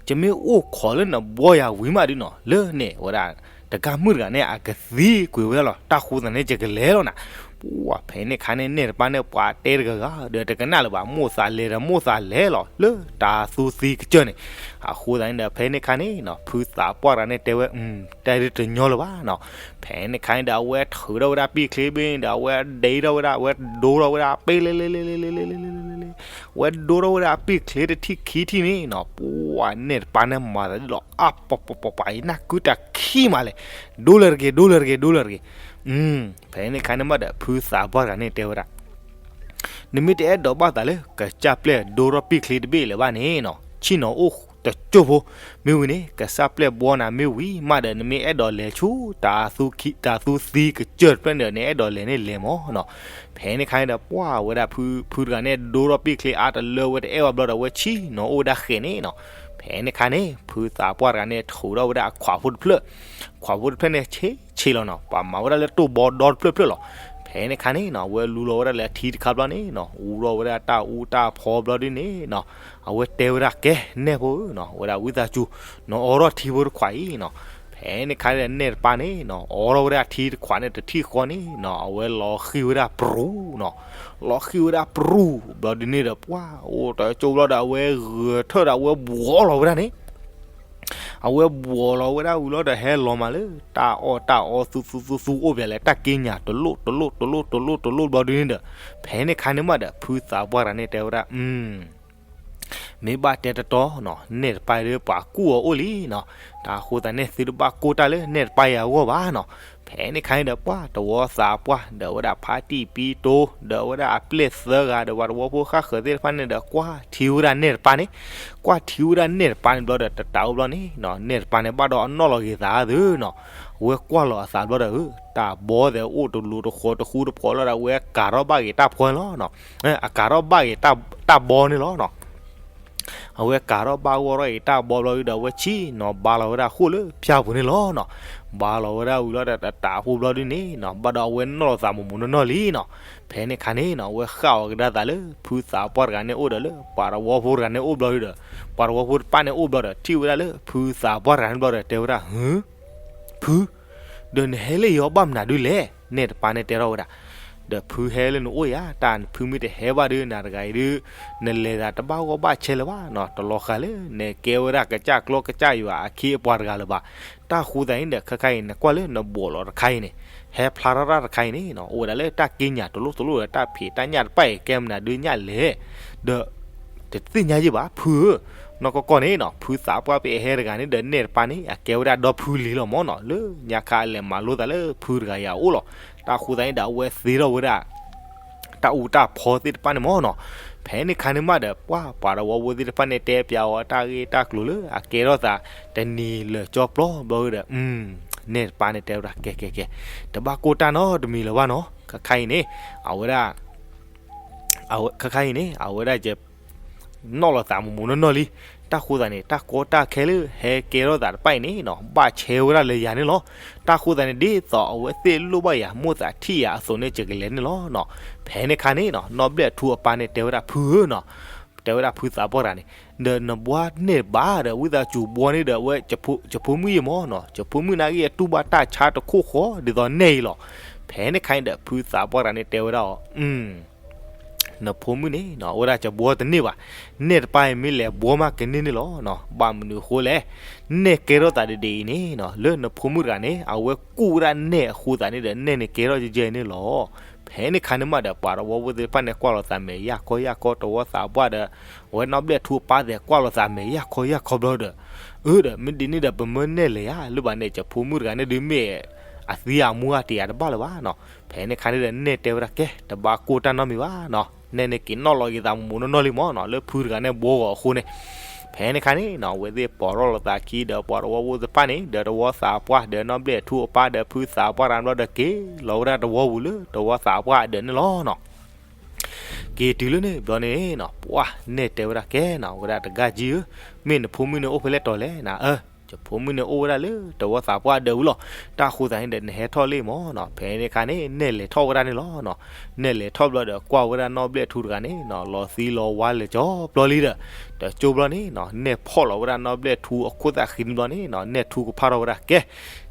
ယမ့ၢ်အိၣ်ခိးလၢနဘှီယၤဝံၤမးဒုးနီၤ လၢန့ၣ်ဝဲဒၣ် တဂၤမုၣ်တဂၤန့ၣ် အကသံကွံာ်ဝဲဒၣ်လီၤ. တၢ်ဃိသးန့ၣ် ယကလဲၤလီၤနၤ. ပှၢ် ဖဲန့ၣ်ခါန့ၣ် နဲၣ်တပၤန့ၣ် ပှၤတဲတဂၤဂၤဒီးတကနၣ်လၢၤဘၣ်, မိၣ်သးလဲၤဒီးမိၣ်သးလဲၤလီၤ လၢတၤသူသံကစၢၢ်န့ၣ်. အဃိသတးန့ၣ်ဒီး ဖဲန့ၣ်ခါန့ၣ်နီၤ ဖုသးပှၢ်တဂၤန့ၣ်တဲဝဲ တဲဒ်တညီလၢၤဘၣ်နီၤ. ဖဲန့ၣ်ခါန့ၣ်ဒီး အဝဲထုးထီၣ်ဝဲဒၣ်ပံာ်ချ့ဘ့ၣ်န့ၣ်ဒီး အဝဲဒ့ထီၣ်ဝဲဒၣ် အဝဲဒိထီၣ်ဝဲဒၣ် ပ့လ့လ့လ့လ့လ့လ့လ့လ့လ့လ့လ့, အဝဲဒိထီၣ်ဝဲဒၣ်ပံာ်ချ့တထံၣ်ခံထံၣ်န့ၣ်နီၤ. ပှၢ် နဲၣ်တပၤန့ၣ်မၤသးဒ်လီၤ အါ ပှၤပှၤပှၤပှၤ ယနၢ်ကုတၢ်ခံမးလဲၣ်, ဒိလၢၤတဂ့ၤ ဒိလၢၤတဂ့ၤ ဒိလၢၤတဂ့ၤ. ဖဲန့ၣ်ခါန့ၣ်မးဒီး ဖုသးပှၢ်တဂၤန့ၣ်တဲဝဲဒၣ် နမ့ၢ်တအဲၣ်ဒိးဘၣ်သးလၢ ကစၢ်ပျဲၢ်ဒိထီၣ်ပံာ်ချ့တဘ့ၣ်လၢၤဘၣ်န့ၣ်နီၤ, ဆ့ၣ်နီၤအိၣ်တစိၢ်ဖိ, မ့ၢ်ဝံၤန့ၣ် ကစၢ်ပျဲၢ်ဘှီနၤမ့ၢ်ဝံၤမးဒီး နမ့ၢ်အဲၣ်ဒိးလဲၤဆူ တၤသူသံကစၢၢ်တဖျၢၣ်န့ၣ်ဒီး နအဲၣ်ဒိးလဲၤန့ၣ်လဲၤမၢ်နီၤ. ဖဲန့ၣ်ခါန့ၣ်ဒီး ပှၢ်ဝဲဒၣ်ဖု ဖုတဂၤန့ၣ် ဒိထီၣ်ပံာ်ချ့အါတလၢဝဲတအဲၣ်ဘၣ်ဘျီဒီး အဝဲဆ့ၣ်နီၤအိၣ်ဝဲဒၣ်ဃဲးန့ၣ်နီၤ. ဖဲန့ၣ်ခါန့ၣ် ဖုသးပှၢ်တဂၤန့ၣ် ထုးထီၣ်ဝဲဒၣ်အခွးဖိတဖျၢၣ်, ခွးဖိတဖျၢၣ်န့ၣ် ဆ့ဆ့လီၤနီၤ, ပှၤမၤဝဲဒၣ်လၢတိၢ်ဘီဒီတဖျၢၣ်ဖျၢၣ်လီၤ. ဖဲန့ၣ်ခါန့ၣ်နီၤ အဝဲလူလီၤဝဲဒၣ်လၢအထံတခါဘျီန့ၣ်နီၤ အူထီၣ်ဝဲဒၣ်တၢ်အူတၢ်ဖီဘျီဒ်န့ၣ်နီၤ, အဝဲတဲဝဲဒၣ် ကဲ နဲၣ်ဖိဧၢနီၤ, ဝဲဒၣ်ဝံသးစူၤ နအိးထီၣ်ထံဖိတခွးအံၤနီၤ. ဖဲန့ၣ်ခါန့ၣ် နဲၣ်တပၤန့ၣ်နီၤ အိးထီၣ်ဝဲဒၣ်ထံတခွးန့ၣ်တထံၣ်ဃီန့ၣ်နီၤ အဝဲလီၤဃံၢ်ဝဲဒၣ်ပရူၤနီၤ, လီၤဃံၢ်ဝဲဒၣ်ပရူၤဘျီဒ်န့ၣ်ဒီး ပှၢ်အိၣ်တကၠိဘျီဒီး အဝဲဂဲၤထၢၣ်ဒီး အဝဲဘှီလီၤဝဲဒၣ်န့ၣ် အဝဲဘှီလီၤဝဲဒၣ်ဝံၤလီၤဒီး ဟဲလီၤမးလၢ တၢ်အီၣ်တၢ်အီသူသူသူသူ အိၣ်ပၠးလဲၣ် တၢ်က့ညၣ် တလိၣ်တလိၣ်တလိၣ်တလိၣ်တလိၣ်ဘျီဒ်န့ၣ်ဒီး ဖဲန့ၣ်ခါန့ၣ်မးဒီး ဖုသးပှၢ်တဂၤန့ၣ်တဲဝဲဒၣ် မ့ၢ်ဘၣ်တဲတတီနီၤ နဲၣ်တပၤဒီးပှၤကူၣ်အီၤအိၣ်လံနီၤ, တၢ်ဃိသတးန့ၣ် သုတဘၣ်ကိၢ်တၢ်လၢနဲၣ်တပၤအဂီၢ်ဘၣ်နီၤ. ဖဲန့ၣ်ခါန့ၣ်ဒီး ပှၢ်တဝီသးပှၢ် ဒီးဝဲဒၣ်ဖါတံၢ်ပံတိ ဒီးဝဲဒၣ်အပျဲၢ်သၢဂၤ ဒီးပှၤတဝီဖိဃၣ်ဃၢၤသ့ၣ်တဖၣ်န့ၣ်ဒီး ကွၢ်ထံဝဲဒၣ်နဲၣ်တပၤန့ၣ်, ကွၢ်ထံဝဲဒၣ်နဲၣ်တပၤန့ၣ်ဘျီဒီး တတးအိၣ်ဘျီန့ၣ်နီၤ နဲၣ်တပၤန့ၣ် ဘၣ်ဒီးအနီၣ်လီၤဂ့ၤသးသုနီၤ, အဝဲကွၢ်လီၤအသးဘျီဒီး တၢ်ဘီသဲးအိၣ်တလိၤတဃီၤတဃူတဖိးလီၤဒီး အဝဲကၤထီၣ်ဘၣ်က့ၤတၢ်ဖီန့ၣ်လီၤနီၤ, အကၤထီၣ်ဘၣ်က့ၤတၢ်ဘီန့ၣ်လီၤနီၤ. အဝဲကၤထီၣ်ဘၣ်ဂီၢ်ထီၣ်က့ၤတၢ်ဘီဘျီဒုဒီး အဝဲဆ့ၣ်နီၤဘါလီၤဝဲဒၣ်ဃိၣ်လၢဖၠၣ်ပူၤန့ၣ်လီၤနီၤ. ဘါလီၤဝဲဒၣ်ဝံၤလီၤဒီး တတးဖိဘျီဒုန့ၣ်နီၤ ဘၣ်ဒီးအဝဲနီၣ်လီၤသးမိၢ်မိၢ်နီၢ်နီၢ်လံနီၤ.ဖဲန့ၣ်ခါန့ၣ်နီၤ အဝဲဃၣ်အီၤကဒါသးလၢ ဖုသးပှၢ်တဂၤန့ၣ်အိၣ်ဒီးလၢ ပှၤတဝီဖိတဂၤန့ၣ်အိၣ်ဘျီဒုဒီး ပှၤတဝီဖိတပၣ်န့ၣ်အိၣ်ဘျီဒီး ထံၣ်ဝဲဒၣ်လၢ ဖုသးပှၢ်တဂၤန့ၣ်ဘျီဒီး တဲဝဲဒၣ် ဟု ဖု ဒီးနဟဲလၢယီၤဘၣ်မနုၤဒုလဲၣ် နဲၣ်တပၤန့ၣ်တဲထီၣ်ဝဲဒၣ်. ဒီးဖုဟဲလၢနအိၣ်ယၤ တၢ်ဖုမ့ၢ်တဟဲဘၣ်ဒု နၤတဂၤအံၤဒု နလဲၤသးတဘၣ်ဂီၢ်ဘၣ်ဆဲးလၢၤဘၣ်နီၤ, တလီၤဃာ်လၢ နကဲဝဲဒၣ်ကစၢ်ကျီကစၢ်ယွၤအခ့အပှၤတဂၤလၢၤဘၣ်. တၢ်ဃိသတးန့ၣ်ဒီး ခဲခါအံၤ နကွၢ်လၢနဘှီးလီၤတခါအံၤန့ၣ် ဟဲဖျါထီၣ်တၢ်တခါအံၤန့ၣ်နီၤ အိၣ်ဝဲဒၣ်လၢတၢ်က့ညၣ်တလိၣ်တလိၣ်ဒီး တၢ်ဖံးတၢ်ညၣ်တဖၣ်အံၤ ကဲမနုၤဒုညၣ်လဲၣ် ဒီး တသ့ၣ်ညါယံၣ်ဘၣ် ဖုဧၢ. နီၢ်ကီၢ်ကီၢ်န့ၣ်နီၤ ဖုသးပှၢ်ပဟဲတဂၤန့ၣ်ဒီး နဲၣ်တပၤန့ၣ် အကဲဝဲဒၣ်ဒီဖုလံၤလီၤမၢ်နီၤ, လၢညါခါအလဲၤမၤလိသးလၢဖုတဂၤအံၤအအိၣ်လီၤ. တၢ်ဃိသတးန့ၣ်ဒီး အဝဲသ့ထီၣ်ဝဲဒၣ် တၢ်အူတၢ်ဖီသ့ၣ်တဖၣ်န့ၣ်မ့ၢ်နီၤ. ဖဲန့ၣ်ခါန့ၣ်မးဒီး ပှၢ်ပှၤတဝီဖိသ့ၣ်တဖၣ်န့ၣ် တဲပၠးအီၤတၢ်ဂ့ၢ်တၢ်ကျိၤလၢအကဲထီၣ်သး တနံၤလၢာ်ကၠီပျီဘျီဒီး နဲၣ်တပၢ်န့ၣ်တဲဝဲဒၣ် ကဲကဲကဲ, တဘၣ်ကိၢ်တၢ်နီတမံၤလၢၤဘၣ်နီၤ. ခဲခါအံၤန့ၣ် အဝဲဒၣ် ခဲခါအံၤန့ၣ် အဝဲဒၣ်ယ နီၣ်လီၤသးမိၢ်မိၢ်နီၢ်နီၢ်လံ. တၢ်ဃိသးန့ၣ် တၢ်ကီတၢ်ခဲလၢဟဲကဲထီၣ်သးတဖၣ်အံၤန့ၣ်နီၤ ဘၣ်ဆဲဝဲဒၣ်လၢယၤန့ၣ်လီၤ. တၢ်ဃိသးန့ၣ် ဒ်သိးအဝဲသ့ၣ်လိၣ်ဘၣ်ယၤ မိၣ်သးထံၣ်ယၤအသိးန့ၣ် ယကလဲၤန့ၣ်လီၤနီၤ. ဖဲန့ၣ်ခါန့ၣ်နီၤ နီၢ်ဘျဲၣ်ထူအပၢ်န့ၣ် တဲဝဲဒၣ်ဖုဧၢနီၤ, တဲဝဲဒၣ်ဖုသးပှၢ်တဂၤန့ၣ် ဒီးနဘှါန့ၢ်တဘၣ်ဒီး ဝံသးစူၤဘှါန့ၢ်ဒီးအဝဲ ယဖိမုၣ်ယမ့ၢ်နီၤ, ယဖိမုၣ်နာ်က့အတူၢ်ဘၣ်တၢ်ဆါတခိၣ်ဃီ ဒ်သိးနဲၣ်အံၤလီၤ. ဖဲန့ၣ်ခါအံၤဒီး ဖုသးပှၢ်တဂၤန့ၣ် တဲဝဲဒၣ်အီၤ နဖိမုၣ်န့ၣ်နီၤ အိၣ်ဝဲဒၣ်ယဘှါတန့ၢ်ဘၣ်, နဲၣ်တပၢ်အံၤ မ့ၢ်လဲၤဘှါမးကန့ၢ်န့ၣ်လီၤနီၤ. ဘၣ်မနုၤအဃိလဲၣ်, နဲၣ်ကဲထီၣ်သးဒ်ဒ်အံၤန့ၣ်နီၤ လၢနဖိမုၣ်တဂၤန့ၣ် အဝဲကူၣ်ဝဲဒၣ်နဲၣ်အဃိသးန့ၣ်ဒီး နဲၣ်န့ၣ်ကဲထီၣ်ယဲၢ်ယဲၢ်န့ၣ်လီၤ. ဖဲန့ၣ်ခါန့ၣ်မးဒီး ပှၤတဝီဖိသ့ၣ်တဖၣ်န့ၣ် ကွၢ်လိာ်သးမဲာ်ယၢ်ခီယၢ်ခီ တဝီသးပှၢ်ဒီး အဝဲနီၣ်ဘျဲၣ်ထူအပၢ်သ့ၣ် ကွၢ်လိာ်သးမဲာ်ယၢ်ခီယၢ်ခီဘျီဒီး အၢဒီး မ့ၢ်ဒ်န့ၣ်ဒီး ပမၢနဲၣ်လဲၤဧါ လၢဘၣ်န့ၣ် ယဖိမုၣ်တဂၤန့ၣ်ဒုးမ့ၢ် အသံအမူအတယၤတဘၣ်လၢၤဘၣ်နီၤ. ဖဲန့ၣ်ခါန့ၣ်ဒီး နဲၣ်တဲဝဲဒၣ်ကဲ တဘၣ်ကိၢ်တၢ်နီတမံၤဘၣ်နီၤ, နဲၣ်န့ၣ်က့ၤနီၣ်လီၤက့ၤသးမိၢ်မိၢ်နီၢ်နီၢ်လံမ့ၢ်နီၤ လၢဖုတဂၤန့ၣ်ဘှါဂီၤအဃိန့ၣ်. ဖဲန့ၣ်ခါန့ၣ်နီၤ အဝဲသ့ၣ်ပိာ်ထီၣ်လိာ်သးခံဒီး ပှၤတဝီဖိသ့ၣ်တဖၣ်န့ၣ် ဒီးတဝီသးပှၢ်ဒီးနီၣ်ဘျဲၣ်ထူအပၢ်ဒီးဖုသးပှၢ်တဂၤဘျီဒီး က့ၤလီၤဝဲဒၣ်တဝီပူၤလၢတဝီသးပှၢ်အဒၢးန့ၣ်လီၤနီၤ. က့ၤတုၤလၢန့ၣ်ဘျီန့ၣ်နီၤ ပှၢ်နဲၣ်တဲဝဲဒၣ်ကဲနီၤ ဝဲဒၣ်တဂၤကံဧၢ, မ့ၢ်နဖိမုၣ်န့ၣ်အိၣ်ဖဲလဲၣ်တီၤလဲၣ်နၤ. အၢ ယဖိမုၣ်န့ၣ်အိၣ်ဝဲဒၣ်လၢ တဝီသးပှၢ်အဒၢးဝံၤလီၤ. တၢ်ဃိသးန့ၣ်ဒီး နဟဲထီၣ်လံမ့ၢ်နီၤ. ဖဲန့ၣ်ခါန့ၣ် နဲၣ်လဲၤထီၣ်ဝဲဒၣ်န့ၣ်လီၤနီၤ. နဲၣ်လဲၤထီၣ်ဘျီဒီး ကွၢ်ဝဲဒၣ်နီၣ်ဘျဲၣ်ထူတဂၤန့ၣ်နီၤ လီၤသံလီၤဝါလဲၤကၠီပျီလံဒီး တကၠိဘျီန့ၣ်နီၤ နဲၣ်ဖီၣ်လီၤဝဲဒၣ်နီၣ်ဘျဲၣ်ထူအခိၣ်သးဃံန့ၣ်ဘျီန့ၣ်နီၤ နဲၣ်ထူကဖၣ်ထီၣ်ဝဲဒၣ်ကဲ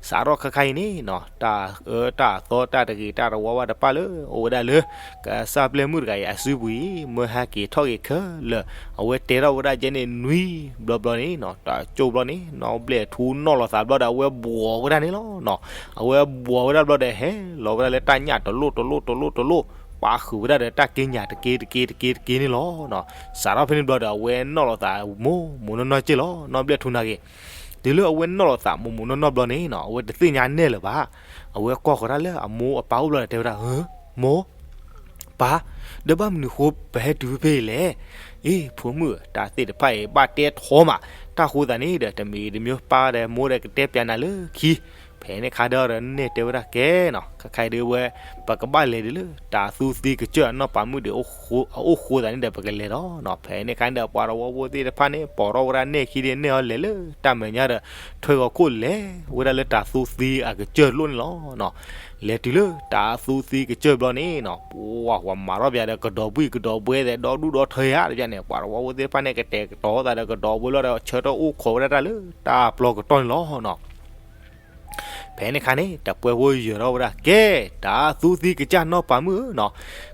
စးထီၣ်ခဲခါအံၤန့ၣ်နီၤ တၢ်အၢတၢ်သီတၢ်တဂ့ၤတၢ်တဝါဘၣ်တဖၣ်လၢ အိၣ်ဝဲဒၣ်လၢ ကစၢ်ပျဲၢ်မုၣ်တဂၤအံၤအစုပူၤအံၤ မၢဟဲက့ၤထီၣ်က့ၤခဲလၢာ် အဝဲတဲထီၣ်ဝဲဒၣ်ကဲန့ၣ်နွံဘျီဘျီန့ၣ်နီၤ တကၠိဘျီန့ၣ် နီၣ်ဘျဲၣ်ထူနီၣ်လီၤသးဘျီဒီး အဝဲဘှီးဝဲဒၣ်န့ၣ်လီၤနီၤ. အဝဲဘှီးဝဲဒၣ်ဘျီဒီး ဟဲလီၤဝဲဒၣ်လၢတၢ်ညၣ်တလိၣ်တလိၣ်တလိၣ်တလိၣ် ပာ်ဃုာ်ဝဲဒၣ်ဒီးတၢ်က့ညၣ်တက့တက့တက့တက့န့ၣ်လီၤနီၤ. စးထီၣ်ဖဲန့ၣ်ဘျီဒီး အဝဲနီၣ်လီၤသးမိၢ်မိၢ်နီၢ်နီၢ်က့ၢ်လီၤ နီၣ်ဘျဲၣ်ထူနာ်က့ၢ်. တုၤလၢအဝဲနီၣ်လီၤသးမိၢ်မိၢ်နီၢ်နီၢ်ဘျီန့ၣ်နီၤ အဝဲတသ့ၣ်ညါနဲၣ်လၢၤဘၣ်. အဝဲကွၢ်ဃီၤတၢ်လၢအမိၢ်အပၢ်အိၣ်ဘျီဒီး တဲဝဲဒၣ် ဧၢ, မိၢ်, ပၢ်, ဒီးဘၣ်မနုၤဃိပဟဲတုၤဖဲအံၤလဲၣ်. အ့ ဖိမုၣ်ဧၢ, တၢ်သ့ၣ်တဖၣ်အံၤ ဘၣ်တဲထီမး, တၢ်ဃိသးန့ၣ်ဒီး တမံၤတမံၤ ပၢ်ဒီးမိၢ်ဒီးကတဲပၠးနၤလၢခံ. ဖဲန့ၣ်ခါဒီး နဲၣ်တဲဝဲဒၣ်ကဲနီၤ, ခဲခါအံၤဒ်ဝဲ ပကဘၣ်လဲၤဒ်လၢ တၢ်သူသံကစၢၢ်အနီၢ်ပၤမုၣ်ဒံး အအိၣ်ဃိသးန့ၣ်ဒီး ပကလဲၤလီၤနီၤ. ဖဲန့ၣ်ခါန့ၣ်ဒီး ပှၤတဝီဖိသ့ၣ်တဖၣ်န့ၣ် ပိာ်ထီၣ်ဝဲဒၣ်နဲၣ်ခံဒီး နဲၣ်အီၤလဲၤလၢတၢ်မဲာ်ညါဒီး ထွဲဂီၤခိၣ်လဲၤဝဲဒၣ်လၢတၢ်သူသံအကစၢၢ်လိၣ်န့ၣ်လီၤနီၤ. လဲၤတုၤလၢတၢ်သူသံကစၢၢ်ဘျီန့ၣ်နီၤ, ပှၤမၤထီၣ်ပၠးဒီး ကဒီးဘှံၣ်ကဒီးဘှဲသဲး ဒီဒူၣ်ဒီထၢဧါတပျၢ်န့ၣ်, ပှၤတဝီဖိသ့ၣ်တဖၣ်န့ၣ် ကတဲာ်ကတီၤသးဒီးကဒီးဘှဲလီၤဒီး ဆၢထၢၣ်အိၣ်ခိးဝဲဒၣ်တၢ်လၢတၢ်ပျီကတီၢ်န့ၣ်လီၤနီၤ. ဖဲန့ၣ်ခါန့ၣ် တပှဲၤဖိယၢၤထီၣ်ဝဲဒၣ် ကဲ တၢ်သူသံကစၢ်နီၢ်ပၤမုၣ်ဧၢနီၤ,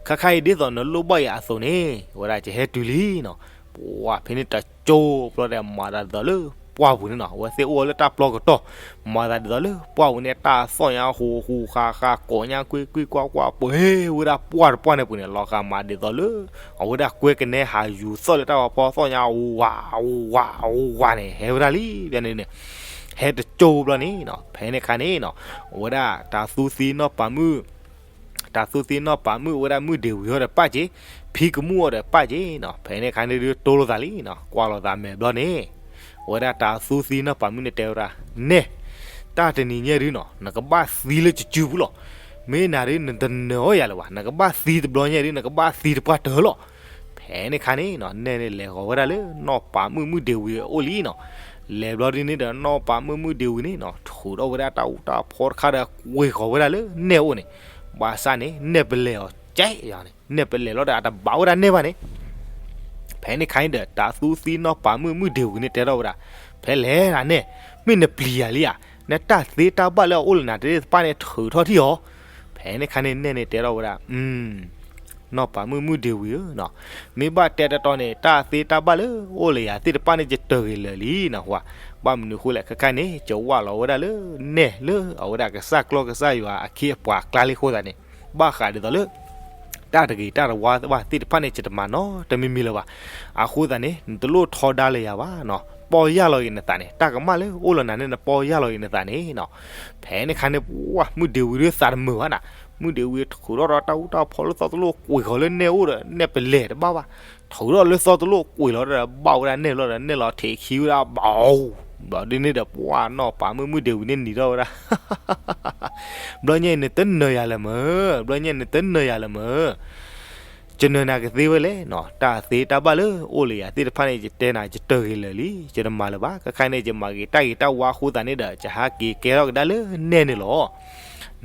ခဲခါအံၤဒ်သိးနလိၣ်ဘၣ်ယၤအသိးန့ၣ် ဝဲဒၣ်ယဟဲတုၤလံနီၤ. ပှၤဖဲန့ၣ်တကၠိဘျီဒီး မၤသးဒ်သိးလၢပှၢ်ပူၤန့ၣ်နီၤ, အဝဲသ့ၣ်အိၣ်လၢတၢ်ပျီကတီၢ်, မၤသးဒ်သိးလၢပှၢ်ပူၤန့ၣ် တၢ်သီၣ်ညါဟူးဟူးဃါဃါ ကိးညါကွံာ်ကွံာ်ကွၢ်ကွၢ် ပှဲၤဝဲဒၣ်ပှၢ်တပှၢ်န့ၣ်ပူၤန့ၣ် လီၤဂာ်မးဒ်သိးလၢ အဝဲဒၣ်ကွဲကနဲဟးယူၤသီၣ်လၢတၢ်ဝါဖီ သီၣ်ညါဝးဝးဝးန့ၣ် ဟဲဝဲဒၣ်လံန့ၣ်, ဟဲတကၠိဘျီန့ၣ်နီၤ, ဖဲန့ၣ်ခါန့ၣ်နီၤ, အဝဲဒၣ်တၢ်သူသံနီၢ်ပၤမုၣ် တၢ်သူသံနီၢ်ပၤမုၣ် အဝဲဒၣ်မုၣ်ဒ့ၣ်ဝံၤအီၤဒီးပၢ်က့ၤ, ဖံကမူၣ်အီၤဒီးပၢ်က့ၤနီၤ. ဖဲန့ၣ်ခါန့ၣ်ဒုး တိၢ်လိာ်သးလံနီၤ, ကွၢ်လိာ်သးမဲာ်ဘျီန့ၣ်, အဝဲဒၣ်တၢ်သူသံနီၢ်ပၤမုၣ်န့ၣ်တဲဝဲဒၣ်, နဲၣ်, တၢ်တနံၤညါဒုးနီၤ နကဘၣ်သံလၢယစုပူၤလီၤ. မ့ၢ်နၤဒုး နတနၢၤအီၣ်ယၤလၢၤဘၣ်, နကဘၣ်သံတဘျီညါဒုး နကဘၣ်သံတပှၢ်တၢၢ်လီၤ. ဖဲန့ၣ်ခါန့ၣ်နီၤ နဲၣ်န့ၣ်လဲၤဃီၤဝဲဒၣ်လၢနီၢ်ပၤမုၣ်မုၣ်ဒ့ၣ်ဝံၤအအိၣ်လံနီၤ. လဲၤဘျီဒ်န့ၣ်ဒီး နီၢ်ပၤမုၣ်မုၣ်ဒ့ၣ်ဝံၤန့ၣ်နီၤ ထုးထီၣ်ဝဲဒၣ်တၢ်အူတၢ်ဖီတခါဒီး ကွံာ်ဃီၤဝဲဒၣ်လၢနဲၣ်အအိၣ်န့ၣ်, ဘၣ်ဆၣ်န့ၣ် နဲၣ်ပလဲၤအီၤကဲယၤန့ၣ်, နဲၣ်ပလဲၤလီၤဒီး အတဘၣ်ဝဲဒၣ်နဲၣ်ဘၣ်န့ၣ်. ဖဲန့ၣ်ခါန့ၣ်ဒီး တၢ်သူသံနီၢ်ပၤမုၣ်မုၣ်ဒ့ၣ်ဝံၤန့ၣ်တဲထီၣ်ဝဲဒၣ်, ဖဲလဲၣ်ဒၣ်နဲၣ်, မ့ၢ်နပျံၤယၤလံဧါ, နတၢ်သ့တၢ်ဘၣ်လၢအအိၣ်လၢနၤသ့ၣ်တဖၣ်န့ၣ် ထုးထီၣ်ထံၣ်အီၤ. ဖဲန့ၣ်ခါန့ၣ် နဲၣ်န့ၣ်တဲထီၣ်ဝဲဒၣ် နီၢ်ပၤမုၣ်မုၣ်ဒ့ၣ်ဝံၤဧၢနီၤ, မ့ၢ်ဘၣ်တဲတတီၤန့ၣ် တၢ်သ့တၢ်ဘၣ်လၢအိၣ်လၢယၤသ့ၣ်တဖၣ်န့ၣ် ယတၢၢ်ဂ့ၤလၢာ်လံနီၤ. ဘၣ်မနုၤဃိလဲၣ် ခဲခါန့ၣ် ယဝၢ်လီၤဝဲဒၣ်လၢနဲၣ်လၢအဝဲဒၣ်ကစၢ်ကျီၢ်ကစၢ်ယွၤအခ့အပှၤအကျါလံအဃိသတးန့ၣ်, ဘၣ်ဃးဒ်သိးလၢ တၢ်တဂ့ၤတၢ်တဝါဘၣ်သ့ၣ်တဖၣ်န့ၣ် ယတမၤနီတမံၤမံၤလၢၤဘၣ်. အဃိသတးန့ၣ် နတလိၣ်ထီဒါလၢယၤဘၣ်နီၤ, ပီၢ်ယၢ်လီၤဂ့ၤနသးန့ၣ်, တၢ်ကမၣ်လၢအိၣ်လၢနၤန့ၣ် နပီၢ်ယၢ်လီၤဂ့ၤနသးန့ၣ်နီၤ. ဖဲန့ၣ်ခါန့ၣ် ပှၢ်မုၣ်ဒ့ၣ်ဝံၤဒီးသးတမုာ်ဘၣ်နၤ, မုၢ်ဒ့ဝံၤထုးထီၣ်ဒီးတၢ်အူတၢ်ဖီလၢသီတလိၣ် ကွံာ်ဃီၤလၢနဲၣ်အိၣ်ဒီး နဲၣ်ပလဲၤတဘၣ်ဘၣ်. ထုးထီၣ်လၢသီတလိၣ် ကွံာ်လီၤဒီး ဘၣ်ဝဲဒၣ်နဲၣ်ဘျီဒီး နဲၣ်လီၤထံးခံဝဲဒၣ်ဘၣ်. ဘျီဒ်န့ၣ်ဒီး ပှၢ်နီၢ်ပၤမုၣ်မုၢ်ဒ့ဝံၤန့ၣ်နံၤထီၣ်ဝဲဒၣ် ဘျီညါအံၤနတနၢၤယၤလၢၤမၢ်, ဘျီညါနတနၢၤယၤလၢၤမၢ်. ယနၢၤနၤကသ့ဝဲလဲၣ်နီၤ, တၢ်သ့တၢ်ဘၣ်လၢအိၣ်လၢယၤသ့ၣ်တဖၣ်န့ၣ် ယတဲနၤ ယတၢၢ်ဂ့ၤလၢာ်လံ, ယတမၤလၢၤဘၣ်. ခဲခါန့ၣ် ယမၤဂ့ၤတၢ်ဂ့ၤတၢ်ဝါအဃိသတးန့ၣ်ဒီး ယဟးက့ၤကဲထီၣ်ကဒါလၢနဲၣ်န့ၣ်လီၤ.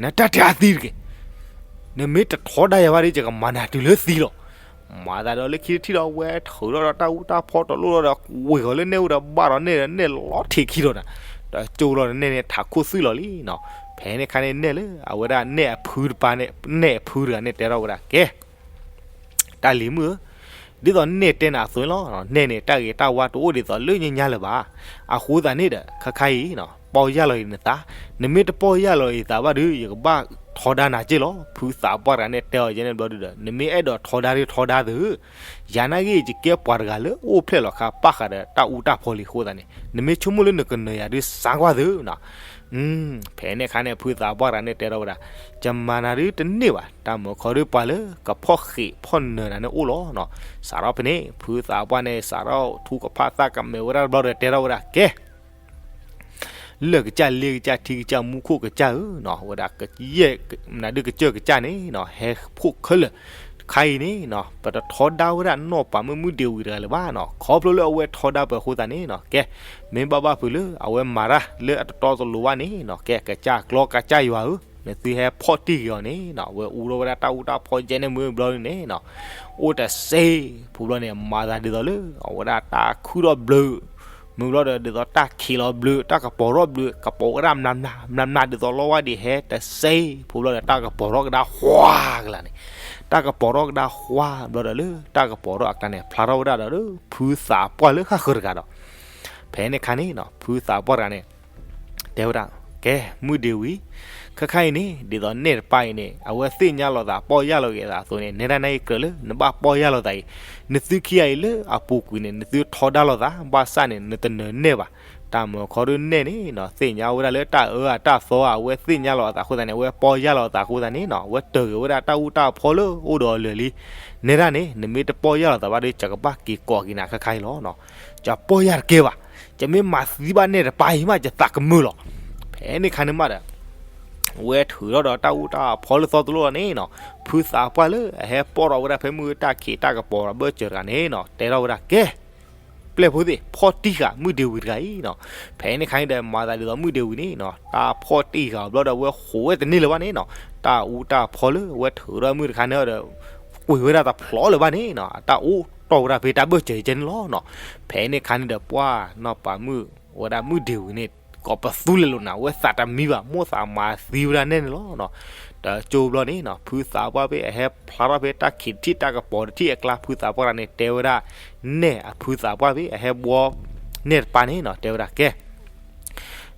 နတၢ်တဲအသံတက့ၢ်. နမ့ၢ်တထီဒါယၤဘၣ်ဒီး ယကမၤနၤတုၤလၢသံလီၤ. မၤသးဒီးလၢခံတထံၣ်ဒီး ဝဲထုးထီၣ်ဒီးတၢ်အူတၢ်ဖီတလိၣ်လီၤဒီး ကွံာ်ဃီၤလၢနဲၣ်အိၣ်ဒီး ဘၣ်ဒီးနဲၣ်ဒီး နဲၣ်လီၤထံးခံဒီးနၤ, ဒီးကၠိလီၤဒီးနဲၣ်န့ၣ် ထးခိၣ်သွံၣ်လီၤလံနီၤ. ဖဲန့ၣ်ခါန့ၣ်နဲၣ်လၢ အဝဲဒၣ်နဲၣ်အဖုတပၤန့ၣ်, နဲၣ်အဖုတဂၤန့ၣ် တဲထီၣ်ဝဲဒၣ် ကဲ တၢ်လံၤမုၣ်ဧၢ, ဒ်သိးနဲၣ်တဲနၤအသိးန့ၣ်လီၤ. နဲၣ်န့ၣ် တၢ်ဂ့ၤတၢ်ဝါတအိၣ်ဒ်သိးလၢညါညါလၢၤဘၣ်. အဃိသတးန့ၣ်ဒီး ခါခါအံၤနီၤ ပီၢ်ယၢ်လီၤအံၤနသး, နမ့ၢ်တပီၢ်ယၢ်လီၤအံၤသးဘၣ်ဒီး ယကဘၣ်ထီဒါနၤက့ၢ်လီၤ. ဖုသးပှၢ်တဂၤန့ၣ် တဲအီၤယဲန့ၣ်ဘျီဒုဒီး နမ့ၢ်အဲၣ်ဒိးထီဒါဒုးထီဒါသု, ယၤနာ်က့ ယကဲပှၤတဂၤလၢအိၣ်ဖျဲၣ်လီၤခါ ပၣ်ဃးဒီးတၢ်အူတၢ်ဖီလံအဃိသတးန့ၣ် နမ့ၢ်ဆိကမိၣ်လၢနကနၢၤယၤဒုး စၢကွၢ်သုနီၤ. ဖဲန့ၣ်အခါန့ၣ် ဖုသးပှၢ်တဂၤန့ၣ် တဲထီၣ်ဝဲဒၣ်, ယမၤနၤဒုးတန့ၢ်ဘၣ်, တၢ်မၤခီဒုးပှၤလၢကဖီၣ်ဃံးဖီၣ်နၢၤနၤန့ၣ်အိၣ်လီၤနီၤ. စးထီၣ်ဖဲန့ၣ် ဖုသးပှၢ်န့ၣ် စးထီၣ်ထူကဖၣ်သၣ်ကမဲာ်ဝဲဒၣ်တဘျီဒီး တဲထီၣ်ဝဲဒၣ် ကဲ လၢၢ်ကစၢ်လ့ကစၢ်ထံကစၢ်မူခိၣ်ကစၢ်ဧၢနီၤ, ဝဲဒၣ် မနုၤဒုးကစၢၢ်ကစၢ်န့ၣ်နီၤ ဟဲဖှိၣ်ခဲလၢာ်, တခါအံၤန့ၣ်နီၤ ပတထီဒါဝဲဒၣ်နီၢ်ပၤမုၣ်မုၢ်ဒ့ဝံၤတဂၤလၢၤဘၣ်နီၤ, ခီဖျိလၢအဝဲထီဒါပှၤအဃိသတးန့ၣ်နီၤ, ကဲ မ့ၢ်ဘၣ်ဘၣ်ဖုးလၢအဝဲမၤတၢ်လၢအတတီတလိၤဘၣ်န့ၣ်နီၤ, ကဲ ကစၢ်ကျီကစၢ်ယွၤဧၢ, နသုဟဲဖီၣ်တံၢ်က့ၤအီၤန့ၣ်နီၤ, အဝဲအူထီၣ်ဝဲဒၣ်တၢ်အူတၢ်ဖီယဲန့ၣ်မ့ၢ်ဘျီဒုန့ၣ်နီၤ, အိၣ်တစ့ ဖုဘျီန့ၣ် မၤသးဒ်သိးလၢ အဝဲဒၣ်တၢ်ခုၣ်ထီၣ်ဘျၢ မ့ၢ်ဘျီဒီး ဒ်သိးတၢ်ခံးလီၤဘျၢ တၢ်ကပီၤထီၣ်ဘျၢ ကပီၤဝဲဒၣ်မျးမျး မျးမျးဒ်သိးလီဝါဒံးဟဲတစဲး ဖုဘျီဒီး တၢ်ကပီၤထီၣ်ကဒါဃွါကလါန့ၣ်, တၢ်ကပီၤထီၣ်ကဒါဃွါဘျီဒီး လၢတၢ်ကပီၤထီၣ်အကျါန့ၣ် ဖျါထီၣ်ဝဲဒၣ်ဒီး ဖုသးပှၢ်လၢဃၣ်ဃၢၤတဂၤဒီး ဖဲန့ၣ်ခါန့ၣ်နီၤ ဖုသးပှၢ်တဂၤန့ၣ် တဲဝဲဒၣ်, ကဲ မုၢ်ဒ့ဝံၤ, ခဲခါအံၤန့ၣ် ဒ်သိးနဲၣ်တပၢ်အံၤန့ၣ် အဝဲသ့ၣ်ညါလိာ်သး ပီၢ်ယၢ်လီၤက့ၤအသးအသိးန့ၣ် နဲဒၣ်နအံၤကြၢးလၢ နဘၣ်ပီၢ်ယၢ်လိာ်သးအံၤ, နသုခံဂၤအံၤလၢအပူၤကွံာ်န့ၣ် နသုထီဒါလိာ်သး ဘၣ်ဆၣ်န့ၣ် နတနၢၤနဲၣ်ဘၣ်. တၢ်မၤခီဒုးနဲၣ်န့ၣ်နီၤ သ့ၣ်ညါဝဲဒၣ်လၢတၢ်အၢအတၢ်သီ အဝဲသ့ၣ်ညါလိာ်အသးအဃိသတးန့ၣ် အဝဲပီၢ်ယၢ်လိာ်အသးအဃိသတးန့ၣ်နီၤ အဝဲတၢၢ်က့ၤဝဲဒၣ်တၢ်အူတၢ်ဖီလၢအိၣ်ဒီးအီၤလၢာ်လံ. နဲဒၣ်န့ၣ် နမ့ၢ်တပီၢ်ယၢ်လိာ်သးဘၣ်ဒီး ယကဘၣ်က့ၤကိးက့ၤနၤခဲခါအံၤလီၤနီၤ. ယပီၢ်ယၢ်တကဲဘၣ်. ယမ့ၢ်မၤသံဘၣ်နဲၣ်တပၢ်အံၤမး ယသးကမုာ်လီၤ. ဖဲန့ၣ်ခါန့ၣ်မးဒီး ဝဲထုးထီၣ်ဒီးတၢ်အူတၢ်ဖီလၢသီတလိၣ်လီၤန့ၣ်နီၤ ဖုသးပှၢ်လၢအဟဲပိာ်ထီၣ်ဝဲဒၣ်ဖဲမုၢ်တၢ်ခံးတၢ်ကပီၤဒီးဘၢၣ်စၢၤတဂၤန့ၣ်နီၤ တဲထီၣ်ဝဲဒၣ် ကဲ ပျဲၢ်ဖိသ့ၣ် ဖီၣ်တံၢ်ဃာ်မုၢ်ဒ့ဝံၤတဂၤအံၤနီၤ. ဖဲန့ၣ်ခါန့ၣ်ဒီး မၤသးဒ်သိးမုၢ်ဒ့ဝံၤန့ၣ်နီၤ တၢ်ဖီၣ်တံၢ်ဃာ်အီၤဘျီဒီး အဝဲဃိးဝဲတန့ၢ်လၢၤဘၣ်န့ၣ်နီၤ တၢ်အူတၢ်ဖီလၢအဝဲထုးထီၣ်မုၢ်တခါန့ၣ်ဒီး ကွံာ်ဝဲဒၣ်တဖျိးလၢၤဘၣ်န့ၣ်နီၤ အတၢ်အိၣ်တီၢ်ဝဲဒၣ်ဖဲတၢ်ဘၢၣ်စၢၤကဲန့ၣ်လီၤနီၤ. ဖဲန့ၣ်ခါန့ၣ်ဒီး ပှၢ်နီၢ်ပၤမုၣ် ဝဲဒၣ်မုၢ်ဒ့ဝံၤန့ၣ် ကိးပသူလဲၤလိာ်နၤ အဝဲသးတမံဘၣ် မိၣ်သးမၤသံဝဲဒၣ်နဲၣ်န့ၣ်လီၤနီၤ. ဒီးကၠိဘျီန့ၣ်နီၤ ဖုသးပှၢ်ဖဲအဟဲဖျါထီၣ်ဖဲတၢ်ခံးတထံၣ်တၢ်ကပီၤတထံၣ်အကျါ ဖုသးပှၢ်တဂၤန့ၣ်တဲဝဲဒၣ် နဲၣ်အဖုသးပှၢ်ဖဲအဟဲဘှီ နဲၣ်တပၢ်န့ၣ်နီၤ တဲဝဲဒၣ် ကဲ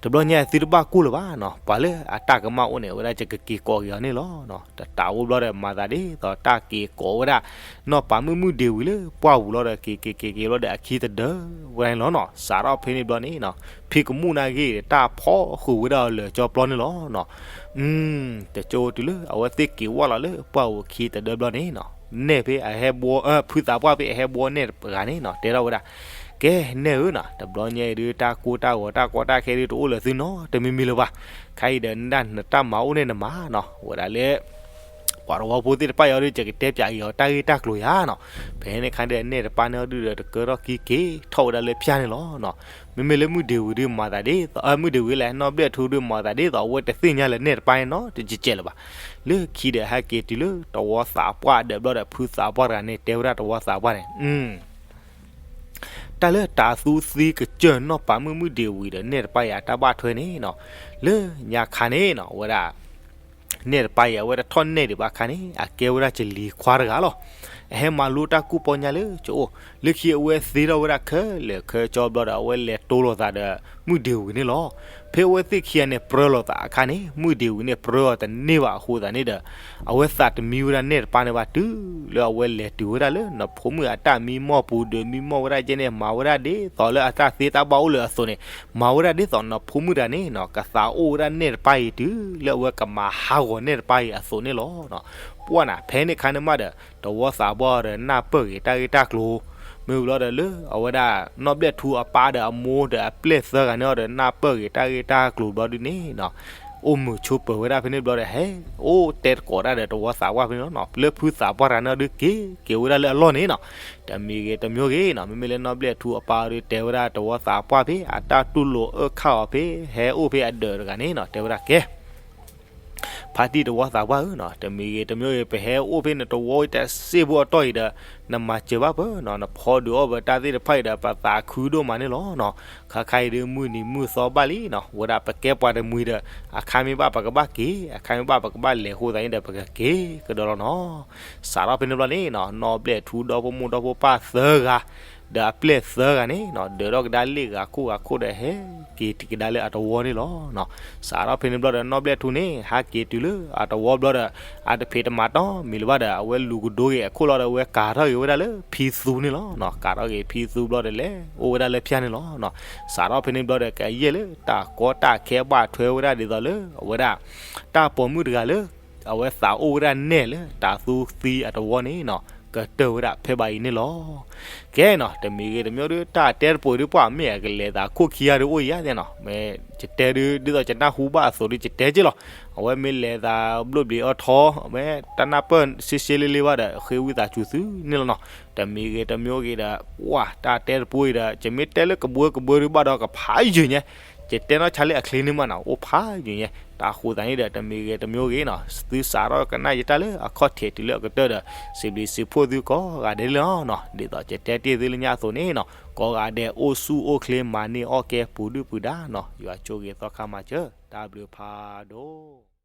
တဘျီညါသုတဘၣ်ကိၢ်လၢၤဘၣ်နီၤ ပှၤလၢအတၢ်ကမၣ်အိၣ်န့ၣ် အဝဲဒၣ်ယကက့ၤကိးက့ၤအီၤန့ၣ်လီၤနီၤ. တတးအိၣ်ဘျီဒီး မၤသးဒ်သိးတၢ်က့ၤကိးဝဲဒၣ် နီၢ်ပၤမုၣ်မုၢ်ဒ့ဝံၤလၢပှၢ်ပူၤလီၤဒီး က့ၤက့ၤက့ၤက့ၤဘျီဒီး အခံတဒၢဝဲဒၣ်န့ၣ်လီၤနီၤ. စးထီၣ်ဖဲန့ၣ်ဘျီန့ၣ်နီၤ ဖံကမူၣ်နာ်က့ၤ တၢ်ဖီၣ်ဃုာ်ဝဲဒၣ်အီၤလၢာ်ကၠီပျီန့ၣ်လီၤနီၤ. တကၠိတုၤလၢအဝဲသ့ၣ်က့ၤဝဲလီၤလၢပှၢ်ပူၤခံတဒၢဘျီန့ၣ်နီၤ နဲၣ်ဖဲအဟဲဘှီ ဖုသးပှၢ်ဖဲအဟဲဘှီနဲၣ်တဂၤန့ၣ်နီၤ တဲထီၣ်ဝဲဒၣ် ကဲ နဲၣ်ဧၢနီၤ တဘျီညါအံၤဒုး တၢ်ကိၢ်တၢ်ဂီၤတၢ်ကီတၢ်ခဲဒုး တအိၣ်လၢၤသုနီတမံၤမံၤလၢၤဘၣ်. ခဲအံၤဒီး နတၢ်မၤအိၣ်န့ၣ်နမၤနီၤ ဝဲဒၣ်လၢ ပှၤသဝီဖိသ့ၣ်တဖၣ်အံၤအီၤဒုး ယကတဲပၠးက့ၤအီၤတၢ်ဂ့ၢ်တၢ်ကျိၤယါနီၤ. ဖဲန့ၣ်ခါဒီး နဲၣ်တပၢ်န့ၣ်အီၤဒုးဒီး တကၢထီၣ်ကံက့ၤထီၣ်ဝဲဒၣ်လၢဖၠၣ်န့ၣ်လီၤနီၤ. မ့မ့ၢ်လၢမုၢ်ဒ့ဝံၤဒုး မၤသးဒ်သိး မုၢ်ဒ့ဝံၤလဲၣ် နီၢ်ဘျဲၣ်ထူဒုး မၤသးဒ်သိး အဝဲတသ့ၣ်ညါလၢနဲၣ်တပၢ်န့ၣ်နီၤ တကဲးကဲးလၢၤဘၣ်. လၢခံဒီး ဟဲက့ၤတုၤလၢတဝီသးပှၢ်ဒီးဘျီဒီး ဖုသးပှၢ်တဂၤန့ၣ် တဲဝဲဒၣ်တဝီသးပှၢ်န့ၣ် တၢ်လၢတၤသူသံကစၢၢ်နီၢ်ပၤမုၣ်မုၢ်ဒ့ဝံၤဒီး နဲၣ်တပၢ်အံၤအတၢ်ဘၣ်ထွဲန့ၣ်နီၤ, လၢညါခါန့ၣ်နီၤ အဝဲဒၣ် နဲၣ်တပၢ်အံၤ အဝဲတထီၣ်နဲၣ်ဒံးဘၣ်ခါန့ၣ် အကဲဝဲဒၣ်ကလံၤခွါတဂၤလီၤ. ဟဲမၤလိတၢ်ကူၣ်ပီညါလၢကအိၣ်, လၢခံအဝဲသ့ထီၣ်ဝဲဒၣ်ခဲလၢာ်ခဲဆ့ဘျီဒီး အဝဲလဲၤတိလိာ်သးဒီးမုၢ်ဒ့ဝံၤန့ၣ်လီၤ. ဖဲအဝဲသ့ၣ်ခံဂၤန့ၣ်ပြၢလိာ်သးအခါန့ၣ် မုၢ်ဒ့ဝံၤန့ၣ်ပြၢအီၤတန့ၢ်ဘၣ်အဃိသတးန့ၣ်ဒီး အဝဲသးတမံဝဲဒၣ်နဲၣ်တပၢ်န့ၣ်ဘၣ် တုၤလၢအဝဲလဲၤတုၤဝဲဒၣ်လၢနီၢ်ဖိမုၣ်အတၢ်မံမီၢ်ပူၤဒီး မံမီၢ်ဝဲဒၣ်ကဲန့ၣ် မၤဝဲဒၣ်ဒ်သိးလၢအတၢ်သ့တၢ်ဘၣ်အိၣ်လၢအသိးန့ၣ်, မၤဝဲဒၣ်ဒ်သိးနီၢ်ဖိမုၣ်တဂၤန့ၣ်နီၤ ကသးအိၣ်ဝဲဒၣ်နဲၣ်တပၢ်အံၤ တုၤလၢအဝဲကမၤဟးဂီၤနဲၣ်တပၢ်အံၤအသိးန့ၣ်လီၤ. ပှၢ်နၤ ဖဲန့ၣ်အခါန့ၣ်မးဒီး တဝီသးပှၢ်အီၤဒီးနၢ်ပၢၢ်ဂ့ၤတၢ်ဂ့ၢ်တၢ်ကျိၤ, မ့ၢ်ဝံၤလီၤဒီးလၢအဝဲဒၣ်နီၢ်ဘျဲၣ်ထူအပၢ်ဒီးအမိၢ်ဒီးအပျဲၢ်သၢဂၤန့ၣ်အီၤဒီး နၢ်ပၢၢ်ဂ့ၤတၢ်ဂ့ၢ်တၢ်ကျိၤဘျီဒုန့ၣ်နီၤ အိၣ်မုာ်ဆိးပၢၤဝဲဒၣ်ဖဲန့ၣ်ဘျီဒီး ဟဲအိၣ်တဲသကိးတၢ်ဒီးတဝီသးပှၢ်ဖဲန့ၣ်လီၤနီၤ. လၢဖုသးပှၢ်တဂၤန့ၣ်အီၤဒုးက့ၤက့ၤဝဲဒၣ်လၢအလီၢ်န့ၣ်နီၤ, တမံၤဂ့ၤတမံၤဂ့ၤနီၤ မ့မ့ၢ်လၢနီၢ်ဘျဲၣ်ထူအပၢ်အီၤဒုးတဲဝဲဒၣ်တဝီသးပှၢ်ဖဲ အတၢ်တူၢ်လိာ်အၢၣ်ခးအီၤဖဲ ဟဲအိၣ်ဖဲအဒၢးတဂၤန့ၣ်နီၤ တဲဝဲဒၣ်ကဲ ဖါတံၢ်တဝီသးပှၢ်ဧၢနီၤ, တမံၤဂ့ၤတမံၤဂ့ၤ ပဟဲအိၣ်ဖဲနတဝီတစ့ၢ်ဖိအတီၢ်အံၤဒီး နမၤစၢၤဘၣ်ပၢနီၤ, နဖီဒုးအီၣ်ပတၢ်သ့ၣ်တဖၣ်အံၤဒီး ပသးခုဒိၣ်မးန့ၣ်လီၤနီၤ. ခါခါအံၤဒုးမုၢ်နံၤမုၢ်သီဘၣ်လံနီၤ, ဝဲဒၣ်ပကဲပှၤတမှံၤဒီး အခါမ့ၢ်ဘၣ်ပကဘၣ်က့ၤ, အခါမ့ၢ်ဘၣ်ပကဘၣ်လဲၤအဃိသတးန့ၣ်ဒီး ပကက့ၤကဒီးလီၤနီၤ. စးထီၣ်ဖဲန့ၣ်ဘျီန့ၣ်နီၤ နီၢ်ဘျဲၣ်ထူဒီဖိမိၢ်ဒီဖိပၢ်သၢဂၤ ဒီးအပျဲၢ်သၢဂၤန့ၣ်နီၤ ဒၢးထီၣ်ကဒါလ့ၣ်ဂၤခိၣ်ဂၤခိၣ်ဒီး ဟဲက့ၤတုၤကဒါလၢအတဝီန့ၣ်လီၤနီၤ. စးထီၣ်ဖဲန့ၣ်ဘျီဒီး နီၢ်ဘျဲၣ်ထူန့ၣ် ဟဲက့ၤတုၤလၢအတဝီဘျီဒီး အတဖံးတမၤတီမံၤလၢၤဘၣ်ဒီး အဝဲလူၤကဒိဂ့ၤအခိၣ်လီၤဒီး အဝဲကၤထီၣ်က့ၤဝဲဒၣ်လၢဖံသူန့ၣ်လီၤနီၤ. ကၤထီၣ်က့ၤဖံသူဘျီဒီး လဲၤအိၣ်ဝဲဒၣ်လၢဖၠၣ်န့ၣ်လီၤနီၤ. စးထီၣ်ဖဲန့ၣ်ဘျီဒီး ကယဲၢ်လၢတၢ်ကီတၢ်ခဲဘၣ်ထွဲဝဲဒၣ်ဒ်သိးလၢ အဝဲဒၣ် တၢ်ပိာ်မုၣ်တဂၤလၢ အဝဲသးအိၣ်ဝဲဒၣ်နဲၣ်လၢတၤသူသံအတဝီန့ၣ်နီၤ ကတၢၢ်ဝဲဒၣ်ဖဲဘၣ်အံၤန့ၣ်လီၤ. ကဲနီၤ တမံၤဂ့ၤတမံၤဒီး တၢ်တဲတပှဲၤဒုး ပှၢ်မ့ၢ်အကလဲၤသးခိၣ်ခံဂၤဒီးအိၣ်ယၤသ့နီၤ, မ့ၢ်ယတဲဒုး ဒ်သိးယနၢ်ဟူဘၣ်အသိးဒီး ယတဲက့လီၤ. အဝဲမ့ၢ်လဲၤသးဘျိၣ်ဘျံးအီထီ မ့ၢ်တၢ်နၢ်ပၢၢ်ရှဲရှဲလ့လ့ဘၣ်ဒီး ဃ့ဝံသးစူၤသုန့ၣ်လီၤနီၤ. တမံၤဂ့ၤတမံၤဂ့ၤဒီး ပှၢ်တၢ်တဲတပှဲၤဒီး ယမ့ၢ်တဲလၢကဘှၢကဘှၢဒုးဘၣ်ဒီးကဖးယုာ်ညါ ယတဲနီၢ်ဆါလၢအချ့န့ၣ်မးနီၤ အိၣ်ဖးယုာ်ညါ. တၢ်ဃိသးန့ၣ်ဒီး တမံၤဂ့ၤတမံၤဂ့ၤနီၤ သုစးထီၣ်ကနၣ်ယတၢ်လၢအခီၣ်ထံးတုၤလၢအကတၢၢ်ဒီး စံးဘျုးစံးဖှိၣ်သုကိးဂၤဒဲးလီၤနီၤ. ဒ်သိးယတဲတ့ၢ်သုလၢညါအသိးန့ၣ်နီၤ ကိးဂၤဒဲးအိၣ်ဆူၣ်အိၣ်ချ့ မၤန့ၢ်အီၣ်ကဲပူၤဒုၣ်ပူၤဒါနီၤ. ယွၤဆိၣ်ဂ့ၤသီခါမၤစၢၤ တၢ်ဘျုးဖးဒိၣ်